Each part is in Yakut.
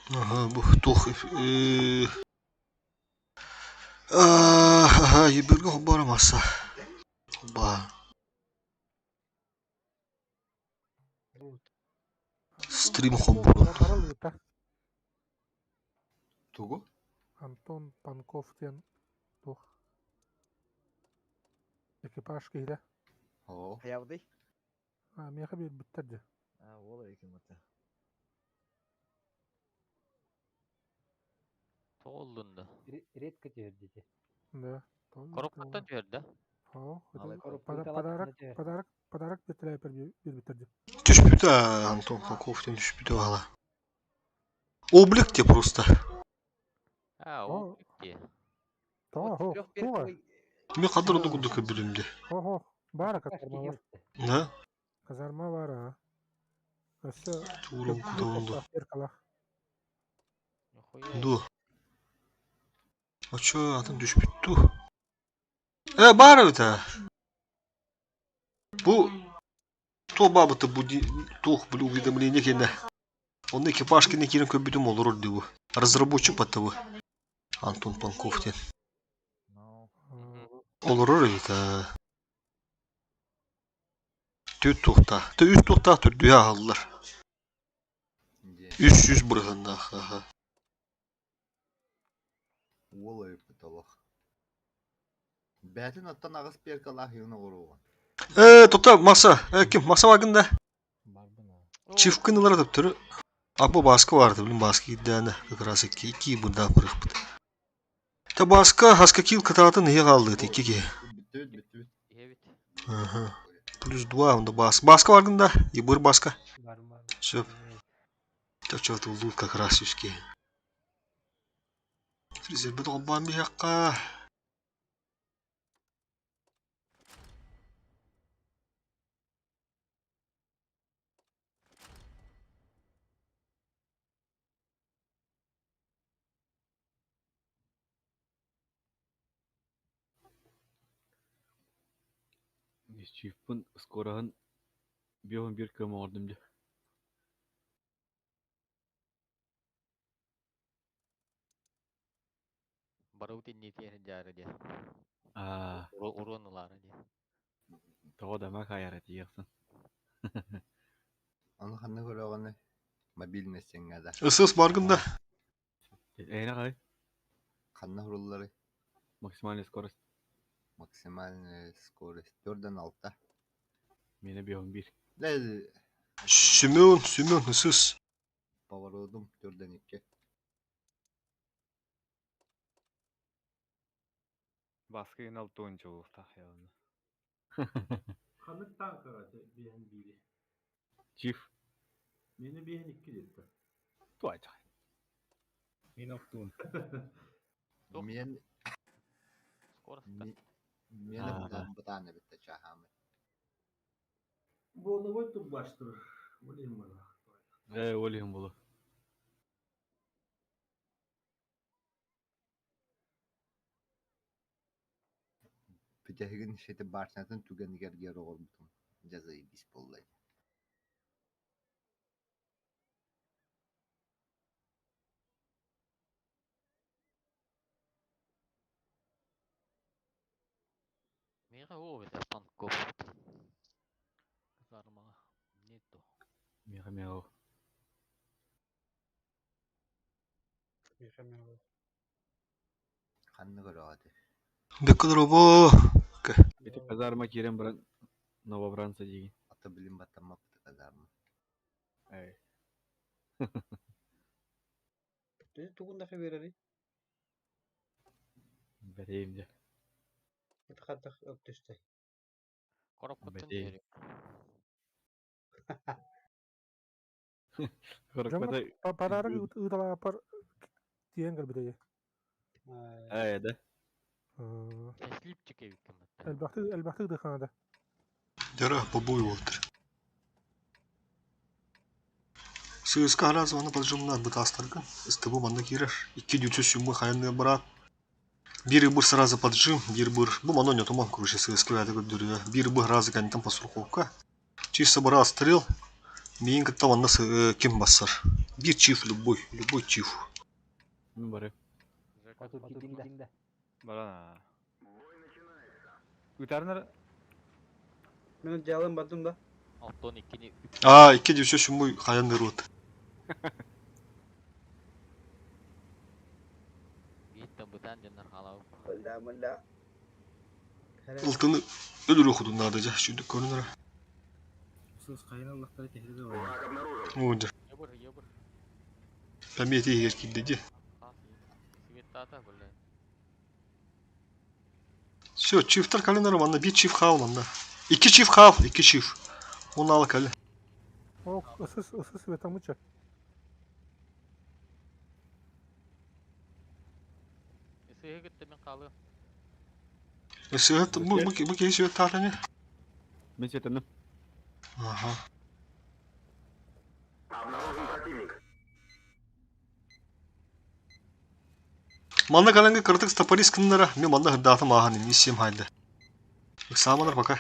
Аха, бу туох аха, ебырга холборо масса. Холбаа. Стрим холборо. Тугу? Антон Панков диэн туох экипаж киһитэ. Оо. Хайабытый? А, миэхэ биэрбиттэр дии. А, уол эбикин бата. Тоҕо да? Редко түһэрдити. Да. Коробкаттан түһэрдэ. Оо, Малай подарок, подарок, подарок биэртэлээппэр биэрбиттэр дии. Түспүтэ Антон Панков диэн түспүтэ баала. Облик те просто. А, О. облик дии. Тоҕо, хо, туга? Мен хадыр оду курдук көрбүтүм дии. Хо, хо, баара казарма бар. Да? Казарма баара. Өссө Туурун кутабын зеркалах. Нихуя. Ду. Очо атын түспүт дуу. Э, баар эбит аа. Бу туох баабыта бу туох били уведомление кэннэ. Онно экипаж кэннэ киирэн көрбүтүм олорор дии бу. Разработчик батта бу. Антон Панков диэн. Ну, Олорор эбит аа. Түт туохтаах. Тэ үс туохтаах төрдүһэ аһаллар. Дьэ. 300 бырыһаннаах аха. Уол эбиппит олох. Бээтин оттон аҕыс перкалаах юн оҕуруоҕун. Э, тута Маса, э, ким Маса баргын да? Барбын аа. Чивкин ылара төптөрү. А бу Бааска баарда, билин Бааска киирдээнэ как раз икки икки бырдаах бырыхпыт. Та Бааска хаска киил кытаатын иһи хааллыт икки киһи. Бүттүбүт, бүттүбүт. Иһэбит. Аха. Плюс два онда Бас. Бааска баргын да? Ебыр Бааска. Барбын барбын. Сөп. Чочот улуут как раз үс киһи. Резервбит холбоон биһиэххэ. Чифпын скороһын 51 км оҥордум дии. Барыбыт иннитиэн сылдьаары диэ. Аа, Уруон ылаары диэ. тоҕо да макайара тиийэхсин. Ону ханна көрөҕүнүй? Мобильный сиҥҥэ да. Ысыс баргын да? Эйнэ хай? Ханна уһурулларый? Максимальная скорость. Максимальная скорость төрдөн алта. Миэнэ 51. Дэ Семен, Семен, ысыс. поворотум төрдөн икки. Баскыйын алтуонча буолуохтаах явно. Ханнык тааҥкаҕа биэһэн биири? Чиф. Миэнэ биэһэн икки диэтэ. Туайчах. Мин охтуун. Туох Миэн скоростта? миэнэ Аа. бытаан бытаан эбит да чааһаамай. Буолабай турбаштыр. Ол иһин бала. Ээ, ол иһин буолуо. Бүтэһигин ити башнятын түгэнигэр диэри оҕорбутум, дьэ заебись буолла ини. Миэхэ оо эбэтэр Панков. Казармаҕа нету. Миэхэ миэхэ Миэхэ миэхэ. Ханна көрөҕүтүй? Бэккэ дорообо. Ити казарма киирэн баран новобранца диигин. Ата билим баттаммаппыт казарма. Эй. Дьэ тугун да биэрэрий? Бэтиим дьэ. Это хайдах өптүстэй? Коробкаттан Бэтиим. түһэрим. Дьоҥҥо Коробката подарок ыыталааппар тиийэн кэлбитэ. Ээ да. Слипчик эбиккин батта. Элбэхтик элбэхтик дыхаада. Дьара, побой буолтар. Сыыска араас уонна поджимнар бытаастаргын СТБ манна киирэр. Икки дүүтү сүммү хайаныа быраат. Биир ыбыр сразу поджим, биир быр. Бу маны ньотуман короче сыыска бэйэтэ көрдөрүө. Биир быр сразу кэнниттэн постраховка. Чисто быраас стрел. Миин кытта манна ким бассар. Биир чиф любой, любой чиф. Мин бары. Баран аа. Ытарнар Мен дьаалым бардым да. Алтон иккини А, икки дюсө сүммүй хайан ырыт. бииртэн бытаан дьоннор хаалабыт. Мылла мылла. Ылтыны өлөрү худун надо жа, шүндүк көрүнөр. Сыз кайын аллахтары tehdi de var. Оонжа. Ебыр, ебыр. Память егер кирди де. Светтата, бля. Все, чифтер калинар манна bir çift хав манна. İki çift хав, iki çift. Оны алы калі. О, ысыс, ысыс светамыча. Сыһы кытта мин хаалыам. Сыгыт, бу бу бу кеһи сүөт таатаны. Мин сетеним. Аха. Манна каланга кыртык стопорис кыннара, мен манна хырдаатым аахан миссиям хайды. Ыксааманар пока.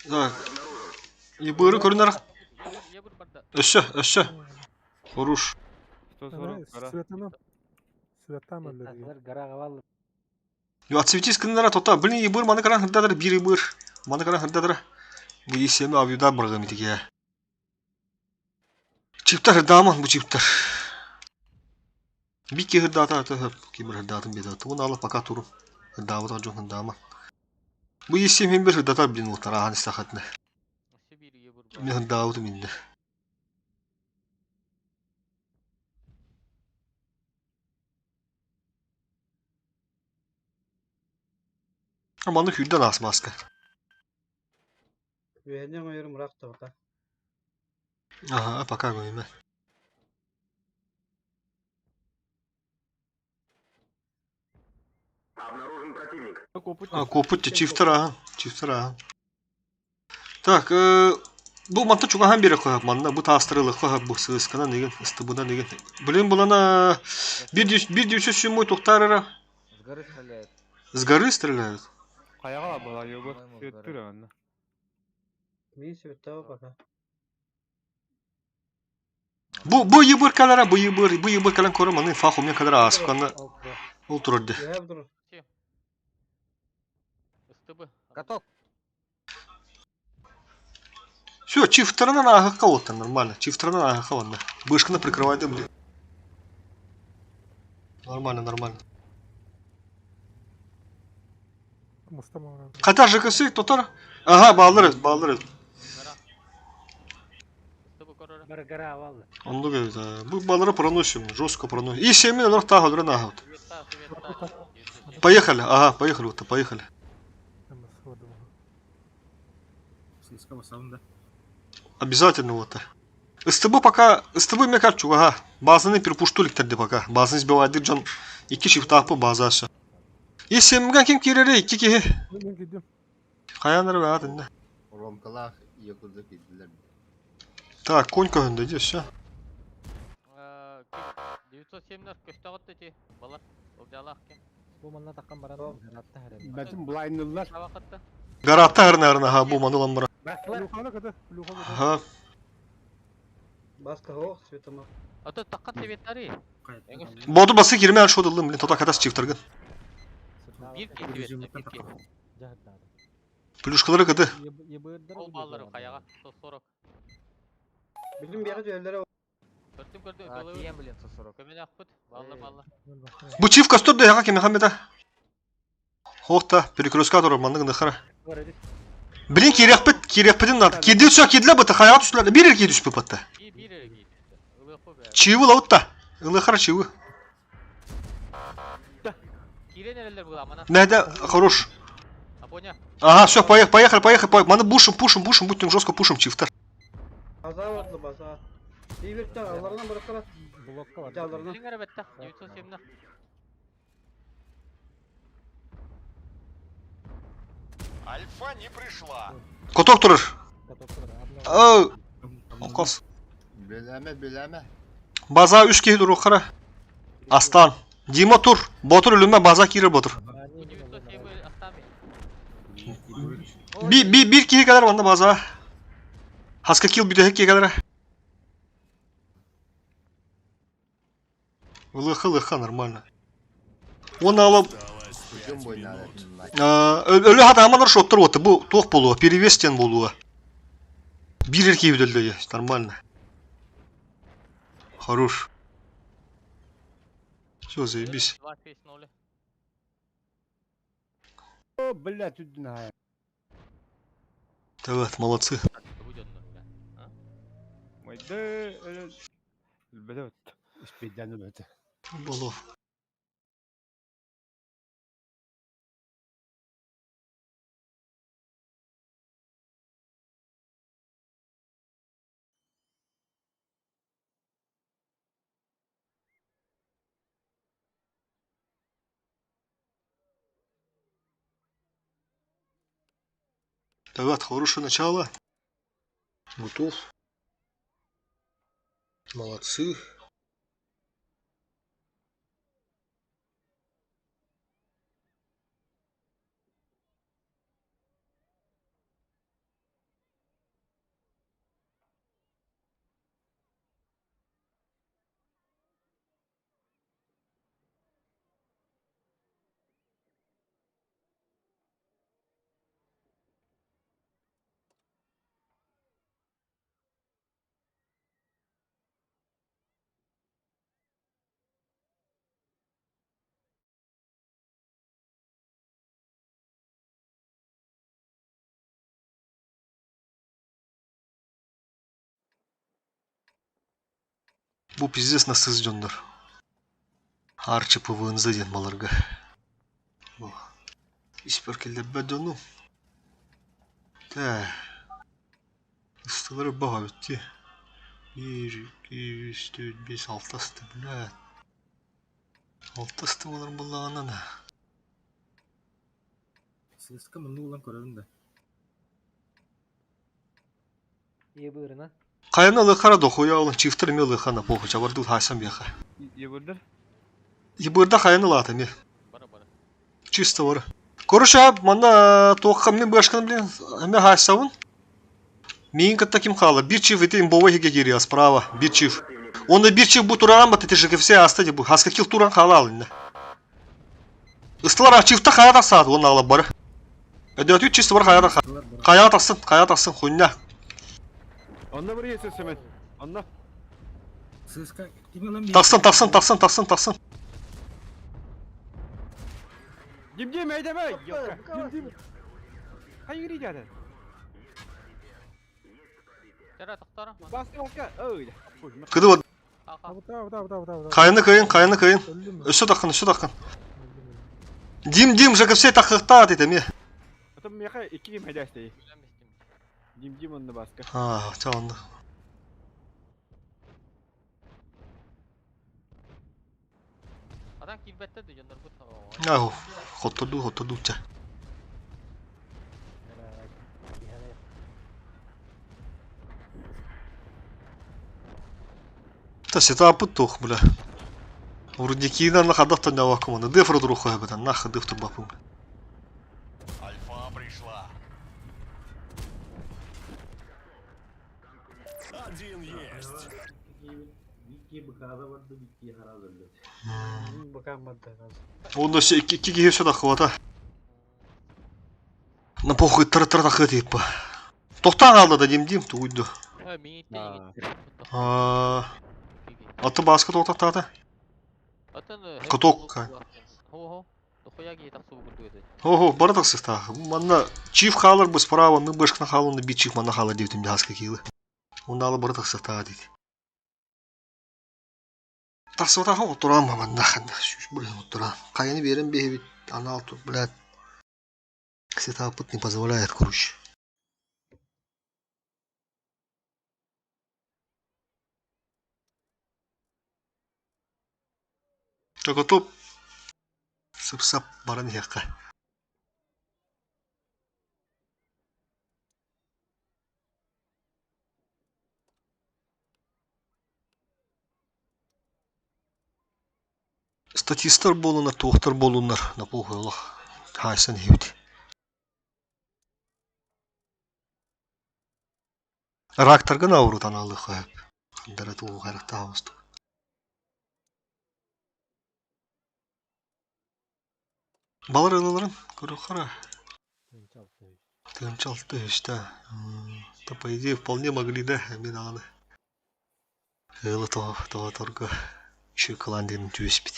Так. Ебыры көрүнөр. Ебыр, ебыр барда. Өссө, өссө. Хоруш. 140 гора. Светаны. Светам өлөрү. Yo отсветись кыннара тота. Блин, ебыр маны каран хырдадыр бир ебыр. Маны каран хырдадыр. Бу есеми авюда баргам итиге. Чиптер хырдаман бу чиптер. Бики хырдата аты хөп. Кимир хырдатын бедаты. Оны ала пока туру. Хырдабыт жон хырдаман. Бу есем бир хырдата блин утара ахан истахатны. Өссө биир ебыр бар. Мен хырдабытым инде. Аманы хүрден асмаска. Үһэннен ойорум ыраах да бака. Ага, пока гойме. А, копут чифтер ага, чифтер ага. Так, бу манта чугахан бире кояп манна бу таастырылык кояп бу сысканан деген, ыстыбынан деген. Блин, булана бир дюс бир дюсө сүмөй токтарыра. С горы стреляют. С горы стреляют. Каяга была ёбы. По-моему, с горы. Сеттир анна. Мин светтаба пока. Бу бу ебыр калара, бу ебыр, бу ебыр калан көрө маны фах умне кадара аскана ол турды. Үһэ бур. Ыстыбы. Каток. Все, чифтерынан ахыкка вот нормально. Чифтерынан ахыкка ванна. Бышканы прикрывайды, блин. Нормально, нормально. Мустама. Катар ЖКС тотар. Ага, баллар, баллар. Гора. Ыстыбы көрөр. Онду говорит, бу баллары проносим, жестко проносим. И 7 минут тага, на Света, света. 907. Поехали, ага, поехали, вот, поехали. Сызка басалım да. Обязательно вот. СТБ пока, СТБ мне кажется, ага, базаны перепуштулик тогда пока. Базаны сбивает джон, iki çift tapı bazası. И 7 ким кирере, iki ки. Мен кидим. Хаяныр бә адында. Ромкалаах якуза киирдилэр. Так, конь көһүндө де, все. 907 көстөҕөт ити. Балар. Ылдьаалаах ким. Бу манна таккан баран гаратта харем. Бәтин блайнылар. Табакытта. Гаратта harına harına ha бу ману ламбара. Плюханы када, плюха када. Ага. Баска хоох светама. Ото таккан светтары. Боду басы кирме шодылдым, блин, тота кадас чифтергин. Бир ки свет, бир ки. Плюшкалары кыды. Ол баллары каяга 140. Билим биэҕэ дьүһэллэрэ Көрдүм көрдүм. А, кием, блин, 140. Көмөлө акпыт. Баллар баллар. Бу чиф кастор да яга кеме хамеда. Хохта, перекрестка тур манныгын хара. Блин, кирекпит, кирекпитин надо. Киди все, кидле быты хаяга түшләр. Бир эрки түшпү патта. Би бир эрги түштү. Ылык бу бә. Чивы лаутта. Ылы хара чивы. Кирен эрелер була мана. Нәдә хорош. Апоня. Ага, все, поехали, поехали, поехали. поехали. Маны бушим, пушим, бушим, будем жестко пушим чифтер. база барды база. Иибиртэн алларынан барыктара. Блокка бар. Жалларынан. Билиң эрэ бэтта. 907. Альфа не пришла. Коток турur. Каток бар. Ау, Окос. Билэмэ билэмэ. База 3 киһи турук хара. Астан. Дима тур. Ботур үлүмә база кирер ботур. Бу 907 астами. Би би бир киһи калар манда база. Хаска кил бүтәһе киһи калар. Ылыха, ылыха, нормально. Уонна ала Ждем бой надо. өлө хатааманар шоттар уотта бу туох буолуо, перевес диэн буолуо. Биир эркии бүтэллэйэ, нормально. Хорош. Все, заебись. 2-6-0. О, блядь, тут на. Так, молодцы. Майда өлбөтө. Спидяны бөтө. Болов. Так, хорошее начало. Готов. Молодцы. Бу пиздец насыз дьоннор. Арчы ПВНЗ диэн баларга. Бу. Испер киллэрбэт дьону. Тэ. Ыстылары баҕа бүтти. 1, 2, 3, 4, 5, 6 асты, блядь. 6 асты болар буллаҕына на. Сыыска мунну улан көрөбүн да. Ие быырына. Хайаны ылыхара дохуя олын чифтер эме ылыхана похуй чабардыы хайсан биэхэ. Ебырдыр. Ебырда хайаны ылаата эме. Бара бара. Чисто бар. Короче, манна туохха мин башкан блин, эме хайсабын. Миин кытта ким хаала? Бир чиф ити имбовой хиге кириа справа. Бир чиф. Онно бир чиф бу тураран бат ити ЖКФС аста ди бу. Хаска кил туран хаала алынна. Ыстылар чифта хая тахсаат уонна ала бары. Өдөөтү чисто бар хая тахса. Хая тахсын, хая тахсын хуйня. Онно бір есе Семен. Онно. Сыыска ким ылан Тахсын, тахсын, тахсын, тахсын, тахсын. Дим дим эйдеме. Дим дим. Хайыр идәден. Тара тохтара. Басты баска. Ой. Кыды вот Абыта, абыта, абыта, абыта. хайаны кыйын, хайаны кыйын. Өссө тахын, өссө тахын. Дим, Дим, ЖКФС тахыктаат ити эме. Потом меха iki ким эйдәсте. Дим дим онно баска. А, чалынды. Адам килбетте да дьоннор бут. Ау, хотторду, хотторду ча. Та сетапы тух, бля. Вроде киинан на ходах то не вакуумана. Дефр друху бля, нахуй деф турбапым. Альфа пришла. Один есть. Икки быкада барды, икки хараз өлдө. Бакан барды. Онда се икки киһи сюда хвата. На похуй тыр тыр тахы типа. Тохтан алды да дим дим туйду. А, аты баска тоқтаттады. Каток. Ого, бардак сыста. Манна чиф халар бы справа, мы башкна халу на бит чиф манна хала девтим хаска килы. Онда бардак сыста дейт. Тахсыта хо турам манна ханда. Шүш блин турам. Кайны берем бехебит анал тут, блядь. Сетапыт не позволяет, короче. Так а то сып-сап баран яққа. Статистар болунар, туохтар болунар, на похуй Аллах. Хайсан хибит. Рактарган аурутан аллах хайп. Хандара тугу хайракта хавасту. Балар ылаларын көрүөххэ Тыһыынча алта үстэ. То по идее вполне могли да эмиэ даҕаны. Ыалы тоҕоторго үчүгэй кылаан диэн түбэспит.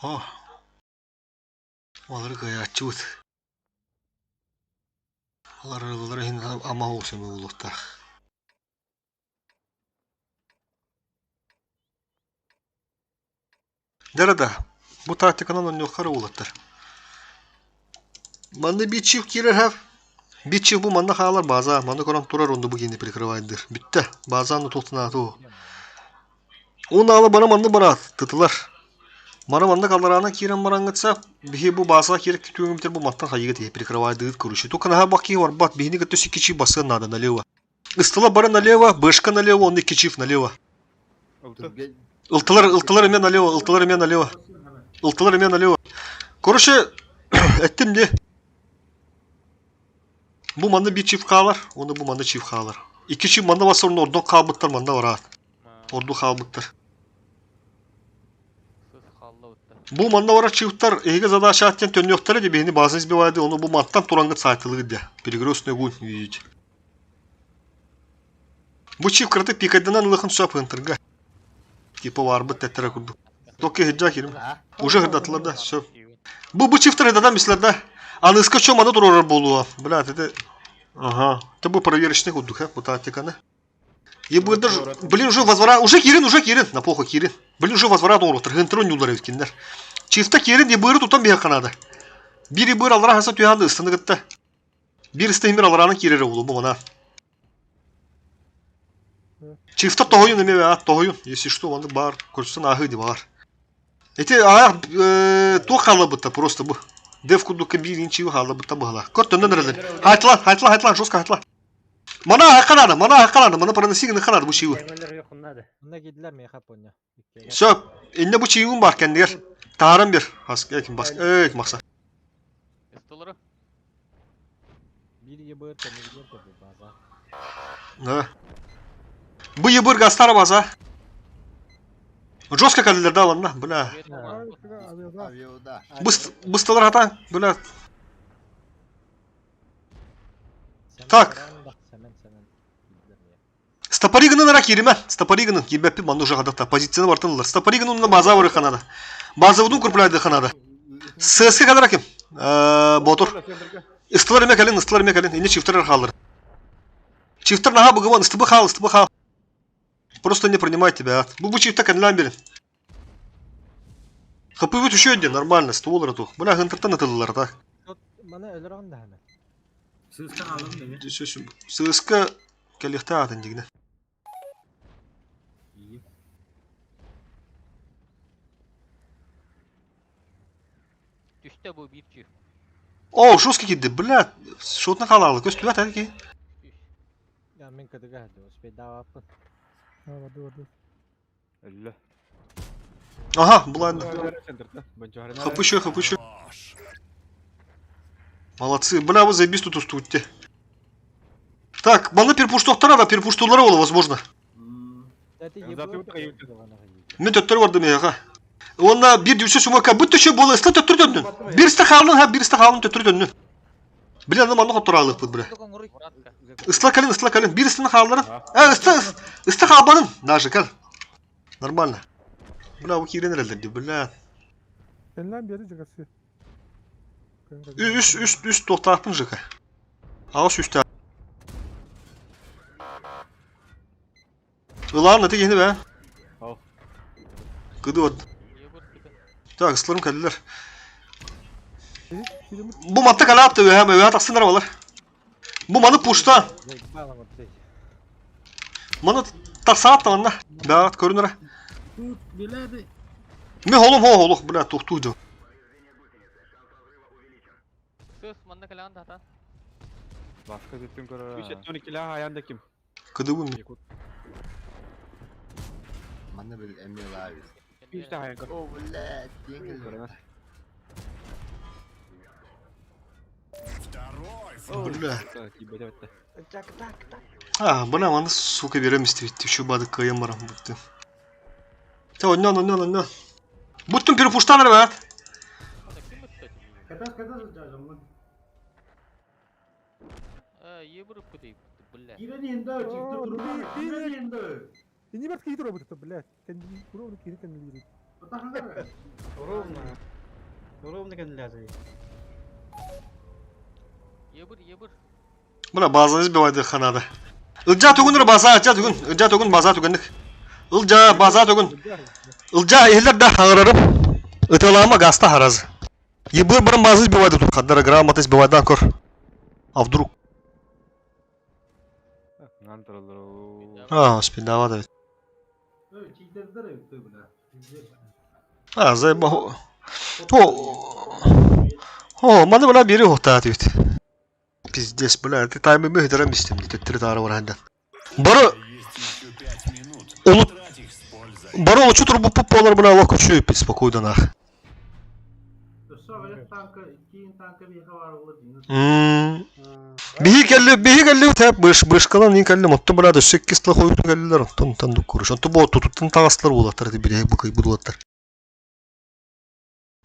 О, Олары кыайааччыбыт. Олар ылалар иһин ама оҕусума буолуохтаах. Дьэ да, бу тактиканан оонньуохха эрэ уолаттар. Манна биир киирэр һав. Биир бу манна хаалар база, манна көрөн турар онно бу киини прикрывайдыр. Бүттэ. Базаны туохтанаату. Уон аала бары маннык бараат, тытылар. Мары маннык аллараанан киирэн бараҥҥытса, биһи бу баасаҕа киирэр түгэҥҥитигэр бу мантан хайыга тиийэ прикрывайдыгыт короче. Только наһаа бах киһи барбат, биһини кытта өссө икки чип басыан наада налево. Ыстыла бары налево, бэшка налево, онно икки чип налево. Ылтылар, ылтылар эмиэ налево, ылтылар эмиэ налево. Ылтылар эмиэ налево. Короче, эттим дии. Бу манна биир чип хаалар, уонна бу манна чип хаалар. Икки чип манна барса онно ордон хаалбыттар манна бараат. Ордук хаалбыттар. Бу манна барар чиптар эһиги задача диэн төннүөхтэрэ дии биһини база избивайды, ону бу мантан турангыт саайтылыгыт дии. Перекрестный огонь видите. Бу чип кыратык пикайданан ылыахын сөп ынтырга. Типа барбыт тэттэрэ курдук. Токи хыджа кирим. Уже хырдатылар да, все. Бу чифтер хырдатан бислер да. Аныска чё маны турарар буолуо. Блядь, это... Ага. Это бу проверочный курдук, э, бу тактиканы. И даже, блин, уже возврат, уже Кирин, уже Кирин, на похуй Кирин. Блин, уже возврат оҥорбуттар, хынтыр ойнуулар эбит кинилэр. Чифта Кирин ебыры тутан биһиэхэ наада. Биир ебыр аллара хаса түһээн да ыстаны кытта. Биир ыстыһымыр аллараанан киирэрэ буолуо бу мана. Чифта тоһуйун эмиэ аат тоһуйун. Если что, маннык баар көрсөн ааһыы дии баҕар. Ити аах туох хаалларбыта просто бу. Дев курдукка биир инчиги хаалларбыта быһалаах. Көр төннөн эрэллэр. Хайтла, хайтла, хайтла, жестко хайтла. Мана ахха надо, мана ахха надо, мана проноси гына надо бу чиу. Все, инне бу чиуун бар кэннигэр. Тааран бер. Хас ким бас. Эй, махса. Да. Бу ебыр гастара база. Жестко кэллилэр да ладно, бля. Быстылар хатан, бля. Так. Стопориганы нара кииримэ. Стопориганы киирбэппин манна уже хадата. Позицияны бартын ылар. Стопориганы онно база барыха надо. Базабытын укрепляйдыха надо. ССК кадара ким? Ботур. Ыстылар эме кэлин, ыстылар эме кэлин. Инне чифтер хааллар. Чифтер наха быгыман, ыстыбы хаал, ыстыбы хаал. Просто не принимай тебя. Бу бу чифта кэннилээн берин. Хапыыбыт үчүгэй диэн нормально, ствол эрэ туох. Бля, хынтыртан ытыллар так. Маны өлөрөҕүн даһаны. Сыыска хаалым дэмэ. Сыыска кэлиэхтээх атын дигинэ. Түстэ бу биир чү. О, жестко киирди, бля, шотна хаалаалы, көстүбэт эр киһи. Я мин кытыга успейдаабаппын. Барды барды. Өллө. Ага, булайын. Хапыщу, хапыщу. Молодцы. Бля, вы заебись тут устуутте. Так, маны перепуштуохтара да, перепуштуулара буолла, возможно. Мин төттөрү бардым эһиэхэ. Уонна биир дьүсү сумака бу төшө буола ыста төттөрү төннүн. Биир ыста хаалын, ха, биир ыста хаалын төттөрү төннүн. Бля, аны манна хоттораалыахпыт, бля. Ысла кэлин, ысла кэлин. Биир ыстаны хаалларын. Э, ыста, ыста хаалбанын. Даже кэл. Нормально. Бля, бу киирэн эрэллэр дии, бля. Кэннэн биэри дьыгасы. Үс, үс, үс туохтаахпын ЖК. Аҕыс үстээх. Ылаан аты киһини бээ. Кыды Так, ыстыларым кэллилэр. Бу матта калаапта үөһэ үөһэ тахсынар балар. Бу маны пушта. Маны тахсаат манна. Баат көрүнөрө. Мен холум хо холух бля тухтуу дьон. Сыс манна кэлэҕин тата. Баска түттүн көрөр. 312 аян да ким? Кыдыбын. Манна бил эмиэ лаавис. Үстэ хайан көр. О, блядь, диэн кэллэ. Второй Бля. Тиийбэтэ бэтте. Так, так, так. А, бля, маны сука берем истибитти. Şu бады кыайан баран буттун. Те оннан оннан оннан. Буттун перепуштан ребят. Ана ким ыттı? Катас катас ыджажым. Ебір ыппыты, бля. Кирен енді, чикти турман. Кирен енді. Ini бәрт кейді робот блядь. Кән ровно кейді кән Отахандар. Ровно. Ровно кәніләді. Ебір, ебір. Бля, базаны избивайды ханада. Ылжа түгін база, ылжа түгін, ылжа түгін, база түгінлік. Ылжа, база түгін. Ылжа ehiller да хаңырарым. Ытылама гаста харазы. Ебыр бұрын базы избивайды тут, хаддара грамота избивайдан көр. А вдруг? Ngан тураллар. А, спидава да. Чиктердер өттү бля. А, заебал. О, о, маны бля бери хохтаат бит. Пиздец, бля, ты таймы мөһдөрөм истем, төттөрү таары барандан. Бары Есть еще 5 минут. Олу- Трать их с пользой. бары олучу турбу пуп болар бля лох көчү спокойно нах. Өссө бля танка, кийин танка бейха бар олар дейін. Биһи кэлли, биһи кэлли тэп быш бышкалан ни кэлли мотту бля дөссөк кисла хойутун кэллилер онтон тан дуккуруш. Онту бо тутуттан тагастылар булаттар ди бире бу кый булаттар.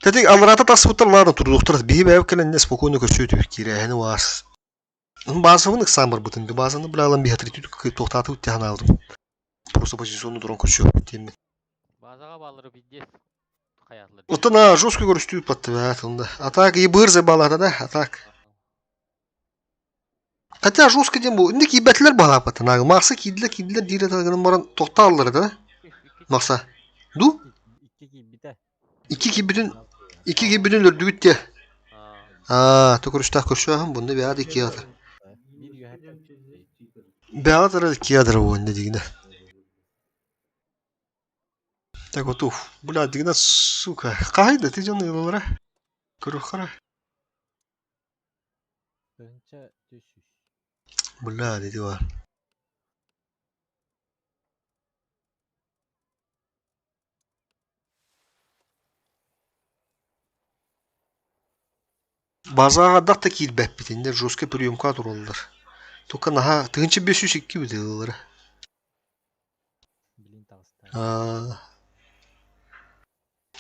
Тетик алрата тасбыттар ларны турдуктар биһи бәйп кэлен спокойно көчү түп кирэһини вас. Базаны самыр бутын би базаны бля алан биһи тритүт кый токтаты үттәһен алдым. Просто позиционны дуран көчү темми. Базаға балыры пиздец. Хаятлар. Оттон а жестко көрүстүү патты бә тында. А так и бырзы балада да, а так. Хотя жестко дем бу. Инде кийбәтләр бала патты. Нагы макса кийделер, кийделер дире тагын баран токталдыр да. Макса. Ду? Икки кийбите. Икки кийбитин, икки кийбитин өрдүгүт те. А, төкөрүштә көршө бунда бәяд икки ятыр. Бир юһәттен. Бәяд ара икки ятыр бу инде дигенә. Так вот уф, бля, дигенә сука. Кайда ты жаны елалара? Көрү кара. Тыһынча түс үс. Бля, диди бар. Базаға дақта киілбәп бітінде жестко приемка тураллар. Только наха тыгынчы 502 бит алар. Билин тагыста. А.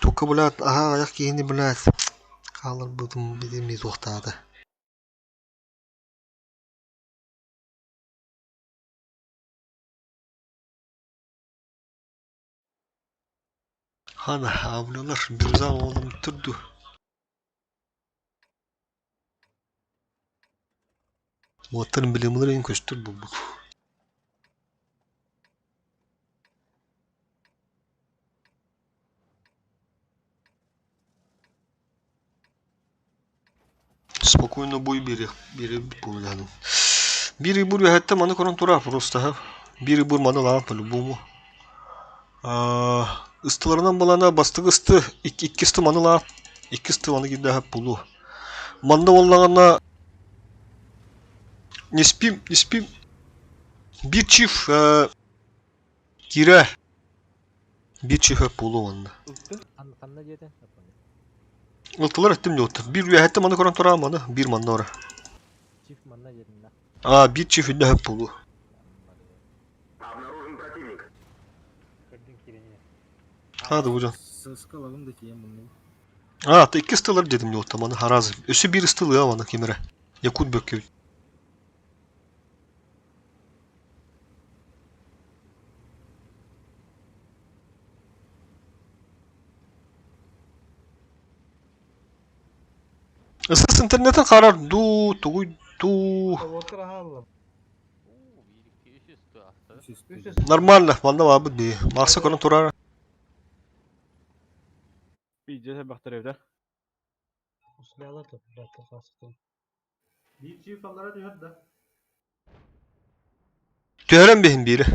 Только блядь, ага, аяк кийини блядь. Қалыр бұдым бидем тоқтады. Хана, абналар бирза oğlum турду. Уоттарын билимлер ең көстүр бу. Спокойно бой бери, бери буляну. Бири бур хәтта маны корон тура просто ха. Бири бур маны лан по-любому. А, ыстыларынан балана бастыгы ысты, икки икки ысты маны лан, икки ысты маны кидә хәп булу. Манда боллаганда не спим, не спим. Бир чиф кирә. Бир чиф хәп булу манда. Ханна диэтен? Ылтылар әттем не отты. Бир хәтта маны корон тура маны, бир манда ора. Чиф манна диэтин да. А, бир чиф инде хәп булу. Көрдүн кирени. Hadi hocam. Сыска лагым да тиен мунну. А, ты икки ыстылар дедим не отты маны харазы. Өсө бир ыстылы а маны кемере. Якут бөккө. Ысыс интернеттен карар ду тугуй ду. Отыр аха Уу, 1, 2, 3 асты. Үс Нормально, манда бабы ди. Макса көрөн турар. Пиздец бахтар evde. Усмялар да, блядь, тасты. Bir çift allara diyor da. Төөрөн бехин бири.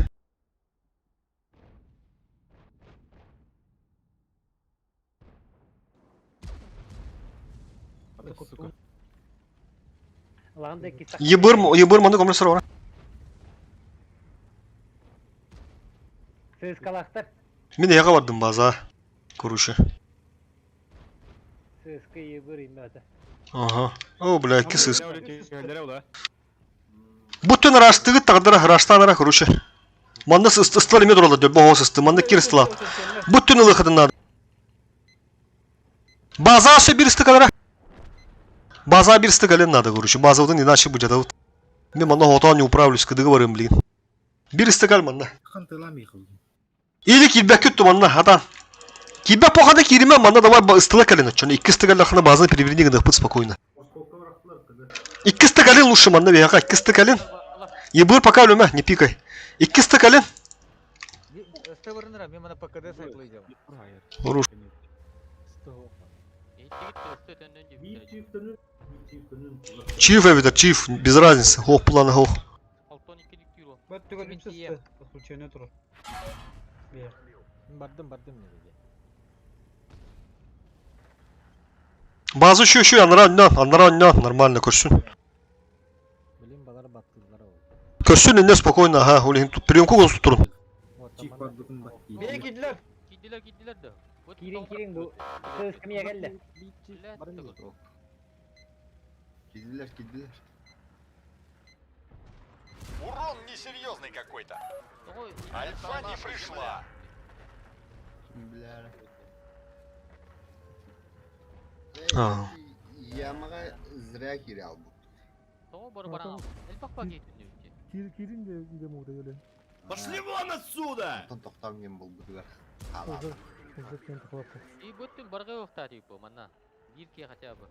Сука. Лагында икки Ебыр, ебыр маны компрессор бар. Сыскалахтар. Мен яга бардым база. Көрүшү. Сыска ебір иммәті. Ага. О, бля, икки сыс. Бу түн ырастыгыт тагдара ыраштаанара, короче. Манна ыстылар эме туралар, дөбө оҕо сысты, манна кир ыстылаат. Бу түн ылыхытын надо. База асы бир ыстыкалара. База бир ыстыкален надо, короче. Базабытын иначе быдьатабыт. Мен манна хотоон не управлюсь, кыдыгы барым, блин. Бир ыстыкал манна. Или киирбэккит ту манна, хатан. Киирбэк похада кииримэ, манна давай ыстыла кэлин оччону. Икки ыстыкаллахына базаны переверни гыныахпыт спокойно. Икки ыстыкалин лучше манна биһиэхэ, икки ыстыкалин. Ебыр пока өлүмэ, не пикай. Икки ыстыкалин. Хорош. Чиф эбитер, чиф, без разницы. Хох планы хох. Бардым, бардым dedi. База еще еще, анара оннан, анара оннан, нормально көрсүн. Билим балар баттылар ол. Көрсүн инне спокойно, ага, ол тут приемку гос турун. Бeye girdiler. Киирдилэр, киирдилэр да. Киирин киирин бу сыз кимия келди. Киирдилэр, киирдилэр. Урон несерьезный какой-то. Альфа не пришла. Бля. А. Ямаға зря кире албыт. Кир кирин де де мугда еле. Пошли вон отсюда! Тон тоқтам был бутыгар. Уже уже кем тахлапты. И бүттүн баргы уктаа типа манна. Бир хотя бы.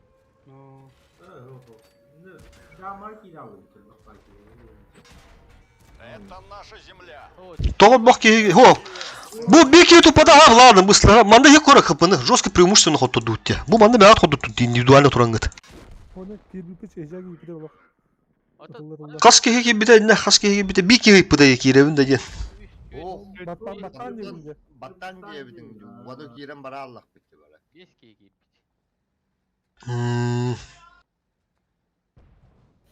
Это наша земля. Тоҕо бох киһи, хо. Бу бир киһи туппата, ха, ладно, быстро. Манда хе кора хапыны, жесткое преимущество хоту дутте. Бу манда бәят хоту тут индивидуально турангыт. Оны кирбипич эжаги ипиде болак. Хас киһи киирбитэ иннэ, хас киһи киирбитэ, бир киһи ыйпыта киирэбин да диэн. Баттан баттан диye. Баттан диye Ваду кирен бара Аллах битти бара.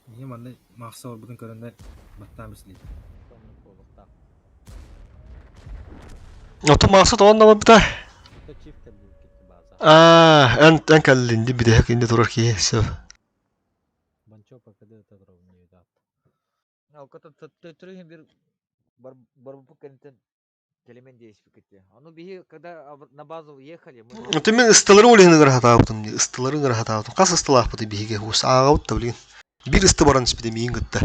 Не манна махса олбутун көрөннөр баттаан бислейт. Ото мақсат онна барбыта. Аа, эн эн кэллинди бидэһэ кинди турар киһи сөп. Банчо ПКД тагров не дат. Алката бир бар кентен келемен действие. А ну биһи когда на базу ехали, мы Ты мен ыстылары олиһин ыгырхатаабытым, ыстылары ыгырхатаабытым. Хас ыстылаахпыты биһиге хус ааҕабыт да блин. Бир ысты баран испите миин гытта.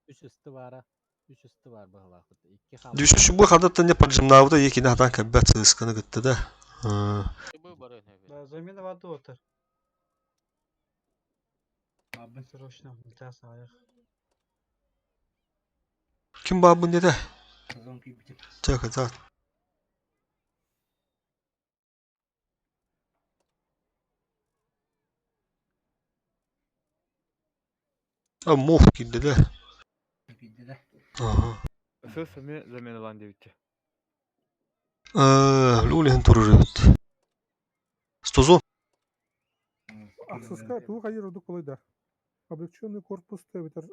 Үч ысты бара. Үч ысты бар быһылаахпыт. Икки хам. Дүшү бу хадаттан не поджимнаабыта екини хатан кэббэт сыысканы гытта да. Да, замена воды отыр. Срочно, час аяқ. Ким баабын деді? Так, так. А, мов килди да. Ага. Сыз эми заменалан дебитти. Лулиһин турur эбит. Стозон. Ахсыска тугу хайыр ордук болой да. Облегченный корпус битер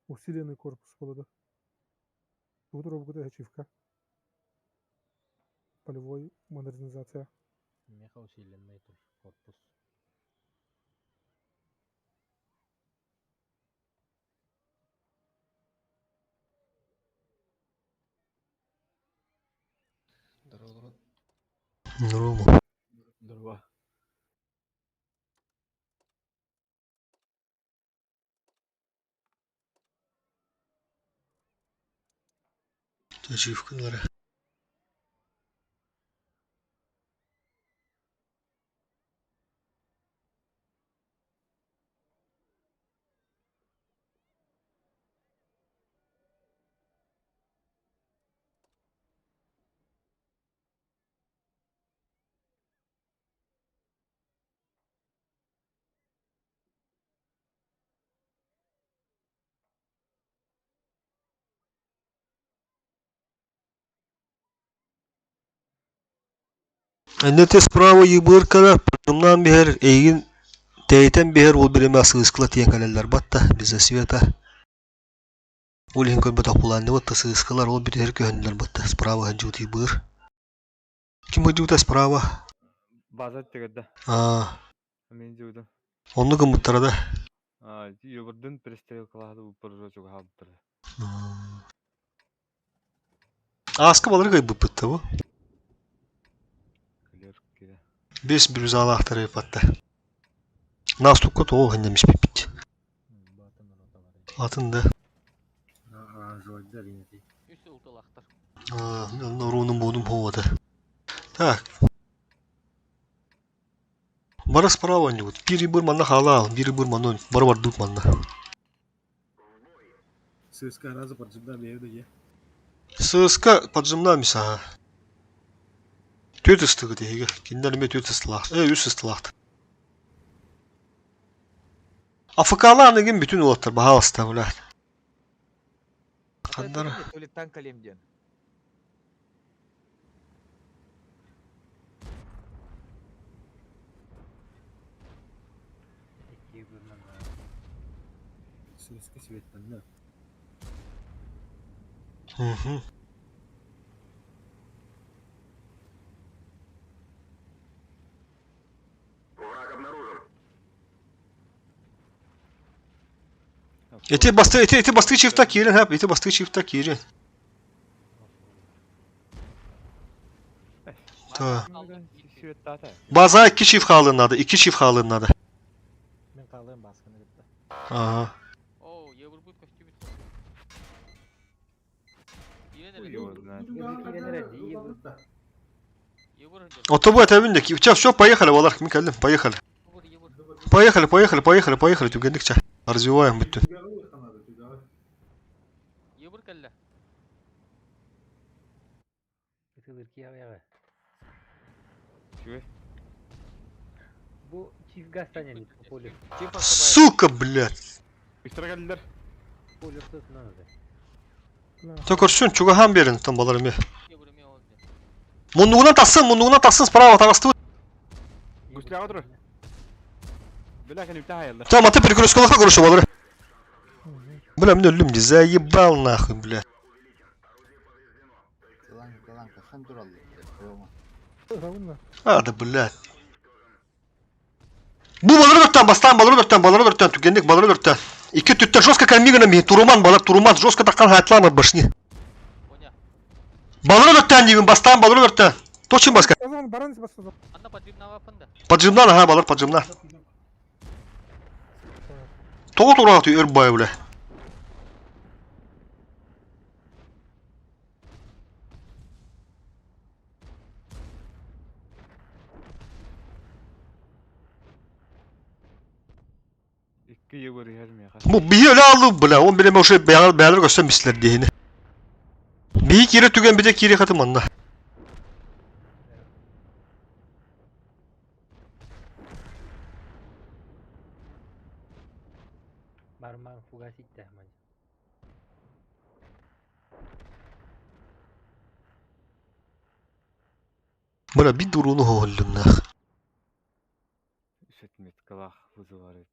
усиленный корпус болады. Тугу робгуда ачивка. Полевой модернизация. Меха усиленный тур корпус. Норма. Здорово. Ачивкалары. Эннете справа ебыркалар, поджимнан бихер, эйгин тейтен бихер ол биреме сыыскыла тиен калеллер батта, бизе света. Ол хин көрбөт акуланны батта сыыскылар, ол бирер көһөннөр батта, справа хаджут ебыр. Ким хаджута справа? База тегерде. А, Мен жуудум. Оннук гыммыттара да. А, ити Йобурдун перестрелкалаһа бу чугаһаабыттара. Ааска балары кыайбыппыт да бу. Кэлэр кире. Бес бирюзалаахтары ыппатта. Наступка тоҕо ханнамиспиппит. Атын да. Оранжевайдар инити. Үс улталахтар. Оруунум буунум хуота. Так. Бары справа оонньуубут. Биир быр манна хаалаал, биир быр манна бары бардыбыт манна. Сыска раза поджимна бэйэ да е. Сыска поджимна мисаха. Түөрт ыстыгыт эһиги. Кинилэр эмиэ түөрт ыстылаах. Э, үс ыстылаахтар. АФК-лаан игин бүтүн уолаттар, баһаалыста, блядь. Ханнара? Туалеттан кэлиэм диэн. Сыска светтанна. Мгм. Ити басты, ити, ити басты чифта киирин, хэп, ити басты чифта киирин. Та. База икки чиф хаалыан наада, икки чиф хаалыан наада. Мин хаалыам баасканы кытта. Ага. Оо, ебурбут көстүбүт. Киирэн Хуй эрэ. его знает. Ебур Вот бу этэбин да, все, все, поехали, Валар, мин кэллим, поехали. Ебур, ебур. Поехали, поехали, поехали, поехали, түгэнник ча. Развиваем бүттүн. Ебур кэллэ. Ытылыр киявяга. Чүгэй. Бу чиф газ танянит по полю. Сука, блядь. Үстэрэ кэллилэр. Поле надо. Та көрсүн, чугаһаан биэрин, там балар эмиэ. Ебур эмиэ ол диэн. Муннугунан тахсын, муннугунан тахсын, справа таҕыстыбыт. Гусляга турар. Бля, кэнибитэ хаайаллар. Там, аты перекресткалаха короче, балары. Бля, мин өллүм дии, заебал нахуй, бля. Тылан тылан кахан тураллар. Рома. А, да, блядь. Бу балары өрттөн, бастаан балары өрттөн, балары өрттөн, түгэнник балары өрттөн. Икки түттен жестко кормигана ми, туруман балар, туруман, жестко таққан хайтлама башни. Коня. Балары өрттөн деймін, бастаан балары өрттөн. Точно баска. Азан баран баста. Анна поджимнава пында. Поджимнан, ага, балар поджимнан. Тоҕо тураҕа өр бай, бля. Икки ебур иһэр миэхэ. Бу биһи өлө алды, бля, он билеме уже бэйэлэр бэйэлэр көстөн бистилэр диэһини. Биһи киирэ түгэн бите киири хатым манна. Барман фугасит ман. Бля, бит дуруну хоһоллум нах. Үс отметкалаах вызывар эбит.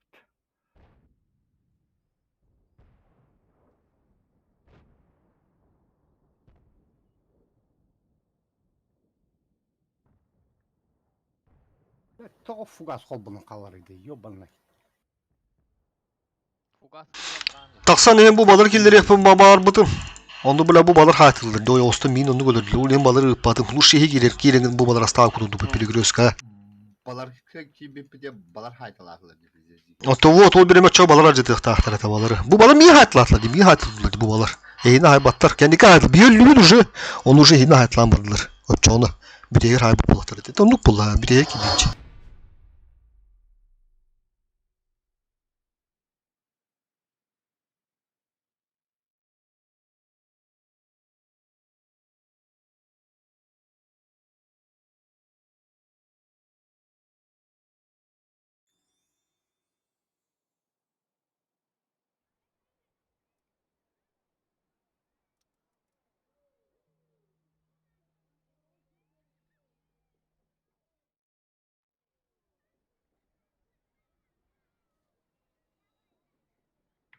Тоҕо фугас холбонон хаалар ди, ёбаный. Фугас Тахсан иһэн бу балар киллэриэхпин баҕарбытым. Онну бля бу балар хаатыллар. Дой остон мин онну көрдүлэр. Ол иһин балары ыыппатым. Лучше иһи киирэр киирэҥин бу балар астаах кутурдубут перекрестка. Балар киирбиппите балар хайталаахлар Ото вот ол биреме чо балар ажытыахтаахтар это балары. Бу балар мии хаатылаатылар ди, мии хаатылдылар ди бу балар. Эйини хайбаттар. Кэнники хаатыл. Биһи өллүбүт уже. Оны уже эйини хаатылаан бардылар. Оччоҕуна бүтэйгэр хаайбыт буоллахтар ити. Оннук буолла бүтэйгэр киирдинчи.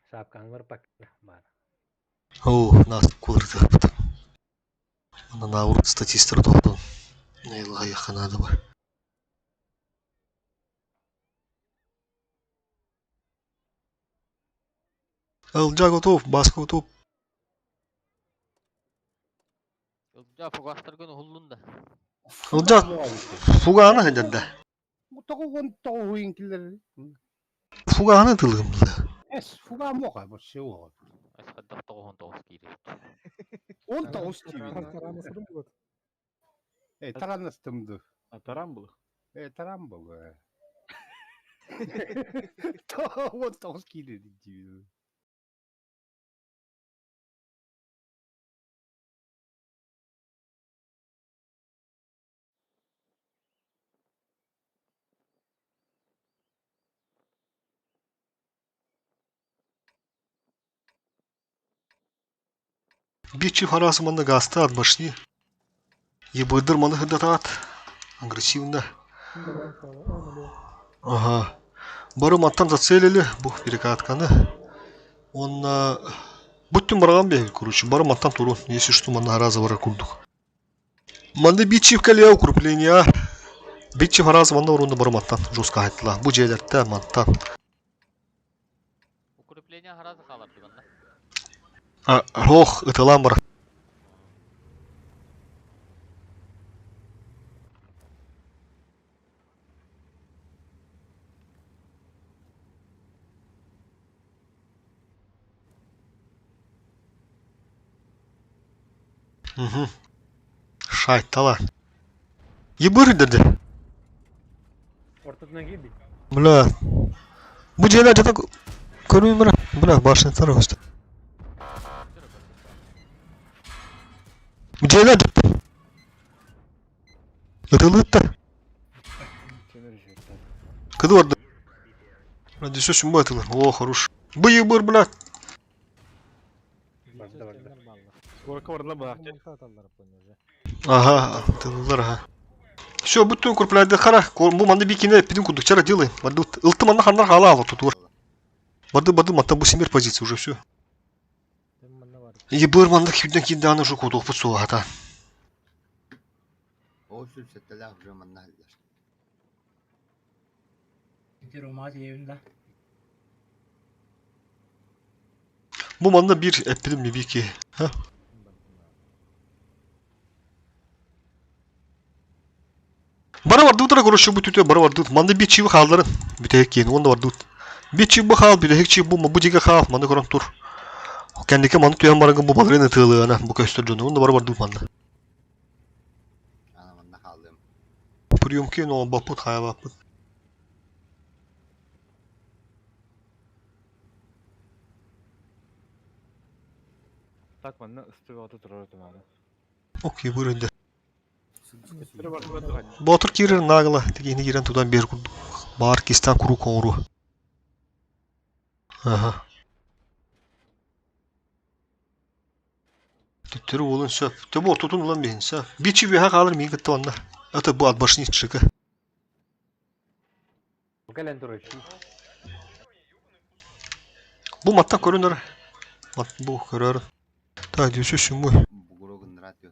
Сапканвар пакка бар. Оо, нас кулыртыахпыт. Манна наоборот статистер тоқтон. Айылҕа айахха наада бар. Ылдьаа готов, Баска готов. Ылдьаа фугастаргын уһуллун да. Ылдьаа фугааны сылдьарда. Тоҕугун тоҕуһуйун киллэрэр. Фугааны тылыгым да. Эс, фуга моха, бу все. Хайдах тоҕуһун тоҕус киирэр. Он тоҕус киирэр. Э, таранастым ду. А таран был? Э, таран был. Он тоҕус киирэр диибин. Бичи харасы манна газтаат башни. Ебыдыр маны хыдатаат. Агрессивно. Ага. Бары маттан зацелили бу перекатканы. Он Бүттүн бараган бе, короче, бары маттан турун, если что, манна раза бара курдук. Манды бичив кэлиэ укрепление. Бичив раза манна урунда бары маттан жестко айттыла. Бу жээлерте маттан. Укрепление харазы хаалар диган да. А, ох, ытылаан бар. Угу. Шайтала. Ебыр dedi. Ортотунан киирдик. Бля. Бу дьиэлэр дьэ көрүүм бара. Бля, башняттар өстө. Бу дьиэлэр дьэ. Ытылытта. Кыды барды. Ради все сүмбэ ытылар. О, хорош. Бу ебыр, бля. Барда барда. Сколько барда баах. Ага, тыллар, ага. Все, бүттүн курпляды хара. Бу манды бикине пидин курдук чара делаем. Барды ылты манна ханнар хала ала тут. Барды барды матта бу семер позиция уже все. Ебыр манна кибден киданы уже кудук бу суата. Ол сүлсеттелэх уже манна сылдьар. Бу манна бир эппидим не бики. Ха? Бары бардыбытара короче бу түтө бары бардыбыт. Манна бир чиби хаалларын бүтэһик киин уонна бардыбыт. Бир чиби хаал бүтэһик чиби бу бу дигэ хаал манна көрөн тур. Кэнники манна түһэн барыгын бу балырын ытыалыана бу көстөр дьону уонна бары бардыбыт манна. Ана манна хааллым. Приемки но баппыт хаябаппыт. Так манна ыстыга ото турар туманы. Окей, бырынды. Ботур киирэр нагло, тигини киирэн тутан биэр курдук. Баар кистан куруук оҥоруо. Аха. Төттөрү уолун сөп. Төбө ортотун ылан биһин сөп. Бичи үөһэ хаалар миин кытта онно. Это бу от башни чика. Кэлэн турар. Бу маттан көрүнөр. Мат бу көрөр. Так, дүйсү сүммү. Бугуругун радио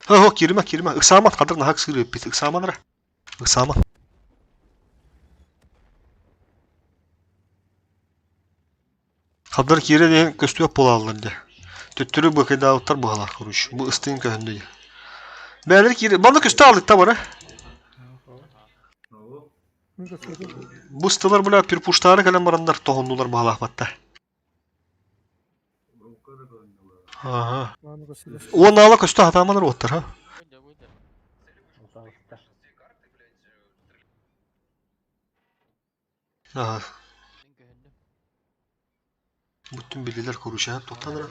Хо, кириме, кириме. Ыксаамат хадыр нахак сыыры эппит. Ыксааман ра. Ыксааман. Хабдар киирэ диэн көстүөх буолаллар дии. Төттөрү быкайдаабыттар быһалаах короче. Бу ыстыын көһүндэ дии. Бээлэр киирэ... Манна көстө аалыкта бара. Бу ыстылар бля перпуштаары кэлэн бараннар тоһуннулар баһалаах батта. Ага. Уон аала көстө хатаамалар уоттар ха. Ага. Бүттүн билилер короче, тоқтаныр.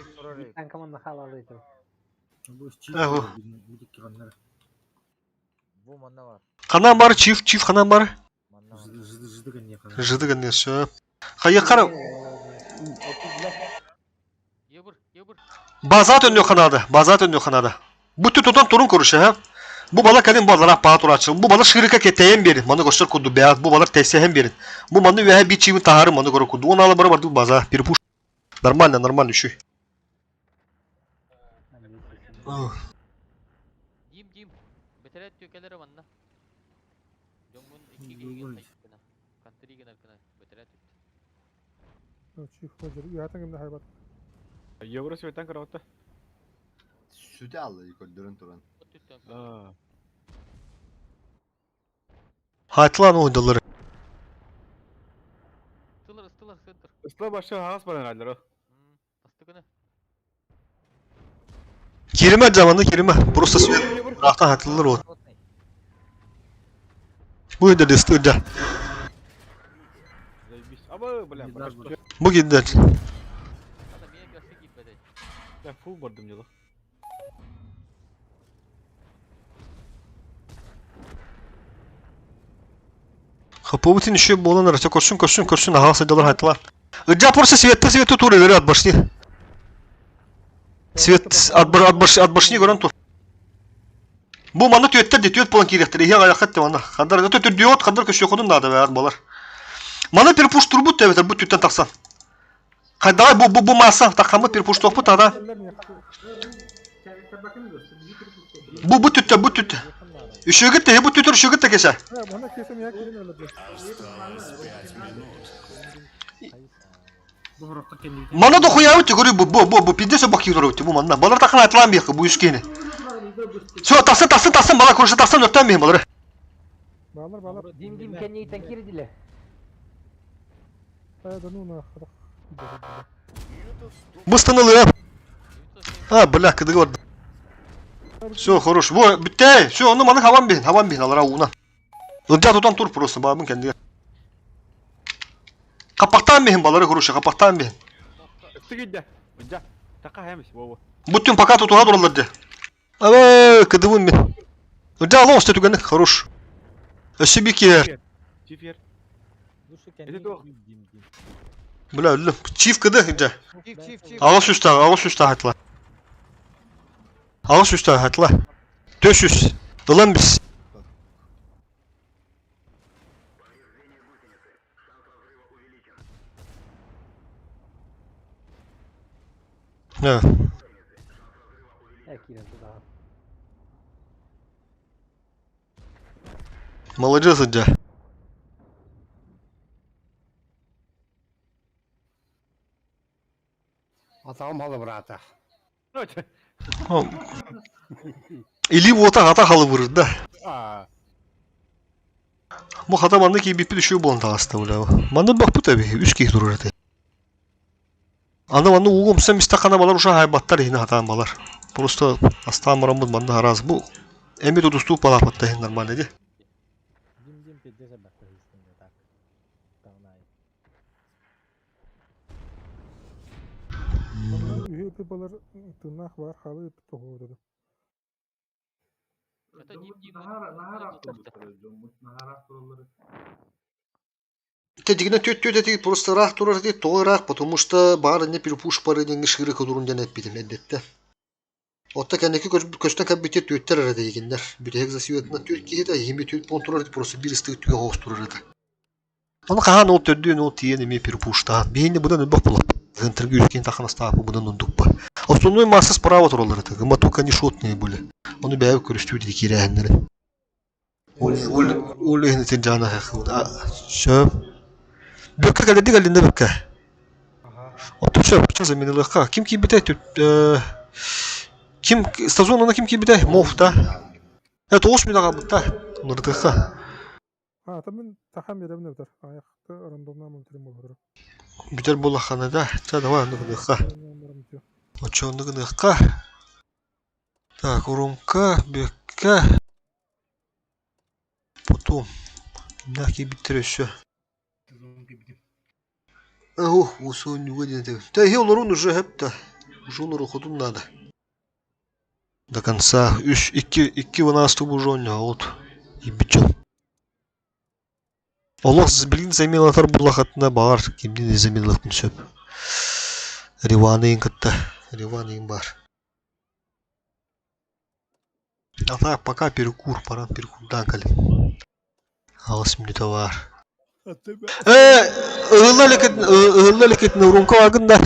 Эго. Ханан бар, чиф, чиф ханан бар. Жыдыгын сөп. Хайыққар база төннө ханады, база төннө ханады. Бүтү тутан турун короче, ха. Бу бала кэлин баллара паа турачы. Бу бала шырыка кетейен берин. Маны көстөр куду бәят. Бу балар тесehen берин. Бу маны вәһә би чивин тахары маны көрө куду. Он ала бары барды база. Перепуш. Нормально, нормально еще. Дим, Дим. Бетерет түкелері манна. Жоңмун икки киһигэ сайыппына. Контри гынар гына бөтөрө түт. Чиф хожер. Уятан кимде хайбат. Евро светтан караватта. Сүтэ алла көрдөрөн туран. Аа. Хайтылан оһдалары. Ыстылар ыстылар сыттыр. Ысла башы хагас баран аллар. Тастыгына. Кириме жаманды кириме. Просто свет. Рахтан хайтылар вот. Бу иде дестырда. Заебись. Аба, бля, пока что. Бу киддер. Ада мия көрсө кииппеде. Я фул бардым дело. Хапобутин еще болан арасы көрсүн көрсүн көрсүн аға садалар хайтылар. Ыджа просто светте светте тур элери от башни. Свет от от башни от башни көрөн тур. Бу маны түөттер де түөт болан киирехтер. Ихе аяқат те мана. Хандар өтө түрдүөт хандар көшө ходун нада баар болар. Маны перепуш турбут тебетер бу түттен тахсан. Давай бу бу бу масса тахамы перепуш тохпут ада. Бу бу түттэ бу түттэ. Үшөгүт те бу түтүр үшөгүт те кесе. Мана кесем я кирин өлөдү. Мана да хуябыт көрү бу бу бу бу пиздесе бак кийдер бу манна. Балар такын айтылан бияқы бу үскени. Все, тахсын тахсын тахсын бала көрүшө тахсын өртөн бейин балары. Балар балар. Дим дим кеннийтен кирдиле. Да ну нахуй. Быстынылы. А, бля, кыдыгы бар. Все, хорош. Во, бүттэй. Все, оны маны хабан бейин, хабан бейин алара уна. Ылжа тутан тур просто, бабын кендиге. Капактан бейин балары хороший, капактан бейин. Тыгыдда. Жа. Така хэмис, во. Бүтүн пока тутуга туралар де. Абы, кыдыбын мен. Ылжа алон сте түгенек, хорош. Өсі бикер. Чифер. Душу Это то. дим дим. Бля, өллүм. Чиф кыды, ылжа. Чиф чиф чиф. Ағыс үсті, ағыс үсті айтыла. Ағыс үсті айтыла. Төш үс. Ылан біз. Да. Э, кирен туда. Молодец, Адя. Атам халы брата. Или вот ата халы вырыр, да. Аа. Бу хата манны ки биппи düşüyor болон тағасты бля. Манны бак бу таби, үч ки турur эти. Аны манны угум сен мистакана балар уша хайбаттар ихне хатан балар. Просто астан марамбыт манны хараз бу. Эми тутустуу палапатта ихне нормально ди. Дим дим пиздесе бакта истинде так. Тагнай. Үһү балар тынах бар халы тоҕуурду. Нахара нахара нахара тураллар. Тедигне төт төт эти просто рах турар ди, тоҕо рах, потому что баар не перепуш пары денги шыры кодурун ден эппитим эддетте. Отта кэнники көстөн кэббите төттер эрэ дегиндер. Бүтеһик засиветна төт киһи да иһими төт пон турар ди, просто бир ыстык түгэ хоос турар эти. Оны хаан ол төрдүн ол тиен эми перепуштаан. Биһинни будан өлбөх була. Центрге үскен тахан астаапы будан ундукпа. Основной масса справа туралар эти. Гыма только они шотные были. Оны бәйі көрүстүү диди кирээһиннери. Ол ол ол ихни тен жана хахы. Сөп. Бүккә кэлди кэлдинде бүккә. Оту сөп, ча заменилыкка. Ким кийбите түт ким стазонuna ким кийбите? Мов да. Это ош минага бутта. Нурдыкка. А, там мен тахам беремне битер. Аякты рандомна мөмкин болор. Бүтер булахана да. Ча давай нурдыкка. Очо нурдыкка. Так, урумка, бүккә. Потом. На кийбитер еще. Ох, усу не выйдет. Да я лорун уже хепта. Уже лору ходун надо. До конца. Үш, икки, икки вынасту бужон, а вот. И бичон. Олох блин замилатар булахатына бар. Кимдин замилатын сөп. Риваны кытта. Риваны бар. А так, пока перекур, пора перекур кали. Алыс минута бар. Ыылла урунка вагында.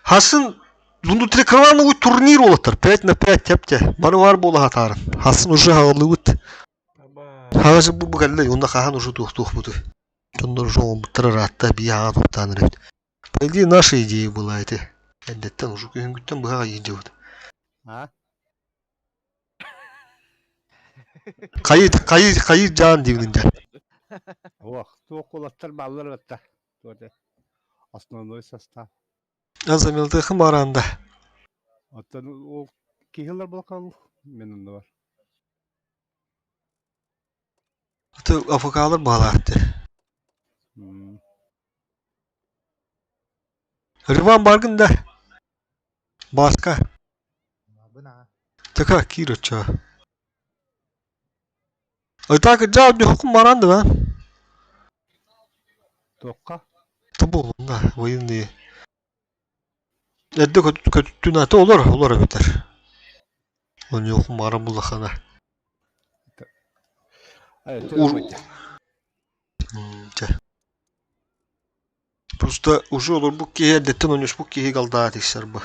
Хасын внутриклановый турнир олатар. 5 на 5 тепте. Бары бар бола хатарын. Хасын уже хаалыбыт. Хаҕа бу бу кэллэ уонна хаһан уже туохтуохпутуй? Дьоннор уже оҥорбуттара ыраатта бии аҥа туохтаан эрэбит. По идее наша идея была это. Эрдэттэн уже күһүҥҥүттэн быһа иһдьэбит. А? Хайы хайы хайы дьаан диигин дьэ. Ох, туох кулаттар бааллар батта. Туоте. Основной состав. Азамилдыхым баранда. Оттон ол киһилэр буолкал мен онно бар. Аты АФК-лар баалаахты. Риван баргын да. Баска. Така киир оччо. Ытаак дьаа дьохкун баран да Туохха? Тобулунна военные. Эрдэ көтүттүн аты олор олор эбитэр. Оньуохум баара буллахана. Чэ. Просто уже олорбут киһи эрдэттэн онньуспут киһи галдаа тиксэр бу.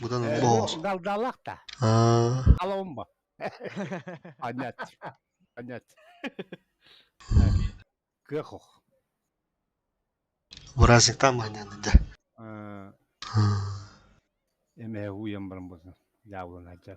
Быдан боҕос. Галдаалаах да. Алаумба. Анят. Анят. Кыах ох. Праздниктан маһынан да. Эмэ уйан баран болsun. Дьаабылан хадьа.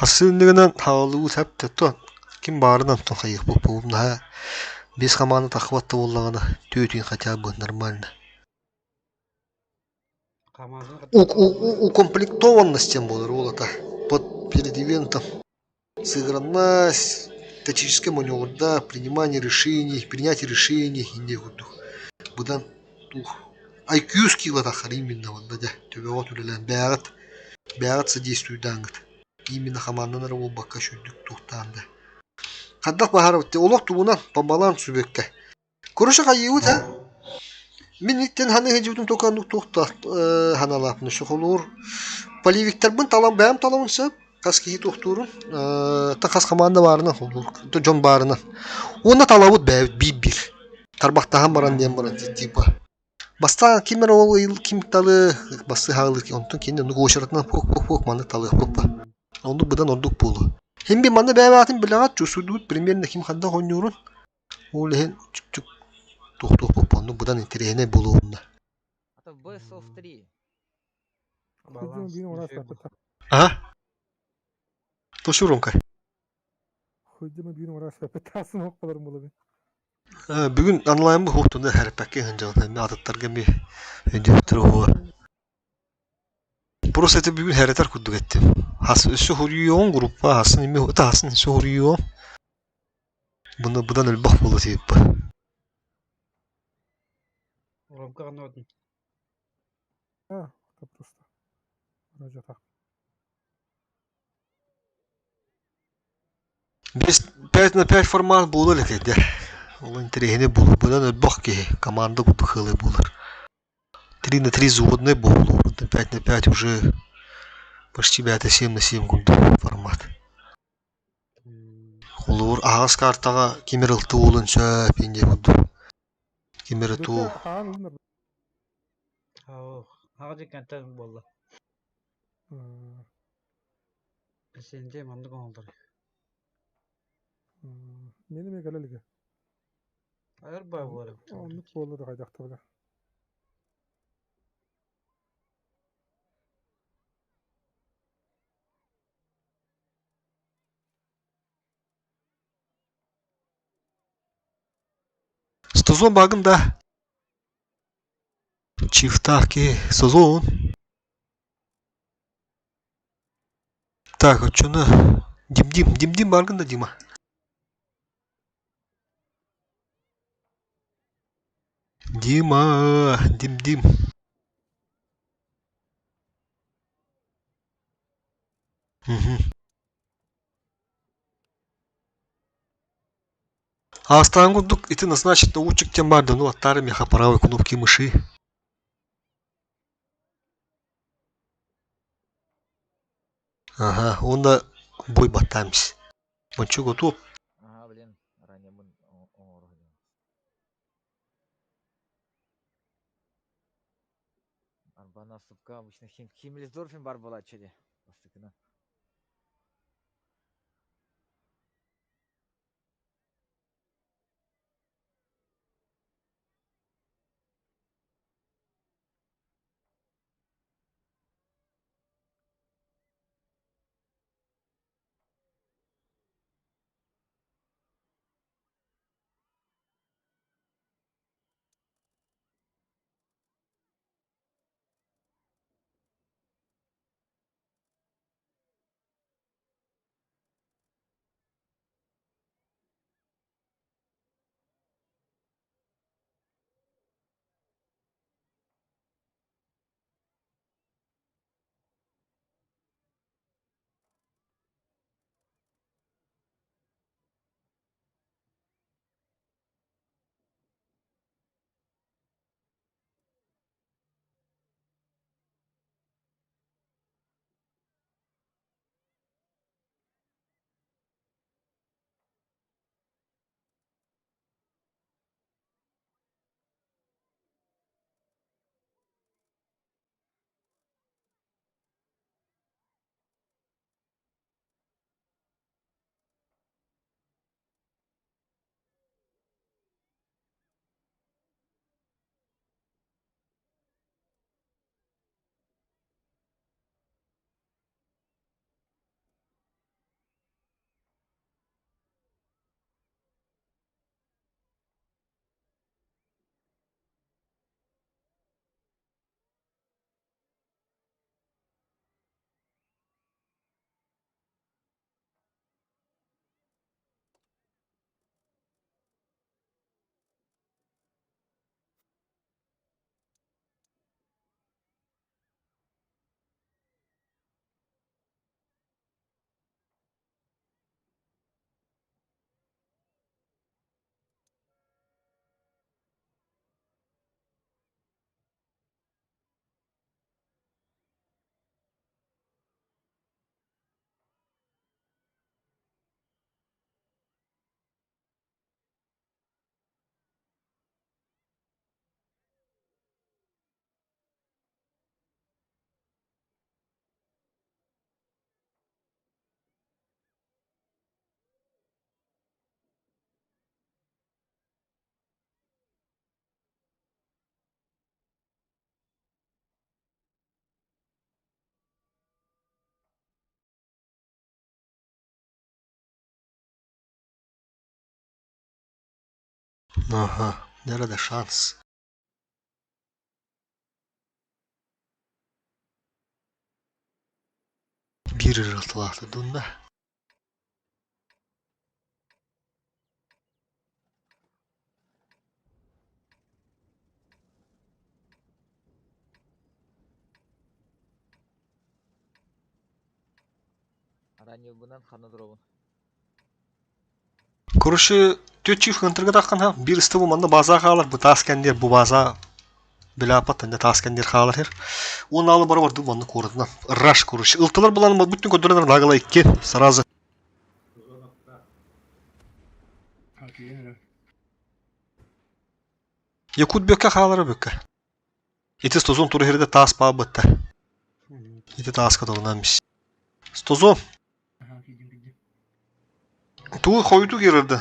Хасыынныгынан хаалыы сап-тотон ким баарынан хайыахпыт наһаа биэс хамаана таххыбат да буоллаҕына түөтүн хотя бы нормально. Укомплектованность диэн буолар уолата под перед ивентом сыгранность, тактический маневрда, принимание решений, принятие решений инде курдук быдан туох IQ скилла таххар именно манна дьэ төбөҕө үлэлээн бэйэҕит бэйэҕит содействуйдааҥҥыт именно хамаанданан эрэ буолбакка сүүрдүк туохтаан да хайдах баһаарабыт олох тугунан по балансу бүккэ короче хайыыбыт а мин иттен ханы сылдьыбытым только оннук туохтаах ханалааппын холуур полевиктарбын талан бэйэм талабын сөп хас киһи туохтуурун та хас хамаанда баарынан холуур дьон баарынан уонна талабыт бэйэбит биир-биир тарбахтаһан баран диэн баран типа Бастаан ким эрэ ол ыйыл ким талы бастыы хаалыы онтон кини оннук уочаратынан пуох-пуох-пуох маннык талыахпыт ба. Оннук быдан ордук буолуо. Хин би манна бэйэ-бэйэтин билэҕит, чувствуйдугут примерно ким хайдах оонньуурун. Ол иһин чук-чук туохтуохпут оннук быдан интэриэһинэй буолуо А то best of 3. Баланс. А? Тошурунка. Бүгүн онлайн буһуохтуна хэрпэккэ сылдьабын эмиэ атыттарга эмиэ өйдүөхтэрэ уһуо. Просто это бүгүн хэрэтэр курдук эттим. Хас өссө хоруйуоҕун группа хасын эмиэ таһасын өссө хоруйуоҕум. Буну быдан элбэх буолуо тиийиппэ. Ромка ханна А, это просто. Вроде Биэс 5 на 5 формат буолар этэ. Ол интэриэһинэй буолуо. Быдан элбэх киһи команда курдук сыалай буолар. 3 на 3 взводнай буолуо. 5 на 5 уже почти бэйэтэ 7 на 7 курдук формат. Холобур аһаҕас картаҕа ким эрэ ылты буолуон сөп диэн курдук. Ким эрэ туу Аҕа буолла. Сенде маннык оҥолдор. Мени ме кэлэлигэ. Ар баа буолар. Оннук буолла да хайдахтабыла. Стозон багын да. Чифтаах киһи созон. Так, оччону Дим-Дим, Дим-Дим баргын да Дима. Дима, Дим-Дим. Мгм. Аастаан курдук ити назначить научик диэн баар да, ну аттаары миэхэ правой кнопки мыши. Ага, уонна бой баттаамс. Бончук отуоп. Ага, блин, ранемын оҥоро сылдьан. Арбана супка обычно хим Химмельсдорфен бар буолааччы дии бастакынан. Ага, nerede шанс? Биир ырытылаата дунна. Ранньылбынан ханна туробун? Короче, түөтчүү хантырга таххан биир ыстыбы манна база хаалар, бу таас кэнниэр бу база билаапат энде таас кэнниэр хаалар хер. Уон аалы бара барды манна куоратынан. Раш, короче. Ылтылар булан бүттүн көрдөрөнөр нагала икки сразу. Якут бөккө хаалара бөккө. Ити стозон тура херде таас баабытта. Ити тааска толунан бис. Стозон. Туу хойуту кирерді.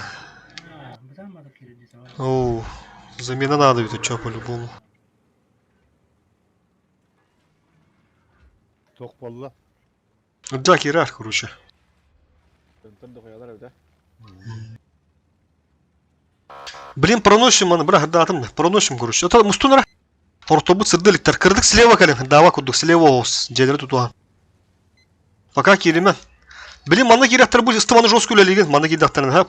Оу, замена надо ведь, чё, по-любому. Туох буолла? Да, кирар, короче. Онтон да хуялар эбит, Блин, проносим, аны, бра, да, там, проносим, короче. Это мустунара. Ортобут сырдыликтер. Кырдык слева калин, дава кудук, слева ос. Дьиэлери тутуа. Пока киримен. Блин, манна киирехтер бу ыстыманы жестко үлэлиигин, манна киирдэхтэрин, ха.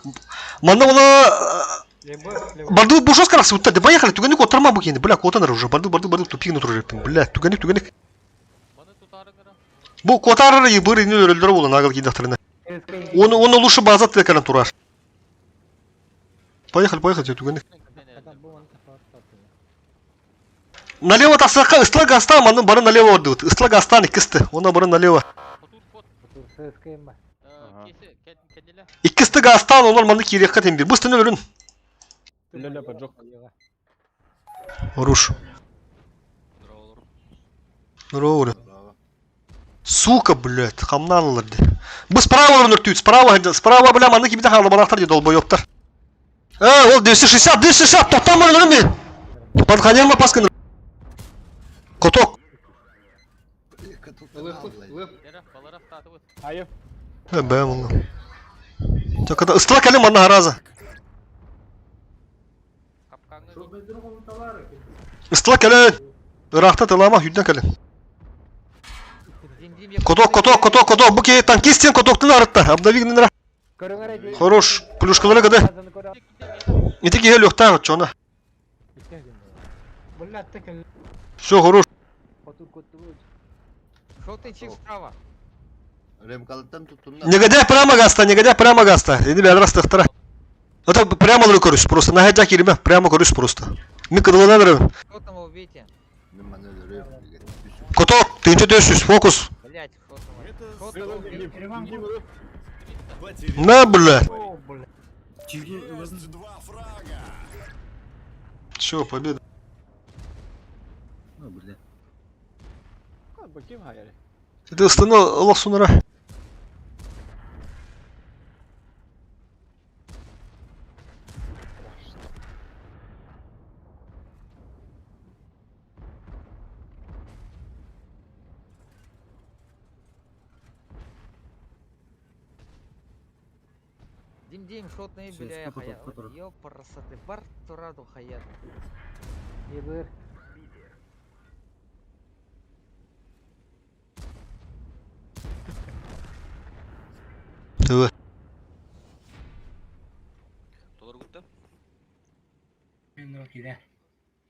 Манна ула Барды бу жестко раз да поехали, түгэнник оттарма бу киһини, бля, куотан уже, барды, барды, барды, тупигин турар бля, түгэнник, түгэнник. Бу куотарары ебыр ини өлөлдөр буолан агыл киирдэхтэринэ. Оны, оны лучше база тыакаран турар. Поехали, поехали, түгэнник. Налево тахсакка ыстла гастан, манны бары налево ордут. Ыстла гастан иккисти. Оны бары налево. Сыскайым ба. Киси кенниле. Икки стыга астаан олор манны киириэххэ тимбир. Бу стыны өлөрүн. Ля-ля, поджог. Оруш. Здорово. Сука, блядь, хамнаалылар ди. Бу справа олорон өртүүт, справа, справа, бля, манны кимде хаалды балахтар ди, долбоёбтар. Э, ол 260, 260, тоқтан бар өлөрүн би. Подходил паскын. Коток. Айып. Э, бэ, мұны. Чакада ыстыла кәлем манна хараза. Ыстыла кәлем. Ырахта тылама хүдден кәлем. Коток, коток, коток, коток. Бу ки танкистен котоктун арытта. Обнови гнра. Хорош. Плюшкалары кыды. Ити киһи лөхтаа оччоно. Все, хорош. Желтый чик справа. Ремкалыттан туттунна. Негодяй прямо гаста, негодяй прямо гаста. Ини бәлер астыктыра. Это прямо лы көрүс просто. На хәҗә кирмә, прямо көрүс просто. Мин кыдылына берем. Кто там его убейте? Мен маны өлөрөм. Коток, тынчы төшүс, фокус. Блять, кто там? Кто там убил? На, бля. Есть два фрага. Все, победа. Ну, бля. Баким хайры. Это стану Аллах сунара. Дим Дим, шотный, Всё, бля, сколько хая. тут, сколько? Ёпарасоты, бар тураду хаят. Ебыр. Төвө. Толор гутта. Мен кире.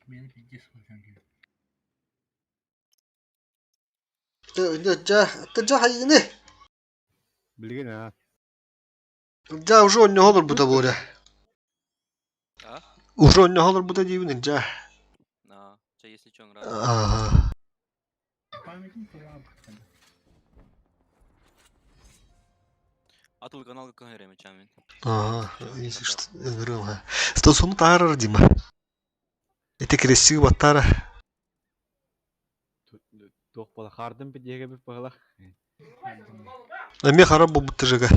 Мен пиздец болсам Жа, жа хайыны. Билген а. Жа уже он не холор бута боря. А? Уже он не холор бута дибин жа. На, ча если чё Ага. Памятник туран. Атыл канал кахереме чамин. Ага, если что, говорю, ага. Стосуну таарар Дима. Это красиво тара. Туох бола хардым бидиэгэ бит баҕалах. Эме харап бу жыга.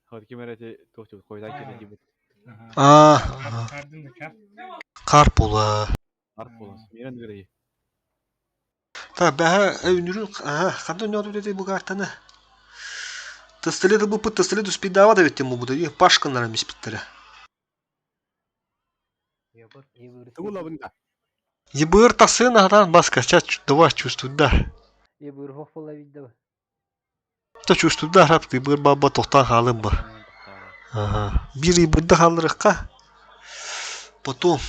Хот кимер эти туох чук койдан кире дибит. А, Кардын да чап. кар була. Арт болос. Мирен гыры. Та бәһә өнүрүн, ага, хандан нөдү деди бу картаны. Тестеледи бу пыт тестеледи спидава да беттем бу буду. Пашканнар эмес биттери. Тугула бында. Ебыр тасына адан баска ча давай чувствую да. Ебыр хох бола видда. Та чувствую да рап ты быр баба тохтан халым ба. Ага. Бир ебырды халырыкка. Потом.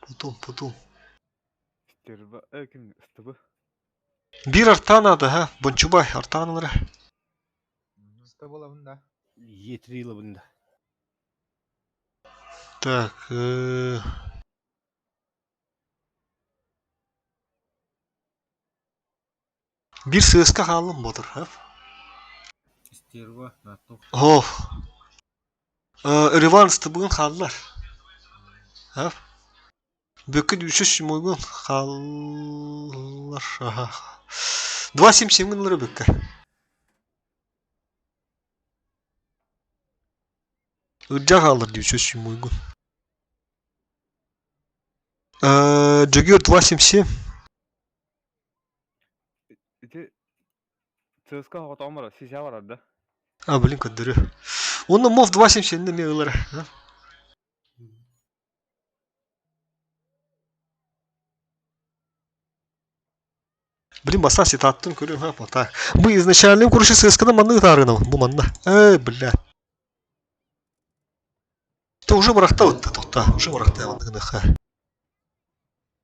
Потом, потом. Стерва, ким стыбы. Бир артана да, ха, Бончубай артаналары. Стабыла бында. Етрила бында. Так, Бир сыска халым бодыр, ха. Стерва, на то. Оф. Реванс бүгін халлар. Ха? Бүкіт үшіш мойгун халлар. Ага. 2.77 гынлары бүккі. Ыджа халлар дейт үшіш мойгун. Джигер 2.77. Ити ЦСКА хотомара, сися барар да. А, блин, көддөрү. Оны мов 2.77 неме ылар. Блин, баса ситаттын көрүм ха, пота. Бу изначально куршы ССК-дан манны тарына, бу манна. Эй, бля. Та уже барахта вот тохта, уже барахта манны ха.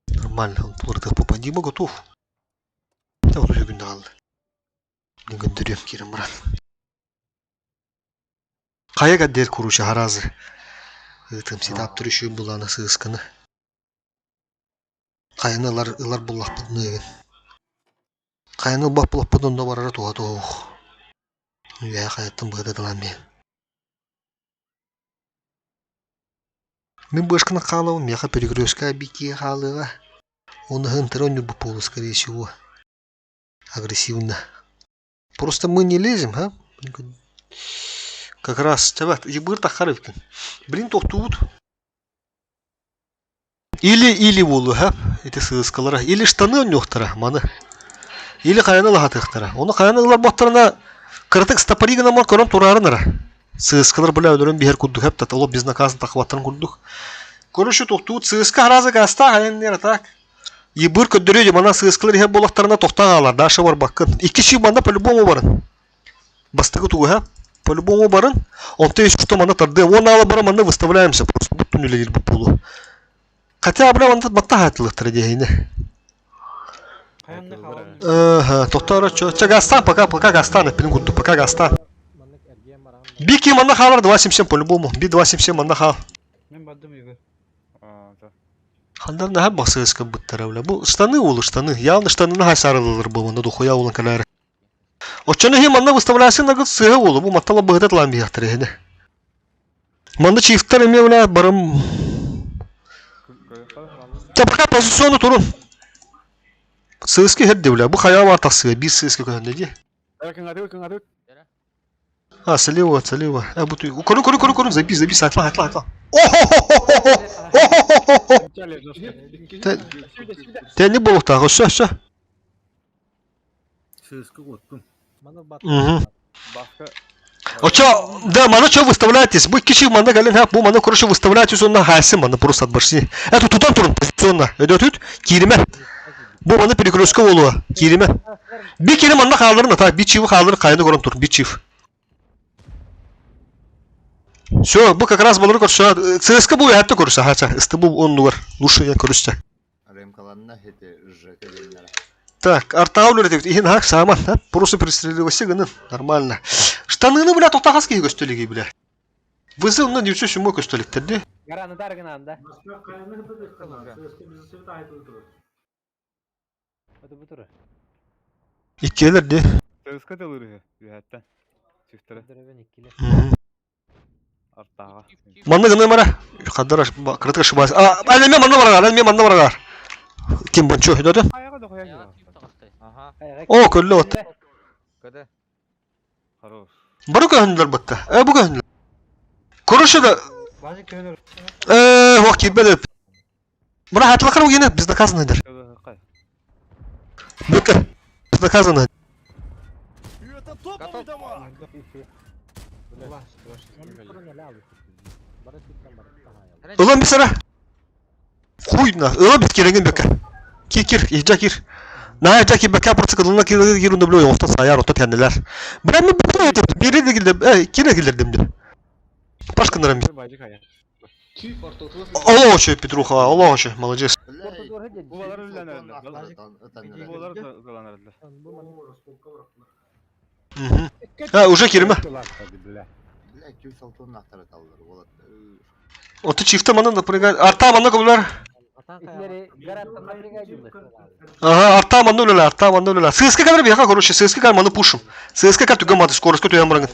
Нормально, он пулырдык по Дима готов. Та вот уже күндө алды. Блин, көндөрүм кирем брат. Каяга дер куручу харазы. Ытым ситап түрүшү буланы сысканы. Кайны ылар ылар буллах бұны. Хайаны ылбаппылаппыт онно барара туһа туһуох. Үөһэ хайаттан быһытытынан биһин. Мин быашканы хаалабын, миэхэ перекресткая бикиэ хаалыаҕа. Уонна ыһынтара онньурбут буолуо, скорее всего. Агрессивно. Просто мы не лезем, а? Как раз тебат, ибыр таххар эбиккин. Блин, тохтуубут. Или или буолуо, ха? Ити сыыскалара. Или штаны онньуохтара, маны. Или хайаны ылаһатыахтара. Ону хайаны ылар буолтарына кыратык стопори гынан көрөн тураарын ара. Сыыскалар бля өлөрөн биһэр курдук хэп тата олох безнаказанно тахыбаттарын курдук. Короче, тохтуут сыыска хараза гаастаах айанныыр так. Ебыр көрдөрүө дии, манан сыыскалар иһэр буоллахтарына тохтоон хаалар, Даша барбаккын. Икки чыы манна по-любому барын. Бастакы тугуһа, по-любому барын. Онто если что манна тардыам. Уонна ала бара манна выставляемся, просто буттун үлэлиир буолуо. Хотя бля манна батта хаатылыктара диэһинэ. Ага, тохтоор чё. Чэ гастан пока, пока гастан, эппинин курдук, пока гастан. Бики манна хаалар 2.77 по-любому. Би 2.77 манна хаал. Мен бардым үйгө. Хандан наһаа бахсыаска быттара бля. Бу штаны уолу штаны. Явно штаны наһаа саарылылар бу манна духуя уолан кэлээри. Оччону иһин манна выставляйсын нагыт сыыһа уолу. Бу маттала быһыта тылаан биһиэхтэр иһинэ. Манна чифтар эмиэ бля барым. Чапка позициону турун. Сыыска иһэр бля. Бу хайаа бар тахсыа. Биир сыыска көһүннэ дии. А, слева, слева. А, бу Көрү, көрү, көрү, көрү, забей, забей, атла, атла, атла. О-хо-хо-хо-хо! Тэ не буолуохтаах, өссө, өссө. Сыыска куоттум. Угу. Очо, да, маны что выставляетесь? Бу икки манна кэлин ха, бу маны короче выставляетесь онно хайсы маны просто отбашни. Это тутан турун позиционно. Өдөтүт, кииримэ. Бу маны перекрестка болуа, кииримэ. Би кири манна хааларын ата, би чивы хааларын хайны көрөн тур, би чив. Все, бу как раз балары көрсө, ЦСК бу яхатта көрсө, хача, исти бу оннугар, лучше я көрүстэ. Ремкаланна хете ЖК диэннэрэ. Так, артаул үлэтибит иһин хак сааман, а? Просто пристрелилася гынын, нормально. Штаныны, бля, тоқтағас киһи көстөлүгүй, бля. Вызов на 907 көстөлүктер, Гараны даргынан да. Баска хайаны хытыдыктана, ЦСК бизи свет айтылы турар. Это бу тура. Иккиэлэр ди. Сыыска тылыр үһәттен. Сүстөрө. Дөрөвөн иккиле. Артаға. Манна гына мара. Хаддар кырытык ошибаюсь. А, әлеме манна барагар, әлеме манна барагар. Ким бончо, өдөтө? Аяға да қоя Ага. О, көллө от. Када? Хорош. Бары көһүннүлэр бытта. Э, бу көһүннүлэр. Короче да, Бажы көнөр. э, вак кирбеди. Мына хатлакар угене безнаказанно дер. Быка. Безнаказанно. Это топовый товар! Ылан бисара. Хуйна. Ылан бит кереген бека. Кир кир, ихжа кир. На ихжа кир бека просто кылына кир кир унда биле офта саяр ота тенделер. Мен ми бу етеп бири де килде, э, кире килдердим де. Пашканарам. Аллах очу, Петруха, Аллах очу, молодец. Булар үлләнәрләр. Булар заланарлар. Мгм. А, уже кирме. Бля, 206 ахтараталлар болот. Оты чифте мана напрягает. Арта мана көбүлөр. Ага, арта мана үлелер, арта мана үлелер. ЦСК кадр бияка, короче, ЦСК кадр мана пушим. ЦСК кадр түгөн маты скорость көтөйөн баргын.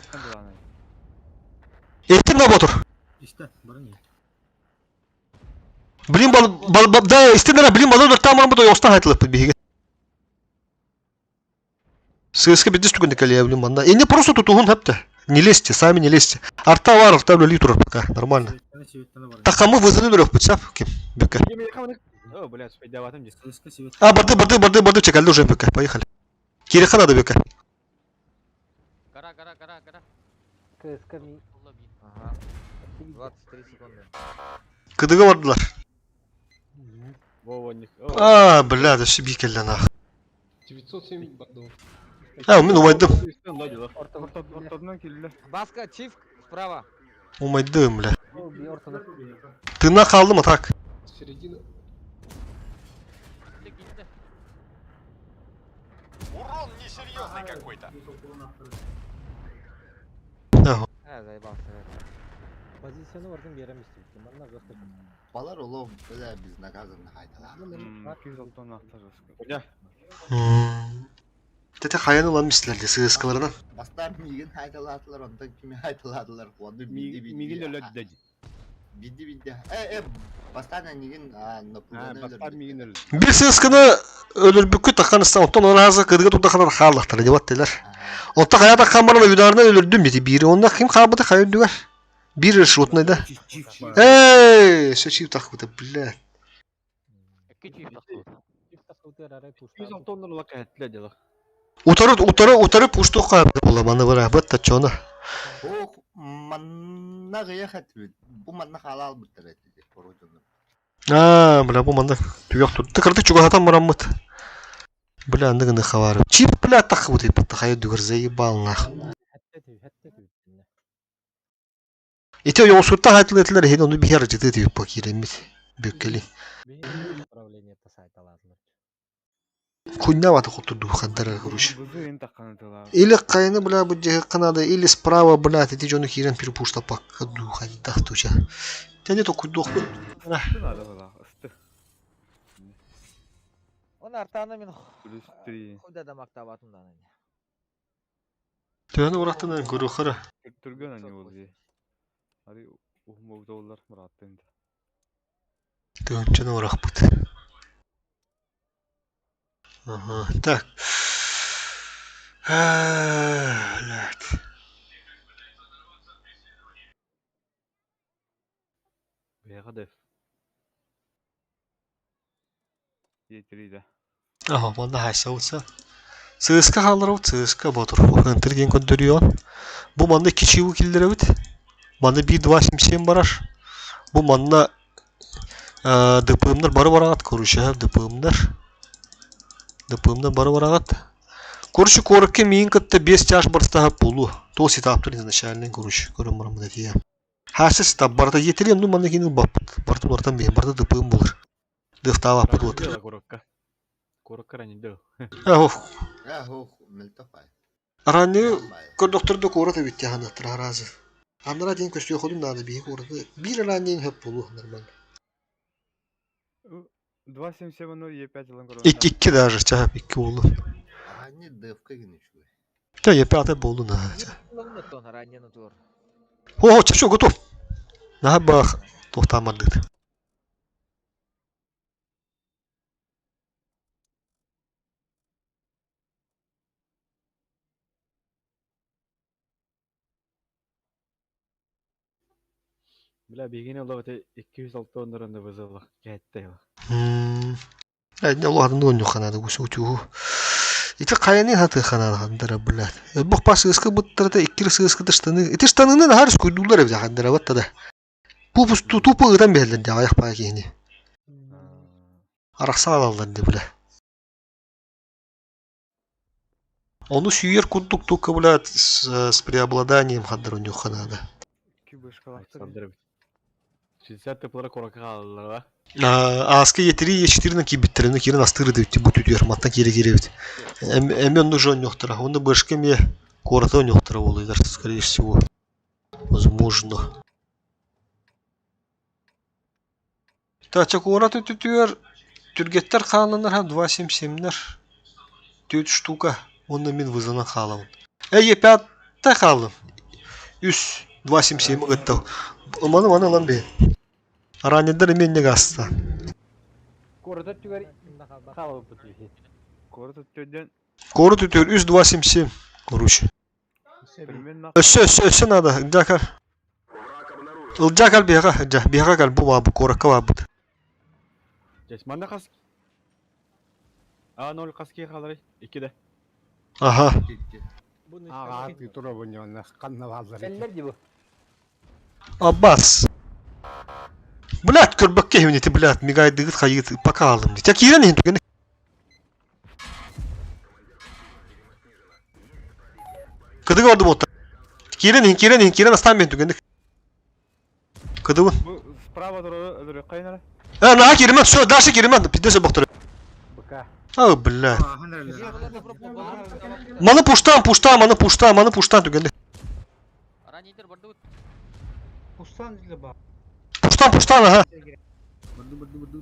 Эттин на ботур. Исте, бары не. Блин, бал, бал, бал, да, истин ара, блин, балыр там барбы оста айтылып биге. ЦСК бидис түгөн декалия, блин, манда. Эне просто тутугун хепте. Не лезьте, сами не лезьте. Арта бар, арта үлели турар пока, нормально. Такамы вызыны үрөк бит, ким, бека. О, блядь, пайдаватым здесь. А, барды, барды, барды, барды, чекалды уже, бека, поехали. Кириха надо, бека. Гора, гора, гора, гора. КСК ми. Ага. 23 секунды. Кыдыга бардылар. Во, не. А, бля, да все бикелли нах. 907 бардов. А, мен умайдым. Ортодунан килдилер. Баска, чиф, справа. Умайдым, бля. Тына қалды ма так? Середина. Урон несерьезный какой-то. Ага. Э, заебался. Позицияны бардым берем истеп. Манна жестко. Балар улом, бля, безнаказанно айталар. 206 ахтар жестко. Бля. Тete хайан ылан мистилер де сыыскаларынан. Бастаан миигин хаайталаатылар, онтон кими хаайталаатылар, уонна биирдэ биирдэ Миигин өлөрдө дии. биирдэ биирдэ э э бастаан эйигин А, напрыганы бастаан миигин өлөрбүттэрэ. өлөрдө. Бир сыысканы өлөрбүккүт таххан ыстан оттон ораза кыдыга турдаханар хааллахтара дебат телер. Аха. Онто хайа таххан баран ударынан өлөрдүм бити бири. Онна ким хаалбыты хайа үрдүгэр. Бир решетный да. Чиф баар. Эй, все чип тахбыты, бля. Икки чип тахсыбыт. Чиф тахсыбытыгар арай Жүз пуштаабыт. алтоннор лака хеттиле дела. Утары утары утары пушту хаалбыты була маны бара бат тачона. Ох, манна аҕыйах этибит. Бу манна хаала албыттар этилэр, оройдонор. А, бля, бу манда түгэх тут. Кырды чугахатан бараммыт. Бля, аны гына хабары. Чип, бля, тахбыты бат хайа дүгэр заебал нах. Хэтте түү, хэтте түү. Ити yoğursutta hayatlı ettiler. Hedi onu bir yarıcı diyor bak yerimiz. Bükkeli. Биһи управлениета сайталаатылар. Кунья вата хотурду хантара короче. Бузу ен таққаны тыла. Или кайны бля бу жеhe канада или справа бля ти жону кирен перепушта пак ду хайда туча. Тене то кудох. Ысты надо была. Ысты. Он артаны мин Плюс три. худа да мактабатын да. Төне ураттан көрө хара. Түргөн ани болды. Ари ухмог доллар мұраттын. Төнчөн урахпыт. Ага, так. Блядь. Бэҕэ деф. Е3 да. Ага, манна хайса ЦСКА халларабыт, ЦСКА Ботур. Хантыр диэн көрдөрүөн. Бу манна кичиу киллеребит. Манна 1-2-7-7 барар. Бу манна ДПМнар бары барагат короче, ДПМнар. ДПМнар бары барагат. Короче, корокке миин кытта 5 чаш барстаха пулу. То сетаптыр изначально, короче, көрөм барам датия. Хасы сетап барта етилем, ну манна кинил баппыт. Барты бартан бе, барта ДПМ болар. Дыфтава пулу. Дела корокка. Корокка ранее дел. Ох, Э, ох, мөлтөх бай. Ранее Бай. көрдөхтөрдө куорат эбит тяханаттар аразы. Аннара ден көстүө ходун наада биһи куораты. Бир ранее хөп болу нормально. 2.770 Е5 алан көрөн. Икки икки даже чахап икки болду. Ранее ДФК гин үчүгэй. Та я пятый болду на. Тон ранее тур. О, все готов. На бах тохтамардыт. Бля, бигини олох эти 206 оннор вызывах. Кэтте. Э, Аллах ну не ханада гусу тю. Ити каяны хаты ханада хандара блядь. Бох пас ыска буттарда икки сыска штаны. Ити штаныны харыс куйдулар эбит хандара баттада. Пупус тупо ытан берден де аяк баа кийини. Арахсан алаллар де бля. Ону сүйер курдук только, блядь, с преобладанием хандар у них ханада. Александр. 60 тыплара корокка хааллар Аска Е3, Е4 на кибиттерини кирен астыры деп бу түтүер маттан кире кире бит. Эмен нужен нёхтара. Онда башка ме кората нёхтара болуйдар, скорее всего. Возможно. Та чак кората түтүер түргеттер хааланар ха 277-нер. Түт штука. Онда мен вызана хаалабын. Э Е5 та хаалым. Үс 277 гыттау. Маны маны лан бе. Ранедер мен не гаста. Корото түгөр хаалбыт биһи. Корото түгөрдөн Кору түтүр үс 277. Короче. примерно Өссө, өссө, өссө надо. Ылдьакал. Ылдьакал биһиэхэ, дьэ, биһиэхэ кал бу баа бу куоракка баабыт. Жес манна хас А0 хаски хаалары 2 де. Аха. Аға тура бұны қанна балдар. Сәллер ди бу. Аббас. Блядь, көрбөккө хемнети, блядь, мигайдыгыт хайыгыт пока алдым. Тя киирен иһин түгени. Кыдыгы орду ботта. Киирен иһин, киирен иһин, киирен астан мен түгени. Кыдыбын. Бу справа турары өлөрө кайнара. Э, наха киирмен, все, дальше киирмен, пиздец боктор. Быка. А, блядь. Маны пуштан, пуштан, маны пуштан, маны пуштан түгени. Ранидер бардыбыт. Пустан дили ба. Пуштан, пуштан, аха. Барды барды барды.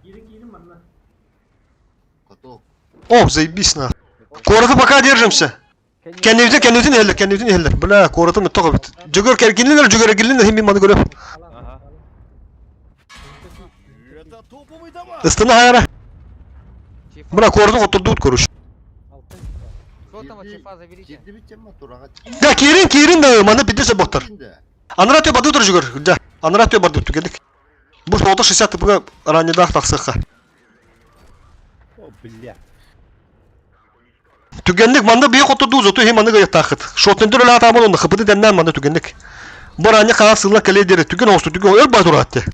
Киирин киирин манна. Готов. О, заебись на. Куораты пока держимся. Кэннибитин кэннибитин иһэллэр, кэннибитин иһэллэр. Бля, куораты мөттөх эбит. Дьөгөр кэргиннилэр, дьөгөр эргиллиннэр, иһин мин маны көрөм. Это топовый товар! Ыстана хайара. Бля, куораты хоттордубут короче. Кто там от чифа заберите? Да, киирин, киирин да, маны пиздец боттар. Анара тө барды тур жүгөр. Да, анара тө барды түгелик. Бу 60 тпг раннедаах тахсыахха. О, бля. Түгэнник манна бие хоттордуу зото иһин маннык ыйыттааххыт. Шотнендер өлө атааман онно хыпыты дэннээн манна түгэнник. Бу ранне хаан сылла кэлиэ диэри түгэн оҥосту түгэн өр бай тураатты.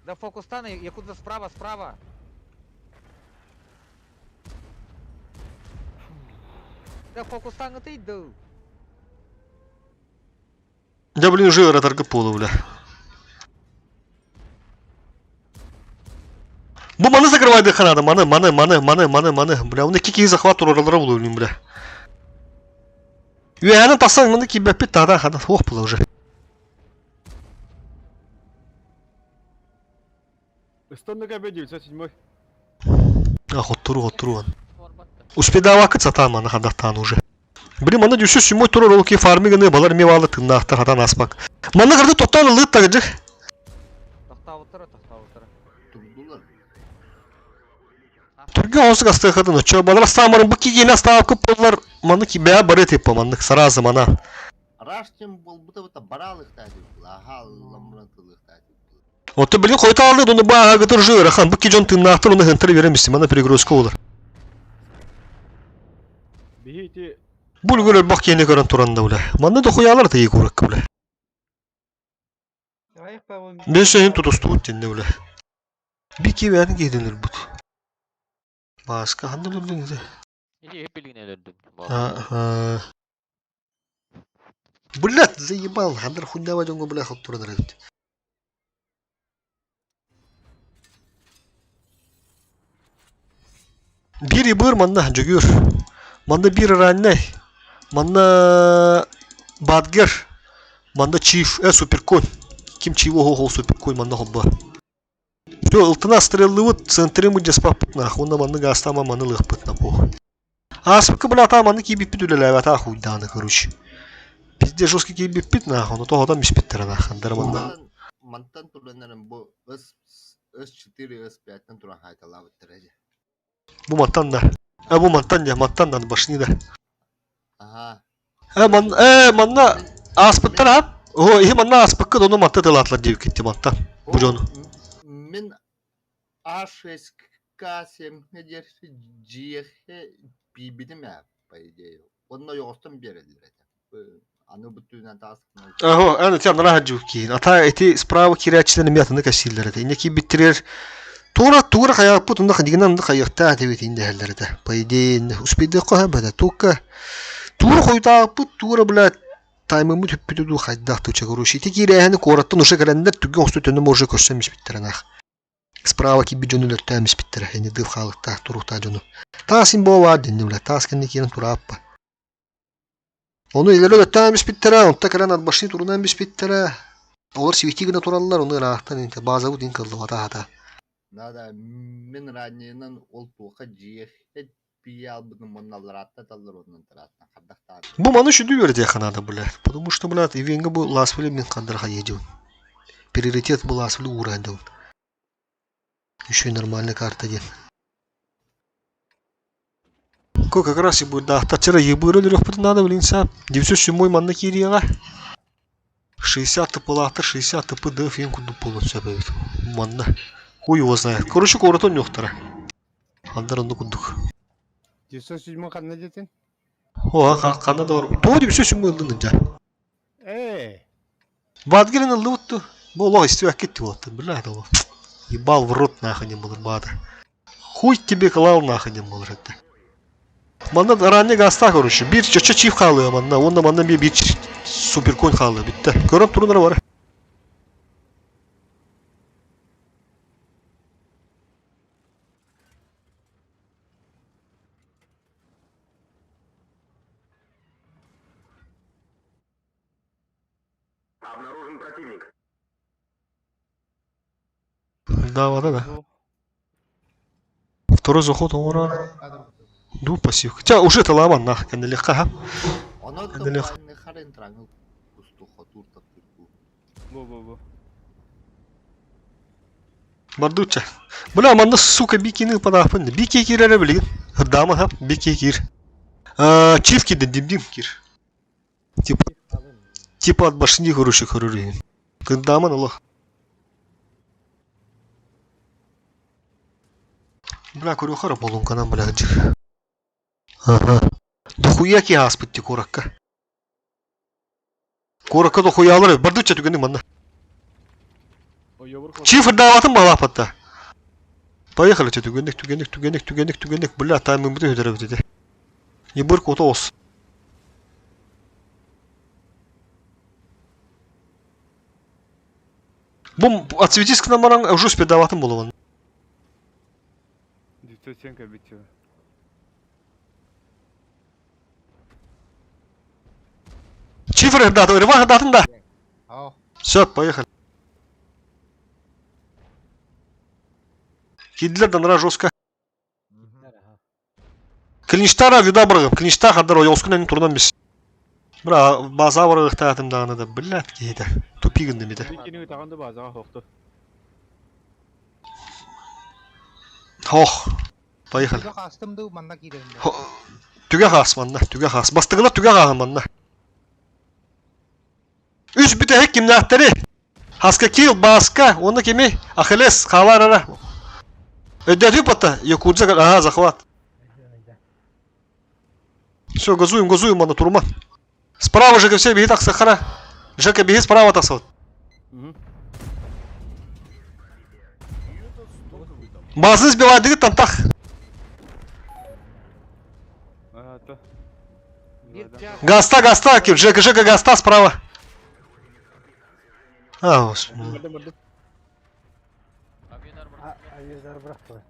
Да фокустаны, Якудза справа, справа. Да фокустаны ты иду. Да блин уже ыратарга буолла бля. Бу маны закрывайдыахха наада, маны, маны, маны, маны, маны, маны. Бля, уну икки киһи захват туруораллара буолуо билим, бля. Үөһээнэн тахсан маны киирбэппит таата хана суох була уже. Ыстонныга бе 907. А, хоттору, хоттору. Успедавакыт сатаан маны хадахтаан уже. Блин, манна дюсү сүмой турар ол ки фармиганы балар мевалы тыннаахтар хатан аспак. Манна кырды тоттоон ылыт тагыжы. Тохтаабыттара, тохтаабыттара. Турдулар. Түргө осук астыахатын очо балар астаамарын бу кигине астаапкы боллар маннык бää бары типа маннык сразу мана. Раштем болбута бута баралыхта деп. Аха ламрантылыхта деп. Отто билин хойта алды оны бу аагытыр жы ырахан бу ки дьон тыннаахтар оны хынтыр беремиси мана перегрузка болар. Биһи ити Бу үлгөр өлбөх киэни көрөн туран да бля. Манна дохуялар тыйы куракка бля. Бес өйүн тутустубут динне бля. Би кибээтин киһитин өлбүт. Бааска ханна өлөрдүң ити? Или билигин өлөрдүм. Аха. Блядь, заебал, хандар хуйнява дьоҥҥо бля хоттуран эрэбит. Биир ибыр манна Дьөгүөр. Манна биир раннай. Манна Бадгер. Манна Чиф, Суперконь. Ким чего хол Суперконь манна холба. Все, ылтына стреллыбыт, центри мыдьаспаппыт нах, уонна маннык аастаама маны ылыахпыт на пох. Ааспыкка бля маны киирбиппит үлэлээбэтэх хуйдааны короче. Пизде жесткий киирбиппит нах, ону тоһотон биспиттэрэ нах, хандара манна. Мантан туран бу С С4, С5-тан туран хайталаабыттар эже. Бу мантан да. Э бу мантан да, мантан да башни да. Аха. Э ман э манна ааспыттар ап. О, иһи манна ааспыккыт ону манта тылаатылар диэбиккит мантан. Бу дьону. Мин А6 К7 диэр дьиэхэ пиибитим ээ, по идее. Онно ойоҕостон биэрэллэр этэ. Аны бу түүнэн тааскына Аһо, аны тем нараха дьууккиин. Ата ити справа киирээччилэр эмиэ атыны кэссииллэр этэ. Инники биттирэр туора туора хайааппыт онно хадигынан онно хайыахтаах этибит ин дэһэллэр этэ. По идее, успейдыахха сөп этэ. Тука туора хойутааппыт, туора блядь таймыммыт бүппүтэ дуу хайдах туча короче. Ити киирээһини куораттан уже кэлэннэр түгэн усту төннүм уже көрсөн испиттэр анаах. Справа киирбит дьону өлөртөөн испиттэрэ. Ини дыв хаалыктаах туруктаах дьону. Таас им буолаа дэнни бля. Таас кэннэ киирэн турааппа. Ону илэрэ өлөттөөн испиттэрэ, онто кэлэн арбашни турунан биспиттэрэ. Олор сибити гына тураллар, ону ыраахтан инте базабыт ин кыллыбата хата. Надо мин ранньынан ол туоха дьиэхэ пиалбытын мунналлараатта таллар оннун тарааттан хардахтаан. Бу маны шүдү үөрэтиэххэ наада, блядь. Потому что, блядь, ивенга бу ласвили мин хандар хайыдьын. Приоритет бу ласвили уураан Еще и нормальная карта диэн. Ко как раз и будет да, ебыры өлөрүөхпүтүн надо, блин, сап. 907 манна киириэҕэ. 60 тыпылаахтар, 60 тыпы дыф иин курдук буолуон сөп эбит. Манна. Хуй его знает. Короче, куоратын ньуохтара. Хандар онно курдук. 907 ханна диэтин? О, ханна да бар. Тоҕо 907 ыллын дьа. Ээ. Бадгерин ыллыбыт ту. Бу олох истибэккит буолаттар. Бля, это Ебал в рот нахуй не был бата. Хуй тебе клал нахуй не был это. Манна ранее гаста, короче. Бир чача чиф халы манна. Онна манна би бир суперконь халы битте. Көрөп турунар бар. Обнаружен противник. Да, да, да. Второй заход оҥорор. Ду пассив. Хотя уже талааман нах кэннилиэххэ ха. Онон Кэннилиэх. харын трангыл кусту хотуур таптырку. Бу бу бу. Бардучча. Бля, манна сука бикини ыпадаахпын. Бики киирэрэ билигин. Ырдаама ха, бики киир. Чиф киирдин, дим-дим киир. Типа, типа от башни короче көрөр Кырдааман олох. Бля, көрүөххэ эрэ болуҥканан бля дьик. Ага. Дохуя ки ааспыт ти куоракка. Куоракка дохуялар бардычча түгэни манна. Чиф ырдаабатын балаапатта. Поехали че түгэнник түгэнник түгэнник түгэнник түгэнник бля таймыммыты өтөрөбүт ити. Ебыр кото ос. Бу отсветись к нам баран уже спидаватын болуган. 907 кабитива. Чифр дату, рвах датын да. Все, поехали. Кидлер данра жестко. Клинштара вида баргым, клиншта хаддар ойоскун турнан бис. Бра, база баргыхтаатым даҕаны да, блядь, киһитэ. Тупи гынным ити. Бикини ытаҕан да базаҕа хохту. Хох. Поехали. Түгэх астым дуу манна киирэрим Түгэх аас манна, түгэх аас. Бастыгылар түгэх ааһын манна. Үс бүтэһик кимнээхтэри? Хаска киил, Бааска, уонна кими? Ахиллес, хаалаар ара. Өйдөөтүк батта, Якудза, ага, захват. Все, газуем, газуем, манна турма. Справа же все биһи тахсахара. Жека биһи справа тахсабыт. Базы сбивайдыгыт тантах. Гаста, гаста, ким, Жека, Жека, гаста справа. А, господи. Авизар бырахтылар.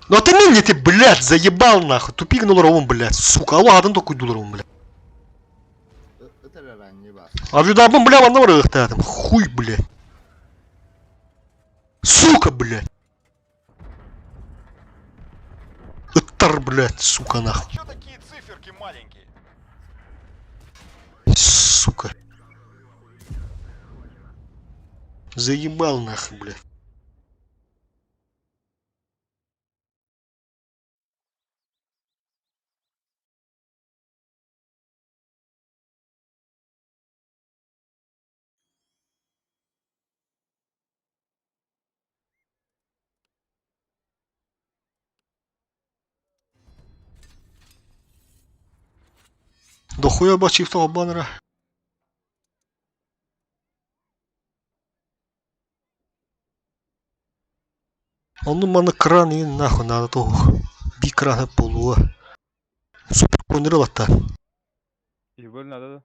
Ну ты мне ты, блядь, заебал нахуй. Тупик нуларовым, блядь, сука. Алло, адын только дуларовым, блядь. А видабым, бля, манна барыахтаатым. Хуй, блядь. Сука, блядь. Ыттар, блядь, сука, нахуй. Чё такие циферки маленькие? Сука. Заебал нахуй, блядь. Дохуя бачив того баннера. Онну маны кран и нахуй надо того. Би крана полуа. Супер конер латта. Ебыр надо да?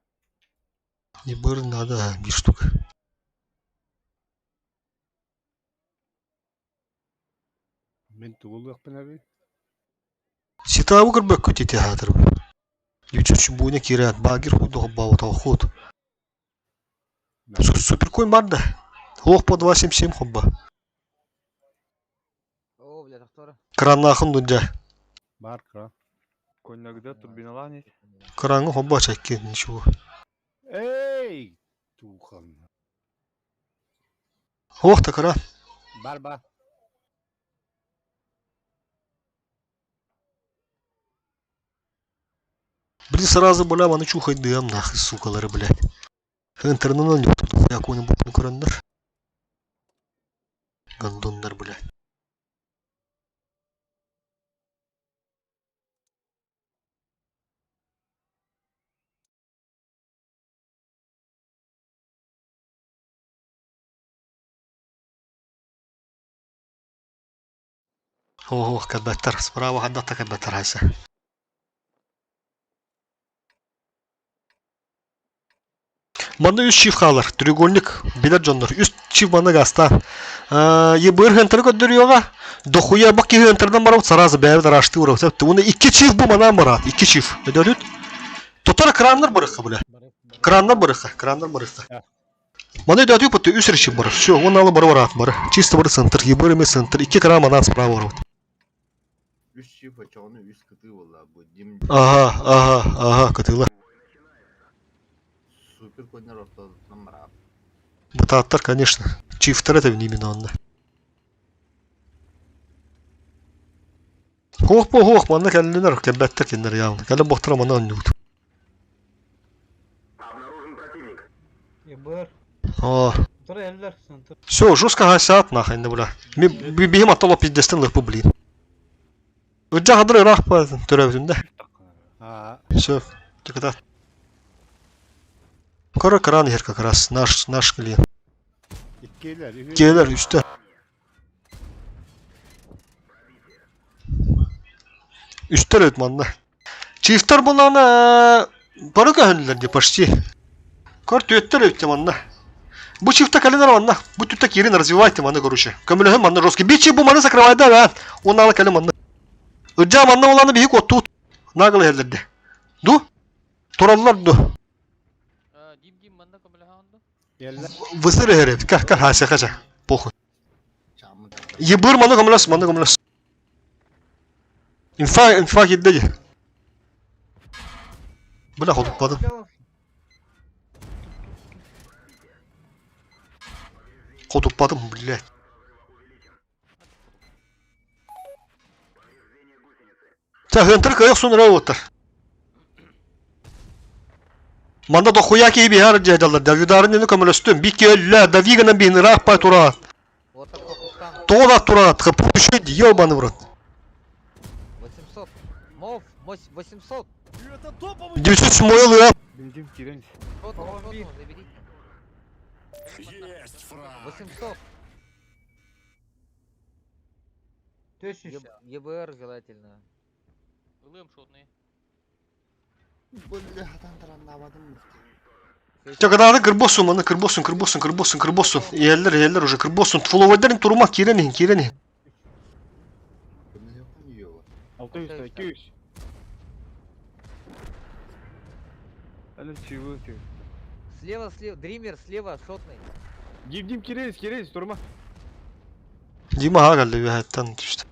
Ебыр надо бир штука. Мин тугулуохпун эбий. Ситабы көрбөккө тете хаатыр. Ючүч буйна кират багир худох баута ход. Суперкоин бар да. Ох по 277 хобба. О, бля, тохтора. Краннахын дунжа. Бар кран. Конногда турбиналаан ит. Краңы хобба чакки ничего. Эй! Тухан. Ох та кран. Бар бар. Блин, сразу, бля, маны чухай дым, нахуй, сукалары, блядь. Интернет не тут хуя какой-нибудь көрөннөр. Гондоннар, блядь. Ох, кабаттар, справа хаддата кабаттар хайса. Манна үс чиф хаалар, треугольник, билэр дьоннор. Үс чиф манна гаста. Ебыр хентер көрдөрүөҕэ. Дохуя бак киһи хентерден барабыт сразу бэйэбит араштыы урабыт. Уна икки чиф бу манан бараат, икки чиф. Өдөрүт. Тотар краннар барыхха бля. Краннар барыха, краннар барыха. Маны өйдөөтүү пытты үс речи бар. Все, он алы бары барат бары. Чисто бары центр, ебыр эме центр. Икки кран манан справа барбыт. Үс чиф очоҕуну үс кытыы буолла бу Дим Ага, ага, ага, кытыла. супер коннор ортотунан бараап. Бытааттар, конечно. Чифтер это именно онно. Хоох по хоох, манна кэллилэр, кэлбэттэр кинилэр явно. Кэлэн бохтара манна онньуут. ЕБР. О, Тура эллер центр. все, жестко гасят нахрен, да бля. Бихим аттала пиздестен лыпы, блин. Ыджа хадыр ыраах па төрөбүтүм да. Аа. Все, тыката. Кора кран иһэр как раз, наш, наш клиент. Иккилэр, үһү. Келер үстэ. Үстэр өт манна. Чифтер булана бары көһүннүлэр ди почти. Көр түөттэр өттө манна. Бу чифта кэлинэр манна. Бу түттэ киирин развивайте манна короче. Көмөлөһүн манна жесткий. Бичи бу маны закрывай да бэн. Он ала кэлин манна. Ыджа манна уланы биһи коттуут. Нагыл иһэллэрди. Ду? Тураллар ду. Дим Дим манна көмөлөһөҕүн ду? Келлер. Высыр иһэр Ка ка хася хася. Похуй. Чаамы Ебыр манна көмөлөс, манна көмөлөс. Инфа, инфа кирдэ ди. Бля, хотуппадым. Хотуппадым, блядь. Та хынтыр кыйык сун оттар. Манда дохуя киһи биһар дьайдаллар. Давидарын нені көмөлөстүм. Би көллө, Давиганан биһин ыраах пай тураат. Вот так по кустам. Тоҕо тураат, хапу ебаный в рот. 800. Мов, 800. 900 мойл ыап. Дим Дим кирен. Шотного, шотного, заберите. 800. Тысяча. ЕБР желательно. Ылыам шотный. Бля, хатан тараннаабатым. Чакадааны кырбосун, маны кырбосун, кырбосун, кырбосун, кырбосун. Иэллер, иэллер уже кырбосун. Фуловайдарын турума кирен иһин, кирен иһин. Көмөлөһүн йоо. 600, 200. Аны чивы ты. Слева, слева, Дример, слева, шотный. Дим Дим кирен, кирен, турма. Дима хагалли үһэттэн түстэ.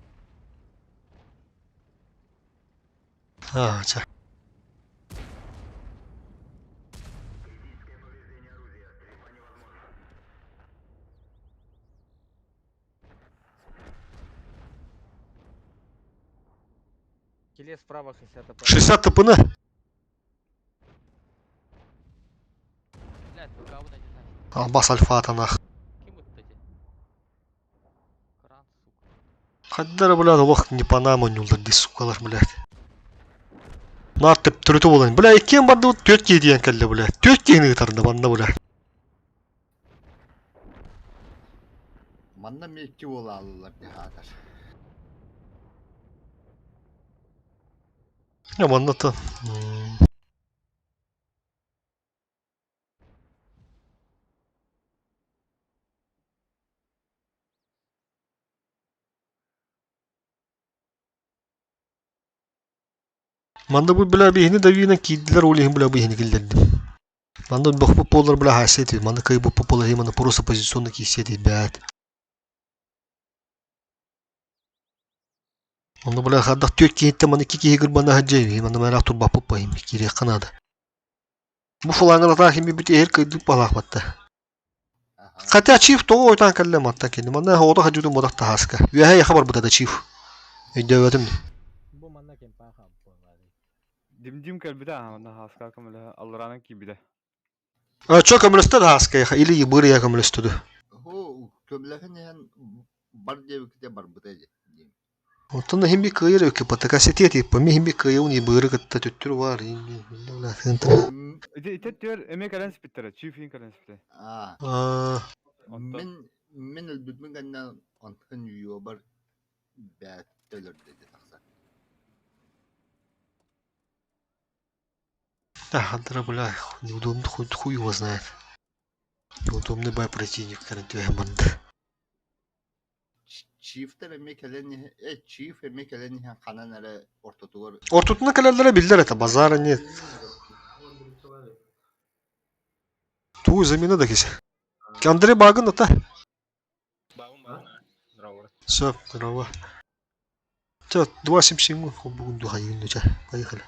А, ча. Келе справа 60 ТП. 60 ТПН. Блядь, ВК не знаю. Албас альфа танах. Ким ыттати? Кран, сука. Хаддара, блядь, олох не по нам онньулар ди сукалар, блядь. Нар теп түрүтү болан. Бля, иккен барды вот төт кии диэн кэллэ, бля. Төт киини ытарда манна, бля. Манна мекки буолааллар дихаатар. Я манна та. Манда бу бля бихини давина киидилер ол иһин бля бихини киллердим. Манда бохпу полар бля хасети, манда кай бу полар манда просто позиционно кисети бят. Онно бля хадах түөт киһиттэн маны ки киһи кырбана хаджайби, манда мэра турбаппы пахим кире канада. Бу флангра хими бит эр кыйдык балах батта. Хотя чиф того ойтан кэллэ матта кини. Манна ода хажудун бодах тахаска. Үөһэ хабар бутада чиф. Өйдөбөтүм. Бу манна кемпа хампы Дим Дим кэлбитэ аһамана хаска көмөлө алларанан киибитэ. А чо көмөлөстө тахаска или ебыр я көмөлөстөдү. Хо көмөлөһүн иһэн бар диэбикте барбыта дии. Оттон химби кыйыр өкө патака сетиэти ми химби кыйын ебыры кытта түттүр бар. Ити ити түөр эме кэлэн спиттере, чифин кэлэн спитте. Аа. Аа. Мен мен өлбүтмүн гэннэ онтон йоо бар бэт төлөрдө тахса. Да, хантара, бля, неудобно, хуй, хуй его знает. Неудобный бай противник, короче, банда. Чифтер эме кэлэн э чиф эме кэлэн иһэн ханан эрэ ортотугар Ортутуна кэлэллэрэ биллэр это, базара нет. Тугу замена да кисе. Андрей Багын ата. Все, здорово. Чё, 2.77 бүгүн духайын чэ, поехали.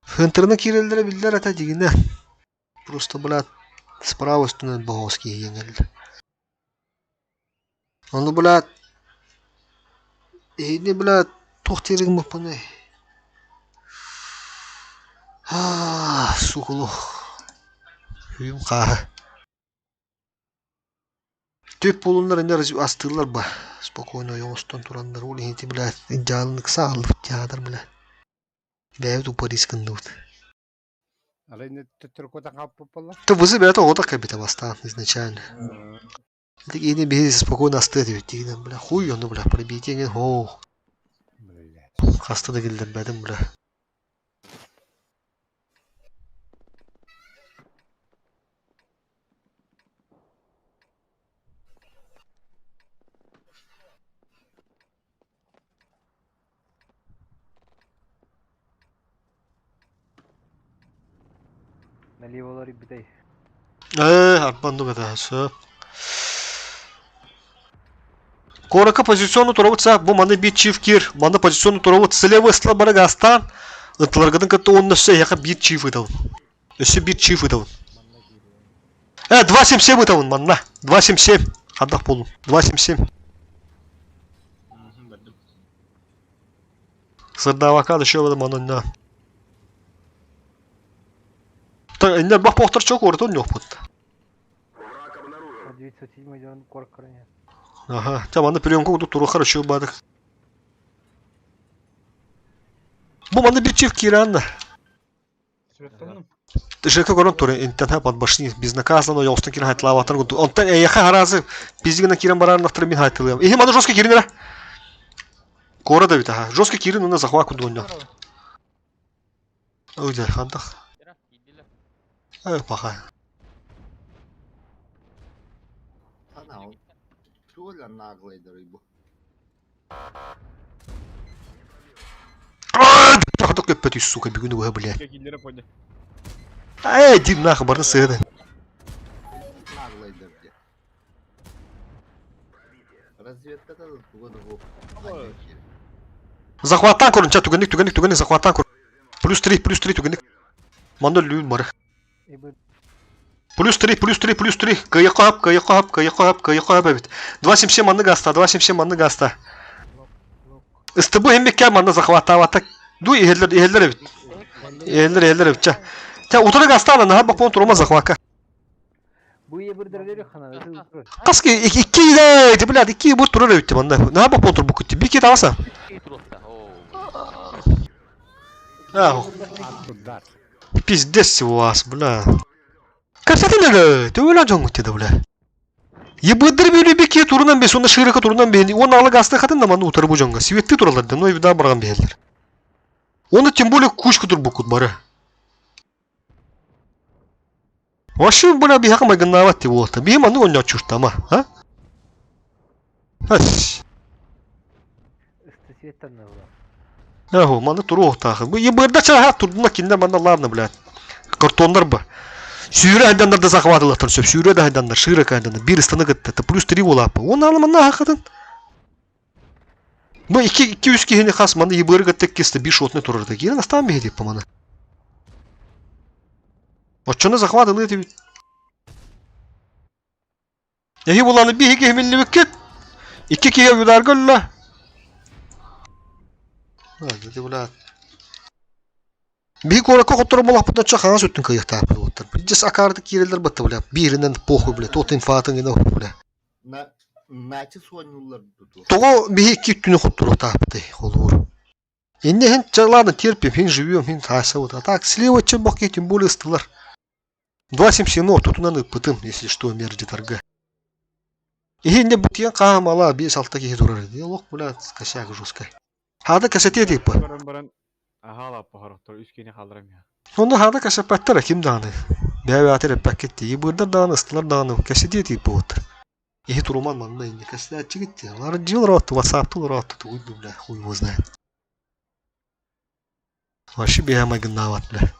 Хынтырына киирэллэрэ биллэр ата дигинэ. Просто, блядь, справа үстүнэн боһоос киһи кэллэ. Ону, блядь, иһини, блядь, туох диир гыммыппыный? Аа, сукулу. Үйүм хааһы. Түп буолуннар иннэр астыыллар ба. Спокойно оҥостон тураннар ол иһити, блядь, дьаалынык сааллыбыт театр, блядь. Бэйэбит упарис гынныбыт. Арай төттөрү куотан хаалбыт буолла. Ты вызы бэйэтэ оҕото кэлбитэ бастаан изначально. Ини биһи спокойно астыа этибит дигинэн, бля, хуй ону, бля, пробитие диэн хоох. Хаста да киллэрбэтим, бля. Налево бүтэй. Ээ, арбаннык это сөп. Куоракка позиционну турабыт саах бу маны биир чиф киир, манна позиционну турабыт слева ыстыла бары гаастаан, ытыларгытын кытта уонна өссө эһиэхэ биир чиф ыытабын. Өссө биир чиф ыытабын. Э, 277 ыытабын манна. 277. Хардах буоллум. 277. Сырдаабакка да еще манна. Иннер бах бохтор чок ордон ньохпут. 907 дьон коркорне. Ага, ча манна приемка кудук турухар еще бадык. Бу манна бир чиф киранна. ЖК көрөн тур интен под башни безнаказанно ёлстан кирен хайтлаабаттар курдук. Онтон эйэхэ харазы пиздигина кирен бараарнахтары мин хайтылыам. Иһи маны жестко кирин эрэ. Кора да бит аха. Жестко кирин уна захват курдук онньо. Ой, хантах. Эй, паха. Анау. Туола наглайдары бу. Хаток көппөтүй, сука, бүгүн уһа, блядь. Киллere поня. Эй, дим нахуй, барды сыгыды. Наглайдар де. Разведкада да туга да бу. Захваттан көрүн, ча, түгенник, түгенник, түгенник, захваттан көр. Плюс 3, плюс 3, түгенник. Манда лүүн бары. Плюс 3, плюс 3, плюс 3. Кыйы хап, кыйы хап, кыйы хап, кыйы хап эбит. 277 манны гаста, 277 манны гаста. СТБ хеммекке манна захваттаабата. Ду иһэллэр, иһэллэр эбит. Иһэллэр, иһэллэр эбит, ча. Ча, утары гастаана, наһаа бакпон турума захвакка. Бу ебырдерлери хана. Таски икки да, блядь, икки бу турар эбит манна. Наһаа бакпон турбукут. Бики таваса. А, пиздец у вас, бля. Капсатин төөлө жоңгут да, бля. Ебыдыр били бики турунан бес, онда шырыка турунан бен. Он алы гасты хатын да маны утары бу жоңга. Светти туралар да, но вида барган бехелер. Оны тем более кучку турбукут бары. Вообще, бля, бихака майгыннаабат деп болот. Бихим аны оння чуртама, а? Ас. Светтан була. Аху, маны туру тахы. Бу ебырда чаха турдуна киндер манда ладно, блядь. Картондар ба. Сүүрэ айдандар да захватылаттар сөп. Сүүрэ да айдандар, шырык айдандар. Бир ыстаны кытта. Плюс 3 болапы. Он алы манна хакытын. Бу 2 200 кихини хас маны ебыры кыттык кесте бир шотны турар да. Кирен астан бехи деп маны. Оччону захватылы деп. Эһи буланы бихи кихиминнибиккет. Икки киһи ударга өллө. Ладно, бля. Биһи куоракка хотторо буолахпытына ча хаҥас өттүн кыайыахтаахпыт уоттар. Дьэс акаарды киирэллэр батта бля. Бииринэн похуй бля, тот инфатын гына бля. На начи суоннулар туту. Тоҕо биһи икки өттүнү хотторуохтаахпытый холуур. Инне хин ча ладно терпим, хин живем, хин таса вот. А так слева чем бок тем более ыстылар. 2.77 тутунан ыппытым, если что, мерди торга. Иһи инне бутиен хаамала 5-6 киһи турар. Лох, бля, косяк жесткий. Хада касете типа. Баран баран. Аха лаппа хорохтор үс кини халдырам я. Онно хада касапаттара ким дааны. Бэбэатер эппаккетти. Ибырдар дааны, ыстылар дааны. Касете типа вот. Иһи туруман манна инне касятчы гитти. Алар жыл ротты, ватсаптыл ротты. Тугуй бля, хуй его знает. Вообще бэйэмэ гыннаабат, бля.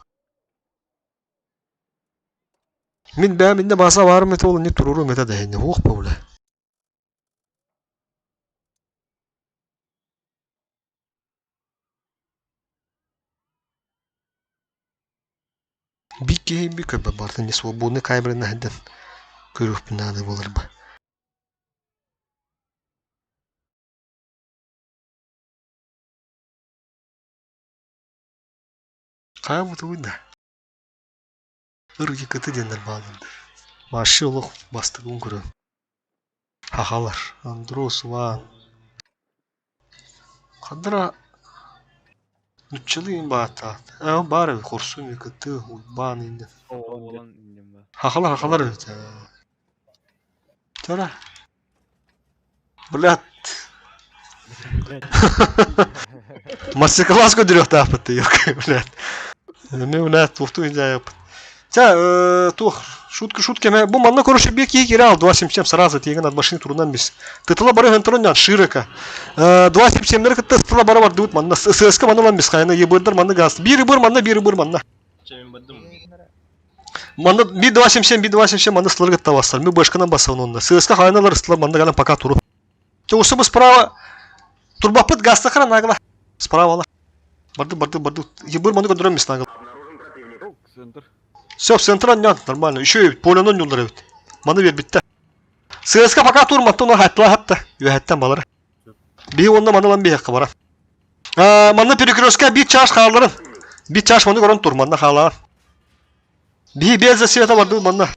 Мин бэйэм иннэ бааса баарым этэ ол инни туруорум этэ да инни хуох бу бля. Биир киһи би көрбө бартын не свободный камераны сылдьан көрүөхпүн наада буолар ба. Хайа бутугуй да. Ыргы кыты диэннэр бааллар. Вообще олох бастыгын көрөм. Хахалар. Андрос Ван. Хадра Нуччалыы баата. Ээ баар эбит хорсун кыты уйбаан инде. Хахалар хахалар эбит. Тара. Блядь. Мастер-класс көрдөрүөхтаахпыт дии, блядь. Эми, блядь, туохтуу индиайыппыт. Ча, туох, шутка шутка бу манна короче бек киһи кире ал 2.77 сразу тиеген от машины турунан бис. Тытыла бары хөнтөрөн широко. 2.77 кытта тытыла бары бардыбыт манна ССК манна лан бис хайна ебырдар манна газ. Бири быр манна бири быр манна. Манна би 2.77 би 2.77 манна сылар кытта бассар. Ми башканан бассан онна. ССК хайналар ыстылар манна галан пока туру. Те усубу справа турбапыт газта нагла. Справа ла. Барды барды барды. Ебыр манны көндөрөн бис нагла. Центр. Все, в центр нет, нормально. Еще и поленон юлдыр эбит. Маны бер битте. ССК пока турматты, оны хаттыла хатта. Үһәттен балары. Би онна маны лан бияққа бара. Манны перекрестка bir чаш хааларын. Bir чаш маны көрөн тур, манна хаалаар. Би без света барды манна.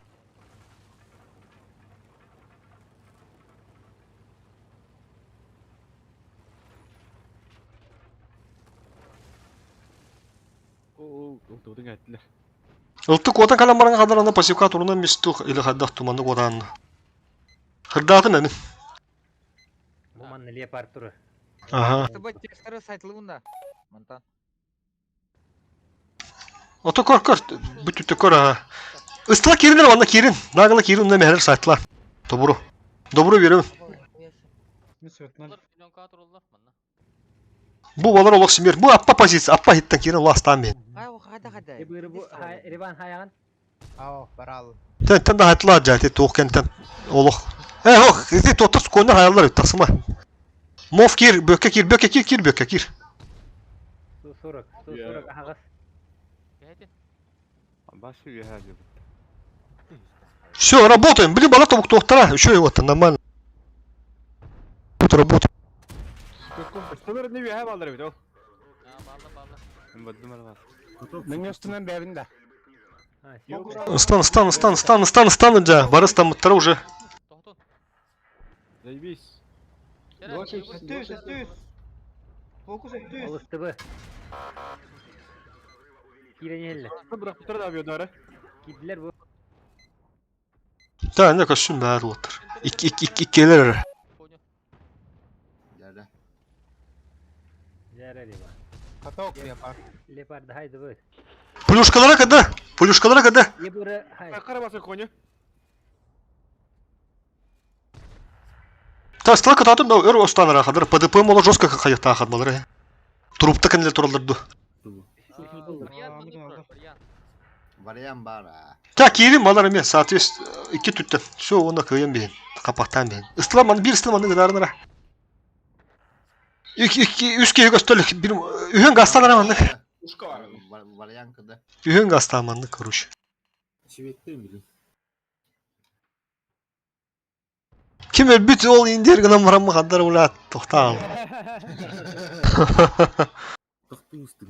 Ылты куотан калан баран хадар ана пассивка турунан мистух или хаддах туманны куотан. Хырдаатым эмин. Бу манна леопард туру. Ага. Тобой текстары сайтлыбында. Мантан. Ото кор кор бүтүттө кор ага. Ыстыла киринер онна кирин. Нагыла кирин унна мехер сайтла. Добру. Добру берем. Бу балар олох смер. Бу аппа позиция, аппа хиттен кирин ластан мен. Риван хаяган. Ау, барал. Тен тен да хатла жати туох кентен олох. Э ох, ити тотос конер хаяллар тасыма. Мов кир, бөкке кир, бөкке кир, кир, бөкке кир. 140, 140 агас. Башы үйе Все, работаем. Блин, бала тобук туохтара. Еще его то нормально. Тут работаем. Столар не үйе балдар бит ол. Мен. Стан, стан, стан, стан, стан, стан, да. Барыс там муттара уже. Заебись. Өттүс, өттүс. Фокус өттүс. Ол СТБ. Кирен елле. Бырақ да авиодары. Кидлер бу. Та, не костюм бәрі отыр. Ик, ик, ик, иккелер. Дәрі. Жара леба. Каток леопард. Леопард хайды бу. Плюшкалара когда? Плюшкалара когда? Ебуры хай. Қара басы коня. Та, стрелка татым да өр останара хадыр. ПДП мола жестко хайықта хадмалары. Трупта кенлер туралдырды. Вариант бар а. Та кирин балар мен соответственно iki түттен. Все, оны кыйын бейін. Капақтан бейін. Ыстыла маны bir ыстыла маны гыдарынара. Iki iki üç kere gösterlik bir ühün gaztan manны. Вариант кыда. Үһүн gaztan manны короче. Ким өлбүт ол индер гынан марамы хандар улат тоқтал.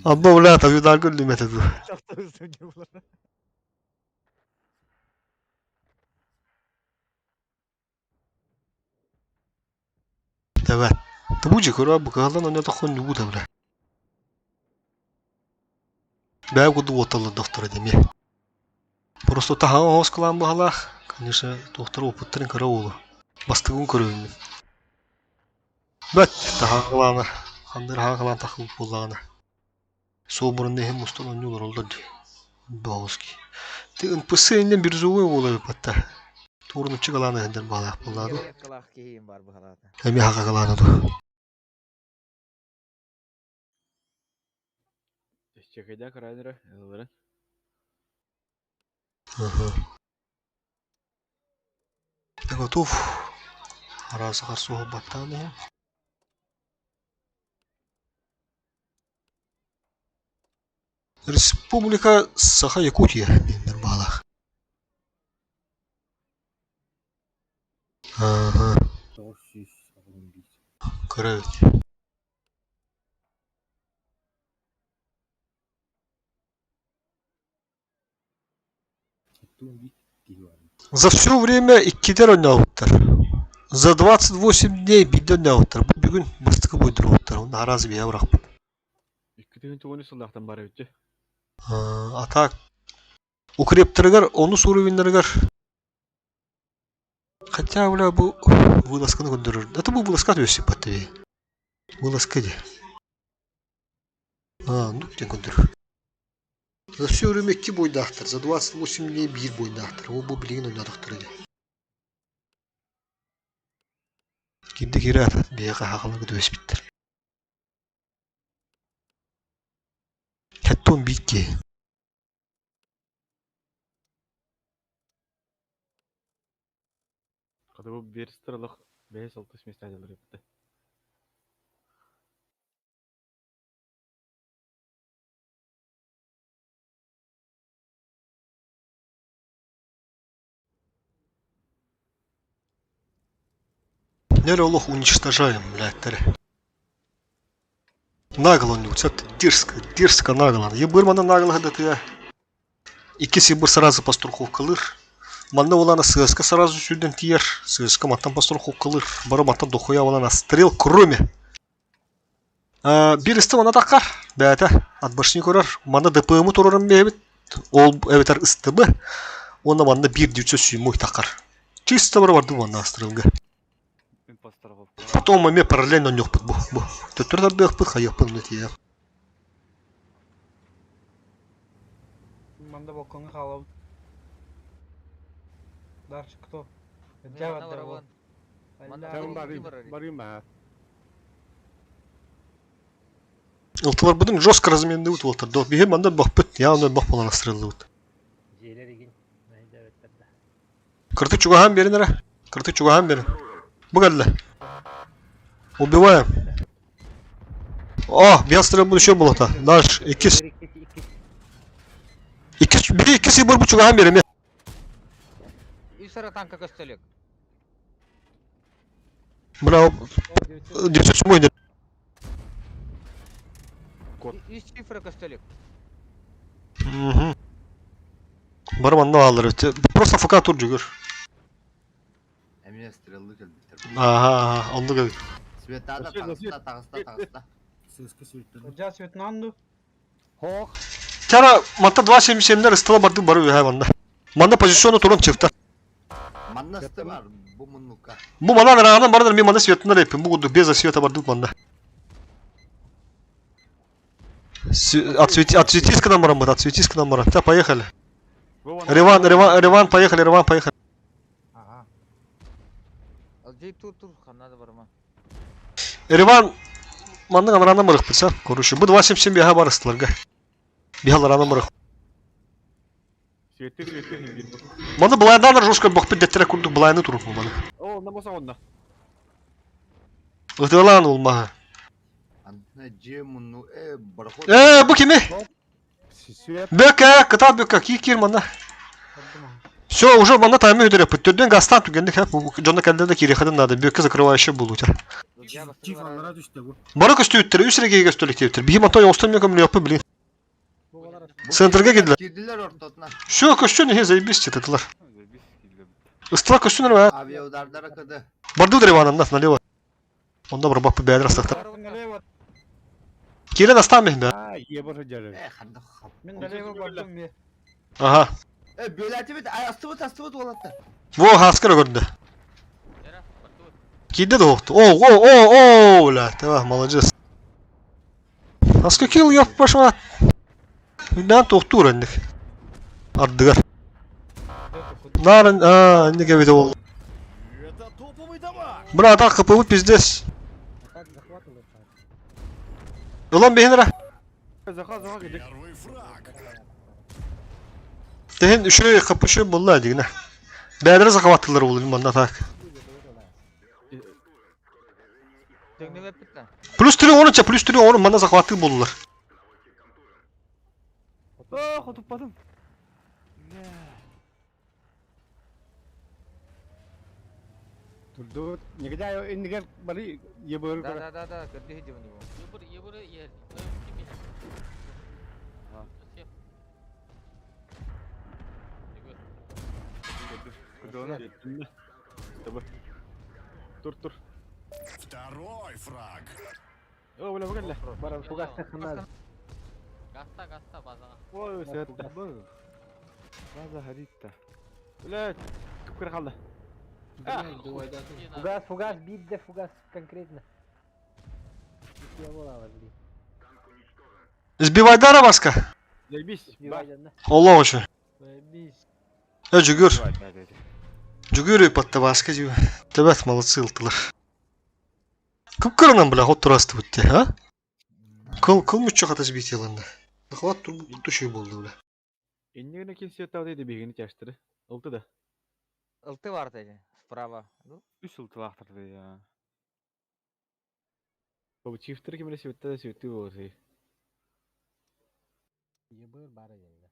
Абба улат авидар гүллү метеду. Давай. Табучи кура бу калдан онда хон нугу табла. Бә гуду оталы доктор деме. Просто таха ос кылан бахалах. Конечно, доктор опыттырын кара олу. Бастыгын көрөйүн. Бәт таха кыланы. Хандыр ха кылан тахы боллаганы. Собурун нехем мустан онюлар олду ди. Бауски. Ти НПС инен бир зуы болы батта. Турну чыгаланы хендер балах боллады. Кылах киһиим бар быһалаата. Эми хака кыланы ду. Чекайда карайдыра, эллары. Ага. Я готов. Араас суох баттаан иһин. Республика Саха-Якутия диэннэр баалаах. Ааһа. 981. Кыра эбит. За все время иккитэр оонньообуттар. За 28 дней биирдэ оонньообуттар. Бу бүгүн бастакы буйдуруоттар. Онно араас биһэ бырахпыт. 2010 сыллаахтан баар эбит. А так укрептарыгар онус уровеннарыгар хотя бля бу вылазканы көрдөрөр. Это бу вылазка түөссүппат дии. Вылазка дии. А, ну диэн көрдөрөр. За все время икки буойдаахтар, за 28 дней биир буойдаахтар. Ол бу билигин ойноотохторо дии. Киирдэ киирээт, биһиэхэ хааларга түбэспиттэр. Хэттон биир киһи. Хата бу биэристэр олох бэһис алтыс миэстэ эбит Нель олох уничтожаем, блядь, Нагло он дерзко, дерзко нагло. Ебыр мана нагло да Икки сибыр сразу постраховкалыр. Манна улана сыаска сразу сюден тиер. Сыаска маттан постраховкалыр. Бары маттан дохуя улана стрел кроме. Биир истэ манна таххар, бэйэтэ от башни көрөр, манна ДПМ-ы туруоран биэрэбит, ол эбэтэр ыстыбы уонна манна биир дүүтсэ сүүммү таххар. Чисто бары бардым манна астырылга. Потом эмиэ параллельно онньуохпут бу бу. Төттөрү тардыахпыт, хайыахпыт онно тиийэ. Манда балконга хаалабыт. Дальше кто? Барыым баа. Ылтыларбытын жестко разменныбыт уолтар. До биһи манна бахпыт, явно бах буолан астырыллыбыт. Дьиэлэр игин найдабыттар да. Кырты чугаһаан берин эрэ. Кырты чугаһаан берин. Бу кэллэ. Убиваем. О, биастырын еще болота. Дальше, иккис. Иккис, бiri иккис ибор бу чугаһаан берем. Үс ара танка көстөлүк. Бля, 907 Үс цифра көстөлүк. Угу. Бары манна алыр. Просто ФК тур жүгір. Эмиэ стрелы кэлбиттэр. Ага, ага, оннук эбит. Светада таҕыста, таҕыста, таҕыста. Сыска светлана. Жа светнанду. Хох. Чара, манта 2.77-лер ыстыла барды бары үһэ манна. Манна позиционы туран чыфта. Манна сты бар, бу муннука. Бу манан ыраҕынан бардар мен манна светынан эппин. Бу курдук без света бардык манна. Отсвети, отсветись к нам, Рамат, отсветись к нам, Марат. Да, поехали. Реван, Реван, Реван, поехали, Реван, поехали. Ага. Алжей тур тур ханна барма. Реван, манна амрана мырых пыца, короче. Бу 2.77 беха барыстыларга. Бихалар ана мырых. Светти светти хингин. Маны былайдан жестко бохпит деттер курдук былайны туруп маны. О, на боса онна. Ытылан улмаха. Анна же мунну э бархот. Э, бу кими? Свет. Бөкө, кыта бөкө, ки кир манна. Все, уже манна таймы өдөрө пүттөрдөн гастан түгендик хап, жонно кэлдэ кириэхэтин надо, бөкө закрывающий болу тя. Чиф аллара түстэ бу. Бары көстүүттер, үс реге көстөлүк диэбиттер. Биһи манта оҥостон мен көмөлүөхпүн блин. Центрга кэллилэр. Кирдилер ортотуна. Все, көстөн иһи заебись тетилер. Ыстыла көстөн эрэ. Авиаудардара кыды. Барды Ивановна налево. Онда бар баппы бәдер астактар. Кирен астан бе. А, ебор дьары. Э, ханда хап. Мен налево бардым ме. Ага. Э, бөләтибит, ай астыбыт, астыбыт уолаттар. Во, хаскар көрдө. Киирдэ да оохту. О, о, о, о, бля, ты молодец. Аска килл ёп пошла. Үрдээн туохтуур энник. Ардыгар. Нарын, а, энник эбит ол. Бра, так КПУ пиздец. Так захватывают. Ылан бэһин эрэ. Заха заха кедик. Тэһин үшөө КП үшөө булла дигинэ. Бэйэлэрэ захваттыылар буолуо манна так. Төҥнүбэппит да. Плюс три оҕону плюс три оҕону манна захваттыы буоллулар. О, хотуппатым. Турдубут. Негодяй иннигэр бары ебыры Да, да, да, да, көрдү иһдим у него. Ебыр, ебыры ер. Ким Совсем. Тур, тур. Второй фраг. О, бля, бля. Баран фугас тахыннар. Гаста, гаста, базаға. Ой, сәтті. База харитта. Бля, кып қалды. Фугас, фугас, бит фугас конкретно. Блин. Сбивайдара Васка. Заебись. Аллах очень. Заебись. Э, жүгір. Жүгір өйпатты Васка жүгір. Төбәт молодцы ылтылар. Кып кырынан, бля, хот турасты бітті, а? Кыл, кыл мүтчі қата сбить еланды. Захват турбут болды, бля. Иннигіне кин свет алды еді бегini тяштыры. Ылты да. Ылты бар тәже, справа. Ну, Үш ылты лақтырды я. Бу чифтер кимле светте да светти болыр. Ебыр бары енді.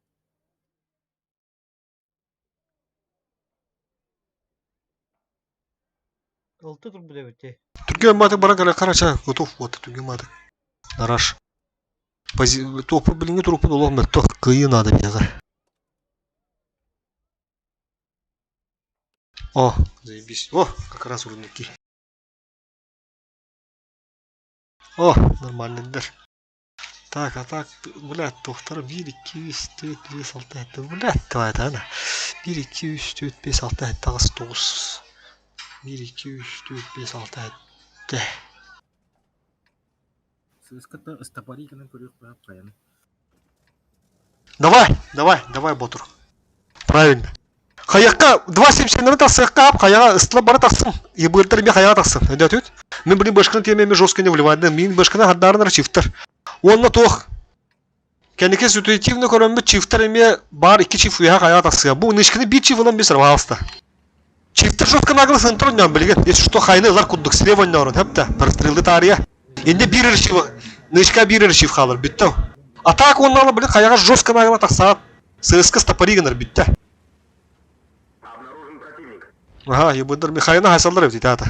Ылты тур бу бите. Түрген маты баран кале карача готов вот түрген маты. Нараш. Пози топу билинге турупу долох мөттө кыйы надо бияга. О, заебись. О, как раз урники. О, нормально дер. Так, а так, блядь, тохтар 1, 2, 3, 4, 5, 6, 7, блядь, давай, это, она. 1, 2, 3, 4, 5, 6, 7, 8, 9. 1, 2, 3, 4, 5, 6, 7. Сыската ыстапари гынан көрүөх баа каяны. Давай, давай, давай, Ботур. Правильно. Хаякка 2.77 тасыққа ап, хаяға ыстыла бара тақсын. Ебыртыр мен хаяға тақсын. Өйдәт Мен блин башканы теме жестко не вливайды. Мен башканы хаддарынар чифтер. Онна тоқ. Кәнеке ситуативно көрөнбүт чифтер эме бар iki чиф уя хаяға тақсыға. Бу нышканы bir чиф ылан бесер валста. Чифтер жестко наглы сынтыр нем билген. Если что хайны ылар куддук слева норун хепта. Прострелды тария. Инде бир чиф. Нышка бир чиф халыр бүтті. А так он алы блин хаяға жестко наглы тақсаат. ССК стопориганар бүтті. Ага, ебыдыр Михаила хайсалдар бит ата.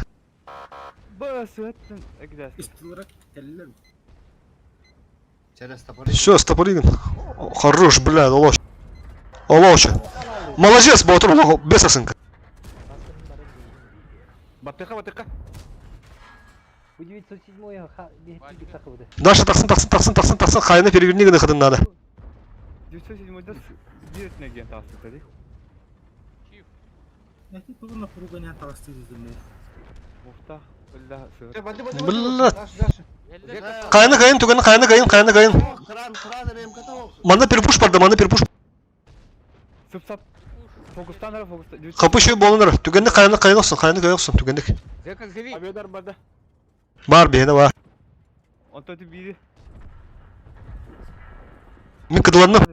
Ба, светтен эгдәс. Истылара кэллер. Через топоры. Все, стопориган. Хорош, бля, аллах. Аллах. Молодец, Батур, Аллах, без осынка. Батыха, батыха. Бу 907 ха бихти тақыбыды. Даша тақсын, тақсын, тақсын, тақсын, тақсын, хайны переверни гына хадын надо. 907-да бир неген тасты тәди. Эти тугуна фуругана тагысты дедим. Муфтах, бля, сыр. Бля. Кайны кайын, түгені кайны кайын, кайны кайын. Кран, кран, ремка тоқ. Мана перепуш барды, мана перепуш. Сып сап. Фокустан ара, фокустан. Капы шөй болыныр. Түгені кайны кайын olsun, кайны кайын olsun, түгендик. Жека, живи. Авиадар барды. Бар бейні бар. Онта бири. Мен кыдыланным.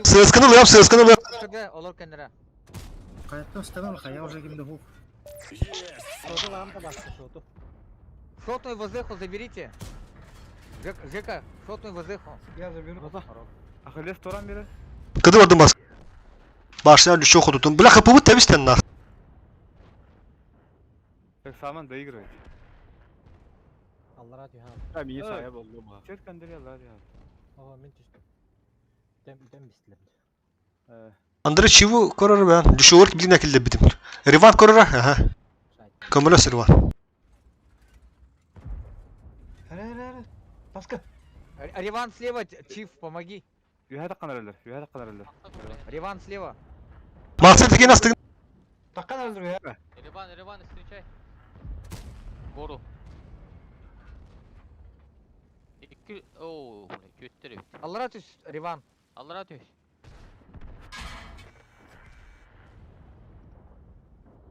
ССКны лап, ССКны лап. Олор кеннere. Каяттан ыстаган хая уже кимде хук. Шоту вам басты шоту. Шотную воздыху заберите. Жека, Жека, шотную воздыху. Я заберу. Ахиллес торан бири. Кыды бардым бас. Башына düşüyor хотутун. Бля, хапыбы тебистен нах. Так саман доигрывает. Аллара тюхан. А, мии сая болду ба. Чет кандырялар я. Ого, мен түстüm. Тем тем бистилер. Андрей чиву көрөр бен. Düşüyor билин акилде битим. Риван көрөр, ага. Көмөлөс Риван. Аре, аре, аре. Баска. Риван слева, Чиф, помоги. Юһә таккан юһә таккан Риван слева. Максат деген астыгын. Таккан өлдүр я. Риван, Риван, встречай. Гору. Iki, ooo, köttür. Аллара түс, Риван. Аллара түс.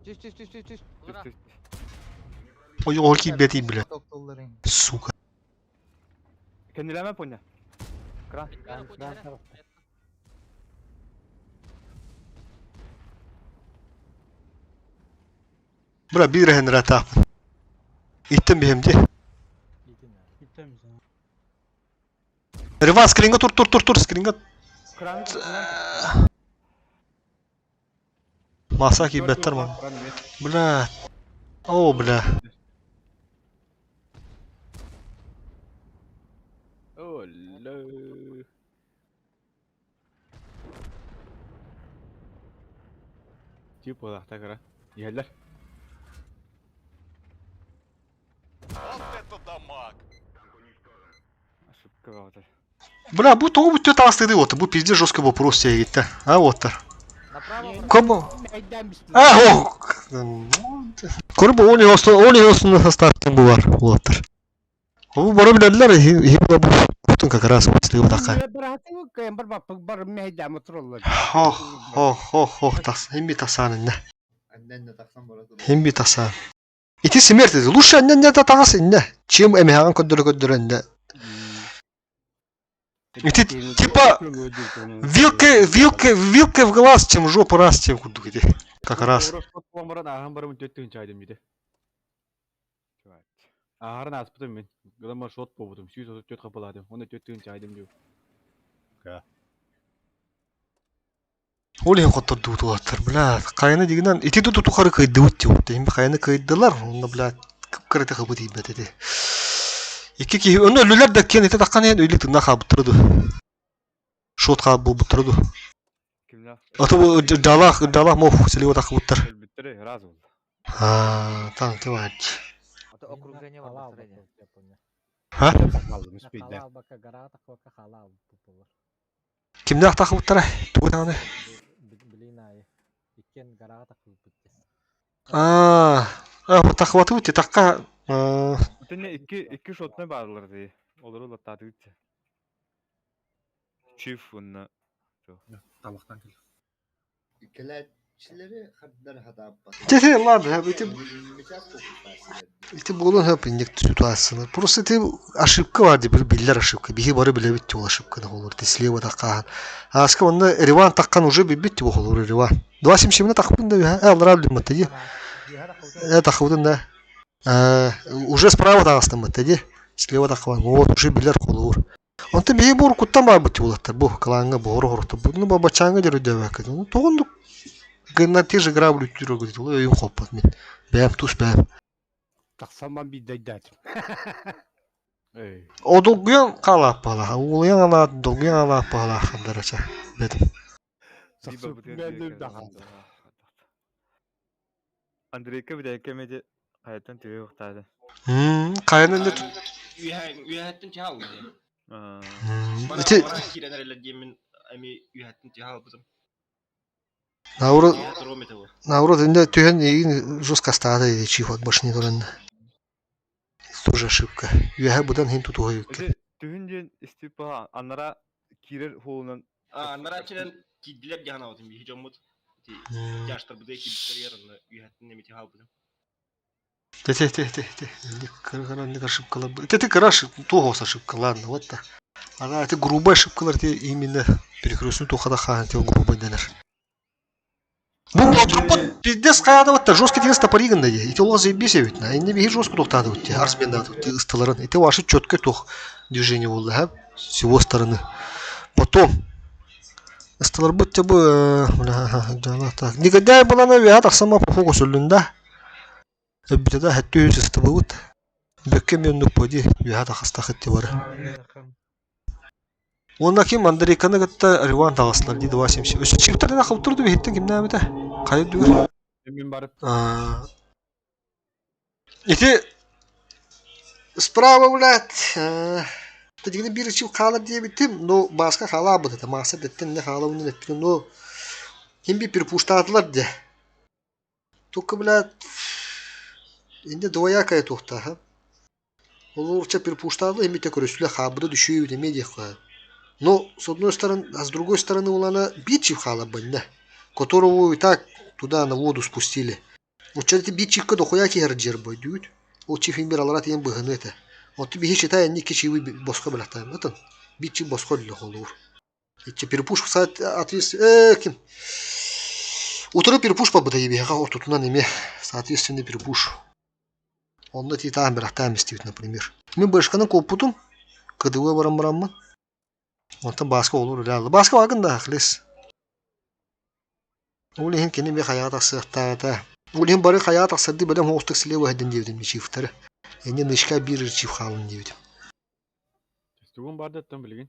Түс, түс, түс, түс, түс. Аллара. Ой, орки бети, бля. Сука. Кенилеме поня. Кран. Кран Бля, биир эһэн ыраатаахпын. Иттен биһэм дии. Реван, скринга тур, тур, тур, тур, скринга. Маса киирбэттэр ман. Бля. О, бля. Олло. Тип буолаахта кыра. Иһэллэр. Вот это дамаг! Ошибка баҕатар. Бля, бу тоҕо бүттэ таастыды вот, бу пиздец жесткий вопрос тиэгиттэ. А вот. Кому? А, ох. Көрбө он он составтан булар уолаттар. Бу бары билэллэр иһи бу как раз вот такая. Хо хо хо хо тас химби тасан инне. Химби тасан. Ити смерть лучше аннен да тагас инне. Чем эмэхаган көддөрө көддөрө инне. Ити типа вилка вилка вилка в глаз, чем жопа раз, тем курдук ити. Как раз. Баран ааһан барым төттүн чайдым диде. Ааһарын ааспытым мин. Гылама шот буолбутум. 134 хапылаатым. Оны төттүн чайдым диу. Ол иһин хоттордубут уолаттар, бля, хайаны дигинэн ити туту тухары кыйдыбыт диэбит. Иһин хайаны кыйдылар, онно, бля, кып-кырата хыбы тиийбэт ити. Икки киһи, онно өллүлэр да киэн ити таххан иһэн өлүү тыыннаах хаалбыттара дуу. Шот хаал буолбуттара дуу. Аты бу дьалаах, дьалаах мов силиво тахыбыттар. Өлбүттэрэ раз болду. Аа, там ты вач. Это окружение бар настроение. А? Кимнээх тахыбыттара? Тугу даҕаны? Аа, а, тахыбатыбыт тахха Итинне икки икки шотна баалар дии. Олору латтаатыгыт. Чиф уонна Табахтан кэл. Кэлээччилэри хардары хатааппат. Те ладно, ити ити буолуон сөп инник ситуацияны. Просто ити ошибка бар дии, биллэр ошибка. Биһи бары билэбит ти ол ошибканы холор. Ти слева таккаан. Ааска онно Риван таккан уже билбит ти холор Риван. 2.77 тахпын да э аллара билбит ди. Э тахыбытын да. Уже справа таҕыстым ди. Слева таххабан. Вот уже билэр холор. Онтон биһи бу уруккуттан баарбыт уолаттар бу кылааҥҥа буһура оһорохтор ну бабачааҥҥа дьэ өйдөөбөккө ну тоҕоннук гына те же грабли үттүүр өйүм хоппот мин бэйэм тус бэйэм Тахсамман биирдэ өйдөөтүм. Одолгуйан хаалааппалаах уулуйан алаат долгуйан хаалааппалаах хандарача бэтим Андрейка бүтэйкэ эмэди хайаттан түһэ ухтаады. Хайаны инде Үөһэттэн түһэ алла диэн. Ити Баран киирэн эрэллэр диэммин эми үөһэттэн түһэ албытым. Наоборот, наоборот, инде түһэн эйигин жестко астаата дии чихот башни туран. Тоже ошибка. Үөһэ быдан хин тутуһа юкка. Түһүн диэн истипа анара киирэр хуолунан Анара киирэн киирдилэр диэн аҕытым биһи дьоммут. Тяжтарбыты киирдилэр онно үөһэттэн эми түһэ албытым. Те те те те те кыра ошибкалар. Те те кыра туох ошибка ладно вот так. Ана это грубая ошибкалар те именно перекрестный тухада хаан те грубый дэнэр. Бу отурбут пиздец хаадабыт жесткий тигин стопориган да ити ол заебись ведь на инне биһи жестко тухтаадыбыт те арсмендатыбыт те ысталарын ити ваши четкий тух движение болды ха с его стороны. Потом ысталарбыт те бу так негодяй была на тахсама похугу сүллүн да. Эббитэ да хэттүү ыстыбыбыт. Бөккө мөннүк поди үһэ тахастахыт те бары. Уонна ким Андрейканы кытта Риван таҕыстылар дии 2.77. Өссө чиптэрин ахылтыр дуу иһиттэн кимнээбитэ? Хайа дүгэр? Мин барып. Ити справа, блядь, тигини биир чип хаалар диэбитим, но Бааска хаалаабыт этэ. Мааса дэттэн не хаалабын эппитим, но ким би перепуштаатылар де. Только, блядь, инде двоякая тухта, Олорча перепуштаатылар, эмите көрөсүлэ хаабыда düşüyor эме диэх Но, с одной стороны, а с другой стороны, улана бичив хаалабынна, которого и так туда на воду спустили. Уча бичивка дохуя киһэр дьер бойдүүт. Ол чифин бир алара тиен быһыны этэ. Отту биһи считай никки чивы босхо билахтаам. Ытын бичи босхо үллэ холуур. Иччи перепуш ответственность ким? Утары перепуш барбыта биһиэхэ ортотунан эмиэ соответственный перепуш. Онно титаан бырахтаан истибит, например. Мин бышканы куоппутум, кыдыга баран бараммын. Онтон Бааска олор үлэ Бааска баагын да, хлес. Ол иһин кини эмиэ хайаҕа тахсыахтаата. Ол иһин бары хайаҕа тахсардыы бэлэм оҕустук слева иһэрдин диэбитим Мичиевтары. Инньэ нычка биир ырчив хаалын диэбитим. Тугун баар да оттон билигин?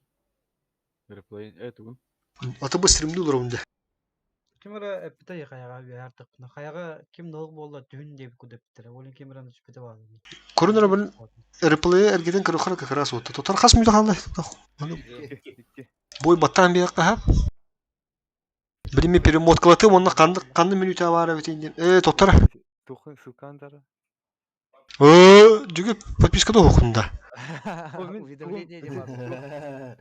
Реплей, э тугун? Аты бу стримнүү олоробун дэ. Ким эрэ эппитэ хайаҕа үөһэ артыкпына. Хайаҕа ким налык буолла түһүн диэбит курдук эппиттэрэ. Ол иһин ким эрэ түспүтэ баар. Көрүн эрэ бил реплей эргитин көрөхөр как раз вот. Тотор хас мүнүүтэ хаалла? Бой баттаан биэххэ хаап. Билими перемоткалатым онно ханнык ханны мүнүүтэ баар эбитин диэн. Э тотор. Тухын сылкаандара. Э жүгү подписка да да. Уведомление не бар.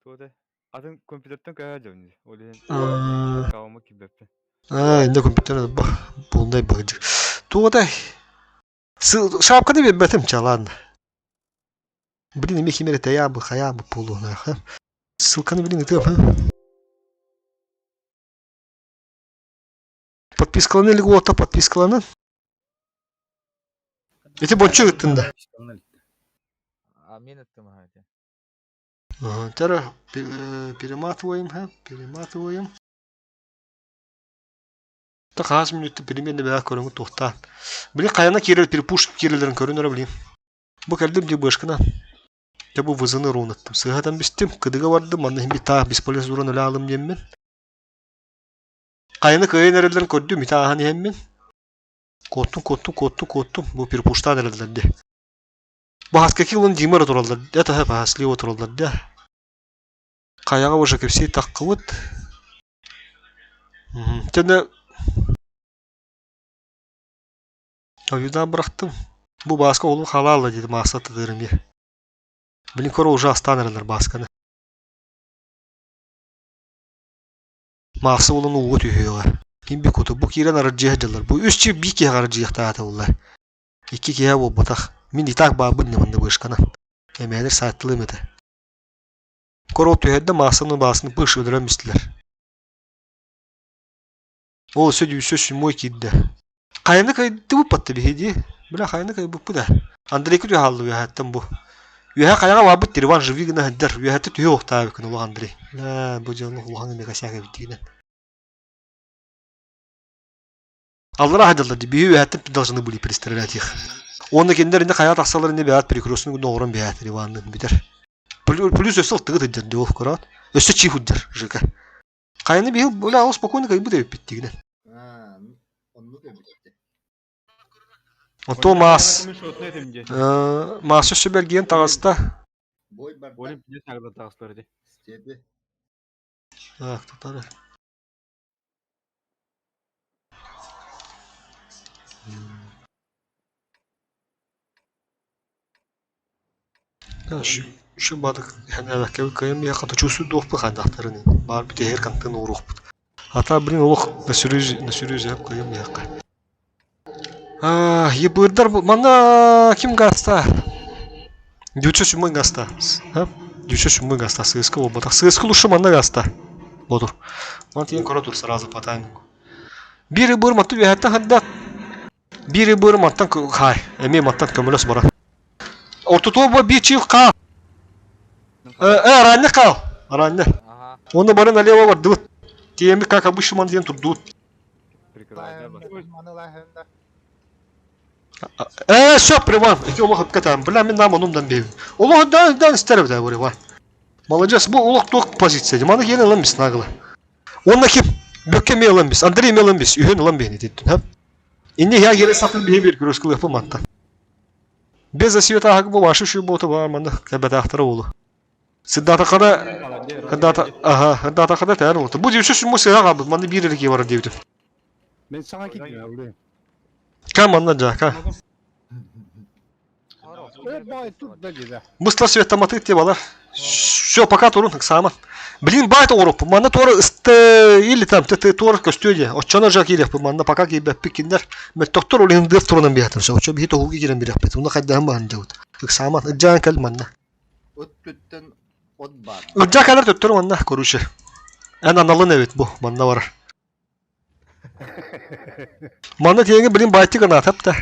Туота. Атын компьютертан көһө дьон. Ол иһин каама кибеппин. А, инде компьютер полный быгдык. Туота. Шапканы бербетим ча, ладно. Блин, эми химере таябы, хаябы полуна, ха. Ссылканы, блин, ытыам, ха. Подпискаланы льгота, подпискаланы. Эти боччу ыттын да. А мен ыттым аха эти. Тара перематываем, ха, перематываем. Та хас минутта переменный бää көрүҥү туохтаан. Блин, хайана киирэр перепуш киирэлэрин көрүнөрө блин. Бу кэлдим дии бышкына. Дьэ бу вызыны руунаттым. Сыһатан бистим, кыдыга бардым, манна иһин таах бесполезно уран өлө алым диэммин. Хайаны кыайан эрэллэрин көрдүм, ити ааһан иһэммин. Куоттум, куоттум, куоттум, куоттум. Бу перепуштаан эрэллэр дии. Бу хаскаки ылан Дима эрэ тураллар. Это хэп слева тураллар дии. Хайаҕа уже кэпсии таххыбыт. Тэнэ Ойудаан бырахтым. Бу Бааска олу халаалла диэтим Мааса тыдырым е. Блин, коро уже астаан эрэллэр Баасканы. Мааса улан ууга түһүөҕэ. Ким би куту бу киирэн арыдьыйа дьаллар. Бу үс чип бии киһи арыдьыйахтаата улла. Икки киһи буолбатах. Мин и так баабын манна бышканан. Эмээлер сааттылым этэ. Коро түһэрдэ Маасаны баасыны пыш өлөрөн мистилэр. Ол өссө дүүсө седьмой киирдэ. Хайаны кыайдыбыт батта биһи дии. Бля хайаны кыайбыппыт ээ. Андрейка түһэ хаалла үөһэттэн бу. Үөһэ хайаҕа барбыт Тирван живи гына сылдьар. Үөһэттэн түһүө уохтаабыккын олох Андрей. Бля бу дьыала улахан эмиэ косяк эбит диинэн. Аллара сылдьаллар дии. Биһи үөһэттэн должны были перестрелять их. Уонна кинилэр инде хайаҕа тахсаллар инде бэйэт перекрестный оҥорон бэйэт Иванныын бүтэр. Плюс өссө ылтыгыт сылдьар дии ол көрөөт. Өссө чип сылдьар ЖК. Хайаны биһил бля ол спокойно кайбыт эбиппит дигинэн. Оннук эбит. Ото маас маас өссө бэргиэн таҕыста. Бой барда. Олим пиздец алба таҕыстар ди. Степи. Так, тутары. Şu бадык ханабакка кыйым яха тучусу дуохпу хандахтарын баар бүтэһэр кантын уруохпут. Ата блин олох на серьезе на серьезе кыйым яха. А, ебырдар манна ким гаста? Дючө сүммөн гаста. Ха? Дючө сүммөн гаста сыска болбатах. Сыска лучше манна гаста. Бодур. Ман тиен көрө тур сразу по таймингу. Бири быр матту үһәттен хадда. Бири быр маттан хай. Эми маттан көмөлөс бара. Ортотуо бу бир чил каал. Э, ранне каал. Ранне. Оны бары налево бардыбыт. Тиеми как обычно ман диэн турдуут. Э, все, приван. Ики олох ыпкатаан. Бля, мин нам онумдан бейбин. Олох да да истер бит Иван. Молодец, бу олох туох позиция. Маны киэн ылан бис наглы. Онна ким? Бөкке ме ылан бис, Андрей ме ылан бис, үһүн ылан бейни диттин, ха? Инни я гере сатын бие бир күрөс кылыпы манта. Без засвета ах бу ваши шу боту бар манда кәбәтахтары олу. Сыддатакада хыддата аха хыддатакада тәр олу. Бу дившө сүммө сыга кабы манда бир эрки бар дебитим. Мен саҥа киирдим, Андрей. Ка манна жа ка. Э, бай, тут да да. Быстро света те бала. Все, пока турун сама. Блин, байт оруп. Манна тора ысты или там ты тор көстүө Оччоно жа кииреп манна пока киирбэппит киндер. Мөттөхтөр олин дыр турунан биятым. Оччо бихи тоһуги кирен биреппит. Уна хайдаһын баһын дьабыт. Ыксааман ыджаан кэл манна. От түттен от бар. Ыджа кэлэр төттөр манна короче. Эн аналын эбит бу манна бар. Манна тиэҥи билин байтик анаатап да.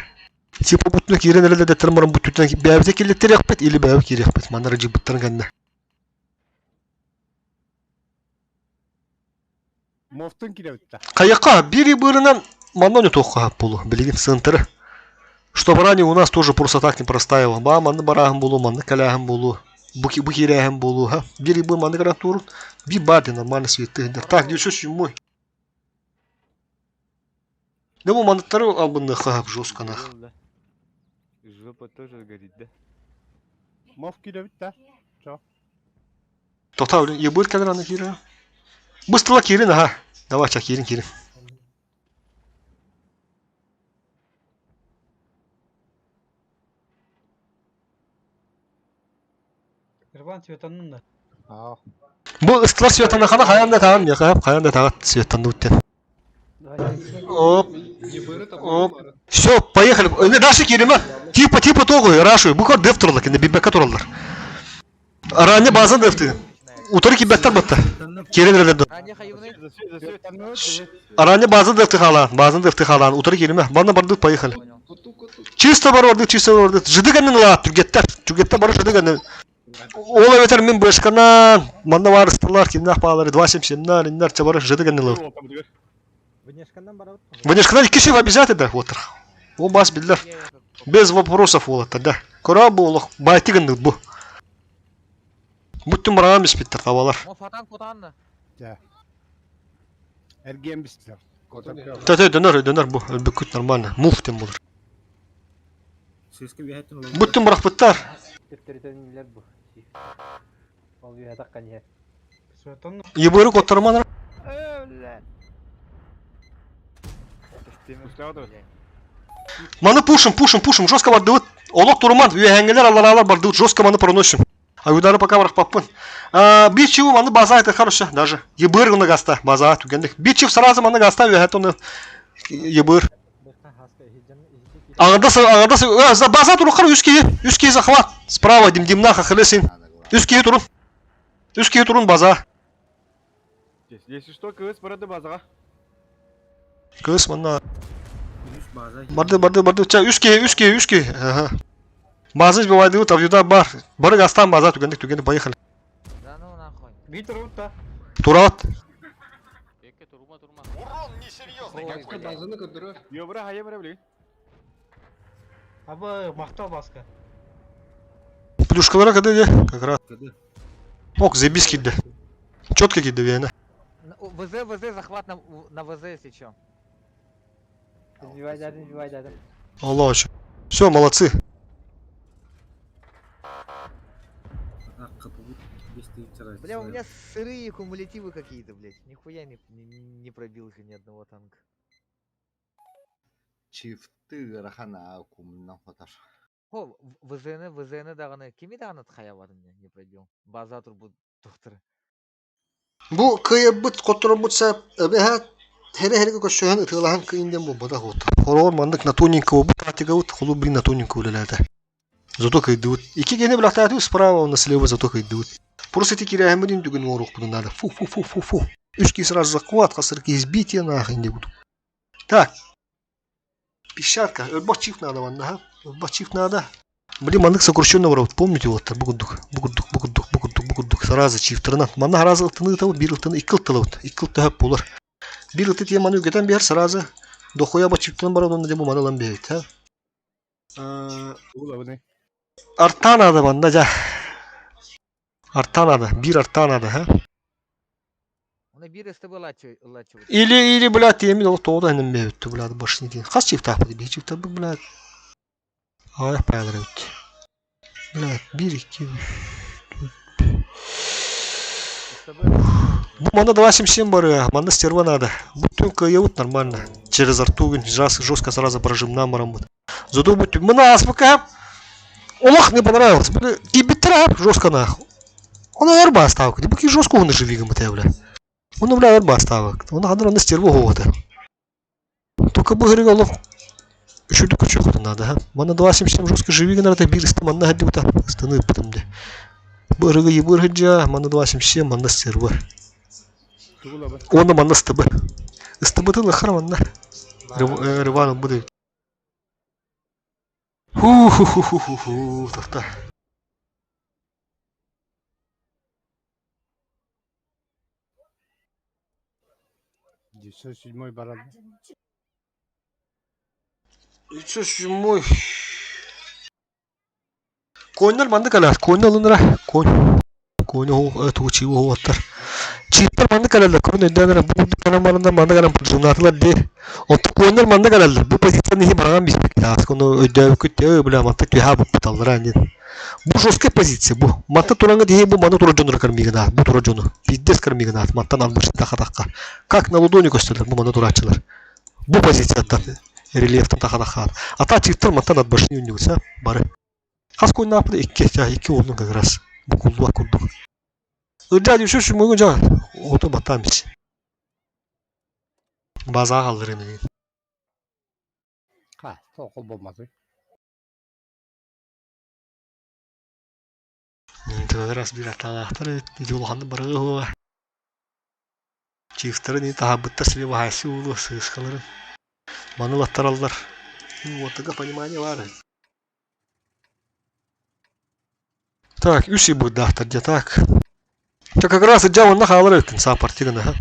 Типа бутуна киирэн эрэллэр дэттэрин баран буттутунан бэйэбитэ киллэттэриэхпит или бэйэбит киириэхпит. Манна ырдьыйбыттарын кэннэ. Мовтун кирэбитта. Хайака, биир бырынан манна не тоққа болу, билигин центры. Чтобы ранее у нас тоже просто так не простаивал. Ба, манны барахым болу, манны каляхым болу, бу киряхым болу, ха. Биир быр манны гарантурун, би бады нормально светы. Так, 907. Да бу манныктары албынны хап жестко нах. Жопа тоже горит, да? Мов кирэбитта. Чо. Тота, блин, ебыр кәлер аны кире. Быстро кирин, ага. Давай, ча, кирин, кирин. Ирван светаннын да. Бу ыстылар светаны хана хаян да таган, яка хаян да тагат светанды үттен. Оп. Оп. Все, поехали. Дальше кириме. Типа, типа того, рашу. Бу кор деф туралар, кенде бибекка туралар. Ранее база дефти. Утары кибеттер батта. Кирин релерді. Ранее база дефти халан, база дефти халан. Утары кириме. Банда барды, поехали. Чисто бар барды, чисто бар барды. Жыды гәннен ла, түргеттер. Түргеттер бары жыды гәннен. Ол эветер мен бышканан, манна бар ыстылар, кимнах палары 277 иннер чабары жыды гәннен ла. Внешкандан барабыт. Внешканан киши обязательно отыр. О бас билдер. Без вопросов олаттар, да. Кора бу олох байтыгын бу. Бүттүн бараган биспиттер табалар. Мо фатан кутанны. Да. Эрген бистер. Тәтә дөнер, дөнер бу. Бүкүт нормально. Муф тем булыр. Сыска үөһэттэн олорбут. Бүттүн барахпыттар. Төптөрүтөннүлэр бу. Ол үөһэ таккан иһэр. Светанны. Ебыры коттарман. Маны пушим, пушим, пушим. Жестко бардыбыт. Олох туруман. Үөһэҥҥилэр алларалар бардыбыт. Жестко маны проносим. А удары пока барахпаппын. Бичев маны база это хорошо даже. Ебыр гына гаста база түгендик. Бичев сразу маны гаста үөһэт оны ебыр. Ағадасы, ағадасы, за база турухар үскеyi, үскеyi захват. Справа димдимна хахылесин. Үскеyi турун. Үскеyi турун база. Если что, КС барады базаға. Кыз манна. Үс база. Барды, барды, барды. Ча, үскеyi, үскеyi, үскеyi. Ага. База избивайды, авюда бар. Бары гастан база түгендик, түгендик, поехали. Да ну нахуй. Битер утта. Турат. Бекке турма турма. Урон несерьезный какой-то. Базаны көтөрө. Йобра хайа бара билген. Абы мактал баска. Плюшкалара когда де? Как раз. Ок, заебись кидді. Четко кидді, верно. ВЗ, ВЗ, захват на ВЗ, если чё. Сбивай дадым, сбивай дадым. Алла очень. Все, молодцы. Бля, у меня сырые кумулятивы какие-то, блядь. Нихуя не пробил их ни одного танка. Чифты рахана кумнан хотар. О, ВЗН, ВЗН дағаны, кими дағаны хаявадым не, не пробил. База турбу доктор. Бу кыйбыт котторбут сәп эбэһэ хере хереге көссөһөн ытыылаһан кыйынден буолбатах уот. Хороҕор маннык на тоненького бу тактикабыт холу блин на тоненького үлэлээтэ. Зато кыйдыбыт. Ики киһини билэхтээтибит справа уонна слева зато кыйдыбыт. Просто ити кирээһэммитин түгэн оҥоруохпутун наада. Фу фу фу фу фу. Үс киһи сразу захват, хасыр киһи избитие нахрен диэбит. Так. Песчатка. Өлбөх чиф надо манна, ха? Өлбөх чиф надо. Блин, маннык сокращенно барабыт. Помните вот бу курдук, бу курдук, бу курдук, бу курдук, бу курдук. Сразу чифтарынан. Манна сразу ылтыны ытабыт, биир ылтыны, икки ылтылабыт. Икки ылты хөп буолар. Биир ылты тиийэн маны үгэтэн биэр сразу дохуя ба чифтан барабыт, онно дьэ бу маны ылан биэбит, ха? Арта надо манна дьэ. Арта надо, биир арта надо, ха? Оны биир СТБ лачы. Или, или, блядь, тиэмин ол тоҕо да иһинэн биэбит, блядь, башни диэн. Хас чифтаахпыт, биир чифтарбыт, блядь. Аҕыйах паялар эбит. Блядь, биир, икки, үс, төрт. Бу манна 277 барыа, манна стерва надо. Бүттүн кыайабыт нормально. Через арту жестко сразу прожимна мараммыт. Зато бүттүн мына АСПК Олох не понравилось. Бля, кибиттер жестко нах. Он эрба ставок. Бу ки жестко он же вигам это, бля. Он бля эрба ставок. Он хандар он стерву гота. Только бу грига олох Еще только чего-то надо, ха. Манна 277 жестко живи, надо бир, манна гадюта. Станы потом де. Бырыгы ебыргыджа, манна 277, манна стерва. Онна манна СТБ. Ыстыбытын лыххар манна. Рыван ылбыт. Ху-ху-ху-ху-ху, тоқта. 907 баран. 907. Коннор маннык кэлэр, конно ылынара, конь. Конь тугу чиу уоттар. Чииттэр маннык кэлэллэр, көрүн өйдөөн эрэ, бу курдук гынан бараннар маннык гынан поджимнатылар дии. Оттон коннор маннык кэлэллэр, бу позицияны иһи бараҕан биспит таас, ону өйдөөбүккүт, э, бля, мантан түһээ буппут аллара диэн. Бу жесткая позиция, бу. Мантан тураҥҥа тиһи бу маны турар дьоннору кырмыыгынаат, бу турар дьону. Пиздец кырмыыгынаат, мантан албырсыта хатахха. Как на ладони көстөллөр, бу маны турааччылар. Бу позицияттан, рельефтан тахатахаат. Ата читтер мантан от башни үннүгүсэ, бары. Хас куйнааппыт икки, ча, икки уолун как раз. Бу куллуа курдук. Ырдаа дьүшү сүмүгүн жа, оту баттаан бич. Базаға қалдыр эмин. Ха, тоқыл болмады. Тыгырас биир аттаалаахтар эбит, ити улаханнык барыга уһуга. Чыыстарын ини таһаарбыттар сири баһаайсы уулу сыыскаларын. Маны ылаттараллар. Уотага понимание баар. Так, үс ый буйдаахтар дьэ так. Чэ как раз дьэ онно хаалар эбиккин саапартыы гына.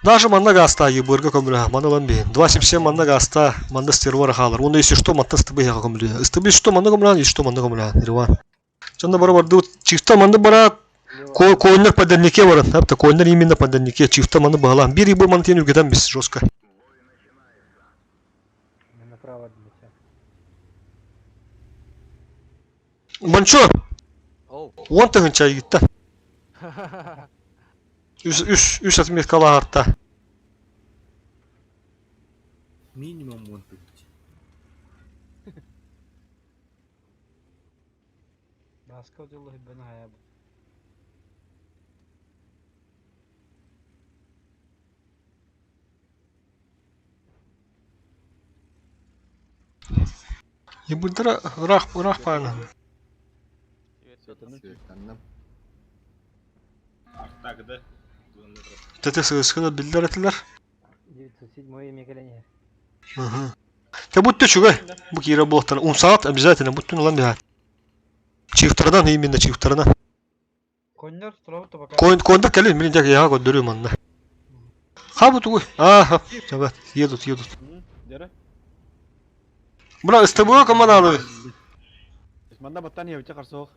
Даже манна гаастаа ебырга көмүлэһэ, маны ылан биһин. 2,77 манна гаастаа, манна стервора хаалар. Уонна если что, мантан ыстыбы иһэҕэ көмүлүө. Ыстыбы если что, манна көмүлээн, если что, манна көмүлээн. Риван. Чонно бары бардыбыт. Чифта манна бараат, коннер по дальнике баран. Апта коннер именно по дальнике. Чифта манна баһалаан. Биир ебыр маны тиэн үргэтэн бис жестко. Направо дмитя. Манчо! Уон тыһынча ыйытта. Үс, үс, үс отметкалаһарта. Минимум уон тыһынча. Бааска дьолло хүббэн аһайабыт. Ебыдра ыраах ыраах паана. Светанным. Артагыда. Тете сыыскыда биллэр этилэр. 907 эмиэ кэлэн иһэр. Те будьте үчүгэй. Бу киирэ буолтар. Умсаат обязательно буттун ылан биһат. Чифтарынан именно чифтарынан. Коннор турабыт да пока. Коин кондор кэлин мин дьэ яга көрдөрүү манна. Ха бу тугуй? Аа, чабат, едут, едут. Дьэрэ. Бра, СТБ команданы. Манна баттан иһэбитэ харсоох.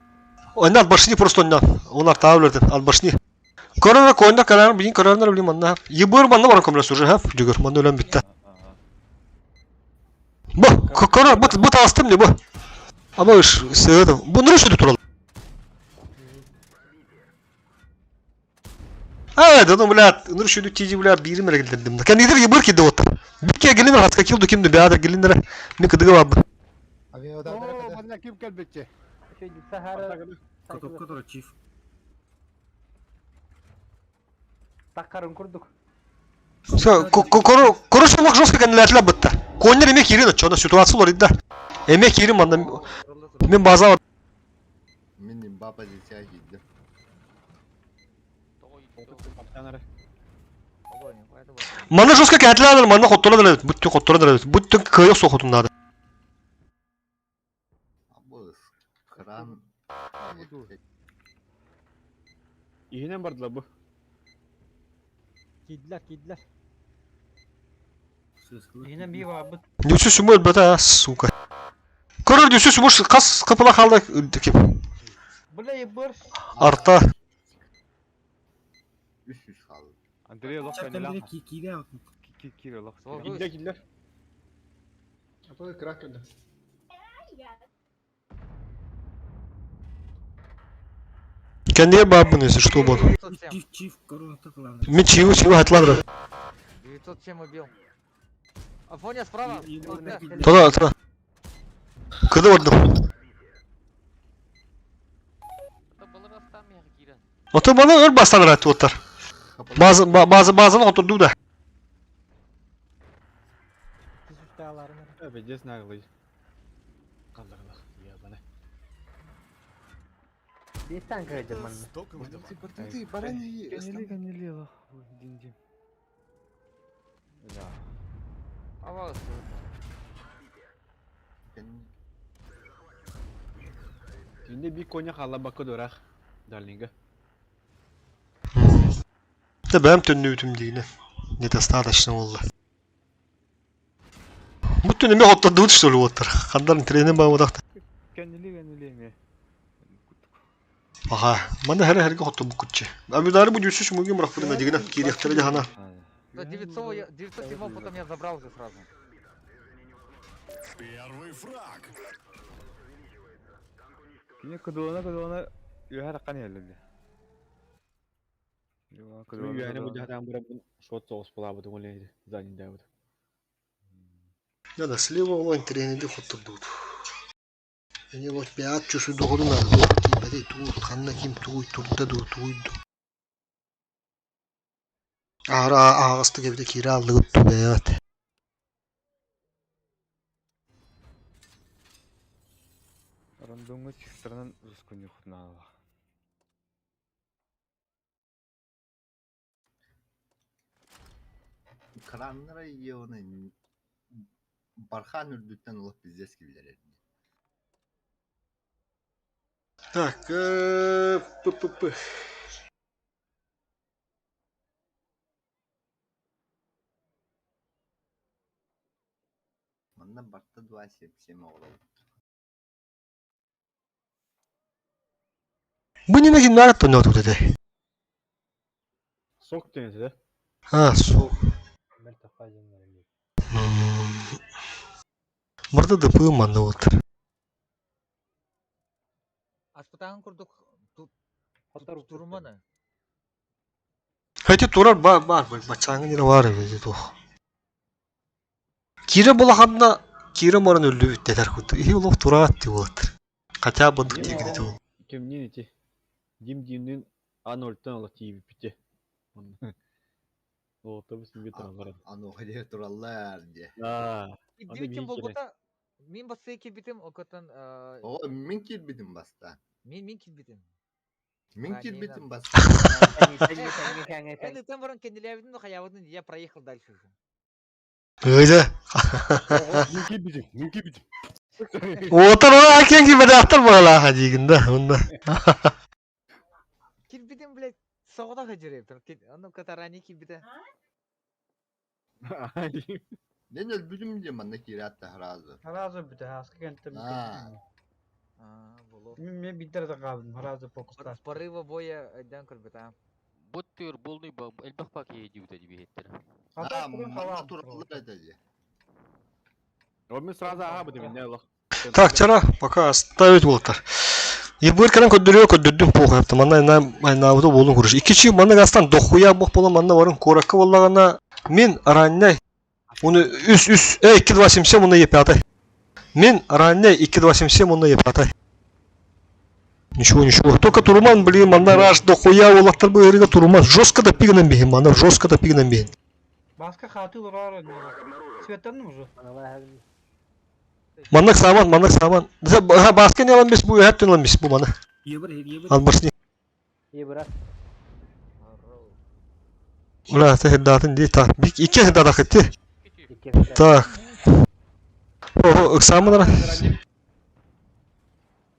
Онна от башни просто онна. Он артаавлерден от башни. Көрөр кондор кэлэр билин көрөрнөр билин манна. Ебыр манна баран көмөлөс уже, ха? Жүгөр, манна өлөн бүтті. Бу, көрөр, бу бу таастым не бу. Ама ыш, сыгыдым. Бу нұры шүді туралы. А, да ну, блядь, ну шүді тизи, блядь, биирим эрэ киллэрдим. Кэннигитер ебыр киирди оттар. Бикке гелинер хаска килду кимду бээтэр гелинер мин кыдыга барбын. О, манна ким кэлбитчи? Котокко тура чиф. Таккарын курдук. Все, короче, олох жестко кэннилээтилэр бытта. Коннер эмиэ киирин оччоҕуна ситуация уларыйда. Эмиэ киирин манна мин база Мин имба позиция киирдим. Манна жестко кэһэтилэр манна хотторон эрэбит, бүттүн хотторон эрэбит. Бүттүн кыайа суох хотун наада. Абыс, кран. Иһинэн бардылар бу. Киирдилэр, киирдилэр. Иһинэн бии баарбыт. Нүсү сүмү өлбөтө, а, сука. Көрөр нүсү сүмү хас кыпыла хаалда ким? Бля, ебыр. Арта. Үс үс хаалды. Андрей олох Чаттан кэннилээх. киирэ Киирэ олох. Киллер киллер. Апа крак кэллэ. Кэннигэр баарбын если что был. Чиф, чиф, корона главное. Мен чиву чиву хатлар. 907 убил. Афоня справа. Туда, туда. Кыды ордум. Ото бана өр бастан рат оттар. Базы базы базын отурду да. Пиздец наглый. Калдырдық. Ебаны. Биир танка сылдьар манна. Ты баран Кэннили кэннили ылах. Дин-дин. Да. Ава Şimdi bir konya kalла bakı durak. Darlinga. Да бэм төннүүтүм диинэ. Недостаточно болла. Бу түн эме хоттордубут что ли уоттар. Хандар тренин баамадахта. Кэннили кэннили эме. Аха, маны хәрэ хэргэ хотто букутчы. Амидары бу дүүсүс муги мурахпырына дигина кириэхтэрэ жахана. Да 900, 907 потом я забрал же сразу. Первый фраг. Кини кыдылана кыдылана үһэр аккан иһэллэр. Үйәне бу жаһатаан барабын шот соғыс булаабытым ол занин дабыт. Я да слева онлайн тренинди хоттордубут. Эне вот бэат чусу доҕорун арды киипэри туу ханна ким тууй турда дуу тууйду. Аара ааҕастык эбитэ киирэ аллыгыт ту бэйэт. Рандомҥа чыстарынан рускунньухутнаалах. Краннара ионы бархан үрдүттэн олох пиздец кибилер эрди. Так, п-п-п. Манна барта 277 оҕолор. Бу не ким наара тонноо тутете. Сок тенеси да. А, су. Марда дпы манна вот. Аспытаан курдук туруманы. Хэти турар бар бар бачаңы нere бар эбит тух. Кире булаханна кире маран өллү үттетер куту. И олох тураат ти болот. Хотя бы тигини ту. Кимнин ити? Дим димнин А0-тан ала тииби пите. О, табыс миге тураллар. Аны хадия тураллар де. Аа. Кирдибитим болбута. Мин бассы кирбитим, окотон О, мин кирбитим баста. Мин кирбитим. Мин А, кирбитим баста. Эн ытан баран кенделебитин, но хаябытын, я проехал дальше уже. Ыйда. Мин кирбитим, мин кирбитим. Отор акен ки бадахтар бала хадигинда. Онда. Кирбитим, блядь, соғда хажырып. Аны катарани кирбите. Мен өлбүтүм де манна кире атта сразу. Харазы бүтэ, хаска кентем. Аа. А, боло. Мен мен биттер да кабым, харазы фокуста. Порыва боя айдан көрбүт, а. Бут төр болный ба элбэх пак едибит дибиһеттер. Аа, манна тураллар эте. О, мен сразу аха бу демен, не алах. Так, вчера пока оставить болоттар. Ебыр кәрен көддөрүө көддөрдүм пох яптым. Манна айна айнаабыты болун курыш. Икичи манна гастан дохуя бох бола манна барын коракка боллагана мен ранняй. Уну үс үс э 2 2 7 7 уну епятай. Мен ранняй 2 2 7 7 уну епятай. Ничего, ничего. Только Туруман, блин, манна раш дохуя олаттар бу эриге Туруман. Жестко да пигнен бихин, манна жестко да пигнен бихин. Баска хаты урар. Светан уже. Маннак саман, маннак саман. Ха баска не алан бес бу, хәп алан бес бу мана. Ебір, ебір. Албарсни. Ебір. Ула, ты датын ди так. Бик ике дада хитти. Так. О, ыксамын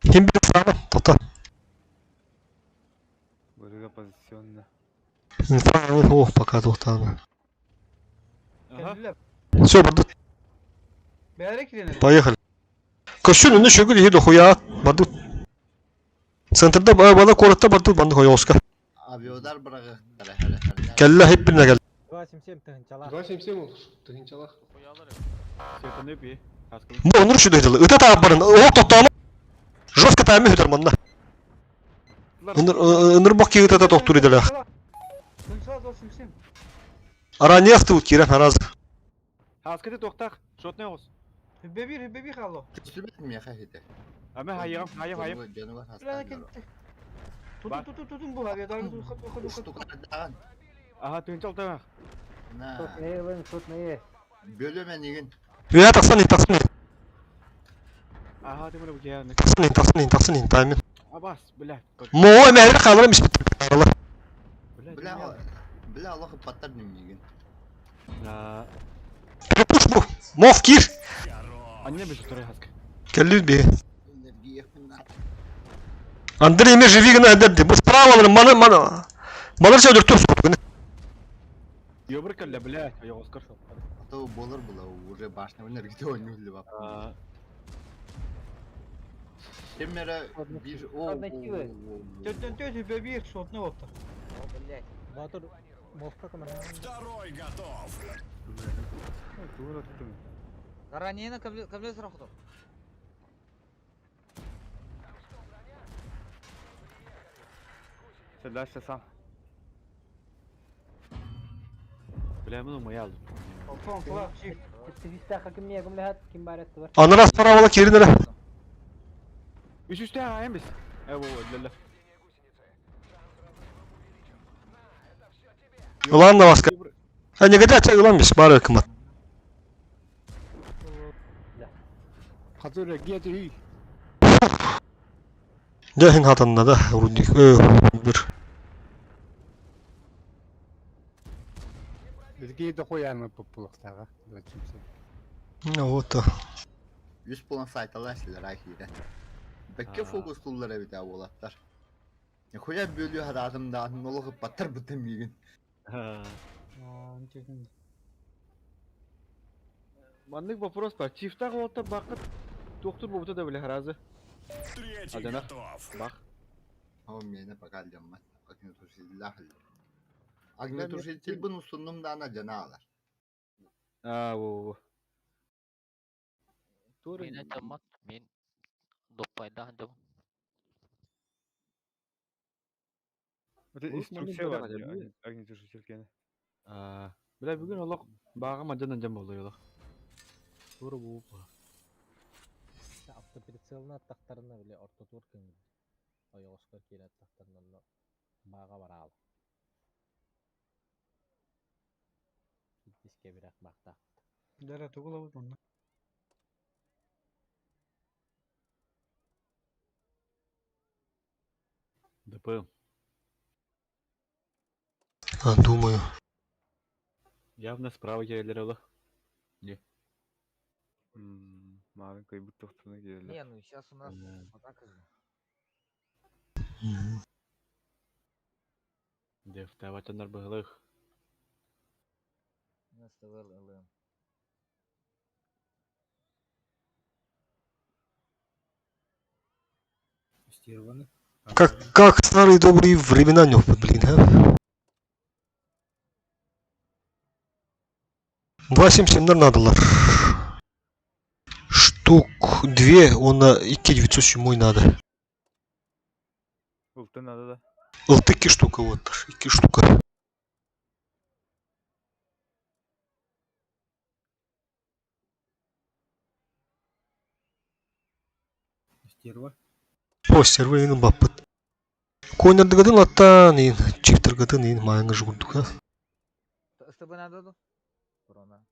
Ким бир саман? Тота. Бырыга позиционно. Инфа, о, пока тоқтаны. Ага. Все, барды. Бәрі киренер. Поехали. Көшін үні шөгір еді хуя барды. Центрда бала коратта барды банды хуяоска. Авиодар бырагыктара хәле. Кәллә хеп бирнә кәл. 277 тыгынчалар. 277 ол, тыгынчалах. Светаны пи. Хаска. Бу онур шүдө дылы. Ыта таап барын. О тоттону. Жестко тайм хөтөр манна. Ыныр ыныр бак киги тата токтур иделе. Тынчала 277. Араньях тут кирен хараз. Хаска ти тоқтақ. Шотны оғыз. Хүббе бир, хүббе бир хало. Көстүбүт меха хите. Аме хайым, хайым, хайым. Жаныбар Бля, хастан. кентте. Тутун тутун тутун бу авиадар тутун тутун тутун. Штукардан. Ага, тынчал тамақ. На. Сотные, лын, сотные. Бөлөмөн деген. Үә тақсан, тақсан, Ага, ты мына бу кияны. тақсан, тақсан, тақсан, таймен. Абас, блядь. Моҕо эмээри хааларым испит. Бля, бля, Аллах паттар диммигин. Пуш бу. Мов кир. Анне бе турай хаска. Кэллибит биһи. Андрей эме живи гына эдерди. Бу справа маны маны. Балар сөдүр тур суптугун. Ёбр кэллэ, блядь, айоҕоскор. А то болар была уже башня энергия ойнули бап. Кемера бир о. Төртөн төт үбе бир шотны отта. О, блядь. Батыр мовка көмөр. Второй готов. Ранена кемле сұрақты. Sen дальше сам. Бля, муну моя алдым. Алтон кулак чик. Тивистаха ким не ким лехат ким бар этти бар. Анара справа кирин эрэ. Үс үстэ аайым бис. Э, во, леле. Ылан да баска. А не годя чай ылан бис бары кымат. Хатыр гети. Дьэ хатанна да рудник бір. Бизге де қояны популықтаға. Ну вот. Үс болан сайталар силер ахире. Бәкке фокус туллар эбит болаттар. Хуя бөлүү харатым да нолығы паттар бытым мигин. Маннык вопрос бар. Чифта голоттар бакыт. Доктор бобута да биле харазы. Третий Адана. готов. Бак. О, мені пока леммат. Огнетушитель. Огнетушитель бун усуннум да ана жана алар. А, во, во. Мен айтамат, мен доппайда дым. Это инструкция бар. Огнетушитель А, бля, бүгүн олох бага мадьдан жам болду олох. Тура бу. Автоприцелна аттактарына биле ортотур көңүл. Ойоҕоскор киирэ аттактарына баага бараал. Киттиске бирак бактаах. Дара тугула бут онна. ДП. А, думаю. Явно справа келелер олох. Не. Маған кайбыт тоқтыны келелер. Не, ну сейчас у нас атака же. Дефтаватанар быгылых. У нас ТВ ЛМ. Стерваны. Как старые добрые времена, нёпт, блин, а? 2,77 надо Штук две, он на 2,907 надо. Улты надо да. Ылтыки штука вот, ики штука. Стерва. О, сервер баппыт. Конердыгытын латтан ин, чифтергытын ин, майыңы жугурдук, а? СТБ надо ду? Корона.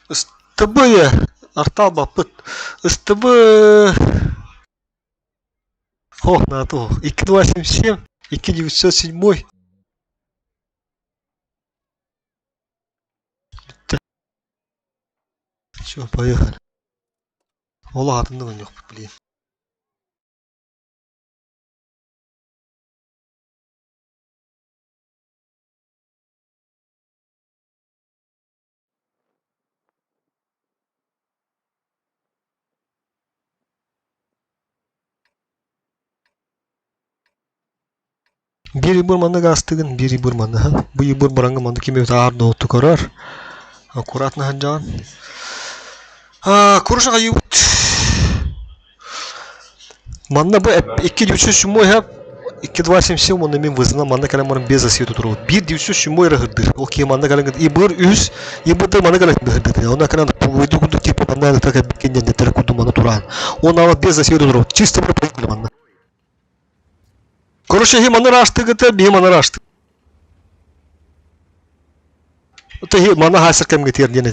СТБ артал баппыт. СТБ... О, на то. 2,277, 2,907. Все, поехали. Ола атындыгын жок, блин. Бири бурманы гастыгын, бири бурманы. Бу бур бараңы манды кеме аар дооту көрөр. Аккуратно ханжан. А, курушага юбут. Манна бу 2,907 хап 2,277 онна мен вызына манна калам барым без асыйы туру. 1,907 рахырдыр. Окей, манна калам и быр үс, и быр манна калам бирдир. Онна калам выйду куду типа манна так кенден тер куду манна туран. Он ала без асыйы туру. Чисто бір поехали манна. Короче, хи манна рашты гыта, би манна рашты. Ты манна хасыр кем гетер дене.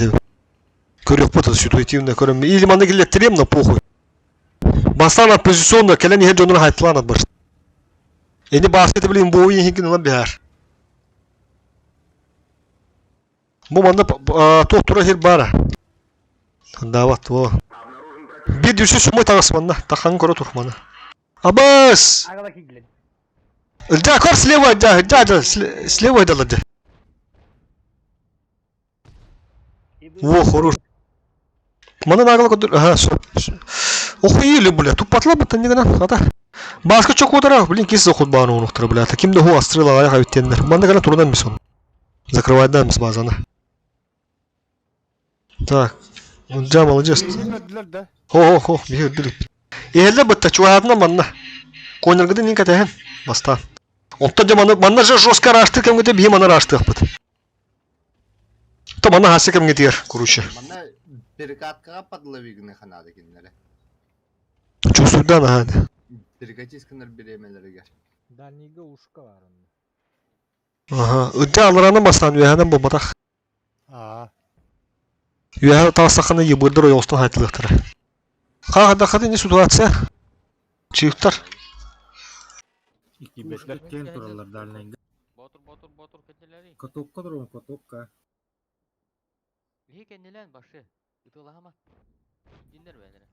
Көрөк бут ситуативно көрөм. Или манна келет трем на похуй. Бастаан оппозиционно кэлэн иһэр дьоннору хайтылаан атбар. Эни бааскы билин бу иһин ылан биһэр. Бу манна туох тура сир баара. Даабат во. Бир дүрсү сумой таҕыс манна. Тахаҥ көрө тур маны. Абас! Ылдьаа көр слева ылдьаа, ылдьаа дьа, слева дала дьа. Во, хорош. Маны наагала көдөр, ага, со. Охуели, бля, туппатла быттан нигана, ата. Бааска чокуотара, блин, кис заход бааны унуктара, бля, ким да ху астрыла аяк авиттеннер. Манна гана турунан мисон. Закрывайдан мис базаны. Так, Ылдьаа молодец. Хо хо хо, биһи үрдүк. Иһэллэ бытта чугаһаатына манна. Конергыды нин кэтэһэн бастаан. Онтон дьэ манна манна же жестко араастыыр кэмҥитэ биһи манна араастыахпыт. То манна хаасса кэмҥитигэр короче. Манна перекаткаҕа подловигны ханаада кинилэри. Чувствуйдан аһаан. Перекатись гынар бириэмэлэригэр. Дальнийга ушка бар онно. Аха, ылдьаа аллараанан бастаан үөһэнэн буолбатах. Аа. Үөһэ таҕыстаххына ебырдар ойоҕостон хаайтылыахтара. Хаахардаххына ини ситуация. Чыыктар. Киирбэтилэр киэн тураллар дальнайга. Ботур, ботур, ботур кэннилэри. Катокка турун, катокка. Биһи кэннилээн башы. Ытылаһама. Диннер бээлэрэ.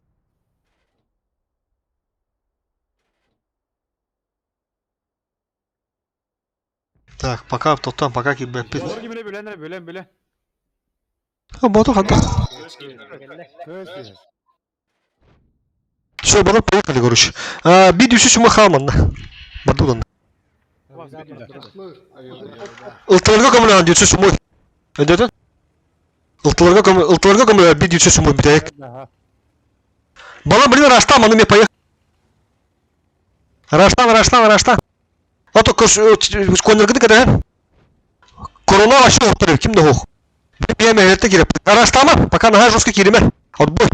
Так, пока тоттон, пока киирбэппит. Ботур кимине билэн эрэ, билэн, билэн. Ботур ханна? Көс Все, балар поехали, короче. А, би дүсү сума хааманна. Бардудан. Ылтыларга көмөлөһөн дүсү сумой. Өйдөтөн? Ылтыларга көмө ылтыларга көмөлөһөн би дүсү сумой бүтэйик. Бала блин, Раштан, маны мне поехали. Раштан, Раштан, Раштан. Ото коннергыды кэтэһэн. Корона вообще охтору, ким да ох. Биэм эрте кирип. Раштама, пока наһаа жестко кириме. Отбой.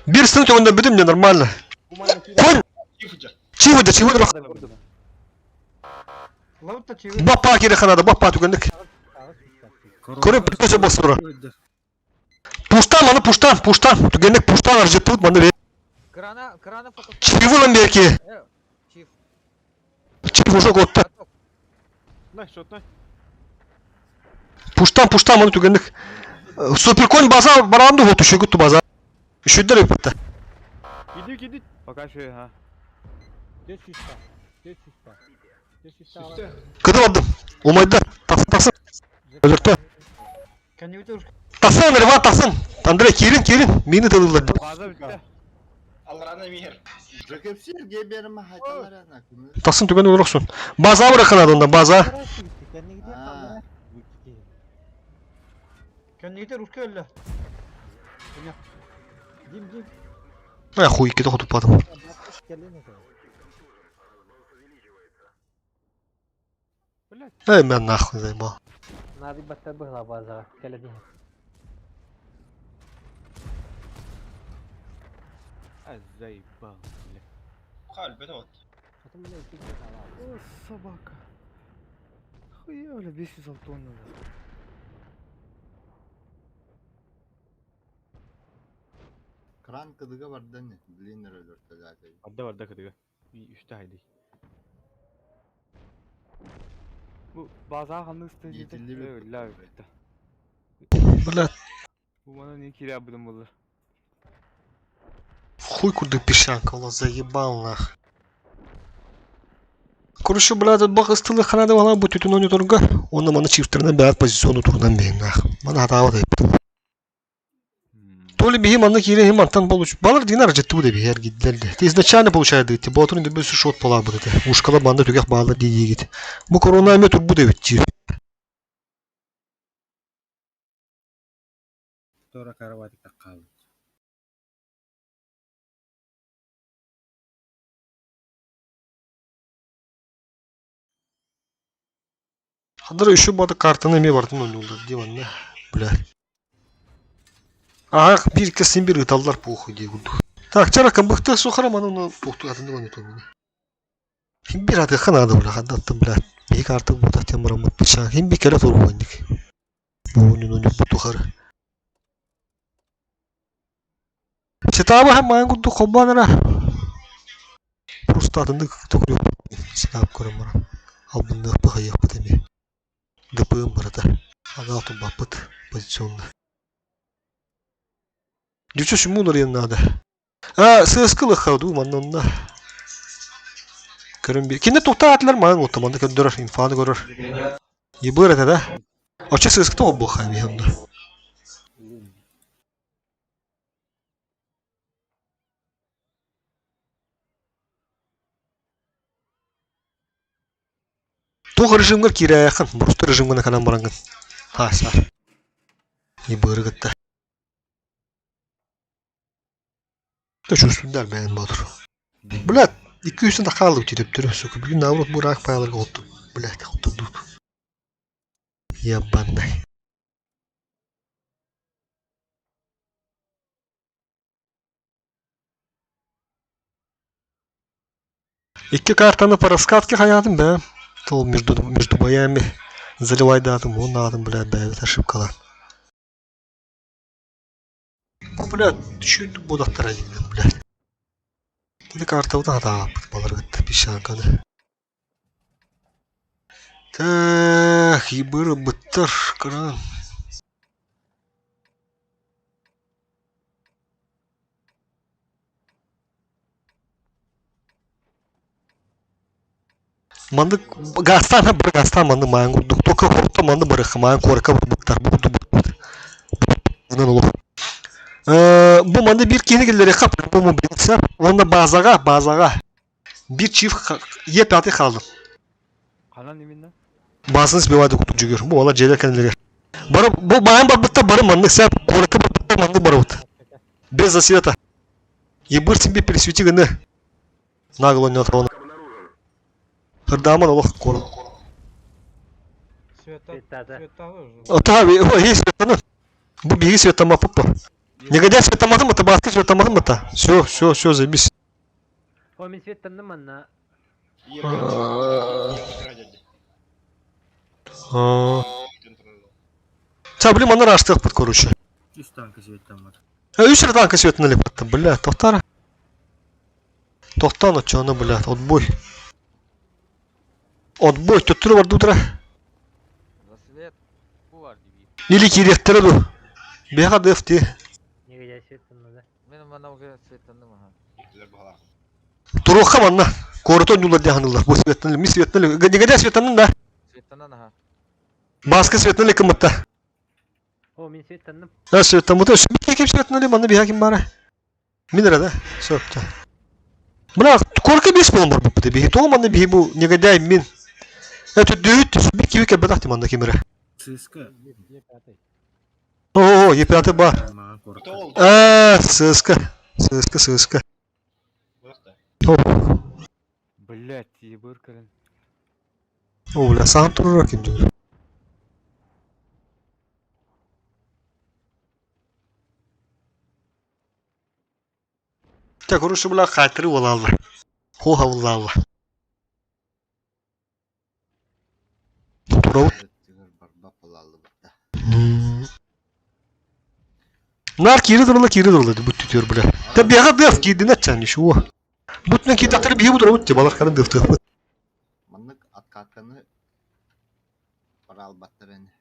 Бир сын төңүндө бүтүм не нормально. Конь! Чего да, чего да. Баппа кире ханада, баппа түгендик. Көрүп бүтөсө болсура. Пуштан, маны пуштан, пуштан. Түгендик пуштан аржыттыбыт маны. Крана, крана фокус. Чивылан берки. Чиф. Чив уже готта. На, шотной. Пуштан, пуштан маны түгендик. Суперконь база баранды вот еще гутту база. Үшүддөр өпүттэ. Иди, иди. Пока что, ага. 400. 400. 400. Кыды бардым. Умайда. Тахсын, тахсын. Өлөртө. Тахсын, Реван, тахсын. Андрей, киирин, киирин. Мини тылылар. База бүтті. Алларана мир. Жөкепсер геберме хайталарана. Тахсын түгэн олорохсун. База быраханады онда, база. Кэннигитэ русский өллө. Дим, дим. Э, хуй, кете хотуппатым. Эй, мен нахуй заебал. Надо баттар быһла базаҕа кэлэ А, заебал, бля. Хал, бет вот. О, собака. Хуя, бля, 200 золотого надо. Кран кыдыга бардан блинер өлөртөлөтө. Барда барда кыдыга. Үстэ хайды. Бу база ханны ысты Иитиллибит Өллө бүтті. Бля, Бу мана не кире абыдым болар. хуй куды песчанка, он заебал нах. Короче, бля, этот бах ыстылы ханады вала бу түтүн оны турга. Оны маны чифтерне бәт позициону турдан бейін нах. Мана хатава да епті. То ли бихи манны кире хим антан получ. Балар динар жетти бу деби her гиддерди. Те изначально получает дити. Ботун ди бөсү шот пола бу дети. Ушкала банда түгэх баалар ди дигит. Бу корона эме тур бу дебит. Тора караватик таккал. Хадыр еще бады картаны эме бартын ойнулдар диван Бля. Ах, бир кесин бир ыталлар похуй дии курдук. Так, чара кымбыкты сухара маны оны тухту атынды оны томины. Хим бир аты ханады бля, хадаттым бля. Бии карты бута темырамыт пича. Хим би келе туру бойндик. Бу ойнун ойнуп бутухары. Сетабы һәм маҥан курдук холбоон эрэ просто атыннык токуйуохпут сетап көрөн баран албынныахпыт хайыахпыт эмиэ ДПМ барыта анаал турбаппыт позиционно Дьүчү сүммун уларыйан наада. А, сыаскы ылыахха дуу манна онно. Көрөн би. Кине туохтаатылар маҥан уотта манна көрдөрөр, инфаны көрөр. Ебыр это да? Оччо сыаскы тоҕо буолха эмиэ онно. Туох режимҥэр киирээххин, просто режимҥэ кэлэн бараҥҥын. Хаасаар. Ебыры кытта. Чувствуйдар бэйэн боотур. Блядь, 200 да хааллыбыт төптөрү, сука, бүгүн наоборот бу рак паяларга отту, блядь, оттурдубут. Ебанный. Икки картаны по раскатке хайаатым бээ. Тол между, между боями заливайдаатым, уоннаатым, блядь, бэйэбит ошибкалар. Блядь, чуть будахтара диэн, блядь. Ити картабытын хатаабыппыт баларгытта песчанканы. Так, ебыры-быттар, кран. Маннык гаастаан бары гаастаан маннык маан курдук только хорто маннык барыахха маан куоракка барбыттар бу курдук барбыт. Олох. Бу манна биир киһини киллэриэххэ по-любому билсэ. Уонна базаҕа, базаҕа биир чиф Е пятый хааллым. Ханан именно? Базаны сбивайды курдук дьүгүр. Бу олар дьиэлэр кэннилэригэр. Бары бу маан барбыттар бары маннык сэ куоракка барбыттар маннык барыбыт. Без засвета. Ебыр себе пересвети гыны. Нагло оонньоотоҕуна. Ырдааман олох куорат. Ота ой светтаны. Бу биһиги светтаммаппыт бу. Негодяй светтамматым бата, бааска светтамматым бата. Все, все, все, заебись. О, мин светтанным манна. Ча, блин, манна раштыахпыт, короче. Үс танка светтаммат. Үс эрэ танка светынан илиппаттым, бля, тохтара. Тохтоон оччоҕуна, блядь, отбой. Отбой, төттөрү бардыбытара. Рассвет. Или киириэхтэрэ дуу. Биһиэхэ дыаф дии. Мен манна уже светтанным аха. Туруохха манна. Куораты ойнулар диэн ханыылар. Бу светтан, ми светтан, негодяй светтаннын да. Светтанан аха. Бааска светтан кыммытта. О, мин светтанным. Да, светтаммыта. Сүбүт ким светтан ли, манна биһиэхэ ким баара? Мин эрэ да? Сөп, Бля, корка бес буолан барбыппыт биһи. Тоҕо манна биһи бу негодяй мин. Это дөйүт сүбүт киви кэлбэтэх ти манна ким эрэ. ЦСКА. О, Е5 бар. А, ЦСКА. ЦСКА, ЦСКА. Блять, ебыр кэлэн. О, бля, саҥа турар ким дии. Чэ, короче, бля, хаатыры буолааллар. Хуоһабыллааллар. Турабыт. Нар киирэ туралла киирэ туралла бүт түтүөр бля. Та биэҕэ дыаф киирдинэ чан ничего. Бутунан киирдэхтэрэ биһи бу турабыт балар ханы дыафтыахпыт. Маннык откатканы бараалбаттар ини.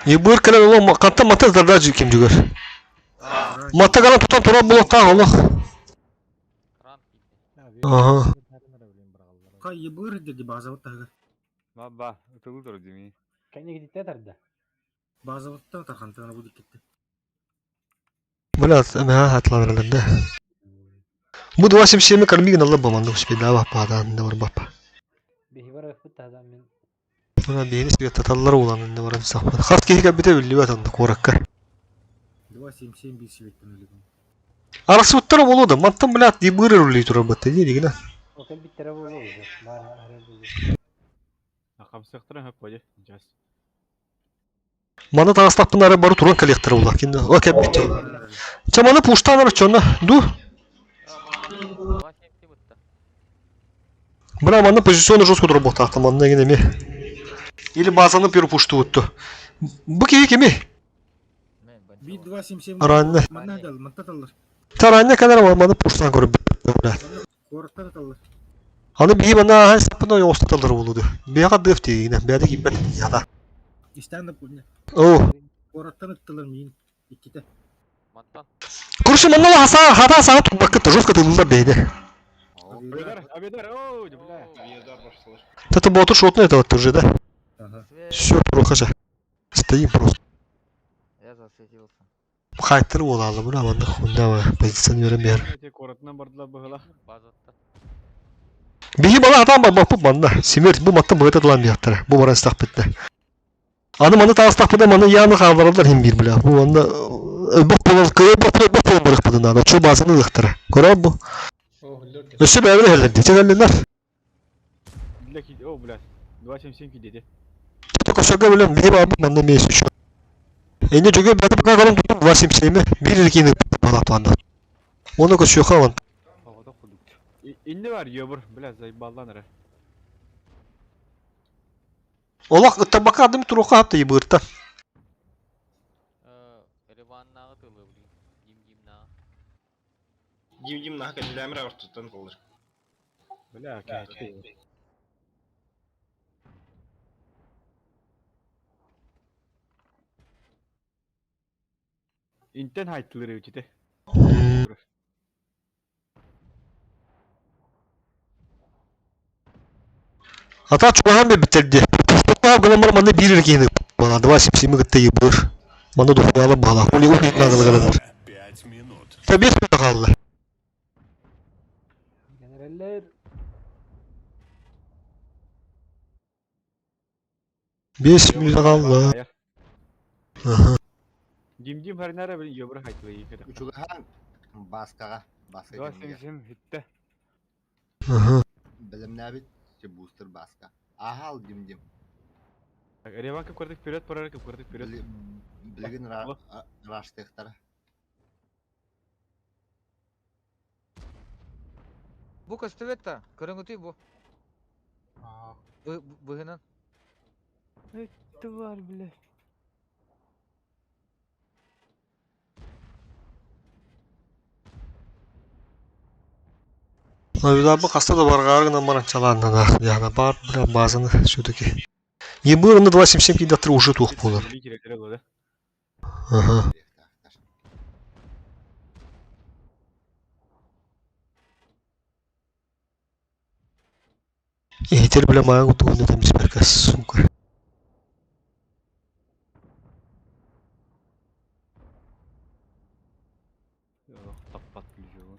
Ебыр кэлэн олох хантан мата зардаажы ким жүгөр. Мата гана тутан турар буолуохтаах олох. Ага. Ка ебыр диди базабыт таһыгар. Ба ба, ытылы тур дими. Кэннигититтэ тарда. Базабыттан тархантан бу диккетте. Бля, эмэһэ хатланыралар да. Бу 277 кормигин алла баманды успейдава паадаан да барбаппа. Биһи барыахпыт таһадан мин Мына биһини светтаталлар улан да баран сахпат. Хас киһи кэлбитэ биллибэт онно куоракка. 277 бир светтан өлүгүм. Арахсыбыттара буолуо да, мантан блядь, ебыры рулей турар батта дии дигинэ. О кэлбиттэрэ буолуо уже. Баар арай буолуо. Хамсыахтара хөп бодьо. Жас. Маны таҥастаппын ары бары туран кэлиэхтэрэ буолла. Кинде о кэлбит. Чэ маны пуштаан ары чонно ду. Бля, манна позиционно жестко турар буолтаахта манна эҥин эмиэ. Или базаны перепуштуутtu. Бу киһи кими? 1 2 7 7. Аранна. Манна дал, манта таллар. Таранна кэлэр маны пуштан көрүп. Куораттан аталлар. Аны биһи мана ахан саппына оҥостоталлар буолуду. Биһиэхэ дыаф тиийинэ, бэйэтэ киирбэт ята. Истээн да пулня. Оо. Куораттан ыттылар миин. Иккитэ. Короче, манна хаса хата саҥа турбакка жестко тыллар бэйдэ. Авиадар, авиадар, оу, бля. Авиадар башталар. Это было шотно это вот уже, да? Все, прохожа. Стоим просто. Я засветился. Хайтер буолаалы бу манна хунда позиционер мер. Эти куоратынан бардылар быһыла. Биһи бала атаан барбаппыт манна. Смерть бу маттан быһыта тылан биэхтэрэ. Бу баран истэхпитинэ. Аны маны таастахпына маны яаны хааллараллар иһин биир бля. Бу манна өлбөх буолан кыайбах буолбах буолан барыахпытын наада. Оччо баазаны ылыахтара. Көрөөр бу. Өссө бэйэбэр иһэллэр дии. Чэ кэллиннэр. Для ки... О, блядь. 2.77 кидети. Только сөргө билем биһи баабыт манна эмиэ еще. Эне жүгө бэйэтэ пока көрөн тутум 2.77 биир эркини балаптанна. Оны көчүөхэ вон. Оҕото курдук. Инне бар, ёбур, бля, заебаллан эрэ. Олох ыттарбакка адым туруохха хапта ебырта. Ереваннааҕы тылы блин. Дим-димнааҕы. Дим-дим наһаа кэллээмэр ортотуттан талар. Бля, кээччи. Интен хайтылыр эбитите. Ата чугаһан биэрбиттэр дии. Пуштаттаах гынан баран манна биир эрэ киһини ыппыт. 2.77 кытта ебыр. Манна духуяла баҕалаах. Ол уһун наҕылыгаланар. 5 минут. Та 5 минут хаалла. Генераллар 5 минут хаалла. Аха. Дим-дим харинара блин, ёбур хайтылыр иккитэ. Учугахан Баскаҕа, Баска кэмигэр. 2.77 хитте. Аха. Бэлэмнээбит бустер Баска. Аһал дим-дим. Реван кып вперед, парар кып вперед. Билигин раштыахтара. Бу көстүбэт да, көрөҥүтүй бу. Быһынан. Тварь, блядь. Навида бу хаста да баргаар гынан баран чалааннана. Яна бар бля базаны все-таки. Ебыр на 2.77 кидаттыр уже туох буолар. Ага. Иһитер бля маан кутугунна тэмсибэркэ сука. Таппат күлү.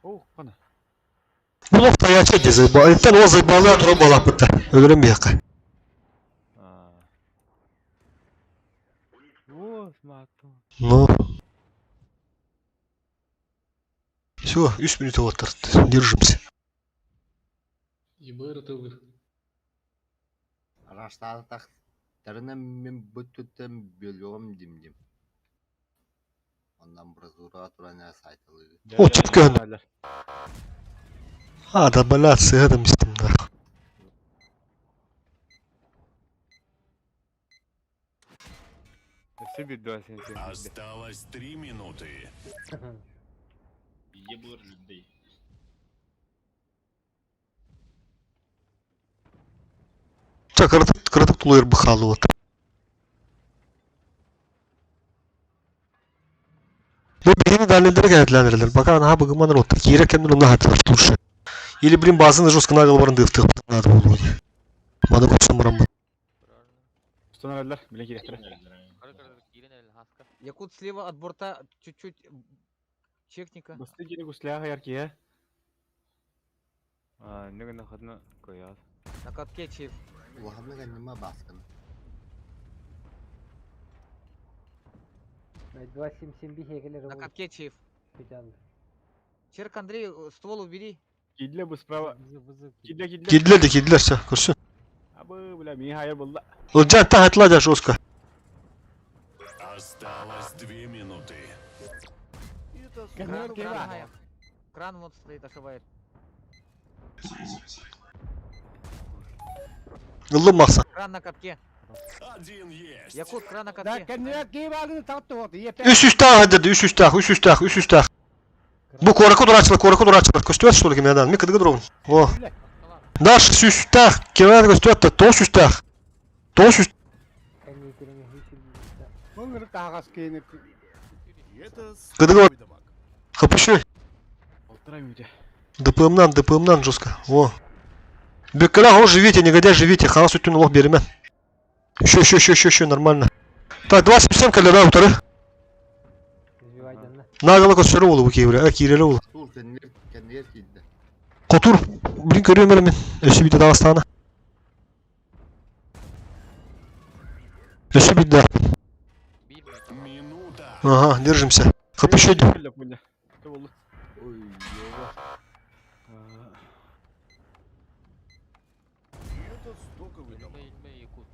О, кана. Бұл стоячий де заебал. Энтен ол заебалы тура балаппыта. Өлөрөн биэхэ. О, смато. Ну. Все, 3 минут вот держимся. Ебыр тылыр. Раштаатах тарына мин бүттүттэн бөлүөҕүм дим-дим. Оннан амбразураҕа туран эрэ саайталыыр. О, чүпкөн. А, да, блядь, сыгадым истим нах. Өссө бир 2.77. Осталось 3 минуты. Ебыр людей. Ча, кыратык, кыратык тулуйар бухалы вот. Бу биһини далилдere кәһэтлэнэрэлэр. Пока наһаа быгыманар оттар. Киирэ кэмнэр онно хатылар туршы. Или, блин, базаны жестко нагыл барын дыфтых надо было. Маны көпсөн барамын. Станаралар, биле киректер. Якут слева от борта чуть-чуть чекника. Басты кире гусля хаярки, э? А, неге хадна кояс. На катке чиф. Улаханнык анньыма Басканы. 2.77 биһиэкэлэр На катке чиф. Петян. Черк Андрей, ствол убери. Кидле бу справа. Кидле, кидле. Кидлер де кидлер все, көрсүн. Абы, бля, мин хаяр булла. Ылжан та хатла да жестко. Осталось 2 минуты. Кран, кран, хая. Кран вот стоит, ошибает. Ыллым махса. Кран на катке. Якут, кран на катке. Үс үстээх деді, үс үстээх, үс үстээх, үс үстээх. Бу куоракка турааччылар, куоракка турааччылар. Көстүбэт что ли кимээдэн? Мен кыдыгы туробун. О. Наш сүүстээх, кимээдэн көстүбэт да, тоҕус сүүстээх. Тоҕус сүүс. Кыдыгы Хапышы. ДПМнан, ДПМнан жестко. О. Беккелах, о, живите, негодяй, живите. Хаос үттүн олох береме. Еще, еще, еще, еще, еще, нормально. Так, 27 кэллэ утары. Наголо көссөрө болу бу киевре, а кииреле болу. Тур кэннигэр кэннигэр киирдэ. Хотур, блин, көрүөм эрэ мин. Өссө биирдэ таҕыстаҕына. Өссө биирдэ. Ага, держимся. Хап еще один. Ой, ёба. Ильме, Ильме, Якут.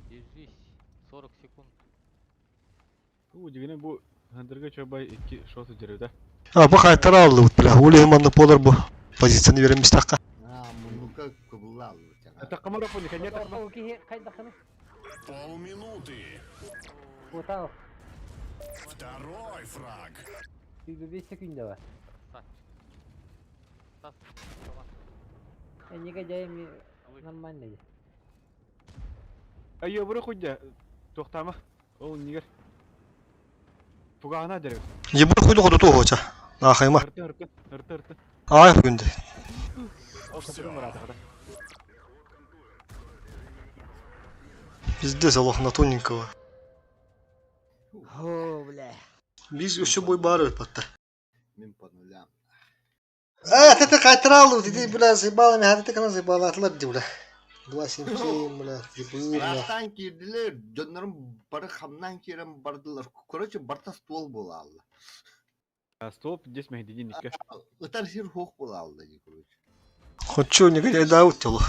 Держись. 40 секунд. Бу дигене бу хандырга чабай икки шоту деревде. А, бу хайтара аллыбыт, бля. Ули манна полар бу. Позицияны берем мистакка. А, муннука кыбылла аллыбыт жаңа. Атакамара пони, конечно. Полминуты. Второй фраг. Тас, Нормально. Айы бұры хуйда. Тоқтама. Ол нигер. Пугана дерев. Ебыр хуйду ходу туһуоча. Ахайма. Ырты ырты ырты ырты. Ай күнде. Ол капырым барады. Пиздец, Аллах на тоненького. О, бля. Биз өссө бой бары өтпатта. Мин по нулям. А, ты кайтрал, ты, бля, заебала меня, ты kana заебала, атлар ди, бля. 277, бля, ебыр, бля. Ыраахтан киирдилэр, дьоннорум бары хамнаан киирэн бардылар. Короче, барта ствол буола алла. Стоп, здесь мехдидин икке. Ытар сир хуох буола алла дии, короче. Хочу негодяй да утилу.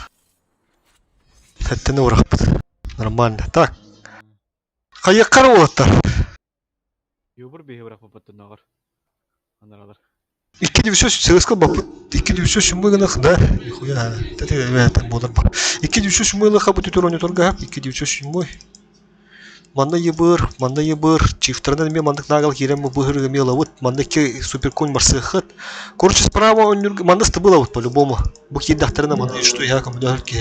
Хэттeni урахпыт. Нормально. Так. Хайыккар уолаттар. Юбур бейі бірақ бапаттын ағар. Анаралар. Икки дүйсө сыска бапыт. Икки дүйсө сүммыгынах, да? Нихуя. Тете это бодар бар. Икки дүйсө сүммыгынах бу түтөр ойноторга. Икки дүйсө сүммой. Манна ебыр, манна ебыр, чифтерден ме мандык нагал кирем бу быһырга мела вот манна ки суперконь барсыхат. Короче, справа он манна стыбыла вот по-любому. Бу кидахтарына манна что я кому да ки.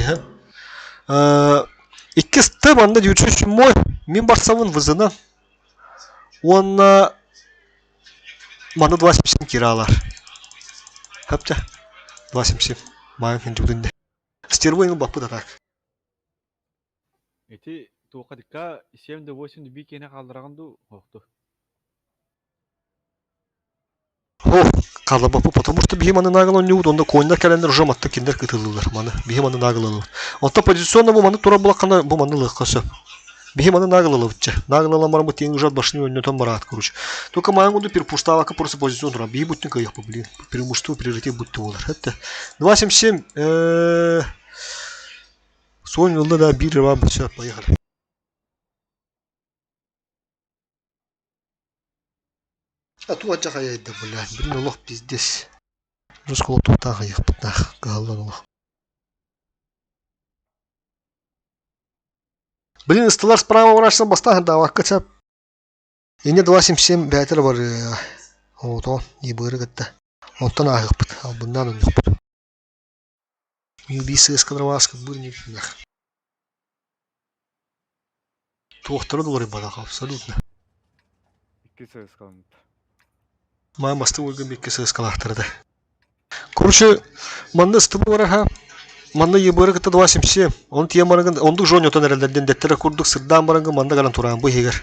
Икки сты манна дүйсө сүммой. Мин барсавын вызына. Он манна 27 киралар. Хапта. 27. Майын хинжудынде. Стервойн бапы да так. Эти туқадыққа 7 де 8 де бикене қалдырағанду хоқты. О, кала бапы, потому что бихим аны нагыл он онда коиндар кәлендер уже матта киндер кытылылар. Маны бихим аны нагыл алып. Онта позиционно бу маны тура булаккана бу маны лыккасы. Бихим аны нагыл алып. Нагыл аламар бу тең уже башны өннөтөн барат, короче. Только майын гунду перпуштавака просто позицион тура. Бихи буттын кыйык бу, блин. Преимущество приоритет бутты болар. Хәтта 277 Сонь ылды да бир вам все, поехали. А ту ачака яйда, бля. Блин, олох пиздец. Русского туптаха яхпытнах. Галлан олох. Блин, столар справа урашсан бастахан да вакка Ине 277 бәтер бар. Вот он, не быры гытта. Онтон ахыппыт. Ал bundan өнүкпүт. Юбисы эскадроваска бырник нах. Туохтары доллары бадах абсолютно. Икки сөз қалымды. Май масты өлгөн бекке сыскалахтырды. Короче, манна стыбы бараха. Манна ебыры кытта 277. Он тие барагын, ондук жон отон эрелдерден деттер курдук сырдан барагын манна гаран туран бу егер.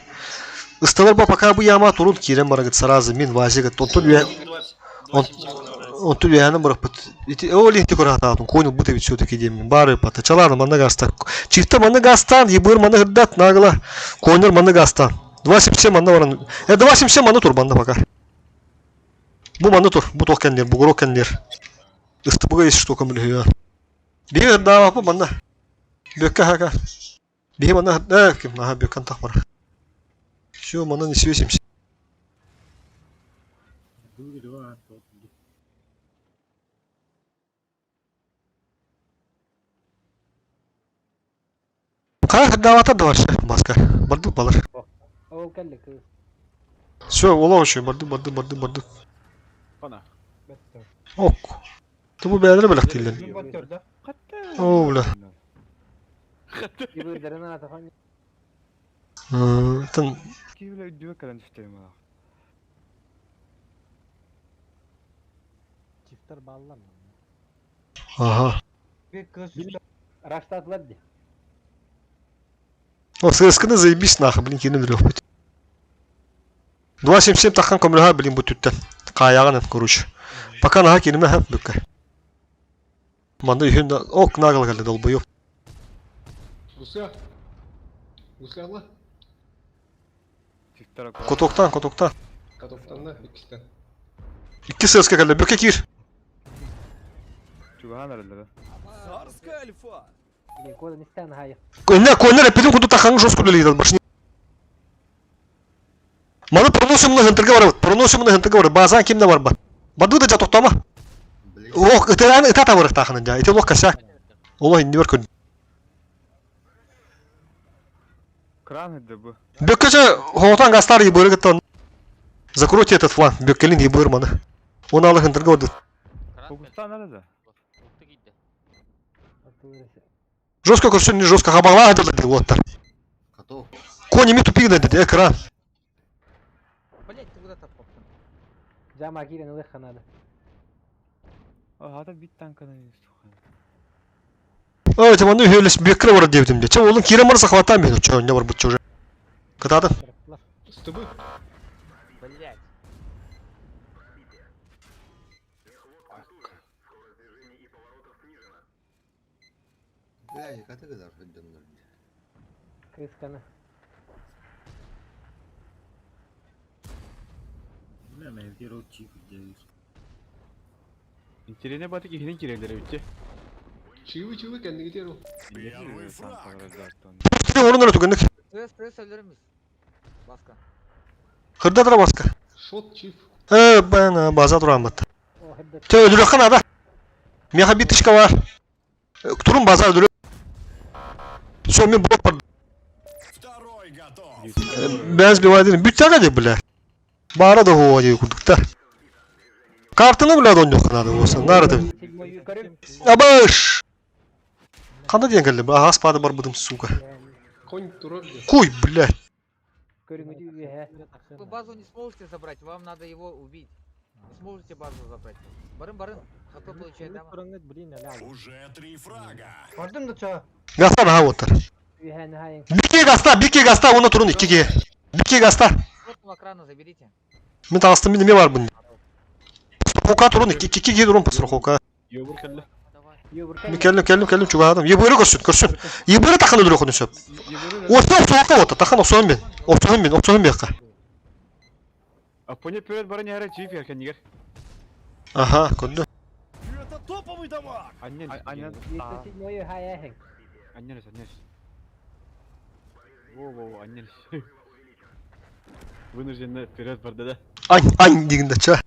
Ысталар ба пока бу яма турун кирен барагыт сразу мин вазигат. Онтон үе Онтон үеһэнэ бараппыт. Ити ол ихти көрө Конял бут ведь все-таки демин. Бары пата чалар манна гаста. Чифта манна гастан, ебыр манна гырдат нагла. Конер манна гастан. 277 манна баран. 277 манна тур манна пока. Бу манна тур, бу тох кендер, бу гурок кендер. Ыстыбыга есть что камлю я. Бир да бу манна. Бөккә хака. Бир манна, ким, ага, бөккән так бар. Все, манна не свесимся. Хайа хырдаабатар да барча, Баска. Бардык балар. Ол кэлли кыыс. Все, олох үчүгэй, бардык, бардык, бардык, бардык. Хана. Ок. Тубу бэйэлэрэ бэлэхтииллэр. Оо, бля. Ибырдарын аата Тын Киһи өйдүбэ кэлэн түстэрим аах. Чифтер бааллар манна. Ага. Раштатлар ди. О, ССК-ны заебись нахуй, блин, кини өлүөхпүт. 2.77 таххан көмөлөһө, блин, бу түттэн. Хаайаҕын, короче. Пока наһаа кииримэ һэ, бүккэ. Манна үһүн да, ок, нагло кэллэ, долбоёб. Гуся. Гусяла. Котоктан, котоктан. Катоктанна иккистен. Икки ССК кэллэ, бүккэ киир. Чугаһаан эрэллэр. Царская альфа! Блин, кода не стан хай. Көнне, көнне репетин куду тахаң жестко үлелейді башни. Маны проносим на хынтырга барабыт, проносим на хынтырга барабыт, базан кимде бар ба. Баду да токтома. Ох, ытыран ыта табырык тахынын жа. Ити олох косяк. Олох инди бар күн. Кран эдде бу. Бөккөчө хоотан гастар ебыры гыттан. Закройте этот фланг, бөккелин ебыр маны. Оны алы хынтырга барды. Фокустан эрэ да. Жестко көрсін, не жестко хабарлаа деді оттар. Готов. Кони ми тупик деді, экран. Блять, ты куда-то поптың. Жама кирен ылых надо. Хата бит танканы Ой, тем ну хелес бекре бар деп де. Че, олың кире марса хватам мен, че, не бар бут уже. Кытады. Стыбы. Блять. Бля, каты кыдар хөддөннөр. Кысканы. Бля, мен ол чип делает. Интерене батык ихинин кирелери бүтте. Чивы чивы кендиги теру. Первый фраг. Орын өрі түгіндік. Трэс, трэс өлөрмүз. Баска. Хырда тұра баска. Шот чив. Э, бана база туран бат. Те өлүрөх канада. Меха биточка бар. Турун база өлүрөх. Все, мен блок бар. Бәз бивайдын. Бүт тяга де, бля. Бара да хуа де курдукта. Картаны, бля, дон yok канада болса. Нары да. Абаш! Кандай деген келди? Ага, спады бар будым, сука. Конь турар де. Куй, блядь. Вы базу не сможете забрать, вам надо его убить. Не сможете базу забрать. Барын, барын. ХП получает дама. Уже три фрага. Бардым да ча. Гаста наха оттар. Бикке гаста, бикке гаста, оны турун иккиге. Бикке гаста. Вот экрана заберите. Мен тағыстым, мен неме бар бұн. Страховка турун, иккиге турун страховка. Йобур келли. Мен келдим, келдим, келдим, чугадым. Ебыры көрсүн, көрсүн. Ебыры тахан өлүрө көтүн сөп. Осы обсуаққа ота, тахан обсуан мен. Обсуан мен, обсуан мен жаққа. А поне перед бары не чип еркен нигер. Ага, көрдү. Это топовый дамаг! Аннен, аннен. Седьмой хаяхин. Аннен, аннен. Во, во, аннен. Вынужденно вперед барды да. Ань, ань дегенде ча.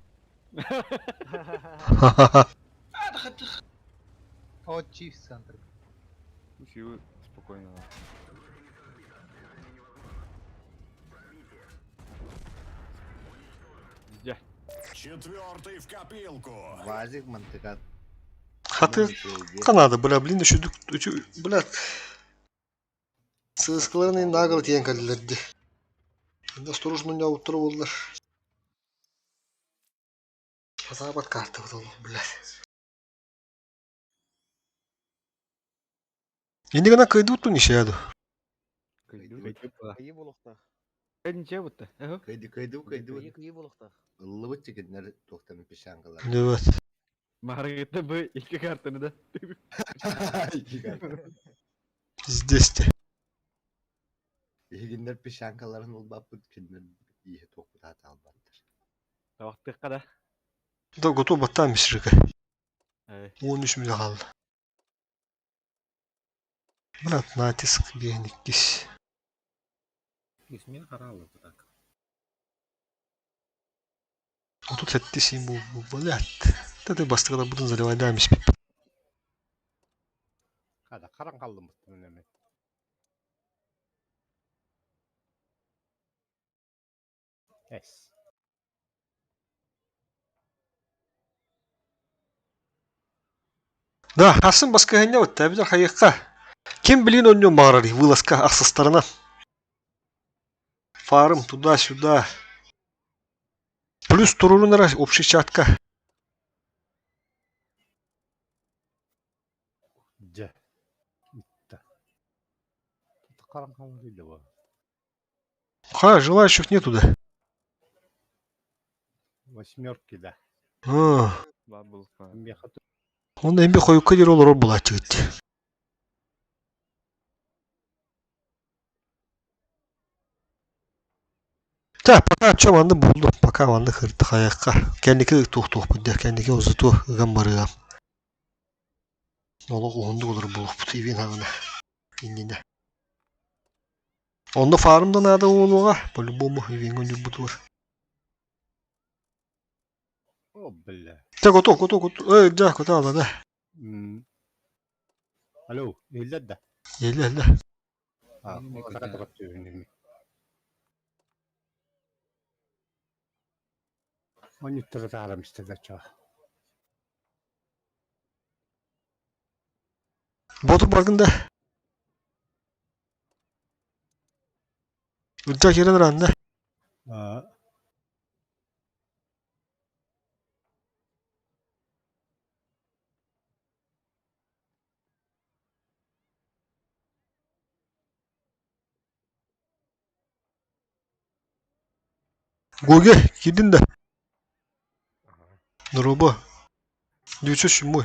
О, чиф центр. Силы спокойно. Дя. Четвертый в копилку. Вазик мантыка. Хаты канада, бля, блин, еще бля. Сыскаларын нагыл тиен калилерди. Осторожно не утырып олар. Азабат карта бол, блядь. Енді гана кайду ту нишеду. Кыйы болохтах. Ниче бутта. Кайды кайды кайды. Кыйы кыйы болохтах. Ыллыбыт чекетнер токтамы пешангалар. Evet. Маргетте бу iki картаны да. Iki карта. Здесь те. Игиннер пешанкаларын улбаппыт киннер ihe токпутаат албаттар. Табактыкка да. Да готов баттан мисрика. Эй. 13 миле kaldı. Брат, натиск бейниккис. Мен қаралы так. А тут сеттисин бу, бу, блядь. Да ты бастырда будун заливай да мис. Хада каран калдым бу неме. Эс. Да, хасын баскыһынньа бытта, эбэтэр хайыахха. Ким билин онньуон баҕарарый вылазка ахсыстарынан. Фарм туда-сюда. Плюс турурунара общий чатка. Дьэ, итта. Хараҥ хаалла Ха, желающих нету, да? Восьмерки, да. А, Бар булукка. Миэхэ он эми хойукка диэри олорор булааччыгыт. Так, пока чё манны булду, пока манны хырты хаякка. Кэнники туох-туохпут дэ, кэнники озуту ыган барыам. Олох уһундук олорор буолуохпут ивин хаҕына иннинэ. Онно фарм да наада буолуоҕа, по-любому ивиҥҥэ онньурбутугар. О, бля. Чэ, готов, готов, готов. Эй, дьэ, котаала да. М. Алло, иһиллэр да? Иһиллэ, иһиллэ. А, сака тоҕо Онньуттара таарам истэ чаа. Ботур баргын да. Ылдьаа киирэн ыраанна. Аа, Гоге, киирдин да. Дорообо. 907.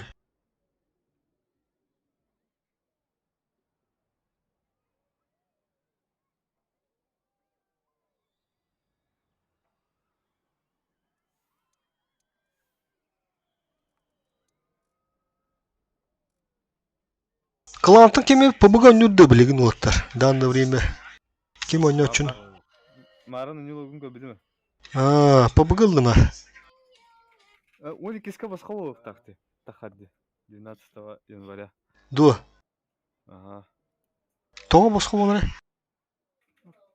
Клантан кими ПБГ онньур да билигин уоттар. Данное время ким онньооччуну? Марын уньул көрбүтүм. Аа, ПБГ ыллыма. Он иккискэ босхо буолуохтаах тахарды. 12 января. Дуо. Ага. Тоҕо босхо буолара?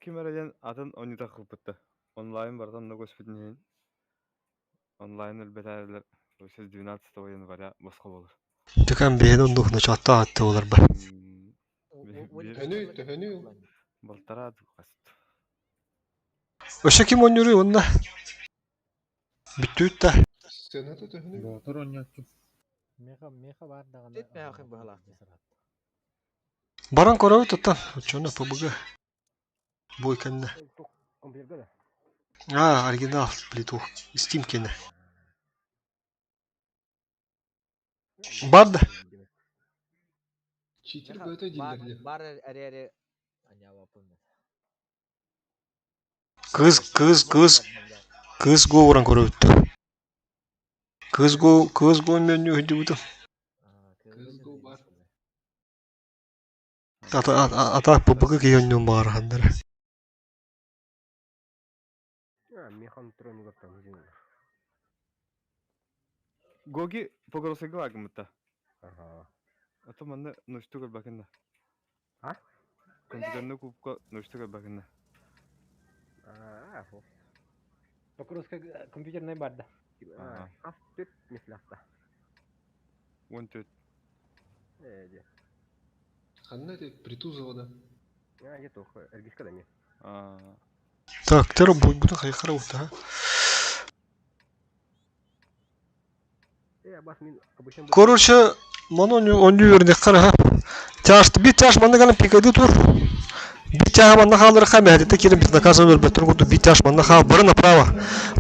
Ким эрэ диэн атын онньута кыппытта. Онлайн барытын онно көспүтүн иһин онлайн өлбөтөөрүлэр сейчас 12 января босхо буолар. Дьэкэн бэйэни оннук ночооттоох атты буоларба. Төһөнүй, төһөнүй ол? Балтараа хаст. Өссө ким оонньууруй уонна? Бүттүүт да. Сцената төһөнүй? Боотур оонньооччу. Меха, меха бар даҕаны. Тет мээхин быһалаах. Баран көрөбүт оттон. Оччону ПБГ. Бой кэннэ. Компьютерга да? Аа, оригинал плиту. Steam кэннэ. Бар да. Читер бөтө Бар, дииллэр дии. бар эрээри аньаабаппын. Кыыс, кыыс, кыыс, кыыс го баран көрөбүт. Кыыс го, кыыс го меню хүдүбүтүм. Кыыс го бар. Ата ата ПБГ киһи онньуон баҕар ханнара. А, механ тронигаттан үзүнүр. Гоги погросыгы агымыта. Ага. Ото манна ночту көрбакынна. А? Компьютерный кубка ночту көрбакынна. А, хо. Покровская компьютерная барда. Ага. Ас түт мислахта. Он төрт. Э, де. Ханна это Притузова да. А, где тух, эргиска да не. Аа. Так, тэр буйбутун хайхара ута. Э, бас мин обычно Короче, маны онньуу үөрэнэххэ ха. Тяж, бир тяж манна гана пикады тур. Бир тяга манна хаалырха мэһэтите кирин бит наказан өлбөттөр курдук бир тяж манна хаал бары направо.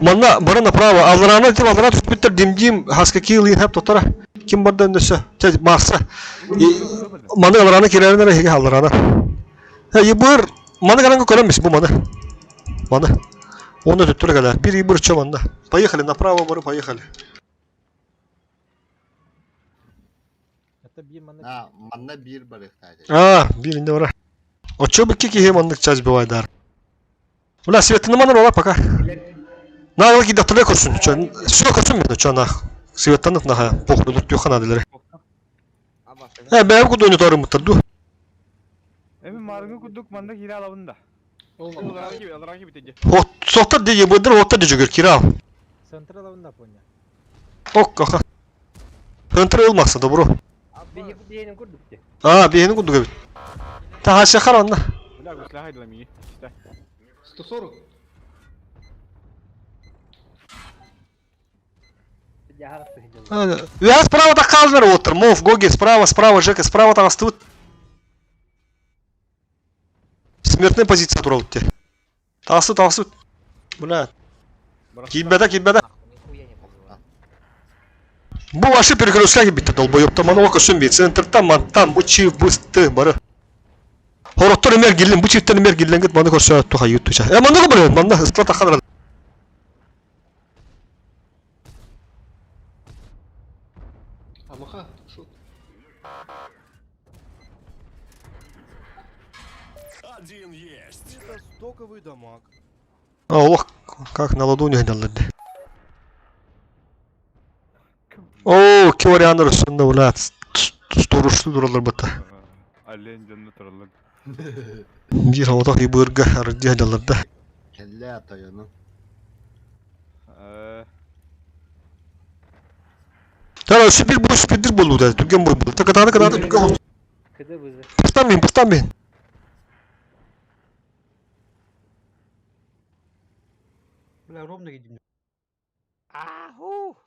Манна бары направо. Алларана тим аллара түспүттэр дим-дим хаска киил хап тотара. Ким барда өндөсө? Чэ Марса. Маны алларана кирерин эре хиге алларана. Хэ ебыр маны гананга көрөмүс бу маны. Маны. Оны төттүрө кэлэр. Бир ебыр чө манна. Поехали направо бары поехали. Это биир манна А, манна биир барыахтаах. А, бир инде бара. Оччо бикки киһи маннык час бывайдар. Бля, светini маныр ола пока. На ол кидахтылы көрсүн. Чө, сүө көрсүн мен чө нах. Светтанып наха похуй тюхан адылары. Э, бэйм куду не торым ду. Эми марыңы курдук манна кире алабын да. Алраги бит иди. Вот, соттар де быдыр оттар де жүгір кирал. Центр лавында поня. Ок, аха. Центр ылмаса, добро. Биһиэнин курдук ти. А, биһини курдук эбит. Таһаша хар онна. Бля, гусля хайдала мии. 140. Я справа так қалдыр отыр. Мов, Гоги, справа, справа, Жека, справа тағыстыбыт. Смертная позиция туралы те. Тағысы, тағысы. Бля. Кибәдә, кибәдә. Бу вообще перекрестка битте долбоёб там анау көсөн бит. Центртан, мантан, бу чив, бу ты бары. Хороттор эмер гиллен, бу чивтен эмер гиллен гит маны көрсө туха ютуча. Э маны бары, манда ыстла тахадыр. Амаха, шут. Один есть. Это стоковый дамаг. А, ох, как на ладони гналды. О, кеварианыр үстінде, бля, сторушты дуралар бата. Олень дьонно тураллар. Бир ауытақ ибырга арыдия жаларда. Кэллэ тойону. Тара супер бу супер болду да, түрген бой болду. Катаны катаны түрген. Кыды бызы. Пустан мен, пустан мен. Бля, ровно едем. Аху!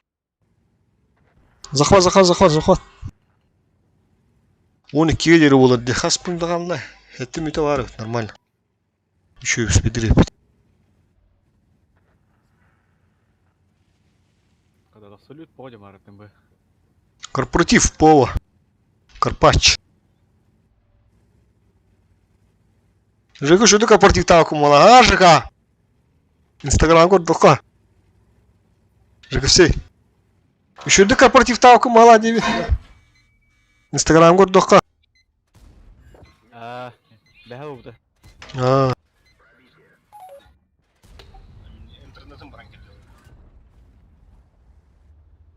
Захват, захват, захват, захват. Оны келері болады, хас пундағанла. Әтті мүті бар, нормально. Еще и спидри. Когда салют подем РТМБ. Корпоратив Пола. Карпач. Жека, что ты корпоратив так умала? А, Жека? Инстаграм код духа. Жека, все. Еще ты корпоратив так умала, деви. Инстаграм код духа. А, бэхэ убда. А. Интернетым баран келді.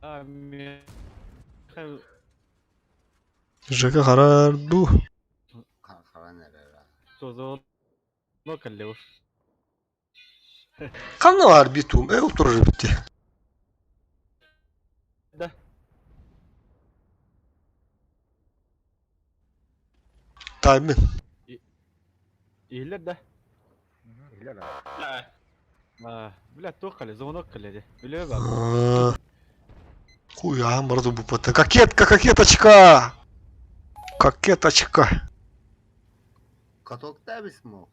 А, Михаил Жека харарду. Харан эрэ. Созон. Но каллеуш. Қанна бар битум, э, отырыр бітті. Да. Таймен. Иһиллэр да. Иһиллэр А, бля, туох кале, звонок кале. Биле ба. А. Хуя, морду бупата. Кокетка, кокеточка! Кокеточка. Катокта бис мо.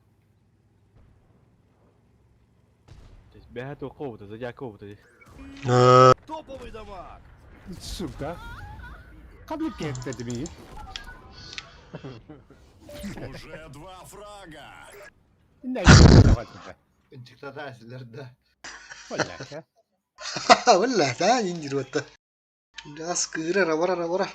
Бэхэ туох кобута, зодиак кобута. А, Топовый дамаг. Сука. Ханнык киһи мии. Уже два фрага. Ынчыктата да. Бля. Валла, да, индир батта. Ас кыра, рабара, рабара.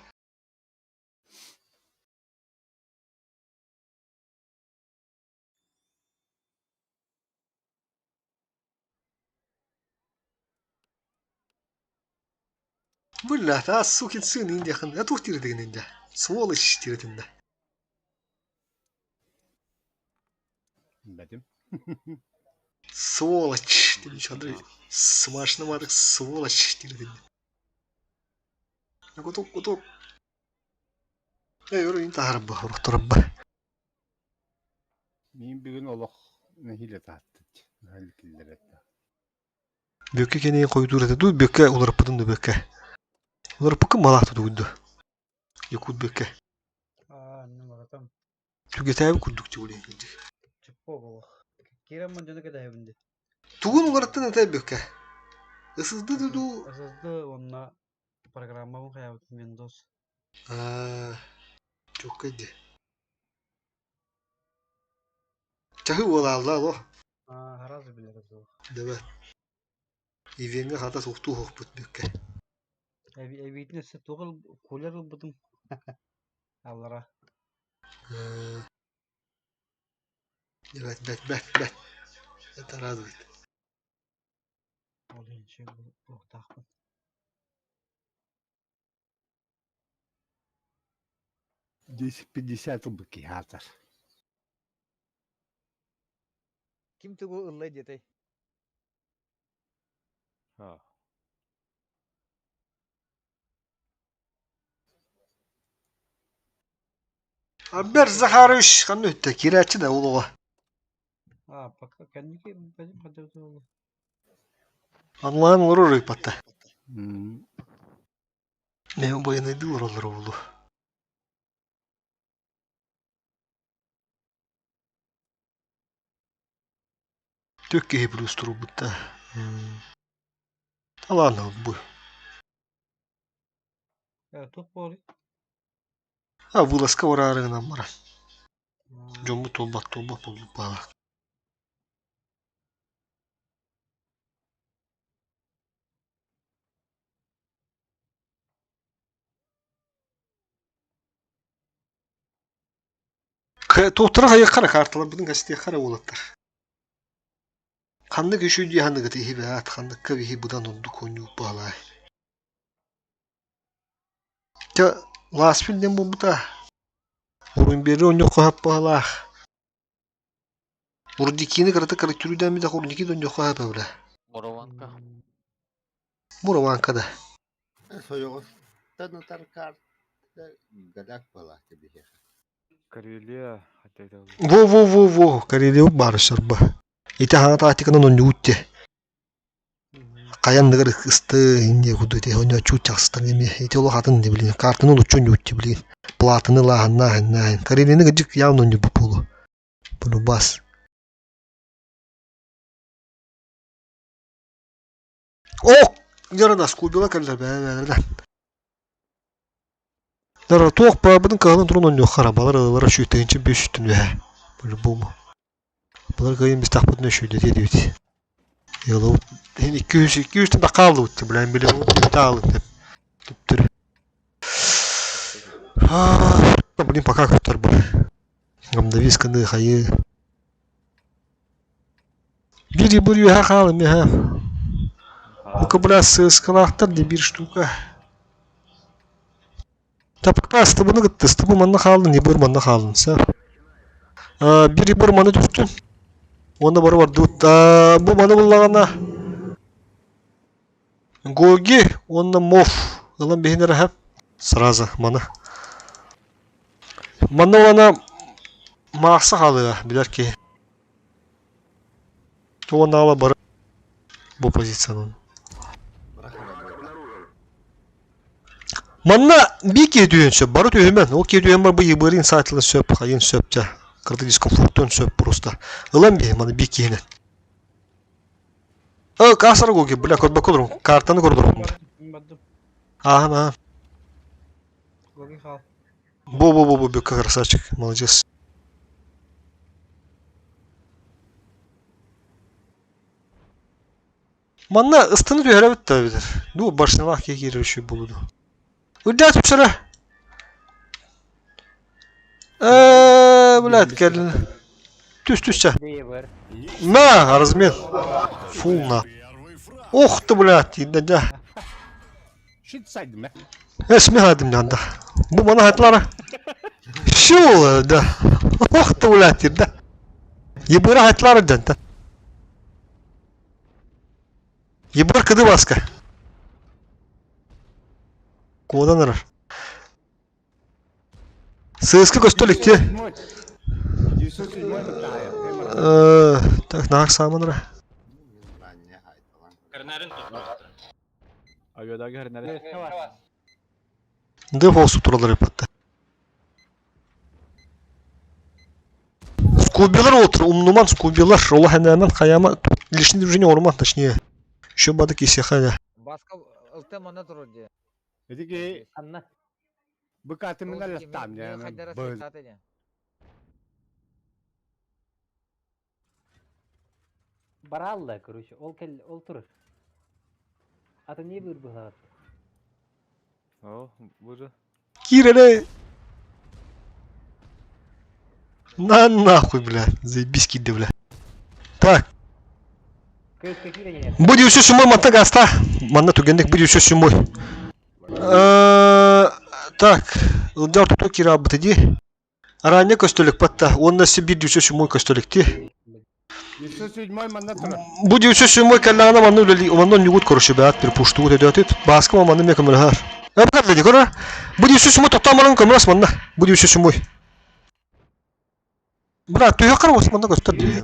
Бля, да, сукин сын индияхын. Это ухтир деген инде. Сволочь тиретинде. Бәдим. Сволочь. Деп Андрей. Смашны мадык сволочь тиретинде. Кутук, кутук. Эй, өрі инта харабба, урухтарабба. Мин бүгүн олох нэһиилэ тааттыт. Хал киллерет. Бөкке кенеyin койдур ду бөкке уларыппытын ду бөкке. Уларыппыкын малақты дугунду. Якут бөкке. А, ну маратам. Түгетәбі күрдік те ойлайын. Чеппо болох. Кирем ман жөні кәдәйбінді. Тугун уларыттын әтәй бөкке. Ысызды ду. Ысызды онна программа бу хаябыт Windows. А, Чокка иди. Чахы ола алла алло. А, харазы билер зо. Давай. Ивенге хата соқту хоқпыт бөкке. Эбитне се тугыл кулер бутум. Аллара. Бәт, бәт, бәт, бәт. Это радует. Ол инче бу тахпын. 10-50 рублей хатар. Ким тугу ыллай диэтэй? А. Альберт Захарович ханна үттэ киирээччи да ол оҕо. А, пока кэнники бэдим хадыбыт буолла. Онлайн олорор ыйпатта. Не байынайды олороллор буолуо. Түк киһи плюс турбутта. Талаан бу. Туох буолуй? А вылазка бараарыгынан баран. Дьоммут туолбат туолбат буолбут баала. Туохтара хайыахха эрэ каарталарбытын кэстиэххэ эрэ уолаттар. Ханнык үчүгэй дии ханныгыт иһи бэт, ханныкка биһи быдан ордук оонньуур баалаай. Чэ, Ласпин диэн буолбута. Урунбери оонньуохха сөп баҕалаах. Урдикины кыратык кыраччырыйдаан Урдики да оонньуохха сөп эбит. Мурованка. Мурованка да. Сойоҕостон ытар карта гадак буолааччы биһиэхэ. Карелия хотя это Во-во-во-во, Карелия баар сорбо. Ити хаҥа тактиканан оонньуут дии. Хайан ныгыр ысты инде куду ити оонньооччу чахсытан эми ити олох атын ди билин картаны олуччу оонньуут дии билин платаны лааһыннааһыннааһын Карелияны кырдьык явно оонньуйбут буолуо Полюбас О! Дьарана скубила кэллэр бээ Дара туох баабытын кыһалын туран оонньуохха балар ылалара сүүтэгинчи бүүс үстүн үһэ. По-любому. Былыр кыайын бистахпытына үчүгэйдэтиэ этибит. Ыалыбыт иһин 200 200 да хааллыбыт блин били таалыт түптүр. Блин, пока көттөр бар. Гамдавис кыны хайы. Бири бір үһэ хаалым үһэ. Бука бля сыскалаахтар де бир штука. Тапка ыстыбыны кытта ыстыбы манна хааллын, ебыр манна хааллын. Сэ. Бир ебыр маны түстүн. Уонна бары бардыбыт. Бу маны буллаҕына Гоги уонна Мов ылан биһин эрэ сразу маны. Манна уонна Маахса хаалыа билэр киһи. Уонна ала бары бу позициянан. Манна биир киһи түһүөн сөп, бары түһүмэн. Ол киһи түһэн бар бу ебырын саатылын сөп, хайын сөп дьэ. Кырдык дискомфорттуон сөп просто. Ылан биһи маны биир киһинэн. Э, каасар гоги, бля, көрбөккө олорум. Картаны көрдөрүм. Бардым. Ааһан, ааһан. Гоги хаал. Бу-бу-бу-бу, Бюкка красавчик, молодец. Манна ыстыны түһэрэбит да эбэтэр. Ну, башнялаах киһи киирэр үчүгэй буолуо дуо. Үрдээ түпсэрэ. Э, блядь, кэлин. Түс түс чэ. На, размен. Фул на. Ох ты, блядь, да. Эс мехадым да. Бу мана хатлара. Шул, да. Ох ты, блядь, да. Ебыра хатлара да. Ебыр кыды баска. Куодан ырар. Сыыска көстө иликти. Так, наах сааман Авиадаги хэрнэри. Ды холсу туралар ипатта. Скубилар отыр, умнуман скубилар, ола хэнэмэн хаяма лишний движение орман, точнее. Еще бады кисеханя. Баска ылта манна турар дии. Эдиги Анна. быкатымына Ол ластам мен хайдара быз. сыттаата дии. Баралла, короче, ол кел, ол турар. Ата не быр быһаат. О, боже. Киреле! На нахуй, бля, заебись киды, бля. Так, Көскө киирэн Будет все сюмой манта гаста. Манна түгенник будет все сюмой. Так, ылдьар туту кирабыт иди. Ранее көстөлүк патта. Онна сибир дүүсө сюмой көстөлүкти. 907 манна турар. Бу 907 кэллэҕинэ манна үлэлии, манна онньугут короче бэт перепуштугут өдөтүт. Бааска манна эмиэ көмөлөһөр. Э бу кэллэ көрөр. Бу 907 тоттоон баран көмөлөс манна. Бу 907. Брат, түһүөххэр уос манна көстөр дии.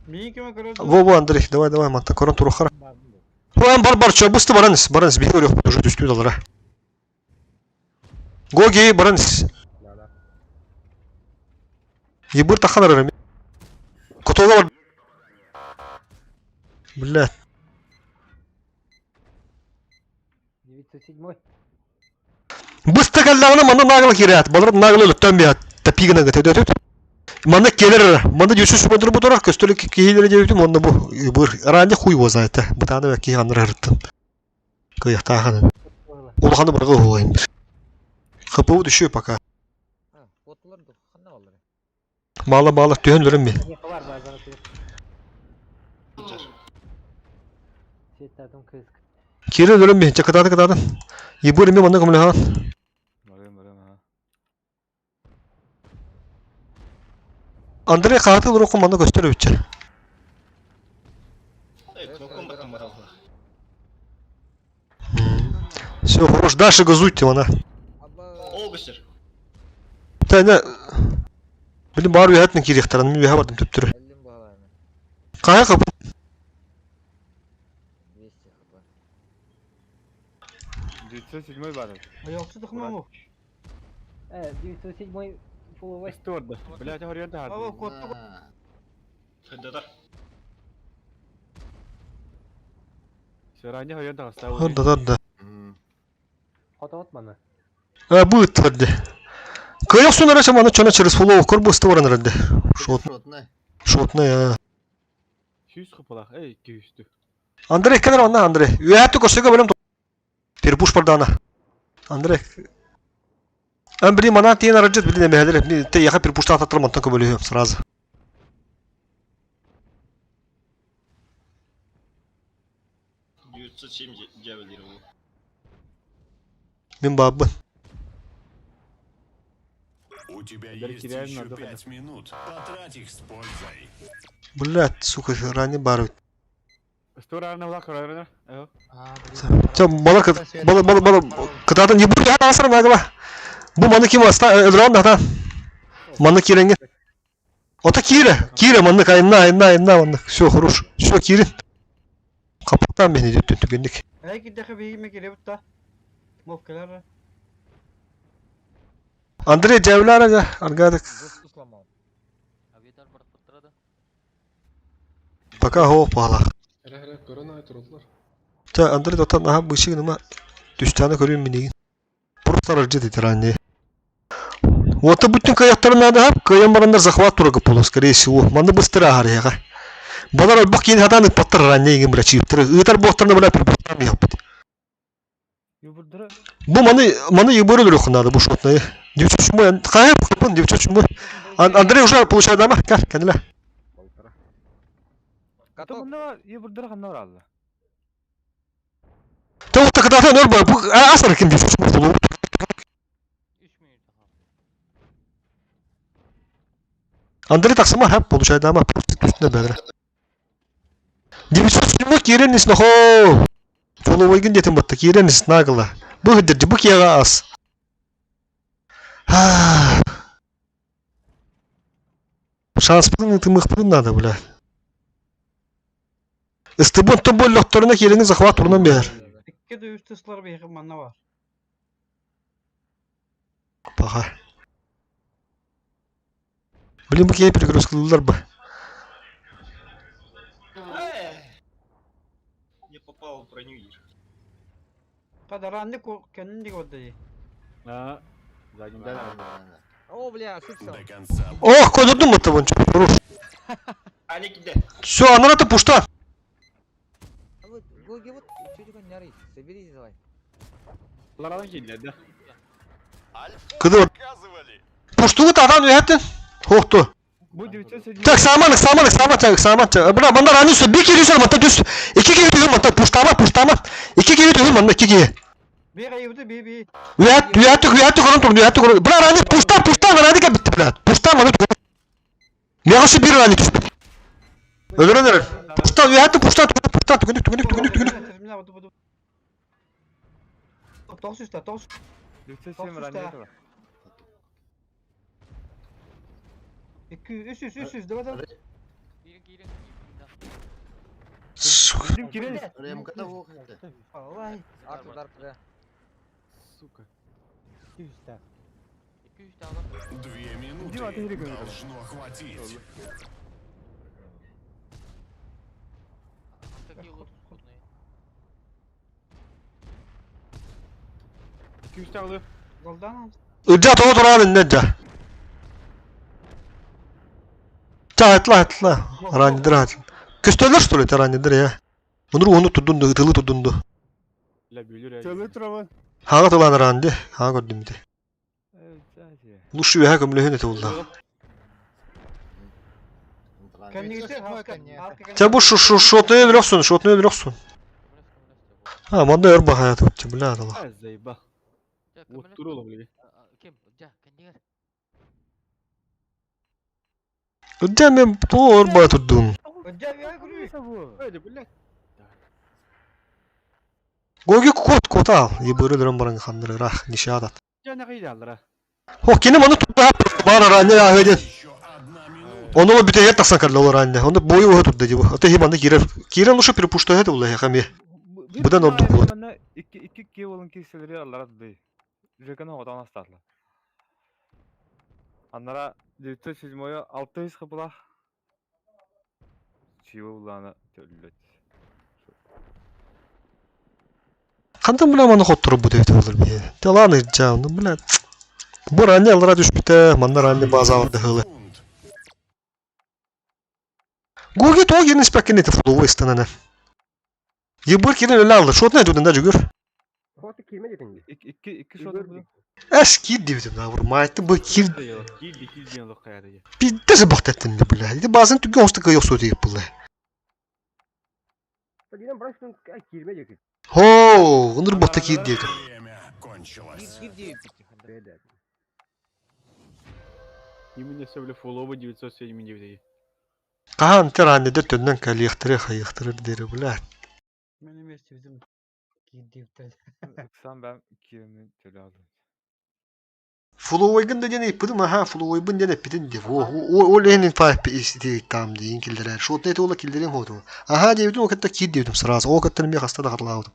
Миин кеме көрөр. Во, во, Андрей, давай, давай, манта көрөн туруоххара. Хуан бар бар, чо, бысты баран ис, баран ис, биһи көрүөхпүт уже түстүү далара. Гоги, баран ис. Ебыр тахан арарым. Котола бар. Бля. 907. Быста кэллэҕинэ манна нагло киирээт, балар нагло өлөттөөн биһат, тапигынан көтөдөтүт. Манна келер, манна дьүсүс модур бутурар, көстөлү киһилери диэбитим, онно бу ыбыр, ранее хуй его знает, бытааны киһи аннар ырыттын. Кыйахтаахан. Улаханы барга уһуайын бир. ХПУ düşüyor пока. Куоттулар ду, ханна баллар? Мало мало түһөн өлөрүм ми. Бар базара тур. Сеттадым кыз. Кире өлөрүм ми, чакытады кытады. Ебыр ми манна көмөлөһөн. Барыам, барыам, аха. Андрей хааты урукку манна көстөр үчче. Эй, кнопкам баттан баралла. Все, хорош, дальше газуйте она. Ол көстөр. Тәне Блин, бар үйәтін кирехтаран, мен үйә бардым төптірі. Қая қапы? 907 бар. Аяқсыз тұқымам ол. Э, 907 фуловой. Сторда. Блядь, говорю, да. Ава, куотты. Хыдатар. Все ранее говорю, да, Да, да, да. Хотот мана. Э, будет тверди. Кыйық сун арасы мана чона через фулов корбус творан рәдде. Шот. Шотный. Шотный, а. 100 хыпалах, эй, 200. Андрей келер онна, Андрей. Үйәтті көрсеге бөлім Перепуш пардана. Андрей. Ан блин, мана тиен араджет, блин, эмэһэлэр. Те яха перепушта ататтар мантан көбөлүһүм сразу. 907 дьяволир ол. Мин баабын. У тебя Даже есть теряем еще на выходе. 5 минут. Потрать их с пользой. Блядь, сука, ранее бар. Сто рано влак, рано. Ча бала бала бала бала кытаатын ебур я асыр нагла. Бу маны ким аста öldüren да Маны киренге. Ота кире, кире маны кайна, айна, айна маны. Все, хорош. Все кирин. Капактан бени деп түгендик. Әй киддәхе бейгеме келе бутта. Мов келер. Андрей Джавлара да, аргадык. Авиатор барып Пока хоо пала. Хәрә хәрә көрөн ай турдылар. Та Андрей дотан аха бышыгы нема түстәне көрүм минигин. Просто рождет ранее. Вот бүтүн каяктарын надо хап, каян барандар захват турага полу, скорее всего. Маны быстро ахар яга. Балар бу кин хатаны паттар ранее ген бра чиптыр. Ытар боктарны бра пирпустам япты. Юбурдыра. Бу маны маны еборы дөрөх надо бу шотны. 907 кая капын 907. Андрей уже получает дама, кар, кәнелә. То мында юбурдыра ханна баралла. Та вот когда норма, бу асар ким 907 полу. Андрей таксыма хап получает дама, просто түстүнө бәдре. 907 киренис нохо. Полувойгин детин батты киренис нагло. Бу хиддер бу кияга ас. Шанс пын тымых пын надо, бля. Истыбын том боллохторuna кирени захват турунан бер. Икки де үсті сылар бейгем манна бар. Паха. Блин, бу кия перегрузкалылар ба. Не попал в броню ир. Кадаранны кенин диге отды. А, задним да. О, бля, ошибся. До конца Ох, кодурдум это вон, хорош. Ани киде. Все, анарата пушта. А вот, Гоги, вот, чё ты не ори, соберись давай. Ларадан килде, да. Кыды. Пуштугу тадан үйәттін. Хохту. Бу 907. Так, саман, саман, саман, так, саман. Бра, манда раны үстü. Bir kere üstü, манда düz. İki kere düzün, манда пуштама, пуштама. İki kere düzün, манда iki kere. Бей кайыбды, бей бей. Үйәт, үйәтті, үйәтті көрін тұрын, үйәтті көрін. Бра, раны пушта, пушта, раны кә бітті, бля. Пушта, маны Меғасы бір раны түспеді. Өлөрөн эрэр. Пуштан, үөһэттэн пуштан, пуштан, түгүнүк, түгүнүк, түгүнүк, түгүнүк. Тоғыз үсті, тоғыз. 907 ранее 2, 300, 300, давай, давай. Киирин, киирин. Сука. Ким кирен? Ремката вох это. Алай. Артур, Артур, Сука. 200. 200 алар. Две минуты Дима, ты не должно хватить. Такие лут скудные. 200 алды. Голдан Ылдьаа тоҕо тураҕын иннэ дьа. Ча айтла айтла. Раннидыр айтла. Көстөлөр что ли это раннидыр я? Мунур уһуну турдун ду, ытылы турдун ду. Бля, бүлүр Чөлү турабын. Хаҥа тылаан ранди, хаҥа көрдүм ити. Лучше үөһэ көмөлөһүн этэ булла. Ча бу шу шу шотную өлөхсүн, шотную өлөхсүн. А, манна өр бахая тут, бля, дала. А, заебал. Вот турула, бля. Ким? Жа, кендигер. Ылдьаа мен тоҕо өр баа турдун. Эди, блядь. Гоги кот котал. Ебыры өлөрөн баран хандыры рах, нишадат. Жана кыйда аллара. Хо, кини маны тутта бар ранне ахыден. Оны ол бүтәгәр тахсан кәлле ол ранне. Оны бойы уһа турда дип. Ата хим аны кирер. Кирен лучше перепушта это булла хами. Будан ордук булат. Икки икки ки болон киселери аллара дый. Жекана отан астатла. Аннара 907 600 кыбла. Чиво уланы төллөт. Хантан бля маны хоттуруп бу дип булыр бие. Таланы жа, ну бля. Бу ранне аллара түшпүтэ, манна ранне база барды хылы. Гоги то кирен спеккен это фуловый станана. Ебыр кирен өлә алды. Шотна дүден да жүгөр. Икки икки икки шот бу. Эс кир дип на бур майты бу кир Килди, килди алып каяды. пиздец бактаттын бля. Иди базын түгөн остык yok сөйт булла. Хо, унур бакта кир дип. Время кончилось. Именно все, бля, фуловый 979. Кахан тер анне дер төннөн калиахтыры хайахтыры дери бля. Мен вместе bizim кидиптер. Ыксан ben кирени төлө алдым. Фуловойгын да ден иппидим аха фуловойбын ден эппитин деп. О о ленин файп исти там дейин килдерер. Шот нет ола килдерем хоту. Аха дебитим о катта кир дебитим сразу. О каттан мен хаста да хатлаудым.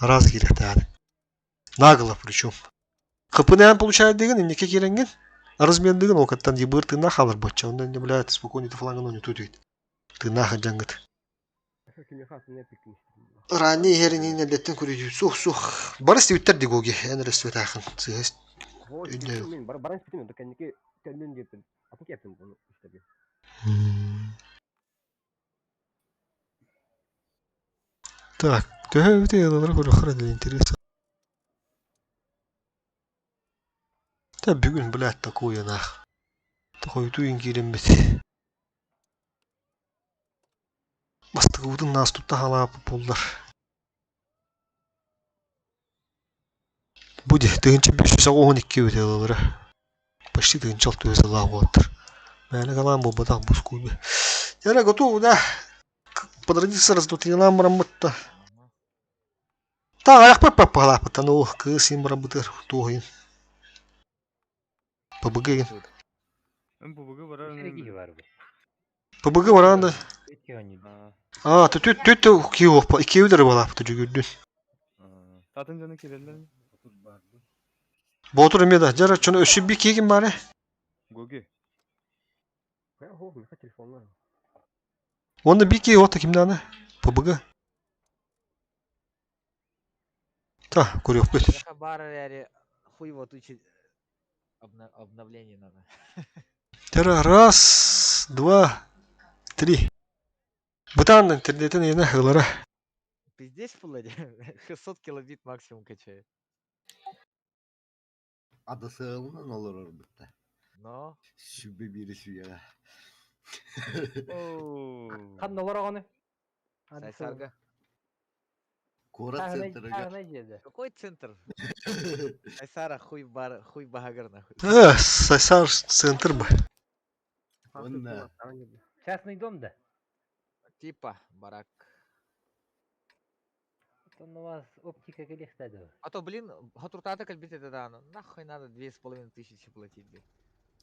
Раз кирехтады. Нагло причем. ХПН получает деген иннеке киренген. Размен деген о каттан дебыр тына халыр боча. Ондан не блядь спокойно флангын оны тутуйт. Тына хажангыт. Рани херинин деттен көрүдү. Сух сух. Барыс диүттер дигоги. Эн ресвет ахын. Сыгыс. Так, төһө ялалар көрөхөр для интереса. Та бүгүн, блядь, такое нах. Тохойту кирембит. Бастыгыбытын нас тутта халаап буллар. Буде тыгынча 512 өте ялалары. Почти тыгынча алты өз алаа оттыр. Мәне калаан болбатак бускуйбы. Яра готов, да. Подродиться раз тут нам рамытта. Та аяк пап пап ну кыз им рабытыр тугын. ПБГ. ПБГ барар. ПБГ баранда. А, түт түт кио па икеүдер бала бу жүгүрдүн. Татын жаны келелер. Ботур эме да, жара чону өсүп би кийгин бары. Гоги. Онда би кий ота кимданы? ПБГ. Та, көрөк бит. Бар хуй его тучи обновление надо. Тера раз, два, три. Бытан интернеттен ене хылара. Пиздец, Володя. 600 килобит максимум качает. Адасылынан olur orada. Но. Şübbe biri şüye. Ханна олар аны. Сайсарга. Кора центрга. Какой центр? Сайсара хуй бар, хуй багар нахуй. Э, Сайсар центр бы. Онна. Частный дом да. Типа барак. Оттон у вас оптика кэлиэхтээ дуо? А то, блин, хатуртаата кэлбит этэ даҕаны. Нахуй надо 2500 платить, блин.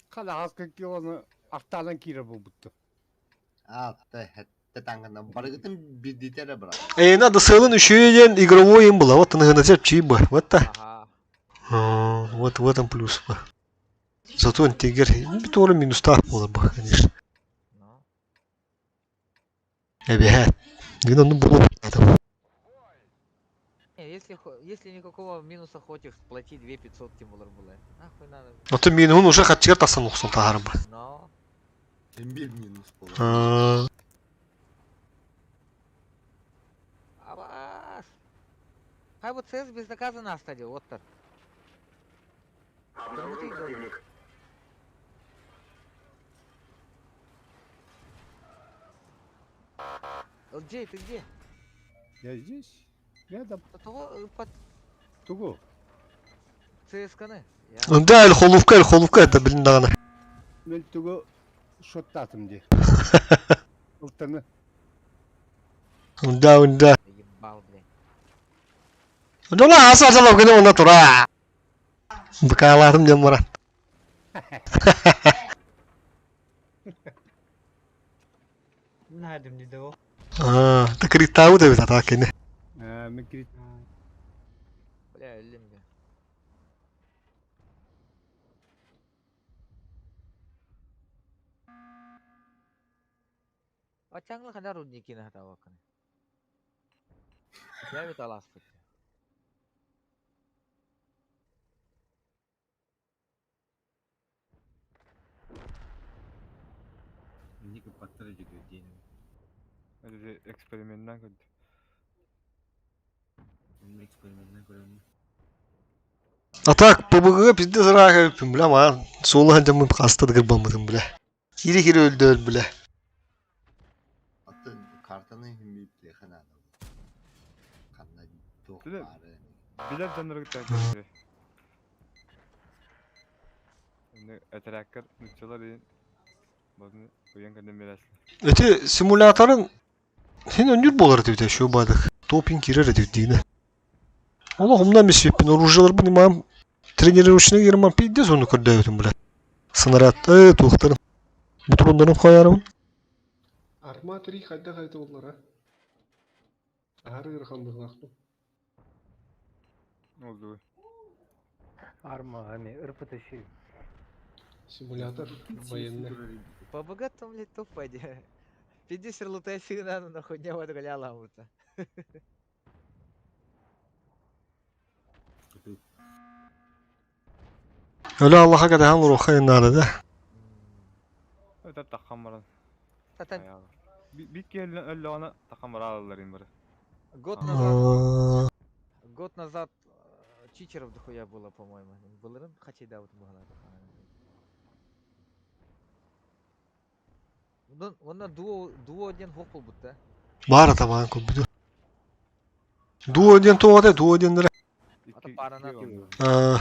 Ханаҕаска килоны артаанан киирэр буолбуттар. Аата хэттэ таңгана барыгытын бирдите эрэ брат. Э, надо сылын үчүгэй диэн игровой им была. Вот на чий бы. Вот та. Вот в этом плюс. Зато интегер тоже минустаах буолар бу, конечно. Эбэһээт. Мин оннук буолуохтаатым. Не, если никакого минуса хочешь, плати 2500 тем более было. Нахуй надо. Оттон минуһун уже хаччыгар тахсан охсон таһаарбы. Но. Бир минус буолар. Аа, Абас! Хай вот ЦС безнаказанно оставил, вот так. Обнаружен противник. ЛД, ты где? Я здесь, рядом. Того под Тугу. ЦСК-ны. Да, эль холувка это блин даҕаны. Мен тугу шоттатым дии. Ылтаны. Да, да. Ебал, блядь. Дьоно аса асалап гына онна тура. Быкаалаатым диэн баран. Наадым диде ол. Аа, та криттаабыт эбит атаа кини. Ээ, мен крит. Бля, өллүм бе. Ачаңлы хана рудники на хатаваканы. Я ведь аласпыт. Ника паттар жүгө диэн. Это эксперименттен көрдү. Мен эксперименттен көрөм. А так, ПБГ пиздец ыраах эбиппин, бля, маан. Суолаһан дьоммун хаста да кырбаммытым, бля. Кири-кири өлдөөл, бля. Атын картаны химми билиэхэ наада. Ханна туох Билер баары. билер дьоннору кытта көрдү. Инде этэрээккэр нуччалар иин Бозны уйан кэннен берәсле. Эти симуляторын син өнүр буолар этибит шүү баадык. Топин кирер этибит дигине. Олох умнан бисиппин оружияларбын имам тренировочный ерман пиздец ону көрдөөбүтүм, бля. Снаряд, туохтарын. Бутурундарын коярым. Арма 3 хайда хайда оллара. Ары ырхан быһлахтым. Oldu. Арма, ами, РПТ-7. Симулятор военный. ПБГ там, блядь, тупо, 50 лутай всегда нахуй не вот галяла будто. Өлө Аллаха кадахан уруха наада да. Это тахам баран. Татан. Бик өллө аны тахам баралар им бары. Год назад. Год назад читеров дохуя было, по-моему. Былырын хачай да вот могла. Онна дуо дуо один хопул будто. Баар тамаан курбуду. Дуо диэн туоҕа дуо диэннэрэ. Ата парана. Аа,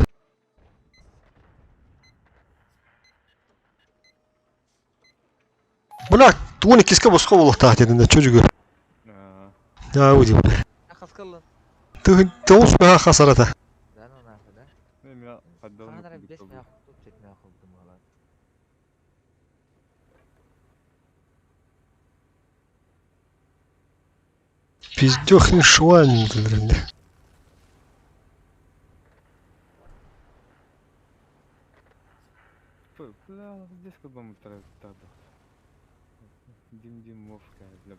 Бля, тугун иккиске босхо буолуохтаах диэтинэ чөжүгү. Аа, уди бля. Хаскаллын. Тыһын тоҕус бэһэ хасарата. Да ну нахуй, да? Мен хаддал Ханара бес мя тут чет мя хуй думала. Пиздёхни швань, бля. Бля, здесь как бы мы Дим Дим мовка, бля.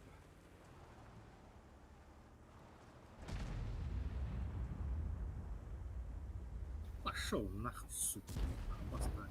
Пошел нахуй, сука. Обосрать.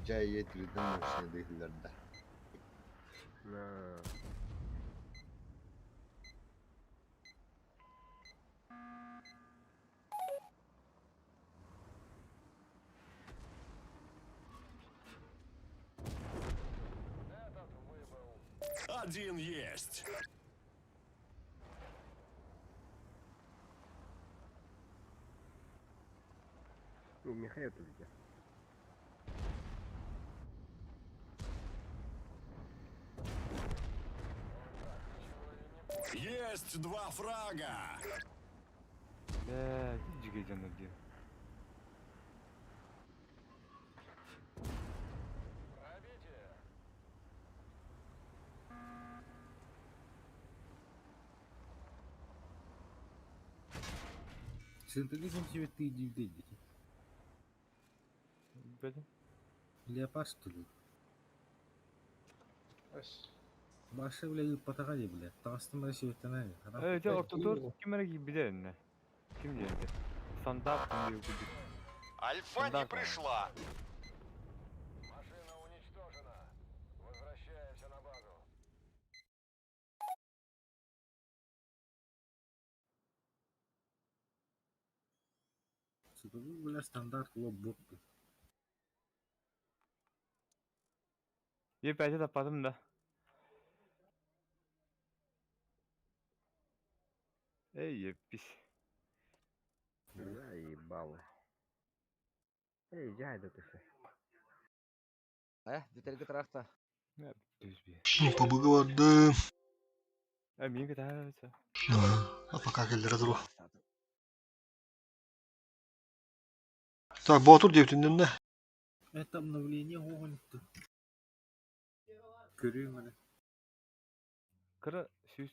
Ылдьаа ийэ түргэн машина да. Один есть. Ну, Михаил тут. Есть два фрага. Бля, жиге жаныр дии. Синтезизм тебе ты иди дети. Бля. Леопард что ли? Баша, бля, потагали, бля. Тастым Россия, Э, дьэ, ортотуор ким эрэ киирбитэ иннэ. Ким диэбитэ? Стандарт диэн курдук. Альфа не Стандарт. пришла. Сука, бля, стандарт лоб бот. Е, пәте таппатым да. Эй, еппис. Заебало. Эй, дядя ты все. Э, бүтерге тарахта. Ну, побыгы Э, мин кытаабыта. А пока келлere дуру. Так, Боотур диэбитиннэннэ. Это обновление гонит. Көрүҥ эрэ. Кыра сүүс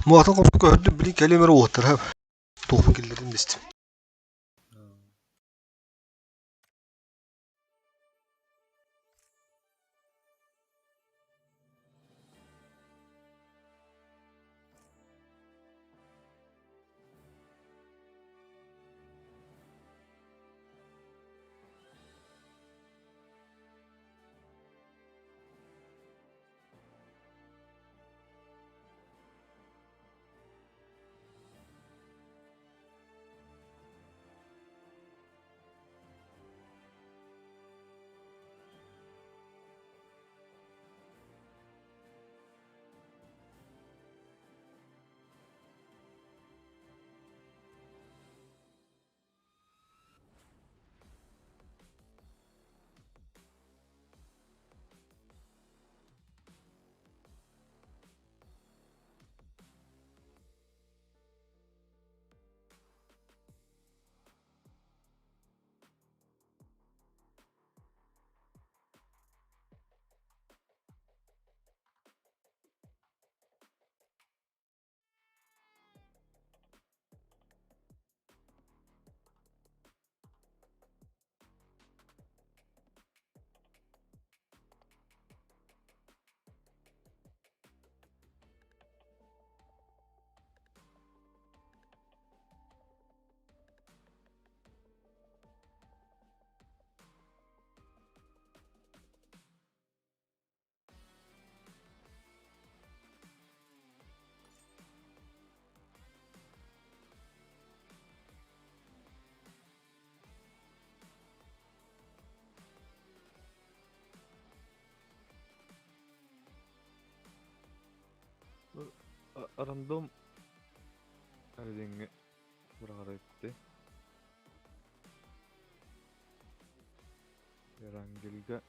Муатын курдук көһөрдүм били кэлиэмэр уоттар туохпун киллэрдим дистим. Рандом Эрдиҥҥэ быраҕара иппитэ. Эрангельга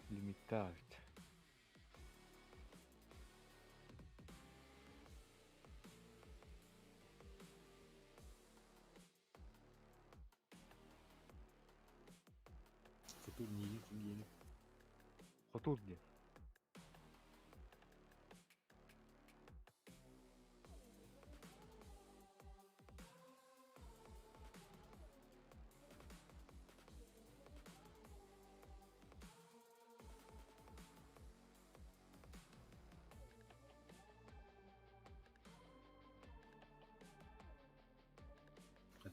лимиттаабыт. Хотур миигин ким диэни. Хотур диэн.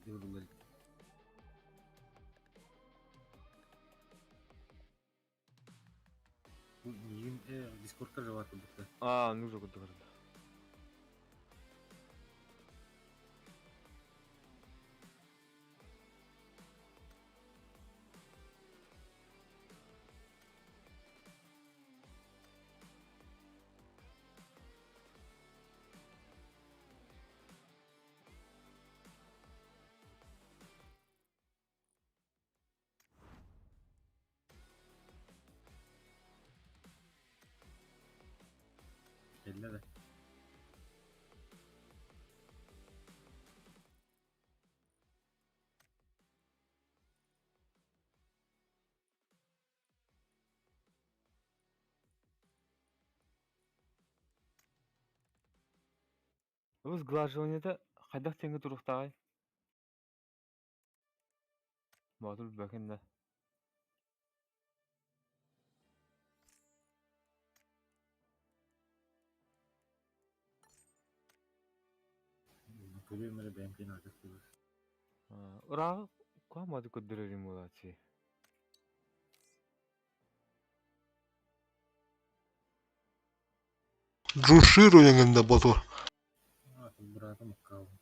Дьуруулар. Бу миигин Дискордка жевать курдуктар. Аа, нужно курдук арда. Кэллэ да. Бу сглаживаниета хайдах тэҥҥэ туруохтааҕый? Боотур бэкин да. Көрүөм эрэ бэйэм киэн аатах буолар. Ырааҕы куһаамматы көрдөрөрүм буолааччы. Джуширу эҥин да боту. Быраатым аккаабын.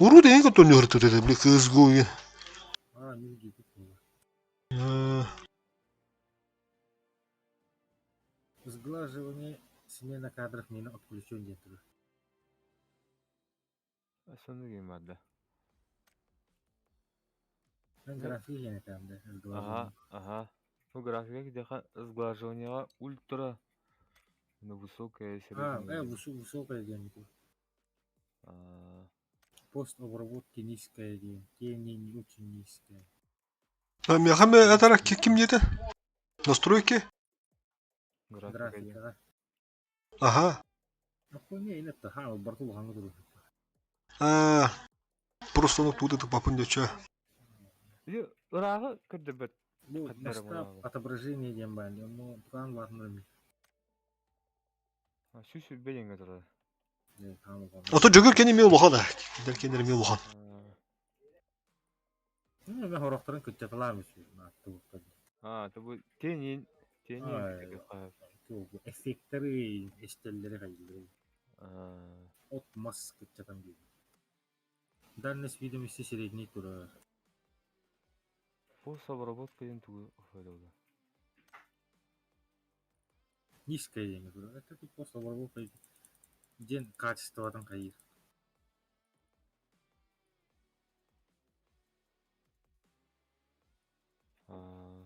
Урут эҥин көтөнү һыртыт били кыыс гуйын. Аа, мин диэбит буолар. Сглаживание смена кадров мина отключен диэн турар. Сонно ким барда? Мен график диэн этээм да, Ага, сглаживание. ага. Ну, графика где сглаживание ультра на высокое А, среднее. высокая диэн этэ. А, Пост обработки низкая диэн, тени не очень низкая. А миэхэ этара ким диэтэ? Настройки? графика диэн. Графикаҕа. Ага. Охуйня инетта, ха, барты улахаҥҥа турар. А, просто ну тут это папын дече. Или ырааҕы көрдөрбөт Бу хаттара масштаб буолаҕа. отображение диэн баар, онно тугаан баатынар ми. Сүүс сүүрбэ диэҥҥэ турар. Ото дьөгүр кини ми улахан а. Кинилэр кинилэр ми улахан. Ну, мен хорохторун кыччаталаам үсү, нааттыбыттар. Аа, то бу тенин, тенин Эффектэри, эстеллери хайдылары. Аа, От мас кыччатан биэрбит. Дальность видимости средний турар. пост обработка диэн тугу оффойдоллар. Низкая диэн турар. Это тут пост обработка диэн качествотын хайыыр. Аа,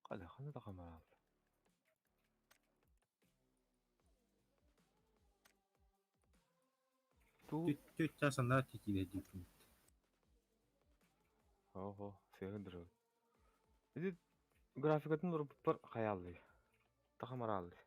ханна да камера. Ту Түт час анаа тикиле диэкин. Ого, сыгындыр. Иди графикатын уруппар хаяллый. Тахамараллый.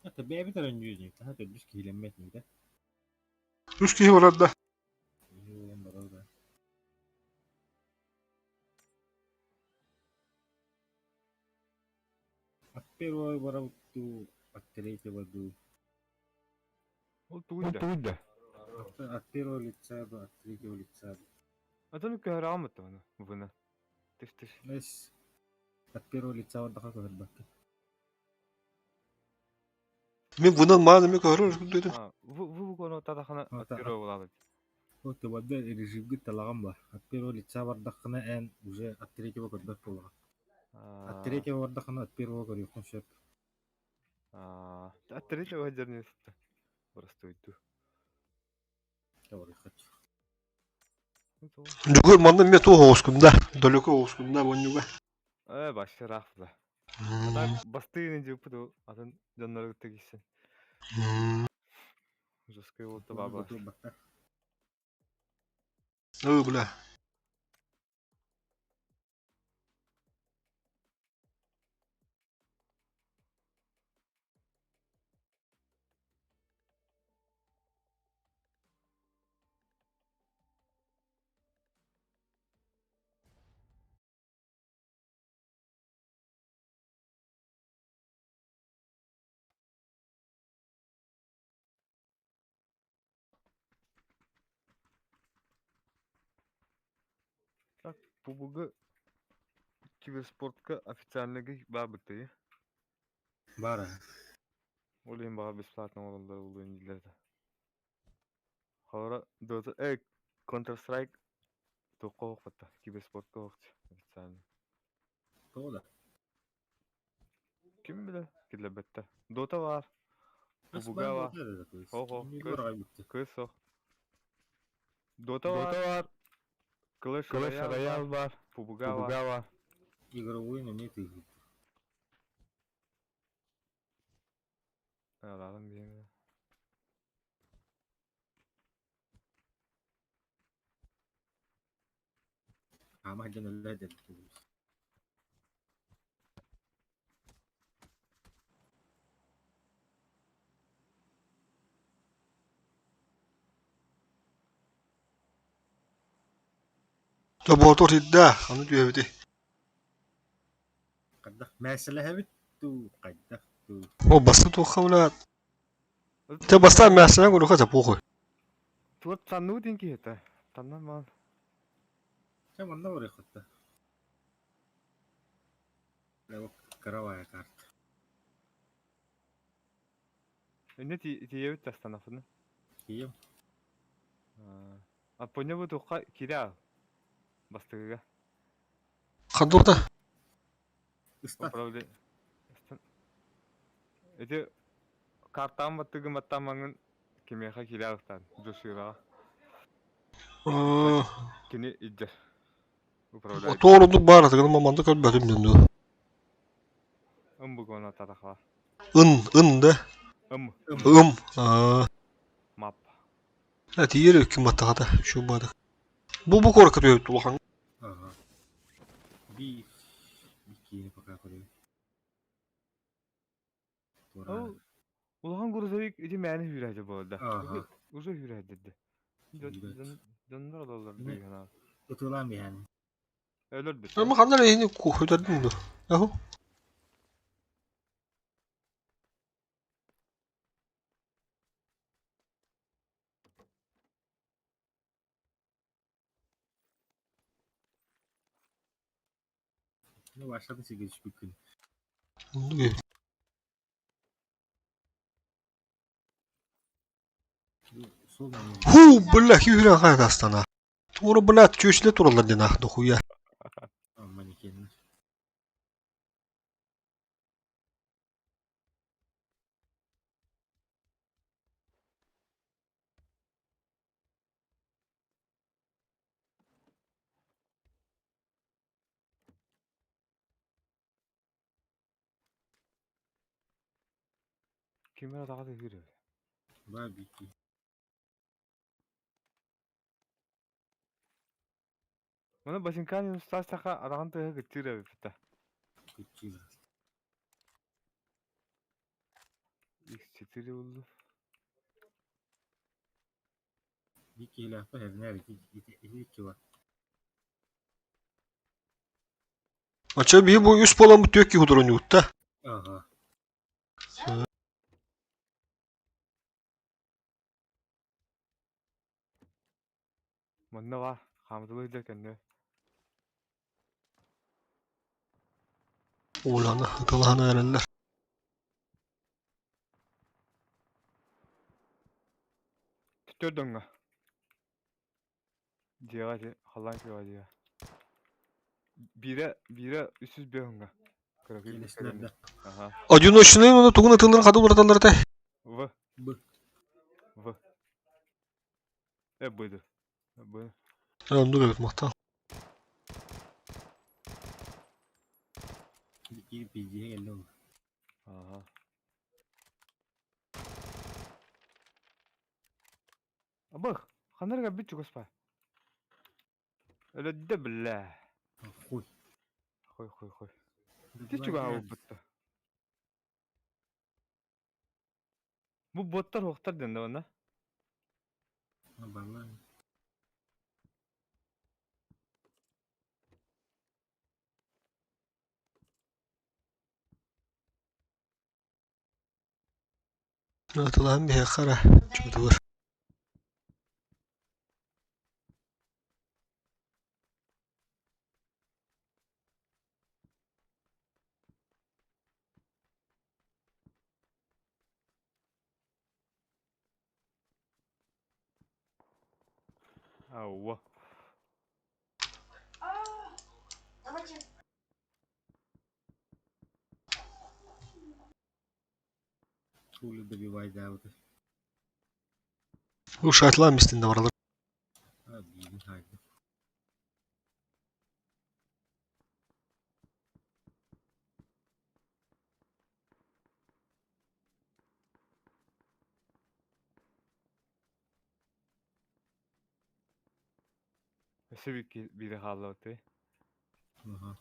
Это бэйбит өрөннүүр таһа төрдүс киһилэммэт ньиитэ. Үс киһи барар да. Киһи буолан барар да. барабыт дуу, от третьего дуу. Ол тугуй да? От первого лица дуу, от третьего лица дуу. Атын көһөрөҕүм оттоҕуна, вына. Түс түс. Эс от первого лица бардаха көһөрбөккө. Мен вынан маан эме көһөрөр дедим. Вы коно татахана от первого булабыт. Вот бада режимге талаган бар. От первого лица бардаххына эн уже от третьего көрбөт буолаҕын. От третьего бардаххына от первого көрүөххүн сөп. От третьего дернес. Просто иду. Бүгүн манна эмиэ туох оҕускун да, далеко оҕускун да бонньуга. Э, башка ыраах да. А так бастыын дьыппыт атын дьоннору кытта киирсэн. Жесткий болта баба. Ой, бля. Так, PUBG киберспортка официальный баабыттыы. Бара. Ол иһин баҕар бесплатно оҥороллор буолуо дииллэр да. Холобура, Dota, Counter Strike туохха оһохпутта, киберспортка оһохчу официально. Тоҕо да? Ким билэр, киллэрбэттэр. Dota баар, PUBG баар. Хо-хо, кыыс суох. Dota баар, Clash Royale баар, PUBG баар. Игровой эмиэ тыыһыыр. Араҕын биһиги. Хаама сылдьан өллө дэн Тобоотур сирдэ, аны түһэбитий. Хайдах мээсэлэһэбит дуу, хайдах дуу. О, баста туохха блядь. Те бастаан мээсэлэн көрүөххэ да похуй. Туот саннуу диэн киһи этэ. Таннан маан. Чэ манна барыаххыт да. Каравая карта. Инне тиийэбит тастанафыны. Тиийэм. Аппонья бу туохха киирэ бастыгыга. Хандурда. Управление. Ити картаҕын баттыгын баттаамаҥын кимиэхэ киирэ алыктаан Душираҕа. Кини илдьэр. Управляет. Туорудук баар атыгын маманды көрбөтүм дэн дуо. Ым бугуна татахла. Ын, ын да. Ым. Ым. Аа. Мап. Тиийэр үккүн баттахата үчүгэй баадык. Бу бу куоракка түһэбит улахан. Ага. Би бикини пока көрөбүт. Ол улахан грузовик ити мээнэ сүүрээччи буолла. Ага. Уже сүүрээддэ. Дьоннор ололлор дии Ытылаан биһэн. Өлөрбүт. Ама ханна эрэ иһини куһутардым дуо? Аһу. Ну, башлады сиге түспүккүн. Ху, бля, күүһүрэн хайа астана. Туора, блядь, чүөчүлэ тураллар диэн аах дохуя. Манекеннэр. Ким эрэ атаҕа түһүүр эбит. Баа бики. Маны Басинкан устаастахха атаҕын тыаһа кыччыыр эбиппит да. Кыччыыр. X4 булду. Биир киһилээхпин эбинээр ити ити ити бар. Оччо биһи бу үс буоламмыт түөрт киһи утуруонньугутта. Ага. Манна баар, хаамыталыы сылдьар кэннэ. Ууланы ытылаһан эрэллэр. Түттөр дьоҥҥо. Дьиэҕэ ити халлаан күөҕэ дьиэҕэ. Биирэ, биирэ 305 уҥҥа. Кыракый Киилэстилэр да. Аха. Одиночный уну тугун ытылларын хады уларыталлар этэй? В. Б. В. Э, Б. Б. Оннук эбит махтал. Киир пиздиһэ кэллэ ол. Аха. Абых, ханна эрэ бүт чугас баар. Өлөддө бля. Хуй. Хуй хуй хуй. Ити чугаһа буолбутта. Бу боттар хуохтар дэннэ уонна. Баллан. Ытылаһан биһиэхэ эрэ чугдуур. Ауа. Хули добивай даабыты. Ушатлаан мистин да баралар. А, биирин хаайдым. Өссө биир биири хааллыбыт Аха.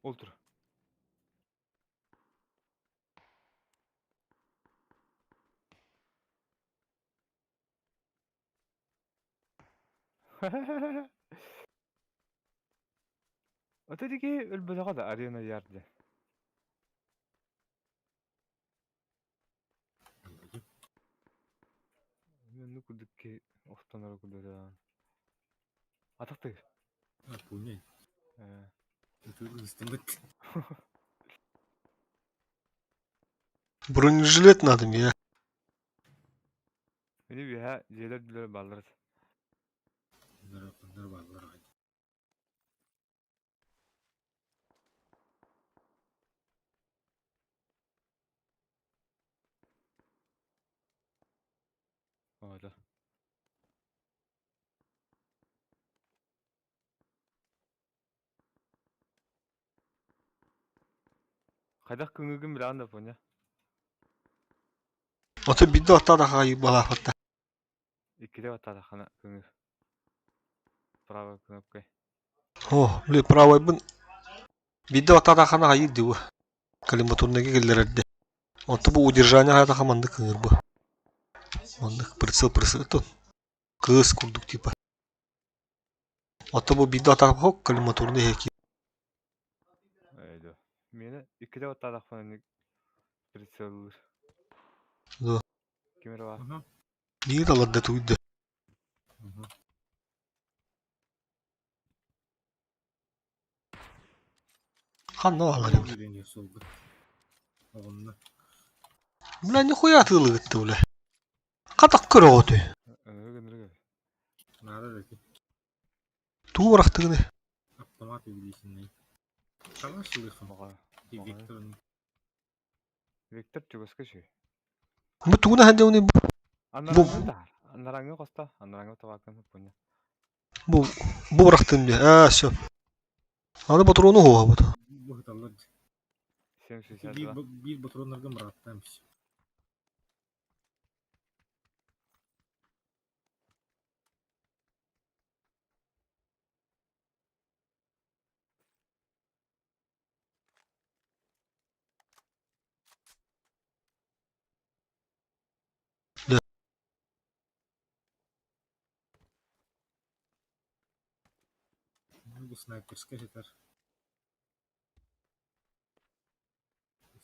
Ол тур. Ото диги өлбөтөҕө да арена ярды. Ну кудук ки охтонор кудура. Атахтыыр. А, пуня. Э. Ытыыр ыстымыт. Бронежилет надо мне. Мени үөһэ дьиэлэр дүлэр бааллар. Оннор бааллар аҕай. Ода. Хайдах кыҥыгын билэҕин да поня. Ото бидде оттаада хаайы балаахатта. Иккитэ баттаатаххына кыҥыр. Правой кнопкой. О, били правойбун бидде оттаатаххына хайыр дии бу. Калиматурныйга киллэрэрдэ. Онто бу удержание хаатаха маннык кыҥыр бу. Маннык прицел прицел кыыс курдук типа. Ото бу бидде оттаатахха калиматурный иһэ Эйдо. Миэнэ иккитэ баттаатахпына прицеллыыр. Да. Ким эрэ баар. Биир аларда туйда. Ханна бааллар бля? Киирэн суолга. Оҕунна. Бля нихуя атыылыгытты бля. Хатак көрөҕүтүй? Ынырык ынырык. Наада да ити. Туу бырахтыгыны? Автомат увеличенный. Шалаш слыхом. И Виктор. Виктор чугаска үчүгэй. Бу тугуна сылдьабыный бу? Анарааҥҥы да анарааҥҥы хоста, анарааҥҥы табаакканы пуня. Бу бу бырахтым дии. Аа, все. Аны ботуруону уһуоҕабыт. Быһыталлар дии. 7,62. Биир биир ботуруоннарга мырааттаан все. Бу снайперскай сытар.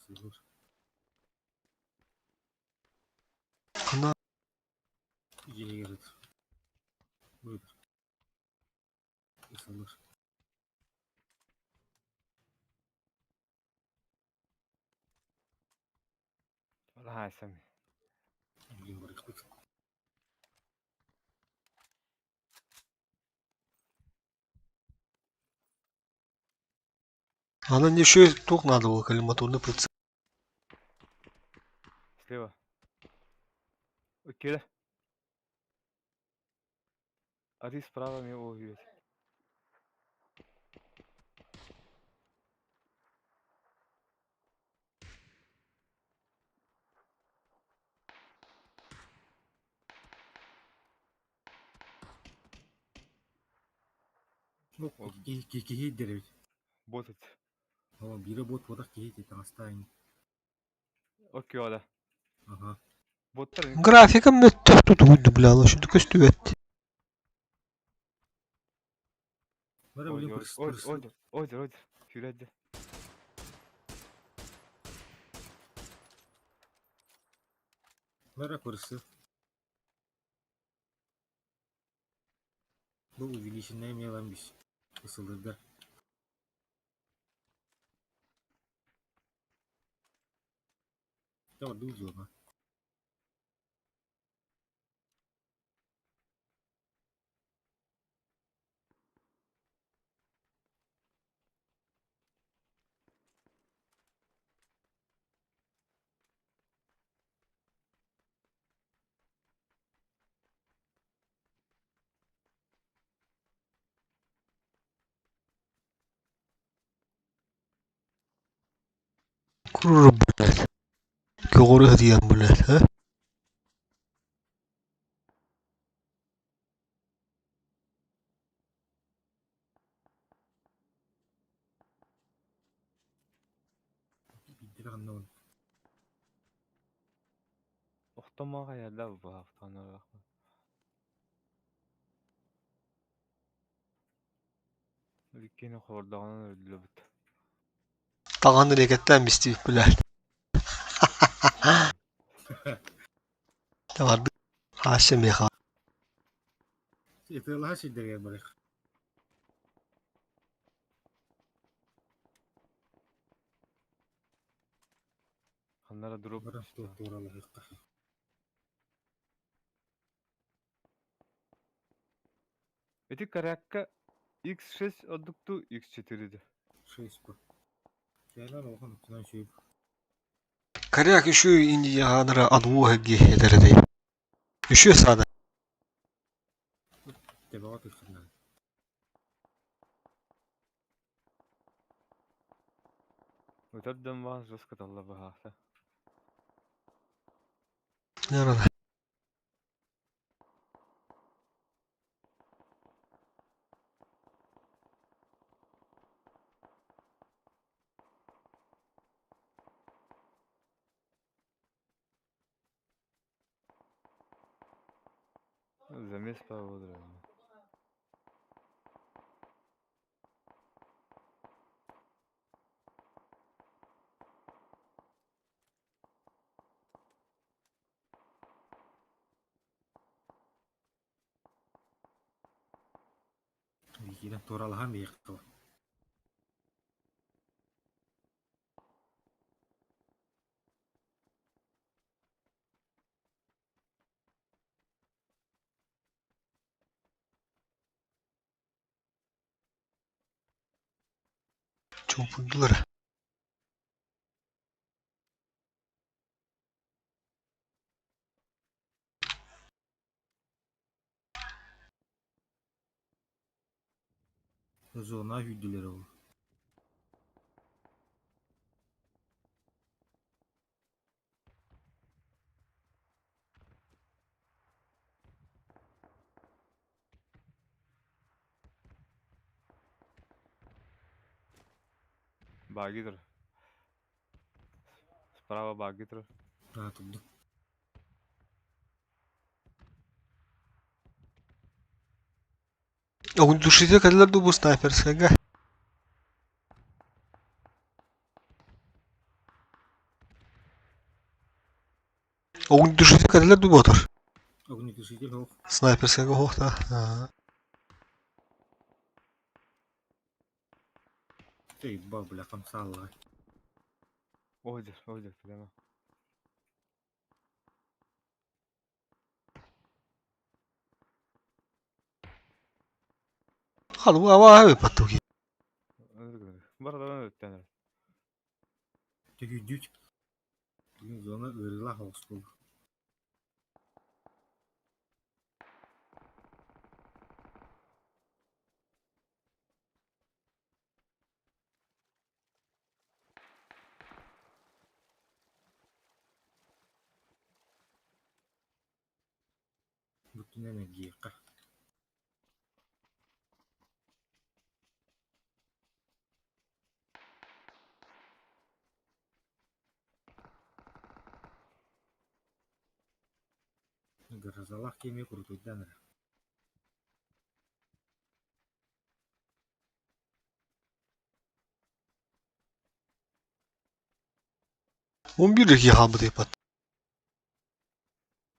Сылыр. Хана Иһигэр сытар. Бу сытар. Сылыр. Алаһаайсам. Билин барыахпыт. Она мне еще туох надо было коллиматорный прицел. Слева. Окей. А ты справа мне убьет. Ну, киһи дэрбит. Бот эт. О, биирэ бот буотах киһи ти таҥастаан. Окей, да. Ага. Боттар Графика мөттөх тутугуйду бля, шуду көстүбэт. Бара билин Ой, пырс ой, пырс. ой, ой, ой, сүүрээдди. Бара пырсы. Бу увеличенная мелан бис. Ысылырдар. Та ордук зона. Курur блядь. Көҕөрө диэн блядь, а? Биирдэ ханна ол. Охтомоох аярда бу хафтанар. Иккини хордоҕунан өллөбүт. Таҕаны рекеттен бистибит блядь. Табарды хаася меха. Ытыалаһа сирдэригэр барыах. Ханнара дроп Бара туоралаһыахха. Ити корякка X6 ордукту X4 ди. 6 бу. Кэлэн улахан оттунан сүүп. Коряк еще Индия адвоха гехедердей. Еще сада. Тебаҕа тыхханна. Өтөрдөн баҕас жестко талла баһаахта. Наверное. Замес паводра. Киирэн туоралаһан биһиэххэ. Чуумпурдулар. Зона сүүрдүлэр ол. Баги тур. Справа баги тур. Аа турду. Огнетушитель кэллэр дуу бу снайперскайга? Огнетушитель кэллэр дуу буотар? Огнетушитель суох. Снайперскайга суох да. Ты ба, бля, хамсааллаҕай. Озер, озер, прямо. Халва потуги. Бардан өттен. Түгүйдүүт. Бүгүн зона ыарыылаах оҕус буолла. Бүттүнэн эргийиэххэ. Грозалаах киэмэ курутуйдаан эрэ. 11 киһи хаалбыт ыйыппат.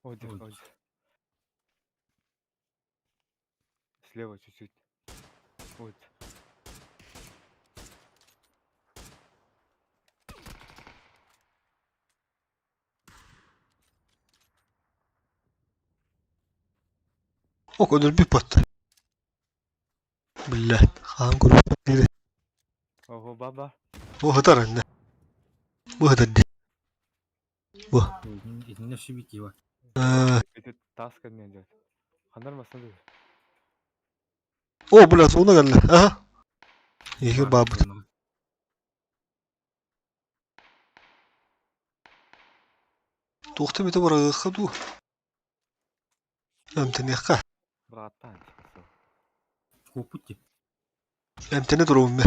Озер, озер. Слева чуть-чуть. Вот. Ок өлөрбүт батта. Блядь, хаан көрбүт дири. Ого, баба. Бу хытар инне. Бу хытар ди. Бу. Итиннэ шибики бар. Это тас кэннэ дьэ. Хандар масна дуу. О, бля, зона кэллэ. Аха. Иһи баабыт. Туохта эмитэ барыахха дуу? Эмтэниэххэ. Бырааттаан. Куоппут дии. Эмтэнэ туруом мэ.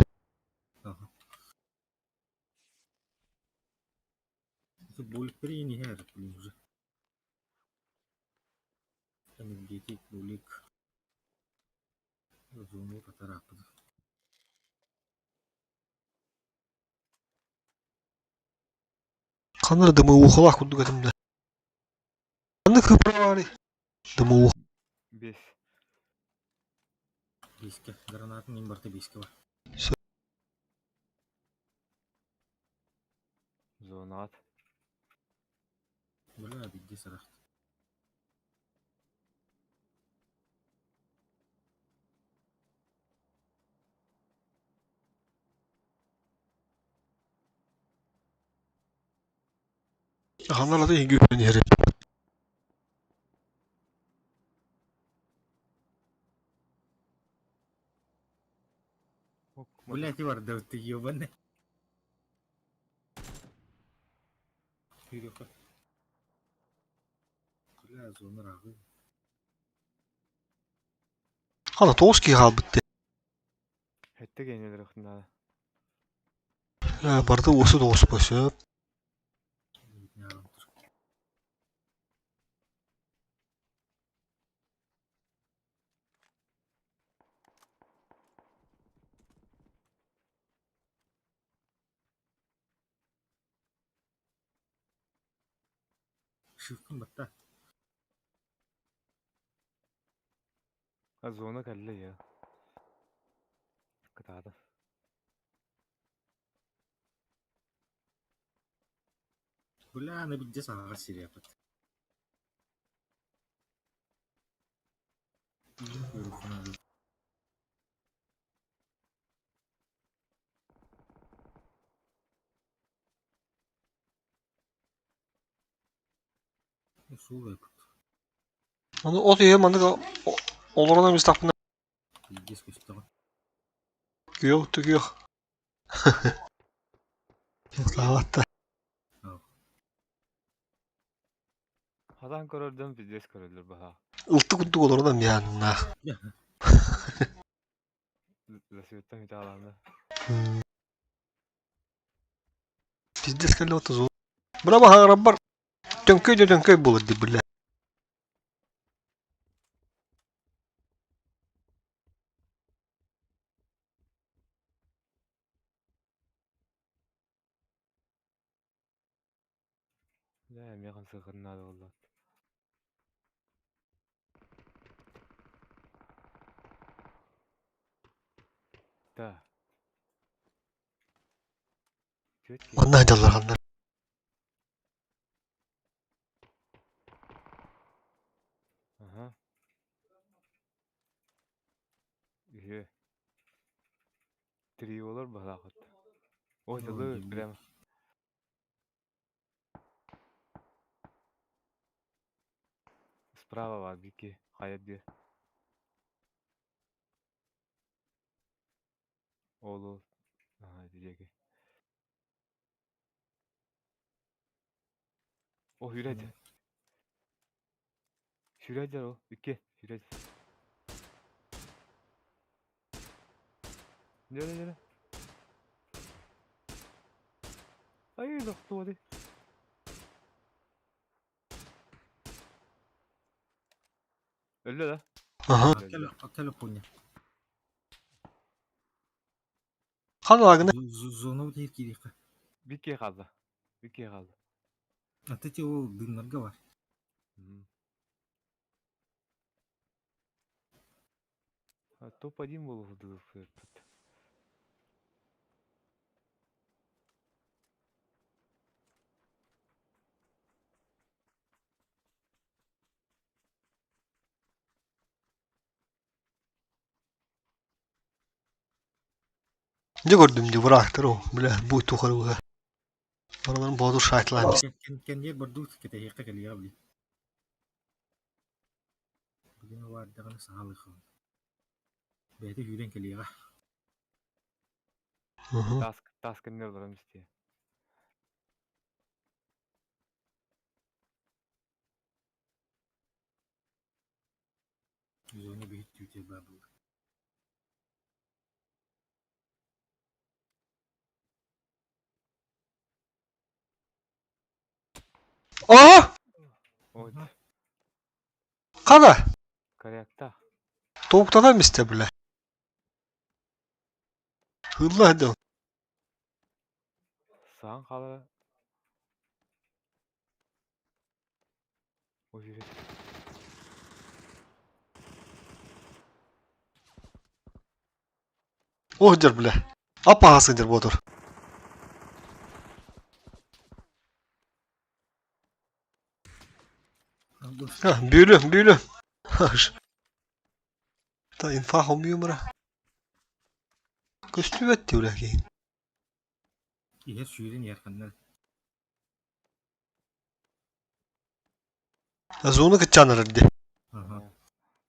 Булик иһэр блин уже. Энергетик, булик. Зону катарааппыт. Ханна дымыухалаах курдук этим да. Ханнык хыппар Дымыух. Бес. Биэскэ. Гранатын мин барыта биэскэ бар. Зонаат. Бля, бидде сарахт. Ханалата иһигүүппүн иһэр Блять, барда ты ебаный. Кирюха. Бля, зона рагы. Хана тоҕус киһи хаалбыт дии. Хэттэ генелер наада. Барыта уосу тоҕуспа сөп. Шивкин батта. А зона кэллэ я. Кытаата. Бля, аны бидде саҕаҕар сириэппит. Суул Ону от ийэ маннык олорон эмистахпына Пиздец көстөҕө. күөх түгүөх. Славатта. Хатан көрөрдөн пиздец көрөллөр баһа. Ылты курдук олорон эмианнаах. Засветтан италанна. Пиздец кэллэ отто зоо. Бра баһаарабар төҥкөй да төҥкөй буолар дии бля. Тахсыаххын наада буолла. Да. Манна сылдьаллар ханна. Аха. Үһүө. Триолар баһылаахыт. Ой, дылы прямо. Справа бар бики хайа диэ. Ол ол. Аха диэки. О, хүрээд. Хүрээд ол. Икки. Хүрээд. Нere nere? Ay doktor. Өллө да? Аха. Телефоне. Ханна Зона утер кириэххэ. Бикке қалды. Бикке қалды. Аты те ол дымнарга бар. Топ-1 был тут. Дьэ көрдүм дии быраактар ол, бля, бу тухарыга. Барыларын боотур шайтлаан Кэнниэр бордук кэтэһиэххэ кэлиэҕэ били. Билигин баардаҕына саҥалыаххын. Бэйэтэ сүүрэн кэлиэҕэ. Таск, таск кэннигэр олорон истиэ. Зона биһит түүтэ баар буолар. Аа! Ой, Хана! корректа. Тоуктанан мисте бля. Хылла хадыл. Саан қала. Ой, жүреді. Ох дер бля. Апаасы дер ботур. Бүлү, бүлү. Та инфа хомуйумра. Көстүбэт бля кейин. Иһэр сүүрэн иһэр ханна. Зона кытчанар ди. Аха.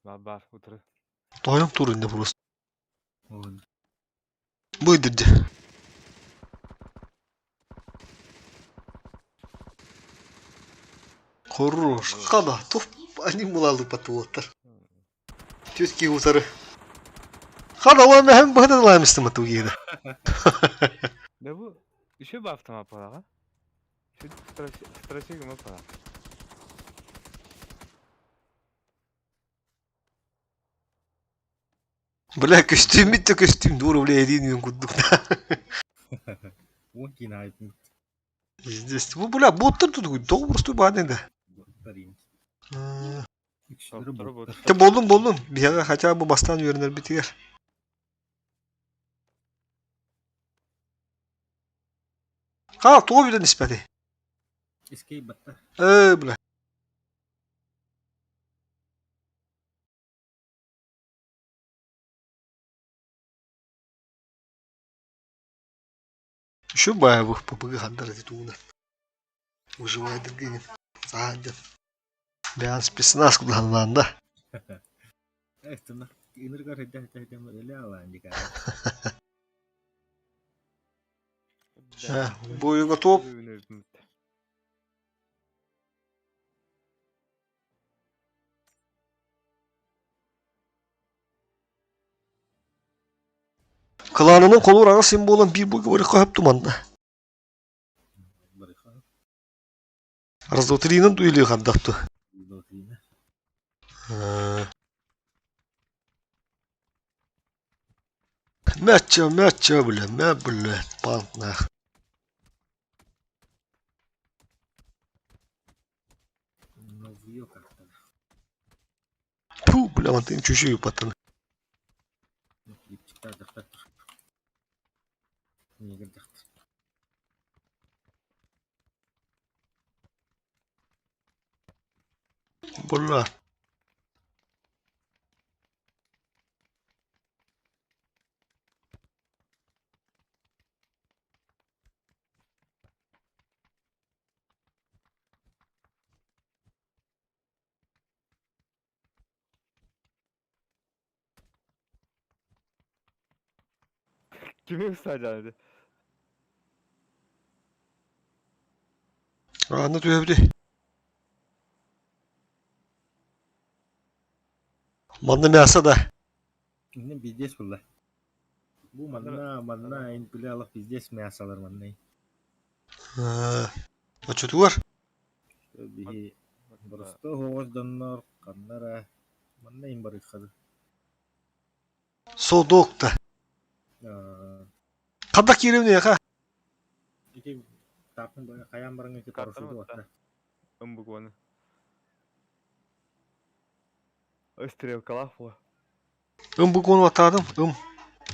Бар бар, утыры. Тойон турунда просто. Ол Быдырды. Хорош. Хана, туф, они мулалы патуоттар. Түски утары. Хана, ол мәһем быһыдан ламистым атугида. Да бу еще бы автомат палаға. Стратегия ма пала. Бля, көстүүм битте көстүүм дур, бля, един үйін куддук. Он кейін айттым. Здесь, бу, бля, боттар тут, тоғы просто баны да. Те болдум, болдум. Бияга хотя бы бастан үйренер битигер. Ха, тоғы биден испәди. Эскей батта. Э, бля. Еще баевых ППГ хандар эти тугуна. Выживает другие. Саадят. Бян спецназ куда да. Эстена. Иныргар хедде хедде хедде эле алаан дика. Бою готов. Кланының колу рага символын бир буйга барыха хөп туманда. Раздотринын дуили хандакту. Мяча, мяча, бля, мя, бля, пант нах. Вио картана. Ту, бля, мантын чужие паттан. Липчиктаах дьахтар тур. Негр дьахтар. Буlla. Kimi ısıracaksın hadi. Аны түһэбити. Манна мясо да. Инне пиздец булла. Бу манна манна ин пиле алах пиздец мясалар манна. Очутугар. Биһи просто хоҕос доннор ханнара манна ин барыххады. Содокта. Хадда кииревне яха. Ити тапын хаян баран ити парашюту батта. Ымбык оны. Стрелкалах була. Ым бугун ватадым. Ым.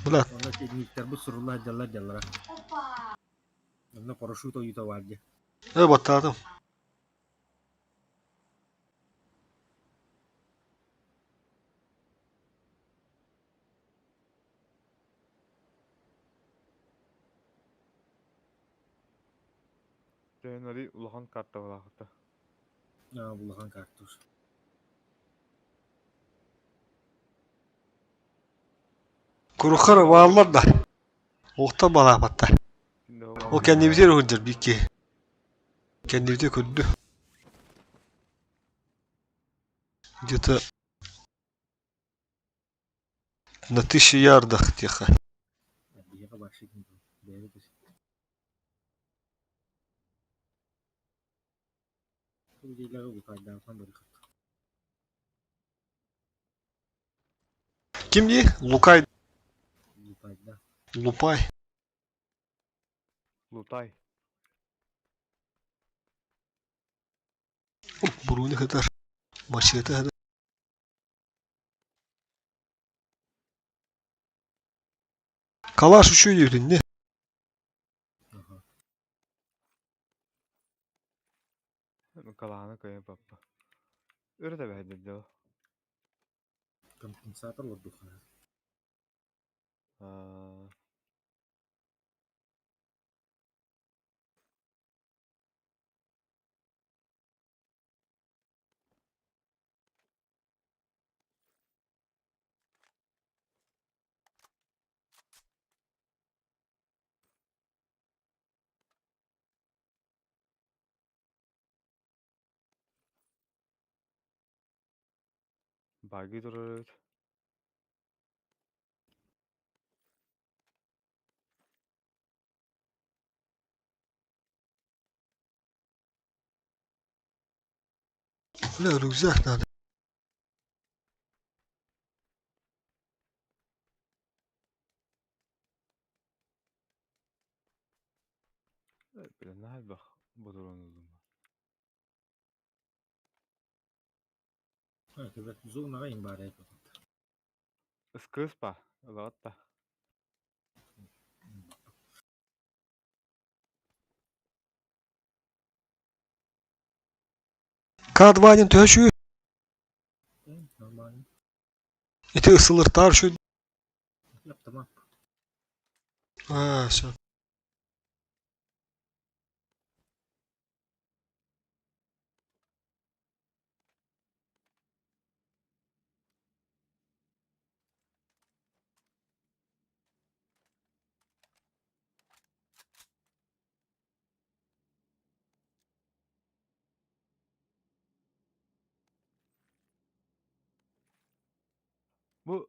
Бля. Онно техниктер бу сурулла жаллар жаллара. Онно парашют ойута бар де. Э баттадым. Дöneri улахан карта булахыта. Аа булахан картуш. Курухар вааллар да. Охта балаапатта. О кэннибитер уһундер бикки. Кэннибите көрдү. Где-то на тысячи ярдах тихо. Биһиэхэ вообще бэйэбит Бу букайдаан барыхат. Ким дии? Лукай. Лупайда. Лупай. Лутай. Буруны хытар. Машета хытар. Калаш үшүй дейбитин не? Калааны көйөн папа. Өрө бэһэдэ Компенсатор воздуха. Баги турар Бля, рюкзак надо. Бля, наһайбах бодуруон А, кебет зонаға ин бар айт. Ыскыс па, ылаатта. К2 один төшүү. Нормально. Ити ысылыр тар şu. Яптама. А, все. Бу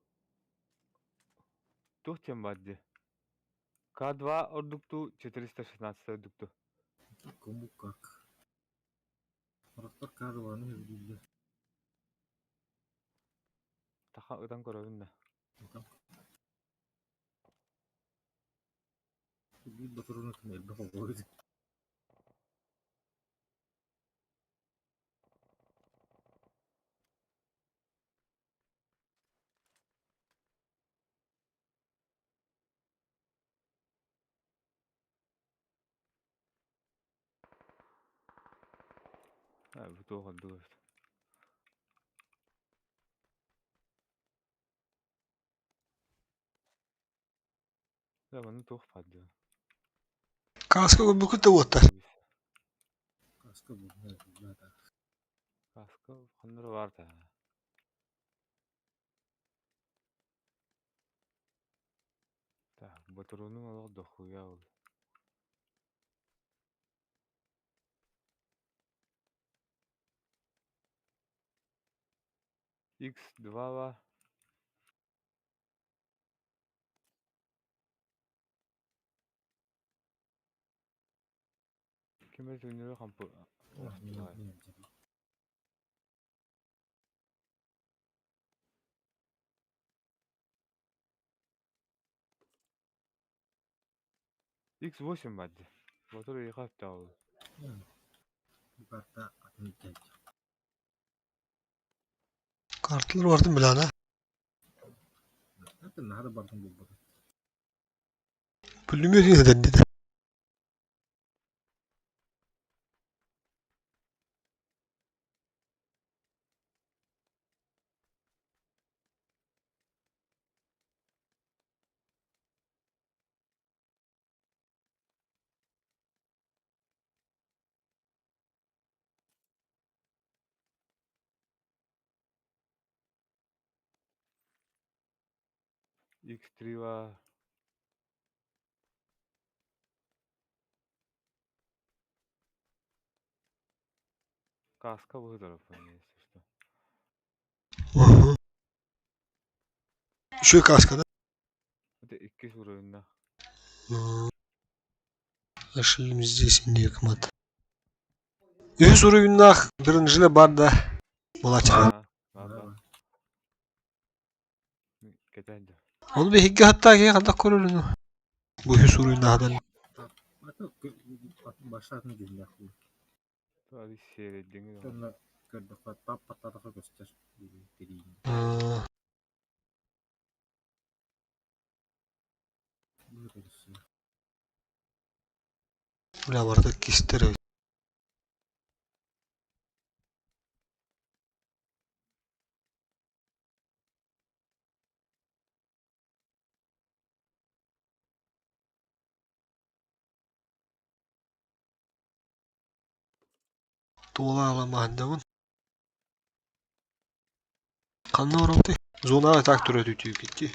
тух тем бадди. К2 ордукту 416 ордукту. Кому как. Рахтар К2-ны билді. Таха ытан көрөбүн да. Бир батыруна ким элбэх оҕо. А, бу туох ордук эбит. Да, манна туох баар дии. Кааска көрбүккүт да уоттар. Кааска булна булна Кааска ханна эрэ баар да. Так, ботуруонуҥ олох дохуя ол. X2 ва Ким эрэ түҥнэри хампы X8 бар дии. Мотор ыйыха өттөөх ол. Карта атын кэлчэ. Карталар бардым билэҕин Атын наһаа да бардым булбатым. Пулемет иһитэн дии. X3 ва Каска быһыытара если что. Үчүгэй кааска да? Это иккис уровеннаах. Шлем здесь Никмат. Үһүс уровеннаах бронежилет бар да булаччы. Кэтээн да. Ону биһиги хатта киһи ханна көрөрүн бу үһүс уровеннааҕынан Башатын дьүһүннээх Али сиэрэйдиҥи Онно көрдөххө тап-паттатаха көстөр тириини. Бля барыта кистэр эбит. Туола аламаһындабын. Ханна барабытый? Зонаҕа так турар үтүөкүт дии.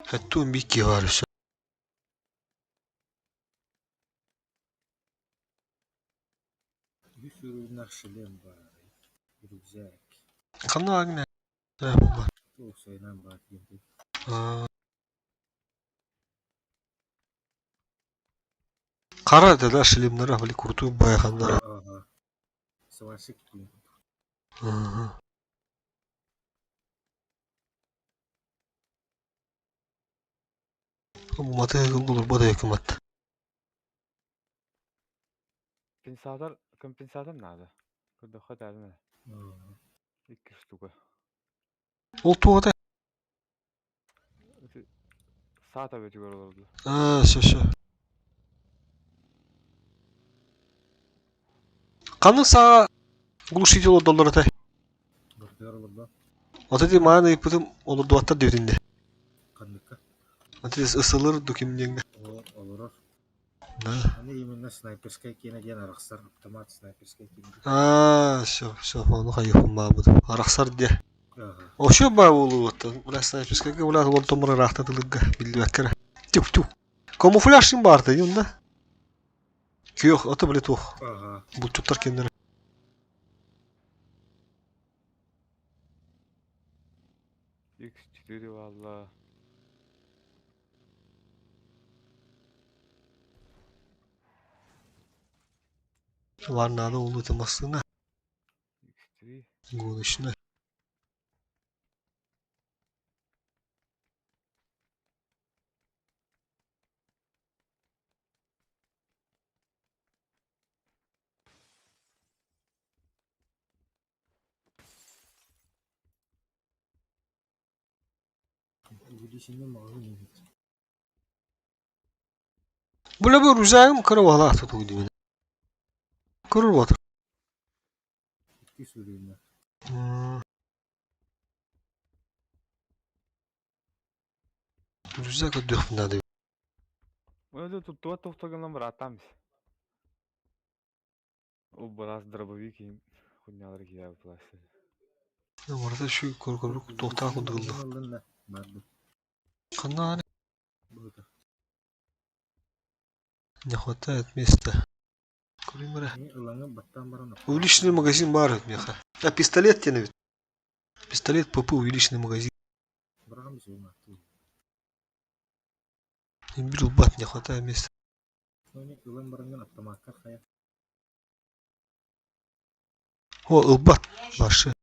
Хэттуун биир киһи баар өссө. Үс уровеннаах шлем баар. Рюкзак. Ханна бааргын ээ? Баар. Уопсайынан баар диэн. Хара этэ да шлемнара били курутуй байаханнара. Ага. Сварщик диэн. Уматыы булурбат өйкүмат. Компенсатор, компенсатор надо. Көрдөххө этээдин ээ. Икки штука. Ол туох этэй? Ити саата бөтүгэр олорду. Аа, все, все. Ханнык саҕа глушитель олордоллор этэй? Бардыгар олордо. Вот эти маан ыйыппытым олордубаттар диэбитинде. Ханныкка? Вот эти ысылыр ду ким диэҥҥэ. Олорор. Да. Аны именно снайперскай киэнэ диэн арахсар автомат снайперскай киэнэ. Аа, все, все, ону хайыхпын баабытым. Арахсар диэ. Вообще баа буолуоттан, бля, снайперскайга, бля, олордоммор ыраахта тылырга биллибэккэ эрэ. Тюк-тюк. Камуфляж син баарта, юнна. Күөх, ото били туох. Ага. Булчуттар кинилэр. X4 валла. Варнада улута массыына. X3. Гоночная. Увеличение маҕаһыын эбит. Бля бу рюкзагым кыра баҕалаах тутуу диибин. Көрөр буолтар. Иккис уровень. Рюкзак көрдүөхпүн наада. Оны туттубат тохтогунан бырааттаам бис. Ол быраас дробовик иһин хуннялары киирээбит пластик. Барыта үчүгэй көр-көрбүт туохтаах курдук ылла. Ханна Не хватает места. Көрүм эрэ. Увеличенный магазин баар эбит миэхэ. А пистолет диэн эбит. Пистолет ПП увеличенный магазин. Имбирь ылбат, не хватает места. О, ылбат, башы.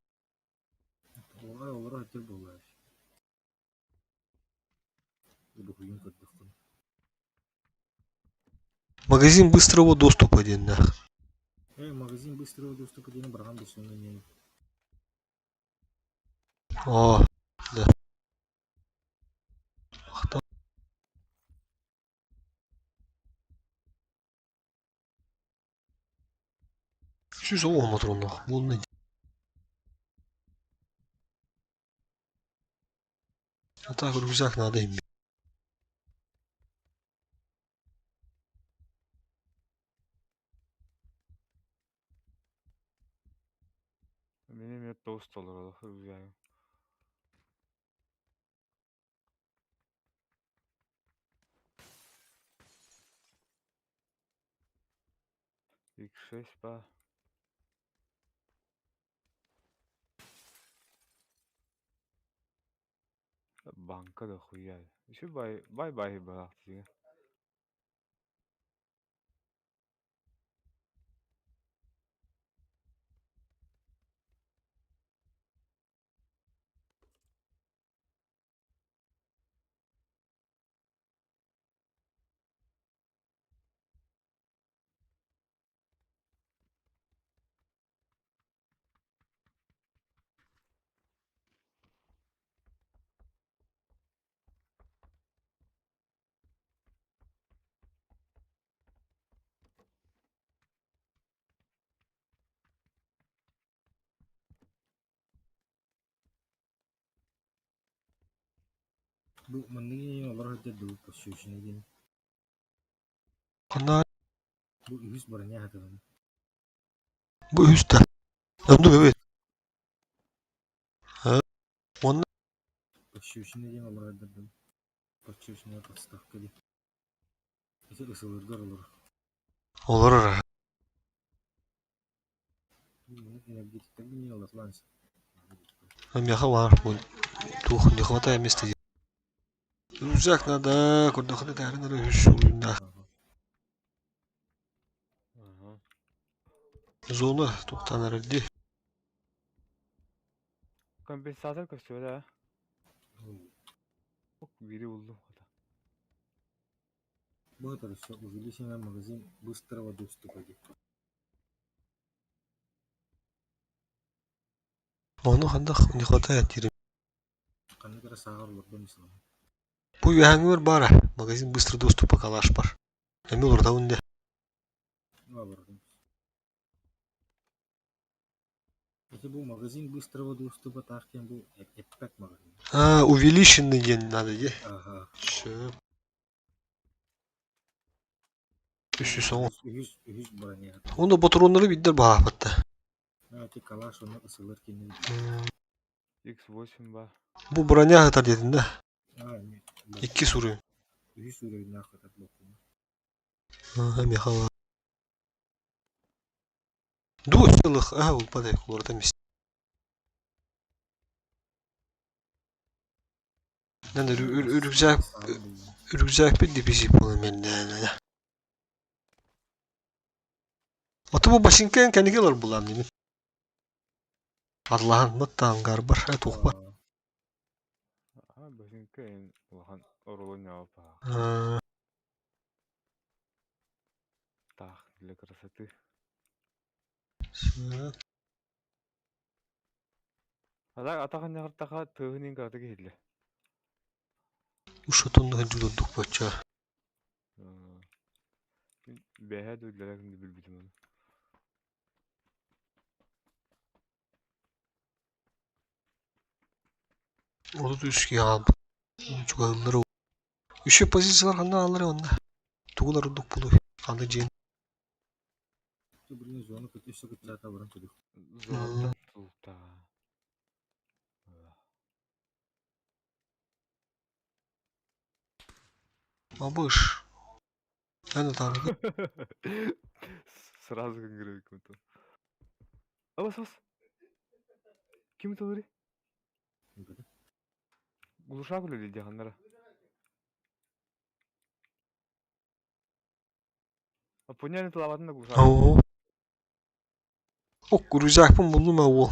Магазин быстрого доступа диэннээх. Магазин быстрого доступа диэни быраҕан билсиҥҥэ О, да. Сүүс оҕо мотуруоннаах буолла А так рюкзак надо иметь. Мин эмиэ тоҕус толоролох рюкзагым. Икс шесть па. Банка да хуя. Еще бай бай бай баахтыга. Бу манныгы олорор сылдьар дуу пощечина диэн. Ханна Бу үһүс броня хатылана. Бу үһүс да. Оннук эбит. Уонна Пощечина диэн олорор сылдьар дуу. Пощечина подставка диэн. Ити ысылыргар олорор. Олорор. Энергетиктэр не олорлаан Миэхэ баар туох не хватает места диэн. Рюкзак надо, көрдөххүнэ тааран эрэ үһүс уровеннаах. Зона туохтаан эрэр дии. Компенсатор көстүбэтэ ээ. Биири буллум хата. Бу это все увеличенный магазин быстрого доступа диэн. Ону хандах не хватает диирим. Ханнык эрэ сааҕар олордон исламы. Бу үөһээҥҥибэр баара, магазин быстрого доступа калаш бар. Эмиэ олордобун дии. Олордум. Ити бу магазин быстрого доступа таах диэн бу эппэт магазин. А, увеличенный диэн надо дии. Ага. Сөп. Үс оҥо. Үһүс үһүс броня. Уонна ботуруоннары биирдэр баһааппатта. Ити калаш онно ысылыр кинин. X8 ба. Бу броня сытар диэтин да. А, не. Иккис уровень. Үһүс уровеннаах хатар бокуна. Ага, миэхэ баар. Ду целых, ага, улпадай, уларыта мис. Надо рюкзак, рюкзак дефицит буолан мэннээн. Ото бу башинкаан кэнники ылар булаам димин. Арлаһан маттаан гарбар туохпар. А, башинка эн улахан оруолун ньаапа. Таах для красоты. Сөп. Ата атахан тыһын кратык иһиллэ. Ушотун ханжулурдук бачча. Бэһэ дууллара күндү билбитим ону. 33 киһи хаалбыт. Чугаһыыллар Үчүгэй позициялар ханна аалларый уонна? Тугун ордук булуй? Аны дьиэн Блин, зона өссө кыччаата баран көрүөх. Зонаттан тулуктааҕа. Мабыш. Эн атаабыт. Сразу көнгөрөбүккүн то. Абас бас. Ким тылыры? Глушак үлэлиир дьаһаннара. Оппуняны тылаабатын да глушак. Оо. Ок, рюкзакпын буллум ээ уол.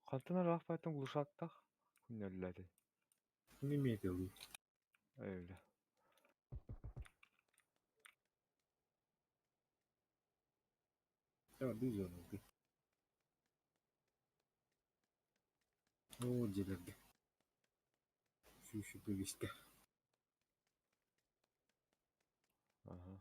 Хантан ыраах байтан глушактах күннэрлэти. Ким имеет ылыы? Öyle. Давай, зону. Оо, дьиэлэргэ. Сүүс виска. Ага.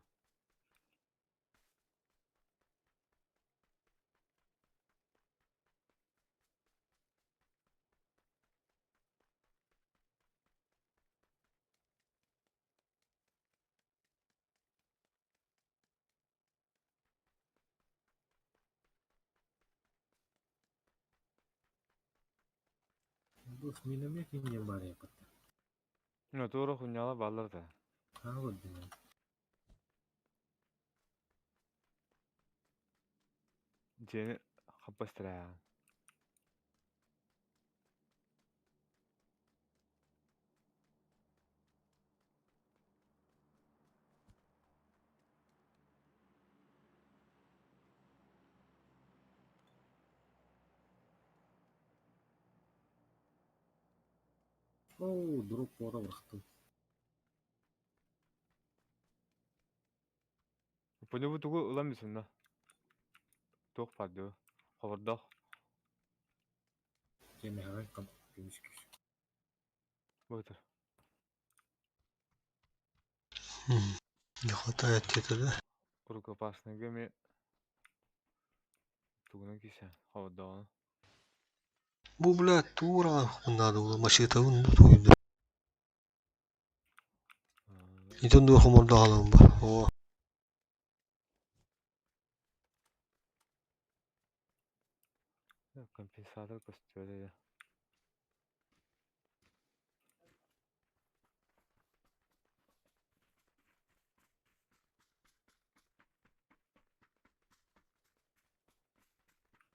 Бу миномет инньэ баар эппэттэр. Ну, туора хуйняла баллар да. Аа көрдүм. Дьиэни хаппастыра. Оо, дроп буора бырахтым. Бұны бу тугу ылан бисунна. Туох бар дуо? Хобордоох. Кемэҕэ кам көмүс күс. Бутыр. Не хватает где-то, да? Рукопашныйга ми тугунан кисе хобордооҕун. Бу, блядь, тура надо было мачетабын тууйду. Итон дуо хомордоҕалым ба. О. Компенсатор көстүө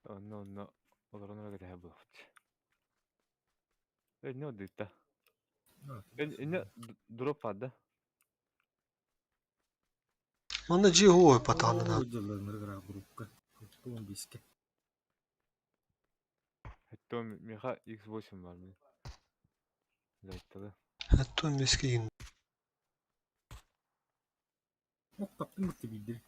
Онно онно олорон эрэ кэтэһэ буолбут. Энне одуйта. Энне дроп баар да? Манна дьиэ ой патаанына. Оо, дьылларынар группка. Туон биске. Хэттон миха X8 бар мин. Зайтталы. Хэттон биске Ох, таптым бытты биирдир.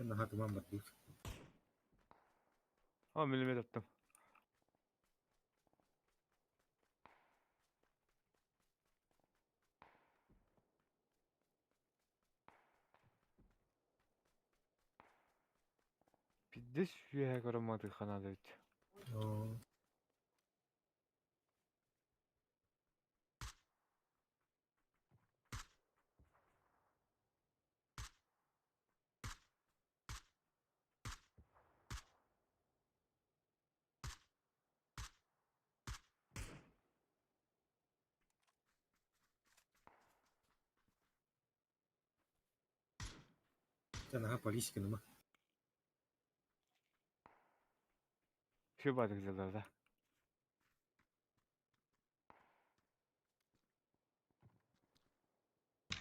Наһаа туман бардыр. О, миллиметр таптым. Пиздец үөһэ көрөн матыахха наада эбит. Оо. Дьэ наһаа политика ма. Все баадык дьыллар да.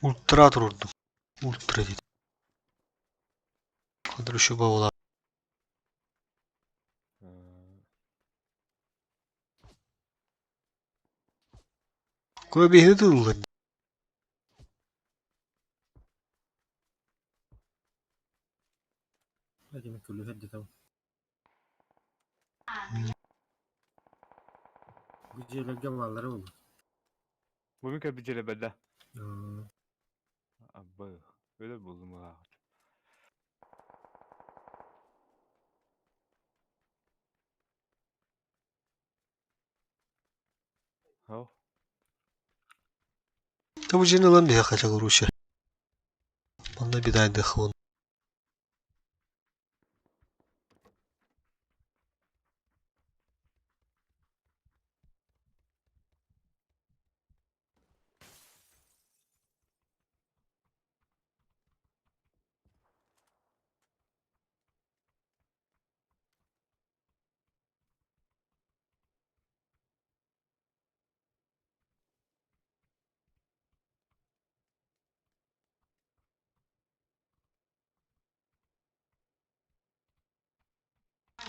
Ультра турурдум. Ультра дейді. Қазір еще бола. Кое биһиги тыллар. Күлүһэр дэтэ. Бу дьиэлэргэ бааллара буолуо. Бу мин кэлбит дьиэлэр бэрдэ. Абы, өлөр булдум ылааҕыт. Һау. Та бу дьиэни ылан биһиэхэ короче. Манна бедайдыах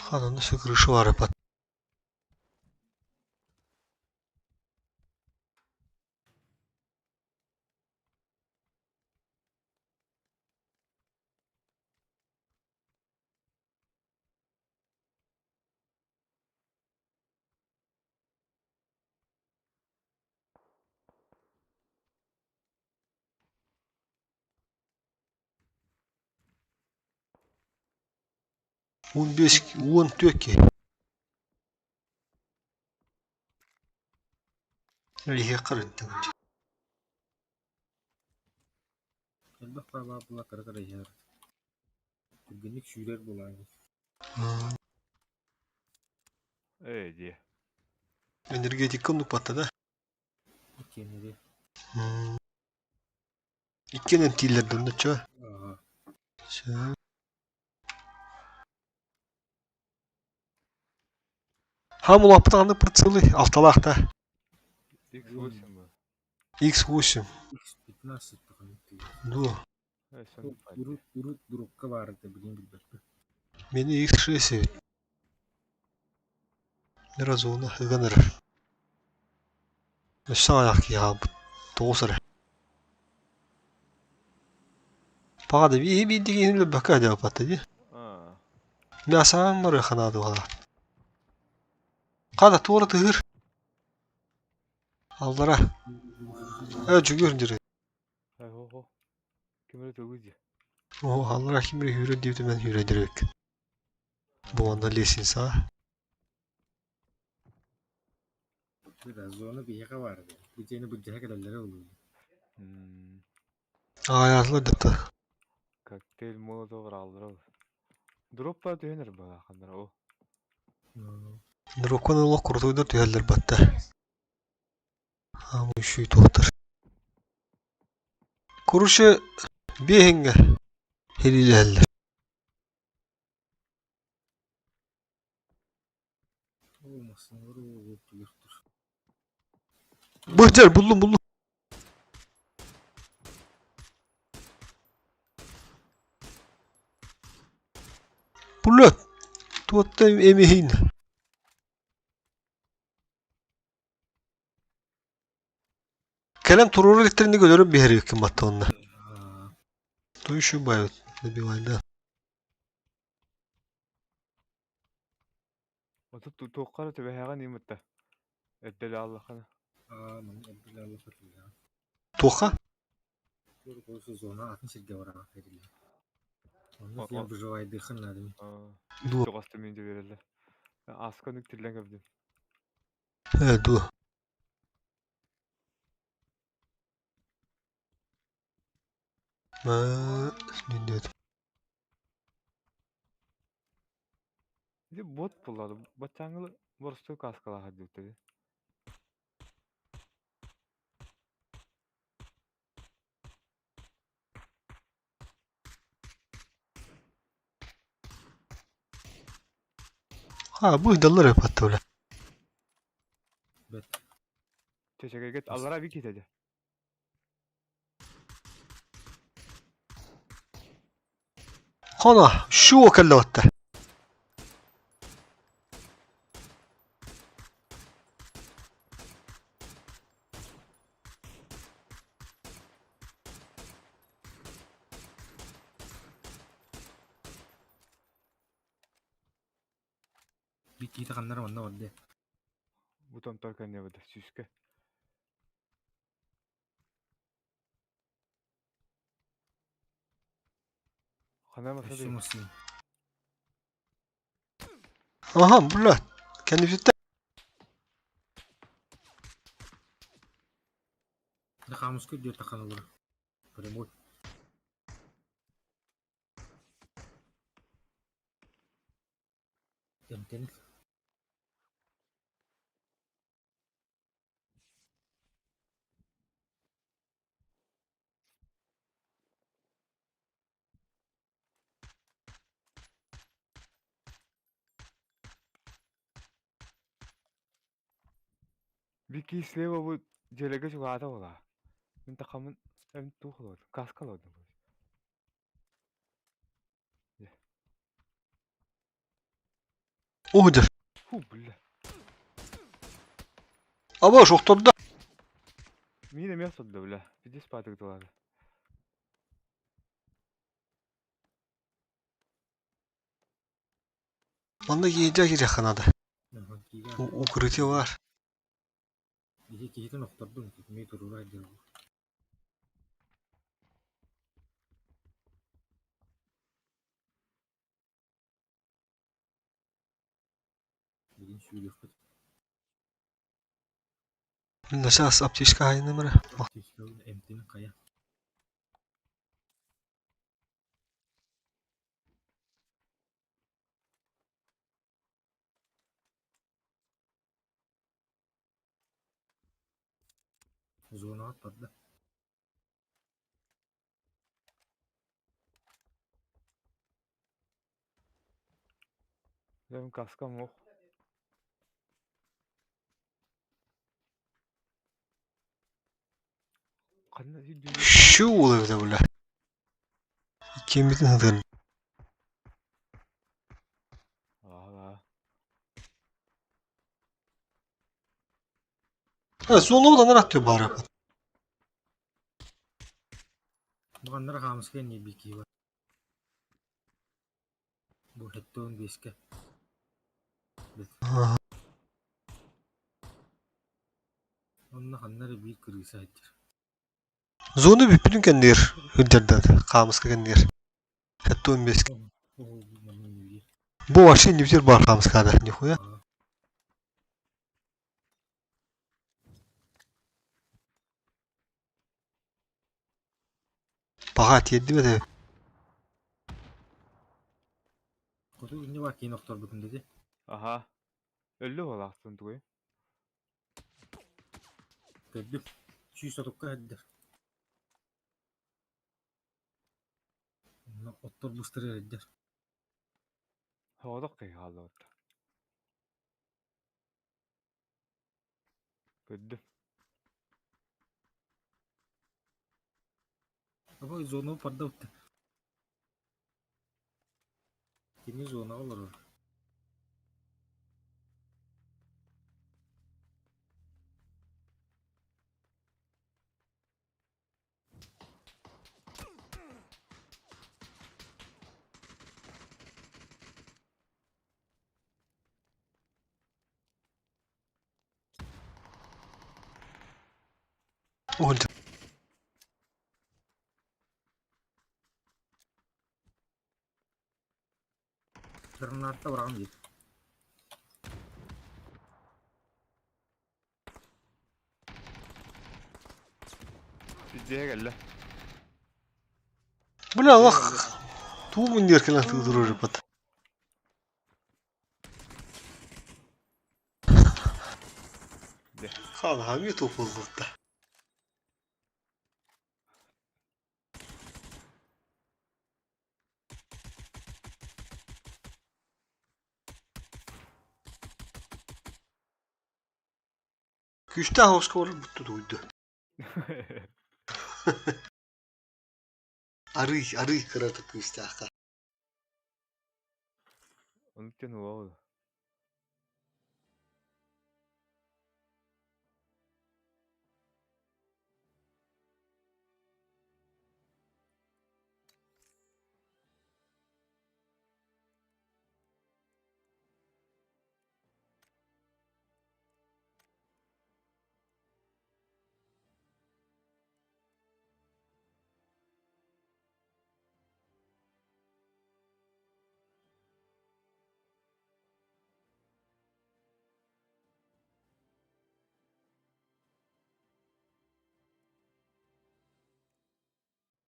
Ханан өссө крыша баар эбит. 15, 14 киһи. Иһиэххэ эрэнтэн. Элбэх баалаах була кыра-кыра иһэр. Түргэнник сүүрэр буолааҥҥын. Ээ диэ. Энергетикка оннукпатта да? Иккиэннэри. Иккиэн эмтииллэр да онно чё? Сөп. Хам улааппыт аны прицелы алталаах да? X8 бу. X8. X15 таханнык Дуо. Урут урут дурукка баар этэ билигин билбэппин. Мени X6 эбит. Разуна ыган эрэр. Өссө аҕыйах киһи хаалбыт. Тоҕус эрэ. Паҕа да бииһи биирдик иһин өлөрбөккө дьааппатта дии. Мясаан барыахха наада буолла. Хата туора тыһыыр. Аллара. Э дьүгүр дири. Хо Ким эрэ тугуй дии. Оо, аллара ким эрэ сүүрэр диэбитим эн сүүрэр эбиккин. Бу онно лестницаҕа. Зона биһиэхэ баар эбит. Бу дьиэни былдьаһа кэлэллэрэ буолуо. Аайаатылар датта. Коктейль Молотов ырааллара. Дроптаа түһэн эрэ бааханнара о. Дропкан олох крутойдар түһэллэр батта. Аамы үшүй туохтар. Короче, биэһиҥҥэ хириилэһэллэр. Быдьар буллум буллум. Пулет! Туотта эмиһин. Кэлэн туруору иликтэринэ өлөрөн биһэрибиккин батта онно. То еще бают добивай, да. Отут туохха эрэ түбэһэҕин иимытта. Эрдэлэ аллахына. Аа, манна эрдэлэ аллаха түбэһэҕин. Туохха? Зона атын сиргэ бараҕа эриллэр. Онно тиийэн выживайдыаххын наада. Дуо. Тоҕоста мин биэрэллэр. Ааска нүк тиллэн көрдүм. Ээ, дуо. Аа, Ити бот буллар. Баччааҥҥы боростуой кааскалаах диэбиттэр. Ха, бу ыйдаллар эппатта бля. Бэт. Чэчэгэйгэ аллара бик китеде. Хона, шуо кэллэҕиттэ. Киһитэ ханнара манна барда. Бу томтор кэннэ быда сүүскэ. Хана Өссө масады. массыына. Aha, бля. Кэннибититтэн. Да хаамыска үрдүгэр таххан олорор. Прямой. Эмтэнил. Бики слева бу дьиэлэргэ чугаата буолаа. Мин тахаммын эм туох олордум, каска олордум. Уһудер. Фу, бля. Аба охтордо. Мин эмиэ содда, бля. Пиздец паатык тылаады. Манна киирдэ киириэххэ наада. Укрытие баар. Ити киһитин охтордум, итини туруора сылдьар. Билигин сүүрүөхпүт. Сейчас аптечка хайным эрэ. Аптечкабын эмтин хайа. Зонаҕа барда. Дьэ, каскам ох. Ханна сүүрдүлэр? Şu улыбыта бля. Иккиэммитин сытыар. Аа. Зону анар аттыы баара. Бу ханнара хаамыска инньэ киһи бар. Бу 75-кэ. Онно ханна эрэ биир кырыыса сылдьар. Зону бүппүтүн кэннигэр үрдэрдэр, хаамыска кэннигэр. 75. Бу вообще не бүтэр баар хаамыскаада, нихуя. Баҕа тиэрдибэт эбит. Хоту инньэ баар киин охторбутун дии. Аха. Өллө буолаахтын тугуй? Көрдүм. 130-ка сылдьар. Онно оттор быстары сылдьар. Соҕотох киһи хааллыбыт. Көрдүм. Ой, зону барда Кини зонаҕа олорор. Уһулдьа. Граната быраҕан диир. Пиздеһэ кэллэ. Бля, алах тугу диэр кэлэн тыытырырыппыт. Хаалаһамыы тупуллубута. Күүстээх оҕуска барбыт тутуйду. Арый, арый кыратык күүстээххэ. Онтон уол.